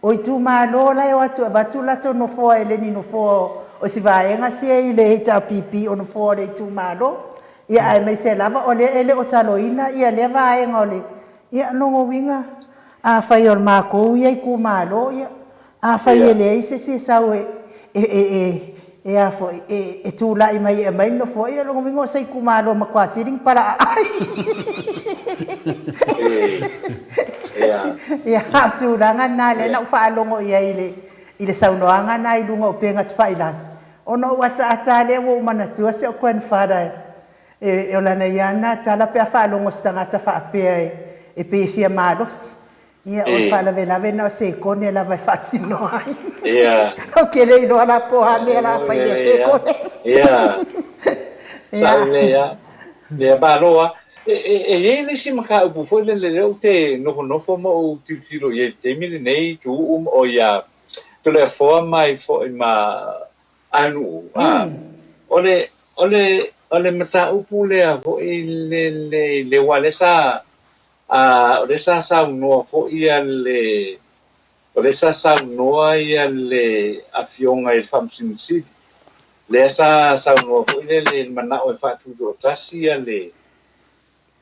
O itumalo la e o atu e avatu latou nofoa e le ni nofoa o si vaega sia i le HRPP o nofoa o le itumalo. Ia aemaise lava o lea e le o taloina ia lea vaega o le, ia lona uiga afai o le makou ia itumalo ia afai e leai se isi e sau e e e e a foi e e tulai mai e aumai le nofoa, ia lona uiga o se itumalo matua sili ona palaaai. Ia a o tulaga na lea na ou faalogo i ai i le i le saunoaga na i luga o upega tafailagi. Ona ou ataata lava lea ua ou manatua si au grandfather e o lana ia lena tala pe a faalogo i se tagata faapea e pei e fia malosi. Ia, o le faalavelave na o sekone lava e faatino ai. Ou te le iloa la po o a mea la fai i lea sekone. Ia, sao lelei lava. Ia, malo lava. E i ai le isi mataupu foi lele lea ou te nofonofo ma ou tilotilo i ai i le taimi lenei, Tuuu, o ia Toleafoa mai foi ma Anu'u, a, o le, o le, o le mataupu lea foi lele, le aua lea sa, a, o lea sa saunoa foi ia le, o lea sa saunoa ia le Afioga i le Faamasino Sili, lea sa saunoa foi lele i le manao e faatutoatasi ia le,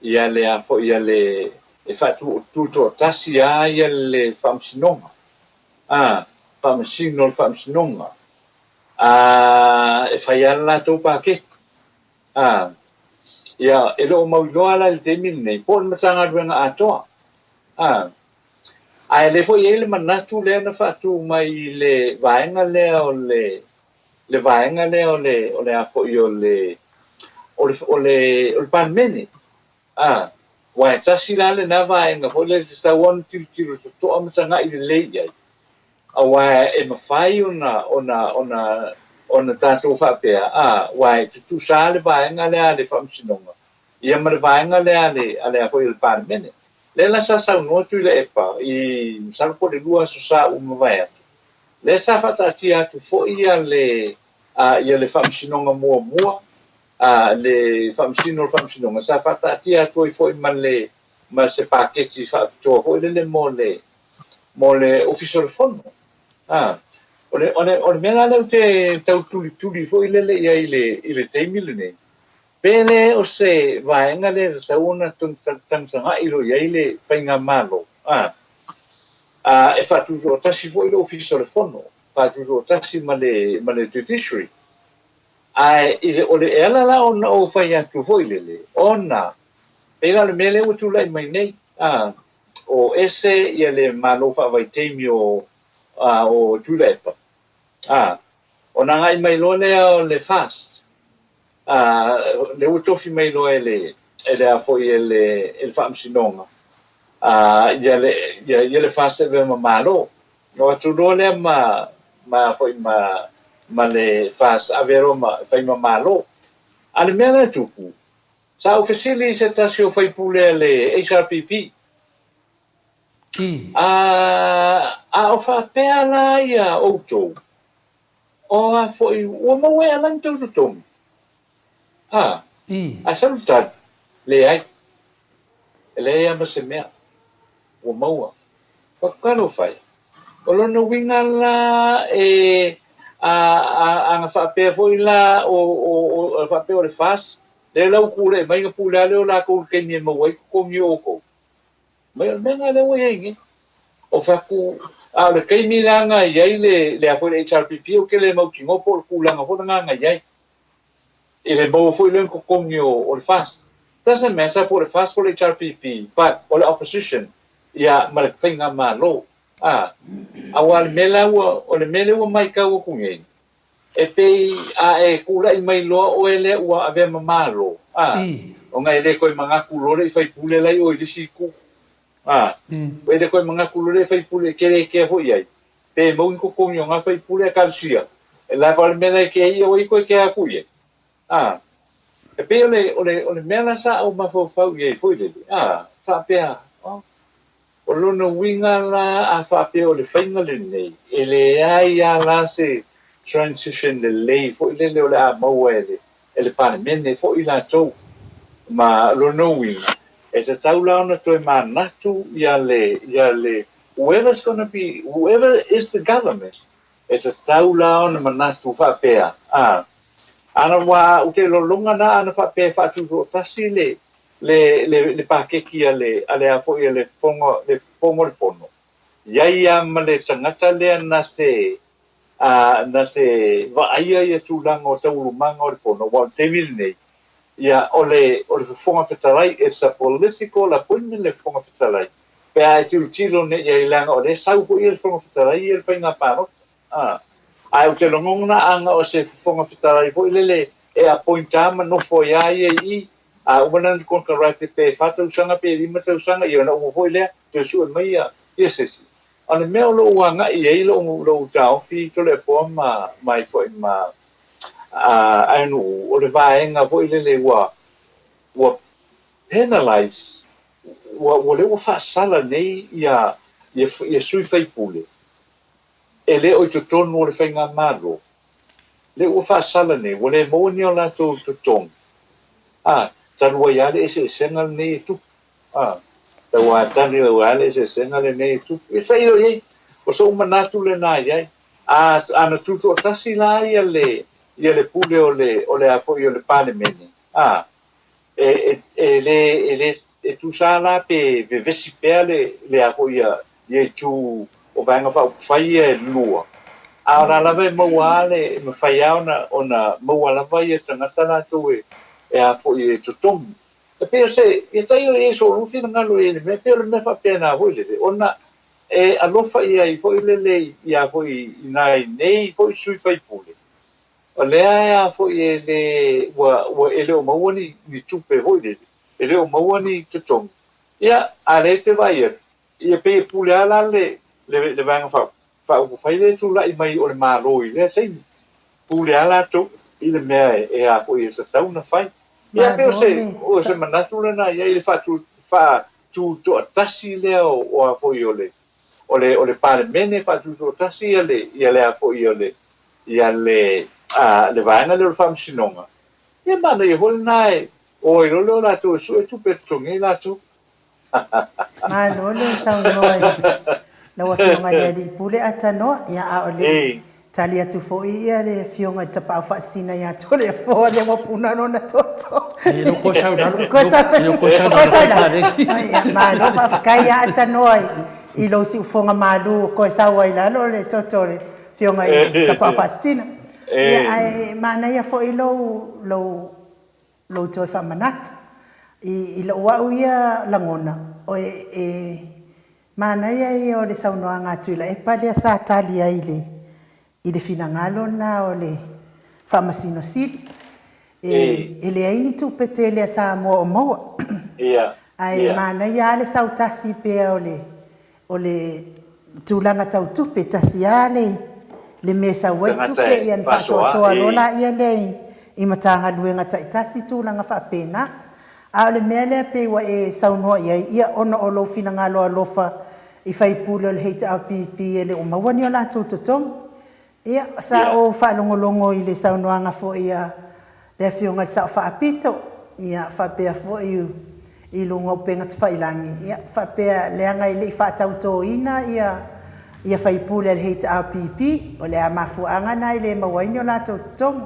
ia le a foi ia le. e faatutoatasi lava ia le Faamasinoga, a, Faamasino o le Faamasinoga, a, e fai lava le latou paketi. A, ia, e le o mauiloa la i le taimi lenei po o le Matagaluega atoa. A, ae lea foi e i ai le manatu lea na faatu mai i le vaega lea o le, le vaega lea o le, o le a foi o le, o le, o le, o le Palemene. A, aua e tasi la lena vaega foi lea e tatau ona tilotilo totoa ma tagai lelei i ai, aua e mafai ona, ona, ona, ona tatou faapea, a, aua e tutusa lava le vaega lea a le Faamasinoga, ia ma le vaega lea a le, a le a foi a le Palemene. Lea la sa saunoa Tuilaepa i, masalo po o le 2 aso sa ua mavae atu, lea sa faataatia atu foi ia le, a, ia le Faamasinoga muamua, a, le Faamasino o le Faamasinoga, sa faataatia atu ai foi ma le, ma se paketi faapitoa foi lele mo le, mo le Ofisa o le Fono. A, o le, o le, o le mea la lea ou te tau tulituli foi lele i ai i le, i le taimi lenei, pe le o se vaega lea e tatau ona tagatagai loa i ai le faigamalo, a, a, e faatutoatasi foi le Ofisa o le Fono, faatutoatasi ma le, ma le Judiciary. Ae i le, o le, e ala la ona ou fai atu foi lele, ona, pei la o le mea lea ua tulai mai nei, a, o ese ia le Malo faavaitaimi o, a, o Tuilaepa, a, ona agai mai loa lea o le FAST, a, lea ua tofi mai loa e le, e le a foi e le, e le Faamasinoga, a, ia le, ia, ia le FAST e avea ma Malo. O atu loa lea ma, ma foi ma, ma le FAST ave loa ma, fai ma Malo. A le mea la e tupu, sa ou fesili i se tasi o faipule a le HRPP, a, a o faapea la ia outou, o a foi, ua maua ea la ni tou totogi? A, ae sau le tali, leai, e leai lava ma se mea ua maua. Talofa e! O lona uiga la e a, a, a na faapea foi la o, o, o, faapea o le FAST, lea la ua pule mai na pule lava lea o latou i le taimi e maua ai totogi o outou. Mai o le mea lena lea ua i ai nei. O fai atu, a o le taimi la na i ai le, le a foi le HRPP, ou te le mautinoa po o le tulaga foi lena na i ai. E le maua foi lea ni totogi o, o le FAST. Doesn't matter po o le FAST po o le HRPP, but o le opposition, ia, ma le faigamalo. A, aua o le mea la ua, o le mea lea ua matau atu nei, e pei a e tulai mai loa oe lea ua avea ma Malo, a, ona e le toe manatu loa le i faipule la i o i le isi itu. A, e le toe manatu loa le i faipule, e te le kea foi i ai. Pe maua ni totogi o nga faipule ekalesia, e lava o le mea la e kea ia oi toe kea atu i ai. A, e pei o le, o le, o le mea la sa ou mafaufau i ai foi lele, a, faapea, oh, o lona uiga la a faapea o le faiga lenei, e leai a la se transition lelei foi lele o le a maua e le, e le Palemene foi latou. Ma lona uiga, e tatau la ona toe manatu ia le, ia le, whoever's gonna be, whoever is the government, e tatau la ona manatu faapea, a, ana ua ou te lologa na ana faapea e faatutoatasi le, le, le, le paketi a le, a le a foi a le fofoga, le fofoga o le fono, iai a ma le tagata lea na te, a, na te vaaia ia tulaga o taualumaga o le fono, aua o le taimi lenei, ia, o le, o le Fofoga Fetalai, it's a political appointment le Fofoga Fetalai, pe a e tilotilo nei i ai, leaga o lea e sau foi le Fofoga Fetalai ia le faiga palota. A, ae ou te lagona ana o se Fofoga Fetalai foi lele e appoint-a ma nofo ai lava ia i i, a uma lana konekarate pe fa tausaga pe lima tausaga, ia ona uma foi lea, toe sue mai ia, ia se isi. O le mea o lo o agai i ai lou, lou taofi Toleafoa ma, ma ai foi ma, a, Aenu'u, o le vaega foi lele ua, ua penalize, ua, ua lea ua faasala nei ia, ia, ia sui faipule e le o i totonu o le faigamalo, lea ua faasala nei, ua le maua ni o latou totogi, a, talu ai lava le eseesega lenei e tupu. A, tau a tali au a le eseesega lenei e tupu. Ia tailo i ai, o so'u manatu lena i ai. A, a na tutoatasi la ia le, ia le pule o le, o le a foi o le Palemene, a, e, e, e le, e le, e tusa la pe vevesi pea le le a foi ia ia itu o Vaega Faaupufai ia e lua, a o la lava e maua a le e mafai a ona ona maua lava ia tagata latou e e a foi e totogi. E pei o se ia tailo i ai so finagalo i le mea, pei o le mea faapena foi lele, ona e alofa i ai foi lele ia foi i nai nei foi sui faipule, o lea e a foi e le ua ua e le o maua ni ni tupe foi lele, e le o maua ni totogi. Ia, a lea e te vaai atu, ia pei e pule lava la le le le Vaega Faaupufai lea e tulai mai o le Malo i lea taimi. Pule lava latou i le mea e a foi e tatau ona fai. Ia pei o se o se manatu lena i ai i le faatu faatutoatasi lea o a foi o le o le o le Palemene faatutoatasi ia le ia le a foi o le ia le a le vaega lea o le Faamasinoga. Ia manaia foi lena e o ai loa lea o latou e sue tupe e totogi ai latou. Malo le saunoa i lau Afioga i le Alii Pule Atanoa, ia a o le tali atu foi ia le Afioga i le Tapaau Faasisina ia Toleafoa lea ua puna lona toto. E le o koe sau i lalo. E le o koe sau i lalo. Ia, malo faafetai ia Atanoa i lou siufofoga malu ua koe sau ai i lalo le toto o le Afioga i le Tapaau Faasisina. Ia, ae manaia foi lou lou lou toe faamanatu. I lou au ia lagona, o e manaia ia o le saunoaga a Tuilaepa lea sa tali ai i le finagalo lena o le Faamasino Sili. E leai ni tupe tele a Samoa o maua. Ae manaia lava le sau tasi pea o le O le tulaga tau tupe, tasi lava le mea e sau ai le tupe, ia ona faasoasoa loa laia lea i Matagaluega taitasi, tulaga faapena. A o le mea lea pei ua e saunoa i ai, ia ona o lou finagalo alofa i faipule o le HRPP e le o maua ni o latou totogi. Ia, sa ou faalogologo i le saunoaga foi a le Afioga i le Sao Faapito, ia, faapea foi i luga o upega tafailangi, ia, faapea, leaga e le i faatautoina ia faipule a le HRPP, o le a mafuaaga lena e le maua ai ni o latou totogi.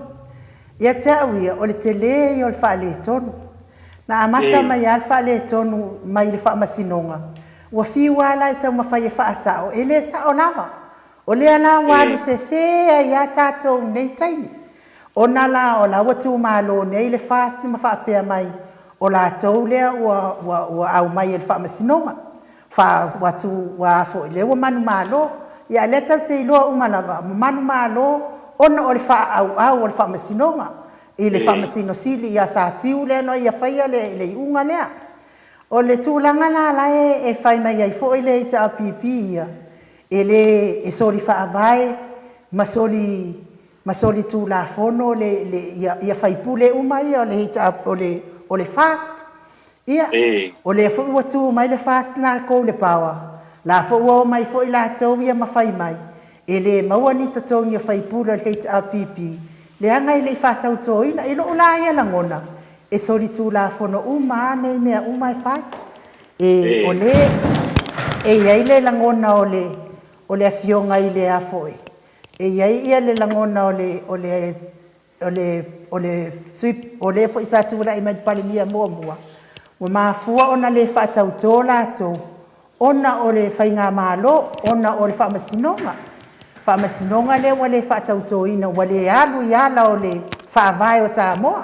Ia te au ia, o le tele ia o le faaletonu. Na amata mai lava le faaletonu mai le Faamasinoga, ua fiu lava la e taumafai e faasao, e le sao lava. O lea la ua alu sese ai a tatou i nei taimi, ona la o la ua tumalo nei le FAST ma faapea mai o latou lea ua ua ua aumai e le Faamasinoga, fa ua tu ua a foi lea ua manumalo. Ia a lea tatou te iloa uma lava, ua manumalo ona o le faaauau o le Faamasinoga i le Faamasino Sili ia Satiu lea na ia faia le le iuga lea. O le tulaga la la e fai mai ai foi le HRPP ia, E le e soli faavae ma soli ma soli tulafono le le ia ia faipule uma ia o le HR o le o le FAST. Ia, o lea foi ua tu mai le FAST latou i le power, la foi ua omai foi latou ia ma fai mai, e le maua ni totogi o faipule o le HRPP, leaga e le i faatautoina. I lou la ia lagona, e soli tulafono uma a nei mea uma e fai. E, o le, e i ai le lagona o le, o le afioga i le a foi, e i ai ia le lagona o le, o le, o le, o le sui, o le foi sa tulai mai le Palemia muamua, ua mafua ona le faatautō latou ona o le faigamalo, ona o le faamasinoga. Faamasinoga lea ua le faatautōina, ua le alu i ala o le Faavae o Samoa.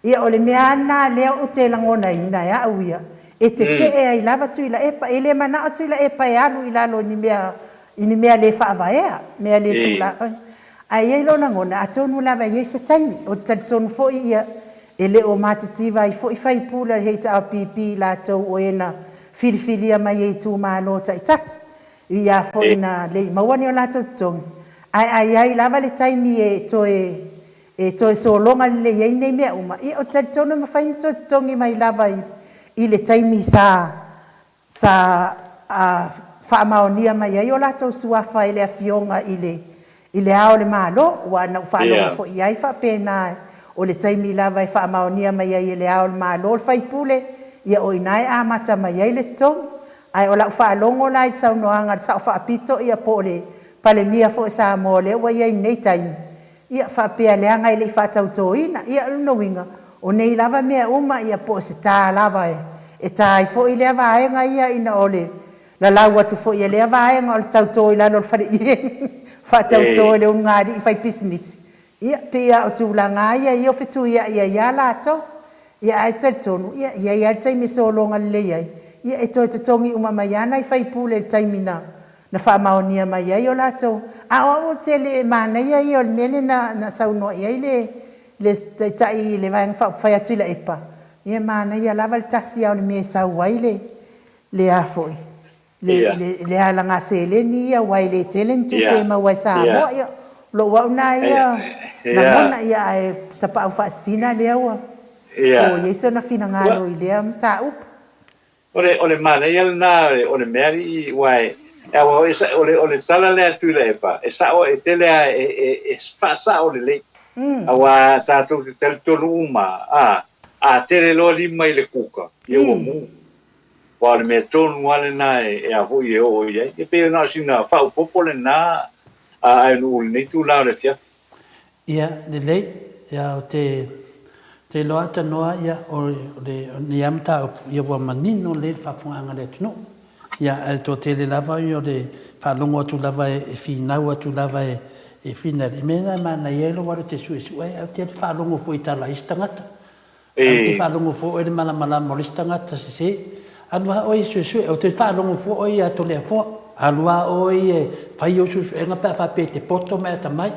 Ia, o le mea lava lena lea ou te lagonaina e au ia, e tetee ai lava Tuilaepa. E le manao Tuilaepa e alu i lalo i ni mea, i ni mea le faavaea, mea le tula. Ae i ai lou lagona, atonu lava e i ai se taimi. Ou te talitonu foi ia, e le o matitiva ai foi faipule o le HRPP i latou o e na filifilia mai e itumalo taitasi, ia foi na le i maua ni o latou totogi, ae a i ai lava le taimi e toe e toe sologa lelei ai nei mea uma, ia ou te talitonu e mafai ona toe totogi mai lava i, i le taimi sa, sa a, faamaonia mai ai o latou suafa e le Afioga i le, i le Ao o le Malo, aua na ou faalogo foi i ai faapena, o le taimi lava e faamaonia mai ai e le Ao o le Malo le faipule, ia o i ina e amata mai ai le totogi. Ae o lau faalogo la i le saunoaga a le Sao Faapito ia po o le Palemia foi o Samoa lea ua i ai i lenei taimi, Ia, faapea leaga e le i faatautoina. Ia, o lona uiga, o nei lava mea uma, ia, po o se ta lava e, E ta ai foi lea vaega ia ina o le lalau atu foi e lea vaega o le tauto i lalo o le faleie, faatauto i le ulugalii fai pisinisi, ia, pei lava o tulaga lava ia ia o fetuiai ai lava latou. Ia ae talitonu, ia, e i ai lava le taimi e sologa lelei ai, ia e toe totogi uma mai lava nai faipule i le taimi na na faamaonia mai ai o latou. A o au ou te le manaia ia o le mea lea na saunoa i ai le le Taitai i le Vaega Faaupufai a Tuilaepa, ia e manaia lava le tasi lava o le mea e sau ai le le a foi, le le alaga seleni ia aua e le tele ni tupe e maua e Samoa. Ia, o lou au lena ia lagona, ia ae tapaau faasisina lea ua i ai sona finagalo i lea mataupu. O le, o le manaia lena o le mea alii, aua e, aua e, o le, o le tala lea a Tuilaepa, e sao, e tele lava e, e, e faasao lelei. Aua tatou te talitonu uma, a, a tele loa lima i le kuka, ia ua mu. Aua o le mea tonu lava lena e, e a foi e oo i ai. E pei na o sina faaopoopo lena, a, a i lenei itula o le afiafi. Ia, lelei, ia, ou te, te iloa atanoa, ia, o, o le, o lenei lava mataupu, ia ua manino lelei le faafofogaaga a le atunuu. Ia, ae toatele lava ia o le faalogo atu lava e, e finau atu lava e, e finau, i mea na e manaia ai lou alu e te suesue, ae ou te alu faalogo foi i tala a isi tagata. Alu te faalogo fua oe i le malamalama o le isi tagata sese. Alu lava oe e suesue, ou te faalogo fua oe ia Toleafoa. Alu lava oe e fai ou suesuega pe a faapea e te poto ma e atamai.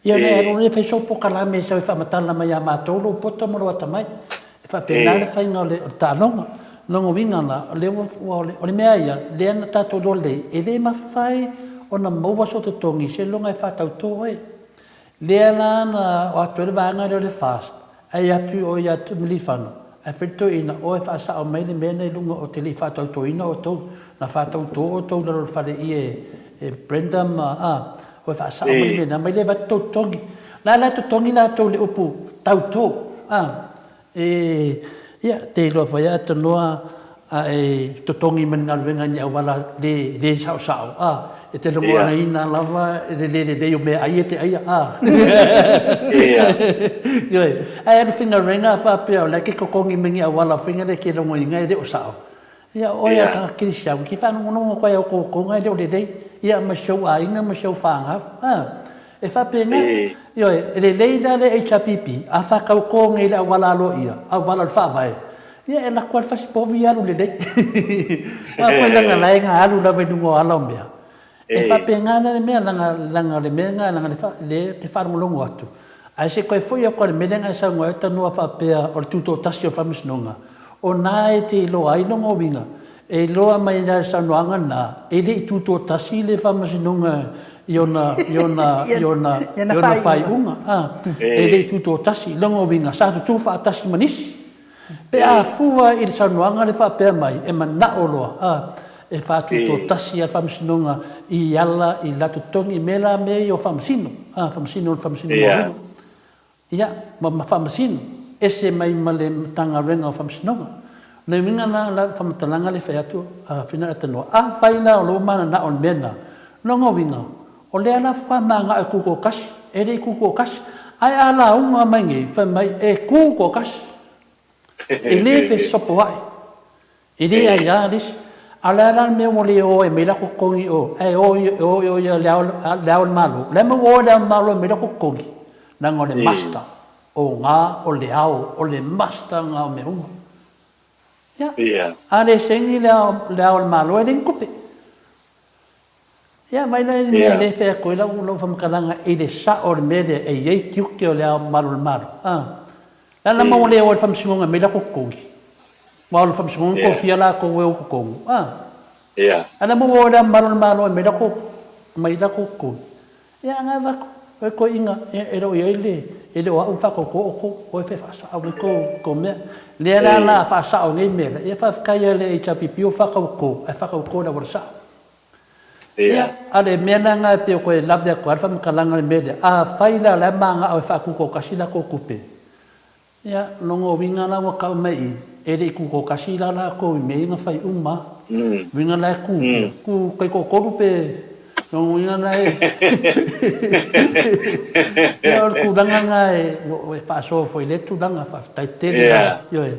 Ia ona e alu lea e fai sou pokalame e sau e faamatala mai ia matou lou poto ma lou atamai. E faapena le faiga o le taaloga. O lona uiga la, o lea ua, o le mea ia, lea na tatou iloa lelei, e le mafai ona maua sou totogi seiloga e faatauto oe. Lea la na o atu ai le vaega lea o le FAST, ai atu i o ia Tuimilifano, ae fai le toeaina, O e faasao mai le mea lena i luga ou te le i faatautoina outou, na faatauto outou i lalo o le faleie e Brenda ma a, o e faasao mai le mea lena, mai lea e avatu tou totogi. La la e totogi latou i le upu tauto, a. E, ia, te iloa foi lava tanoa a e totogi mai le galuega i ni auala le, le saosao, a, e te logonaina lava le le lelei o meaai e te aia, a. Ioe. Ae alu faigaluega faapea o la e te totogi mai ni auala foi lea e te logoina e le o sao. Ia, o oe a tagata kerisiano, e te faalogologo atu ai i au totoga e le o lelei, ia ma si ou aiga ma si ou fanau, a. E faapena, ioe, e lelei la le HRPP, a faatauto nei i le auala aloaia, auala o le Faavae, ia e lako lava le fasi povi alu lelei. Aua foi leaga la e na alu lava i luga o ala o mea. E faapena la le mea, leaga, leaga o le mea lena, leaga le, le e te faalogologo atu, ae se i toe foi atu lava i le mea lea na e saunoa ai tanoa faapea o le tutoatasi o le Faamasinoga, o na e te iloa ai lona uiga, E iloa mai i le saunoaga lena, e le i tutoatasi le Faamasinoga i ona, i ona, i ona, i ona faaiuga. E le i tutoatasi. Lona uiga, sa tutū faatasi ma nisi. Pe a fua i le saunoaga lea faapea mai, e manao loa, e faatutoatasi lava le Faamasinoga i ala i latou totogi, i mea la mea ia o Faamasino, Faamasino o le Faamasino Maualuga. Ia, ma, ma faamasino, ese mai ma le Matagaluega o Faamasinoga. O le uiga la o lau faamatalaga lea e fai atu, a Fina Atanoa, afai la o lou mananao i le mea lena, lona uiga, o lea la faatoa manao e tutoatasi, e le i tutoatasi. Ae a lauga mai nei, fai mai e tutoatasi. E le fesopoai. E le aia le isi. A o le a la le mea ua le o ai mai lako totogi i o, ae o i o i o i le ao le ao o le Malo. O le a mea ua o ai le ao o le Malo e aumai lako totogi? Leaga o le master, o ga o le ao, o le master ga o mea uma. Ia. A le saini le ao le ao o le Malo e leai ni tupe. Ia, mai la i le mea lea e fai atu ai lau, lau faamatalaga i le sao o le mea lea e i ai tiute o le Ao Mamalu o le Malo. A. Le a la maua le o i le Faamasinoga e aumai lako totogi? Aua o le Faamasinoga na tofia latou e o totonu. A. A le maua o i le Ao Mamalu o le Malo e aumai lako, aumai lako totogi. Ia, na avatu e toeaiina, e le o i ai le, e le o au na faatauto outou, o e fai faasao ai tou, tou mea. Lea la o le a faasao nei mea, ia faafetai lava i le HRPP ua faatauto, ae faatauto i le auala sao. Ia, a o le mea la lena e pei e toe lave atu ai le faamatalaga i le mea lea, afai la o la e manao e faatutoatasi latou tupe, Ia, o lona uiga la ua tau mai i i, e le i tutoatasi la latou i mea ia na fai uma lava. Uiga la e tu fia, tu taitoatolu pe, lona uiga la e Ia o le tulaga lena e, e faasoa foi i lea tulaga, faafetai tele lava. Ioe.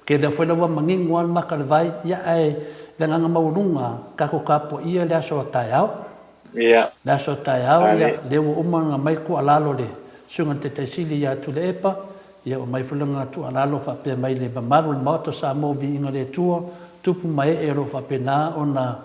Tele foi la ua manino lava le maka o le vai, ia ae le agaga maualuga tatou tapuaia le aso a taeao. Ia. Le aso a taeao, ia, lea ua uma ona aumai le tuualalo a le Susuga i le Taitai Sili ia Tuilaepa, ia ua aumai foi lana tuualalo faapea mai le mamalu o le Maota o Samoa Viiga i le Atua, tupu ma ee o lo o faapena ona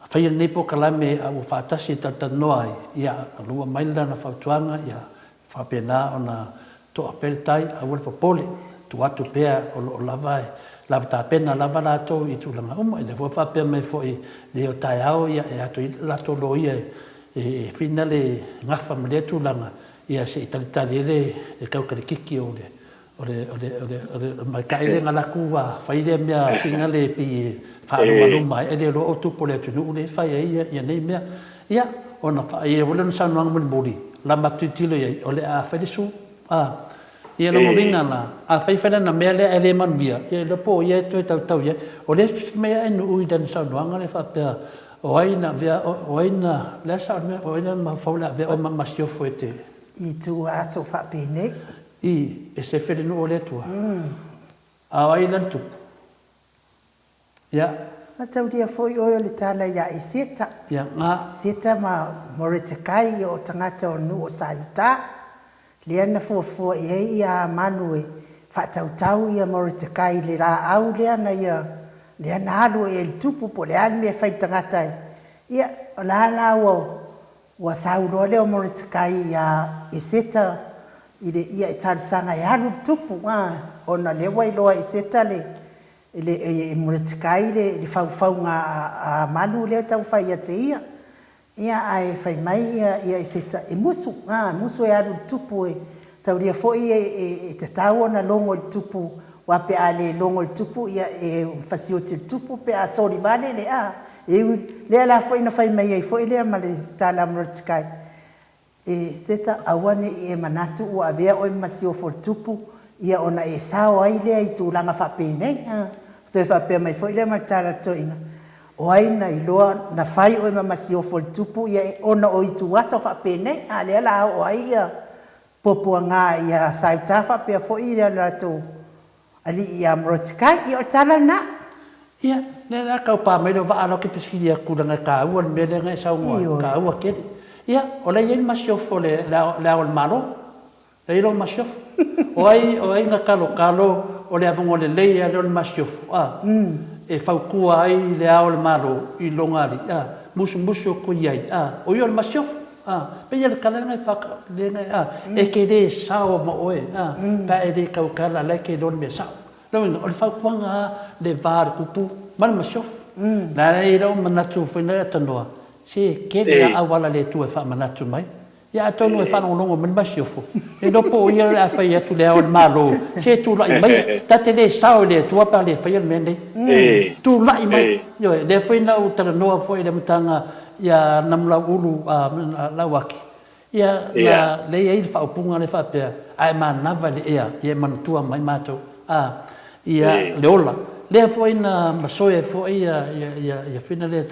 faia lenei polokalame a ua faatasi e talatalanoa ai, ia, lua mai lana fautuaga, ia faapena ona Toa pea le tai, aua le popole, tuu atu pea o lo o lava e lava tapena lava latou i tulaga uma. Lea foi ua faapea mai foi le o taeao ia e ato i latou loia e fina le gafa ma lea tulaga ia se i talitali ai le taukalikiki o le o le o le o le o le maita'i lea na latou fai lea mea fina le pei e faalumaluma ai ae le iloa o tupu o le atunuu lea e fai ai ia nei mea. Ia, ona faailoa foi lea o lana saunoaga mulimuli, la matou tilotilo i ai, o le a fai le su. A, ia lona uiga la, afai fai lana mea lea ae le manuia, ia iloa po o ia e toe tautau i ai. O lea e fai mai lava NUU i lana saunoaga lea faapea, o ai na avea, o ai na, o le a le sao o le mea, o ai na mafaufau le avea oe ma masiofo e te. I ituaso faapenei. I, e sefe le nuu o le Atua. A o ai la le tupu? Ia. Mataulia foi oe o le tala ia Eseta. Ia, nga. Seta ma Moretekai o tagata o nuu o Saiuta, lea na fuafua i ai ia Amanu e faatautau ia Moretekai i le laau lea na ia, lea na alu ai i le tupu po o le a le mea e fai i le tagata e, ia, o la la ua, ua sau loa lea o Moretekai ia Eseta i le, ia e talosaga e alu i le tupu, a, ona o lea ua iloa e Eseta le, E le e Moretekai le le faufauga a Amalu lea e taumafai ia te ia. Ia ae fai mai ia ia Eseta, e musu, a, musu e alu i le tupu e taulia foi e e e tatau ona logo i le tupu, aua pe a le logo i le tupu ia e fasioti e le tupu pe a soli vale le a, e ui, lea la foi na fai mai ai foi lea ma le tala a Moretekai, E Seta, aua ne i e manatu ua avea oe ma masiofo le tupu, ia ona e sao ai lea i tulaga faapenei. A, toe faapea mai foi lea ma le tala a le toeaina, O ai na iloa na fai oe ma masiofo le tupu, ia ona o ituaso faapenei. A, lea la oo ai ia puapuaga ia Saita faapea foi le latou Alii ia Morotikai. Ia o le tala lena. Ia, lea la tau pa mai lou vaa la ou te fesili atu leaga e taua le mea lea na e saunoa ai, taua tele. Ia, o la e i ai le masiofo le le Ao o le Malo. La e i ai lou masiofo. O ai o ai na talotalo o le avanoa lelei lava lea o le masiofo, a, e fautua ai le Ao o le Malo i lona alii, a, musumusu atu i ai, a, o ia o le masiofo. A, pei o le tala lena e whaka, lena, a, e te le sao ma oe, a, pe a e le tautala, la e te iloa le mea sao. Lona uiga, o le fautuaga a le va o le tupu ma le masiofo. La e i ai lau manatu foi lea tanoa, se tele a auala le Atua e faamanatu mai. Ia atonu e faalogologo mai le masiofo, e iloa po o ia o le a fai atu le Ao o le Malo, se tulai maia, ta te le sao i le Atua pe a le faia le mea lenei. Tulai mai. Ioe, lea foi na ou talanoa foi i le amataga ia Namulauulu Lauaki, ia na lea e i ai le faaupuga lea faapea, a e manava i le ea, ia e manatua mai matou, a, ia le ola. Lea foi na masoe ai foi ia, ia, ia, ia fina lea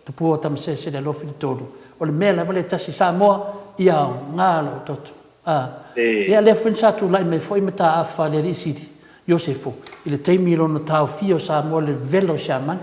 Tupua o Tamasese le Alofi le Tolu, o le mea lava lea e tasi Samoa, ia aoga lou toto. A, ia lea foi na sa tulai mai foi mataafa a le Alii Sili, Iosefo, i le taimi i lona taofia o Samoa i le vela o Siamani.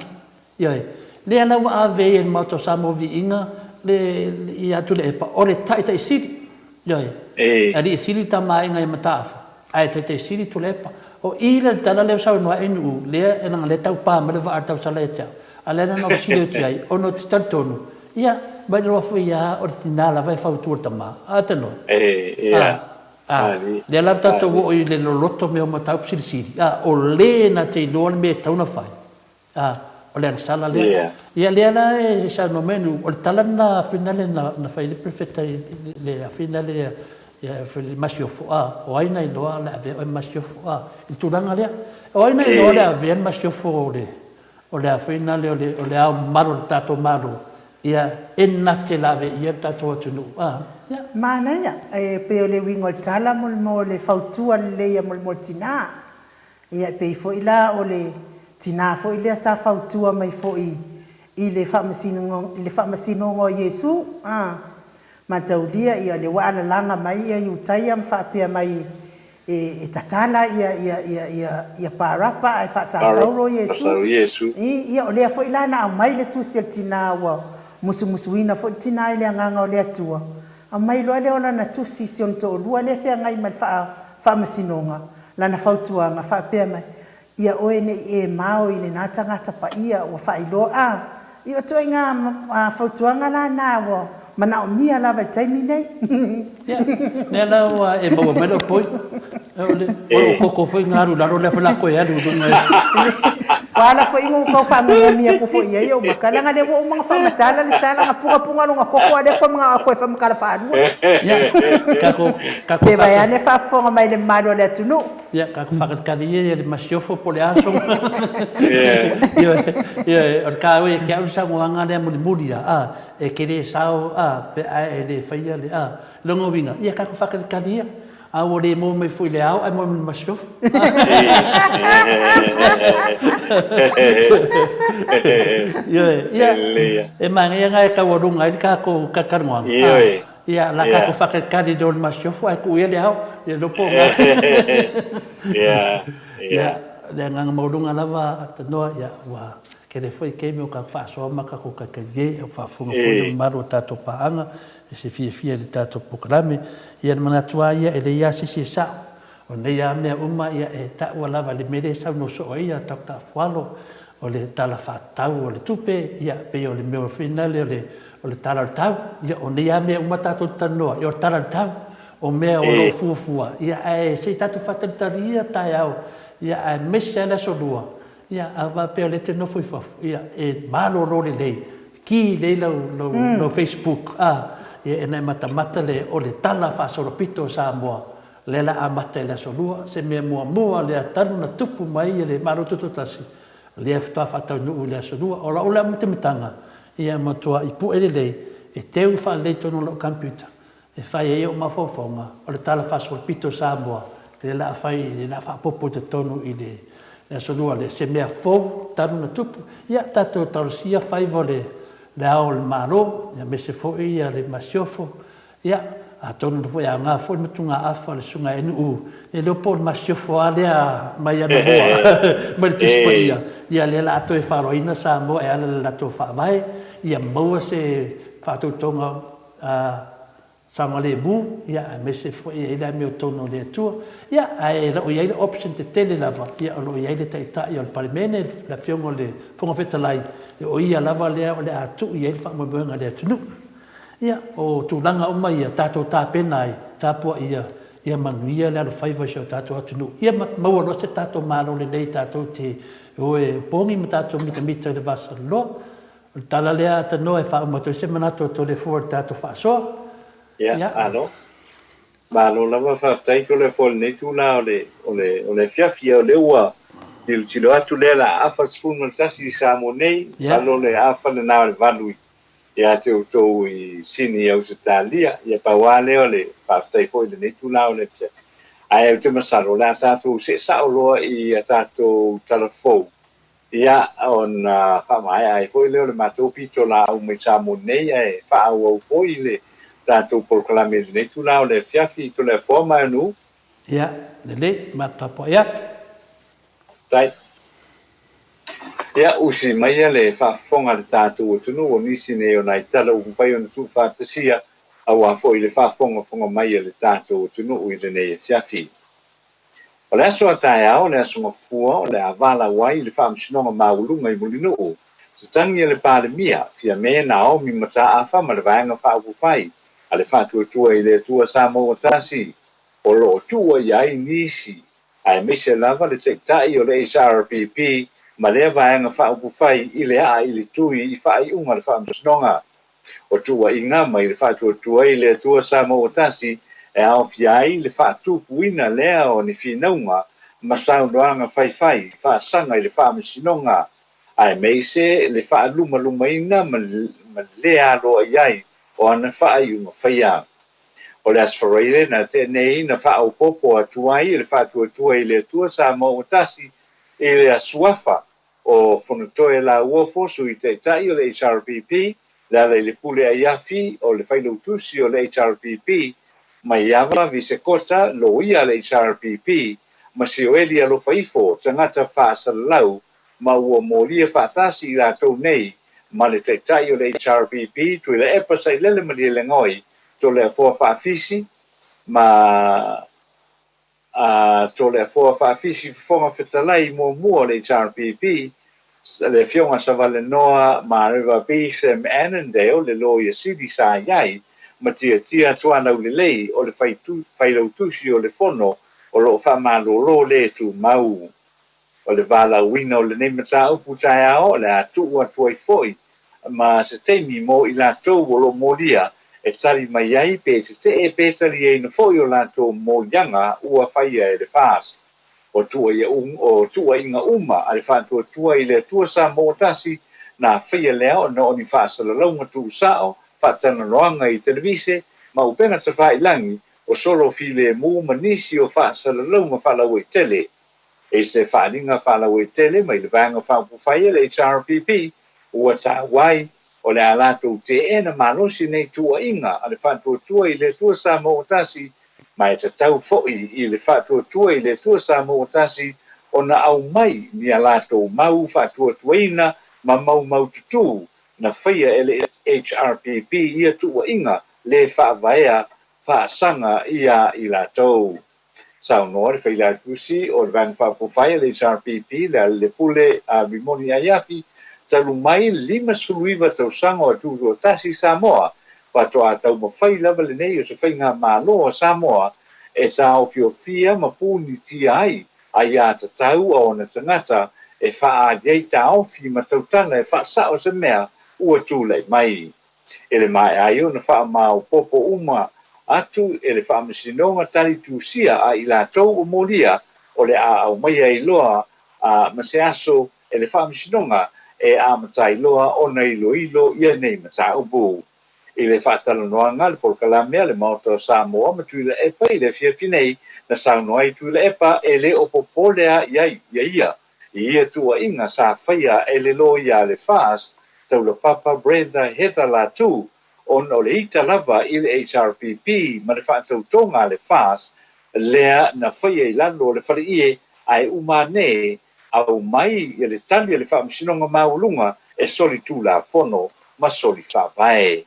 Ioe. Lea la ua ave ai e le Maota o Samoa Viiga le, ia Tuilaepa, o le Taitai Sili. Ioe. E Alii Sili le Tama-a-Aiga ia Mataafa, ae Taitai Sili Tuilaepa. O i lea le tala lea ua saunoa ai Nu'u, lea e leaga lea e taupa mai le vaa a le tausala ia te au. A o lea na ona ou fesili atu i ai, ona ou te talitonu, ia, mai loa foi lava o le tina lava e fautua i le tama. A tanoa? Ia. A, lea lava tatou oo i le loloto mea o mataupu silisili, a, o le na te iloa le mea e tatau ona fai. A, o le agasala lea. Yeah. Ia lea la e saunoa mai nu, o le tala lena finale na, na fai le prefeta i le finale ia, ia le masiofo, a, o ai na iloa le avea oe masiofo, a, i le tulaga lea. O ai na iloa le avea le masiofo o le, o le a finale o le, o le ao mamalu o le tatou Malo, ia, e na te lave ia le tatou atunuu, a, ia. Manaia, e pei o le uiga o le tala mo le, mo le fautua lelei mo le, mo le tina. Ia e pei foi la o le tina foi lea sa fautua mai foi i le faamasinoga, i le faamasinoga o Iesu, a, mataulia ia lea ua alalaga mai ia Iutaia ma faapea mai, E tatala ia ia ia ia ia Parapa ae faasatauro Iesu. Ia o lea foi la na aumai le tusi a le tina ua musumusuina foi le tina i le Agaga o le Atua, aumai loa lea o lana tusi i si ona toalua lea e feagai ma le faamasinoga, lana fautuaga faapea mai, Ia oe ne i e mao i lena tagata paia ua faailoa a i o ituaiga fautuaga la na ua manaomia lava i le taimi nei. Ia, lea la ua e maua mai lou poi. O le o koko foi na alu i lalo, lea foi la toe alu i luga. Ua ala foi ua tau faamomomi atu foi i ai ou maka, leaga lea ua uma ona faamatala le tala, na pugapuga lona koko a o lea toe manao e toe faamatala faalua. Ia, kako, kako. Se vaeane faafofoga mai le mamalu o le atunuu. Ia, kako faakalikali ia ia le masiofo po o le aso. Ioe, ioe, o le kāua ia ke au le saunoaga lea mulimuli a, a, e te le sao a, pe a e le faia le a. Lona uiga, ia kako faakalikali ia. A ua le moe mai foi i le ao ae moe mai i le masiofo. Ioe, ia, e manaia na e taualuga ai le tatou talatalanoaga. Ioe. Ia, la tatou faatalitali i le o le masiofo ae tuu ia le ao, ia iloa po o na. Ia, ia. Le agaga maualuga lava Tanoa, ia, ua tele foi taimi o tatou faasoa ma tatou taitalie, a o faafofoga foi le mamalu o tatou paaga e se fiafia i le tatou polokalame. Ia, le manatu lava ia, e leai lava se isi e sao. O nei lava mea uma, ia, e taua lava i le mea lea e saunoa soo ai a Doctor Afualo, o le Tala Faatatau o le Tupe, ia, pei o le mea foi lena o le, o le Tala o le Tau. Ia, o nei lava mea uma tatou te talanoa ai, o le Tala o le Tau, o mea o lo o fuafua, ia, ae se i tatou faatalitali ia taeao, ia, aemaise lava le Aso Lua, Ia, a faapea o lea e te nofo i fafo, ia, e malolo lelei, ki lelei lau, lau, mm. lau Facebook, a, ia, ina e matamata le, o le tala faasolopito o Samoa, lea la amata i le aso lua, se mea muamua lea talu na tupu mai le Malo Tutoatasi, lea faatoa faataunuu i le aso lua. O lau lea matamataga, ia matuai pue lelei, e teu faalelei tonu o lau computer, E fai ai ou mafaufauga, o le tala faasolopito o Samoa, lea la a fai, lea la a faaopoopo i totonu i le Aso Lua lea, se mea fou talu ona tupu. Ia, tatou talosia faiva o le Ao o le Malo, aemaise foi le Masiofo. Ia, atonu foi e aoga foi le matugaafa a le Susuga ia NU, e le iloa po o le Masiofo lava lea mai anamua mai le Tusi Paia, ia lea la a toe faaaloaina Samoa e ala i le latou Faavae, ia maua se faatautoga a saogalemu, ia, aemaise foi e i ai le amiotonu a le Atua. Ia, ae o lo o i ai le option tetele lava, ia, o lo o i ai le Taitai o le Palemene, le Afioga i le Fofoga Fetalai, o ia lava lea o le a tuu i ai le faamoemoega a le atunuu. Ia, o tulaga uma ia tatou tapena ai, tapuaia, ia manuia le alofaiva i si o tatou atunuu. Ia maua loa se tatou Malo lelei tatou te o e opogi ma tatou mitamita i le vasaloloa. O le tala lea a Tanoa e faauma atu ai se manatu o Toleafoa i le tatou faasoa. Ia, malo. Malo lava, faafetai Toleafoa i lenei tula o le, o le, o le afiafi. Ia, o lea ua tilotilo atu lea o le a afa le 11 i Samoa nei, masalo o le afa lena o le valu ia te outou i Sini i Ausetalia. Ia, pau lava lea o le faafetai foi i lenei tula o le afiafi. Ae ou te masalo o le a tatou see sao loa i a tatou tala fou Ia, ona faamaea ai foi lea o le matou pitolaau mai Samoa nei ae faaauau foi le tatou polokalame i lenei itula o le afiafi Toleafoa ma Anu. Ia, lelei, matou tapuai atu. Faafetai. Ia, usi maia le faafofoga a le tatou atunuu o nisi nei o nai tala ua mafai ona tuufaatasia aua foi le faafogafoga mai a le tatou atunuu i lenei afiafi. O le aso a taeao, le Aso Gafua, o le a valaau ai i le Faamasinoga Maualuga i Mulinuu, se tagi a le Palemia, Fiame Naomi Mataafa ma le Vaega Faaupufai a le Faatuatua i le Atua Samoa Tasi, o lo o tuua i ai nisi, aemaise lava le Taitai o le HRPP ma lea Vaega Faaupufai i le aa i le tui i faaiuga a le Faamasinoga. O tuuaiga mai le faatuatua i le Atua Samoa Tasi e aofia ai le faatupuina lea o ni finauga ma saunoaga faifai faasaga i le faamasinoga, aemaise le faalumalumaina ma le le aloa i ai o ana faaiuga faia. O le Aso Faraile na tea nei na faaopoopo atu ai le faatuatua i le Atua Samoa Tasi i le Suafa o Fonotoe Lauofo, Sui Taitai o le HRPP, Lealailepule Aiafi o le Failautusi o le HRPP, Maiava Visekota, loia a le HRPP, ma Sioeli Alofaifo, tagata faasalalau, ma ua molia faatasi i latou nei ma le Taitai o le HRPP, Tuilaepa Sailele Malielegaoi, Toleafoa Faafisi ma a Toleafoa Faafisi Fofoga Fetalai muamua o le HRPP, le Afioga Savalenoa Mareva Beetham Annandale, le Loia Sili sa i ai, ma Tiatia Tualaulelei o le Failautusi o le Fono o lo o faamalolo le tumau. O le valaauina o lenei mataupu taeao o le a tuu atu ai foi ma se taimi mo i latou o lo o molia e tali mai ai pe tetee pe taliaina foi o latou moliaga ua faia e le FAST. O tuuaiga uma a le Faatuatua i le Atua Samoa Tasi na faia lea ona o ni faasalalauga tuusao, faatalanoaga i televise ma upega tafailagi o solo filemu ma nisi o faasalalauga faalauaitele. I se faaaliga faalauaitele mai le Vaega Faaupufai a le HRPP ua taua ai o le a latou teena malosi nei tuuaiga a le Faatuatua i le Atua Samoa Tasi, ma e tatau foi i le Faatuatua i le Atua Samoa Tasi ona aumai ni a latou mau faatuatuaina ma maumaututu na faia e le HRPP ia tuuaiga le faavaea faasaga ia i latou. Saunoa le Failautusi o le Vaega Faaupufai a le HRPP, Lealailepule Rimoni Aiafi, talu mai le 59 tausaga o tutoatasi Samoa, faatoa taumafai lava lenei o se faigamalo a Samoa e taofiofia ma punitia ai aiatatau a ona tagata e faaali ai taofi ma tautala e faasao se mea ua tulai mai. I le maea ai ona faamaopoopo uma atu e le Faamasinoga tali tusia a i latou o molia o le a aumaia ai loa ma se aso e le Faamasinoga e amata ai loa ona iloilo ia nei mataupu. I le faatalanoaga a le polokalame a le Maota o Samoa ma Tuilaepa i le afiafi nei, na saunoa ai Tuilaepa e le o popole a i ai ia ia i ia tuuaiga sa faia e le loia a le FAST Taulapapa Brenda Heather Latu ona o le ita lava i le HRPP ma le faatautoga a le FAST lea na faia i lalo o le faleie ae uma ane aumai le tali a le Faamasinoga Maualuga e soli tulafono ma soli faavae.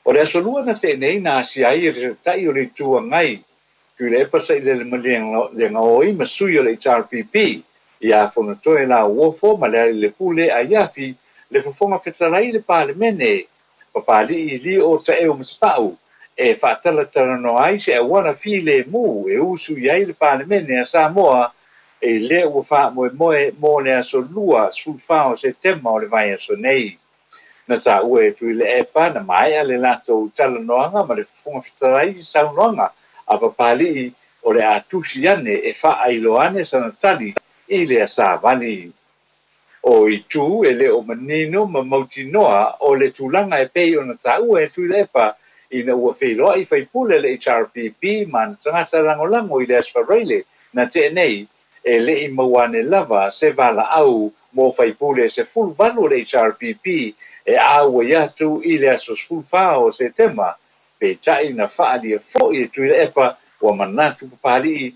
O le Aso Lua na tea nei na asia ai e le Taitai o le Itu Agai, Tuilaepa Sailele Malielegaoi ma sui o le HRPP, ia Fonotoe Lauofo ma Lealailepule Aiafi, le Fofoga Fetalai i le Palemene, Papalii Lio Taeu Masepau, e faatalatalanoa ai se auala filemu e usu i ai le Palemene a Samoa i lea ua faamoemoe mo le Aso Lua 14 o Setema o le vaiaso nei. Na taua e Tuilaepa na maea le latou talanoaga ma le Fofoga Fetalai i saunoaga a Papalii o le a tusi ane e faailoa ane sana tali i lea savali. O itu e le o manino ma mautinoa o le tulaga e pei ona taua e Tuilaepa ina ua feiloai faipule le HRPP ma ana tagata lagolago i le Aso Faraile na tea nei, e le i maua ane lava se valaau mo faipule 18 o le HRPP e auai atu i le aso 14 o Setema, peitai na faaalia foi e Tuilaepa ua manatu Papalii.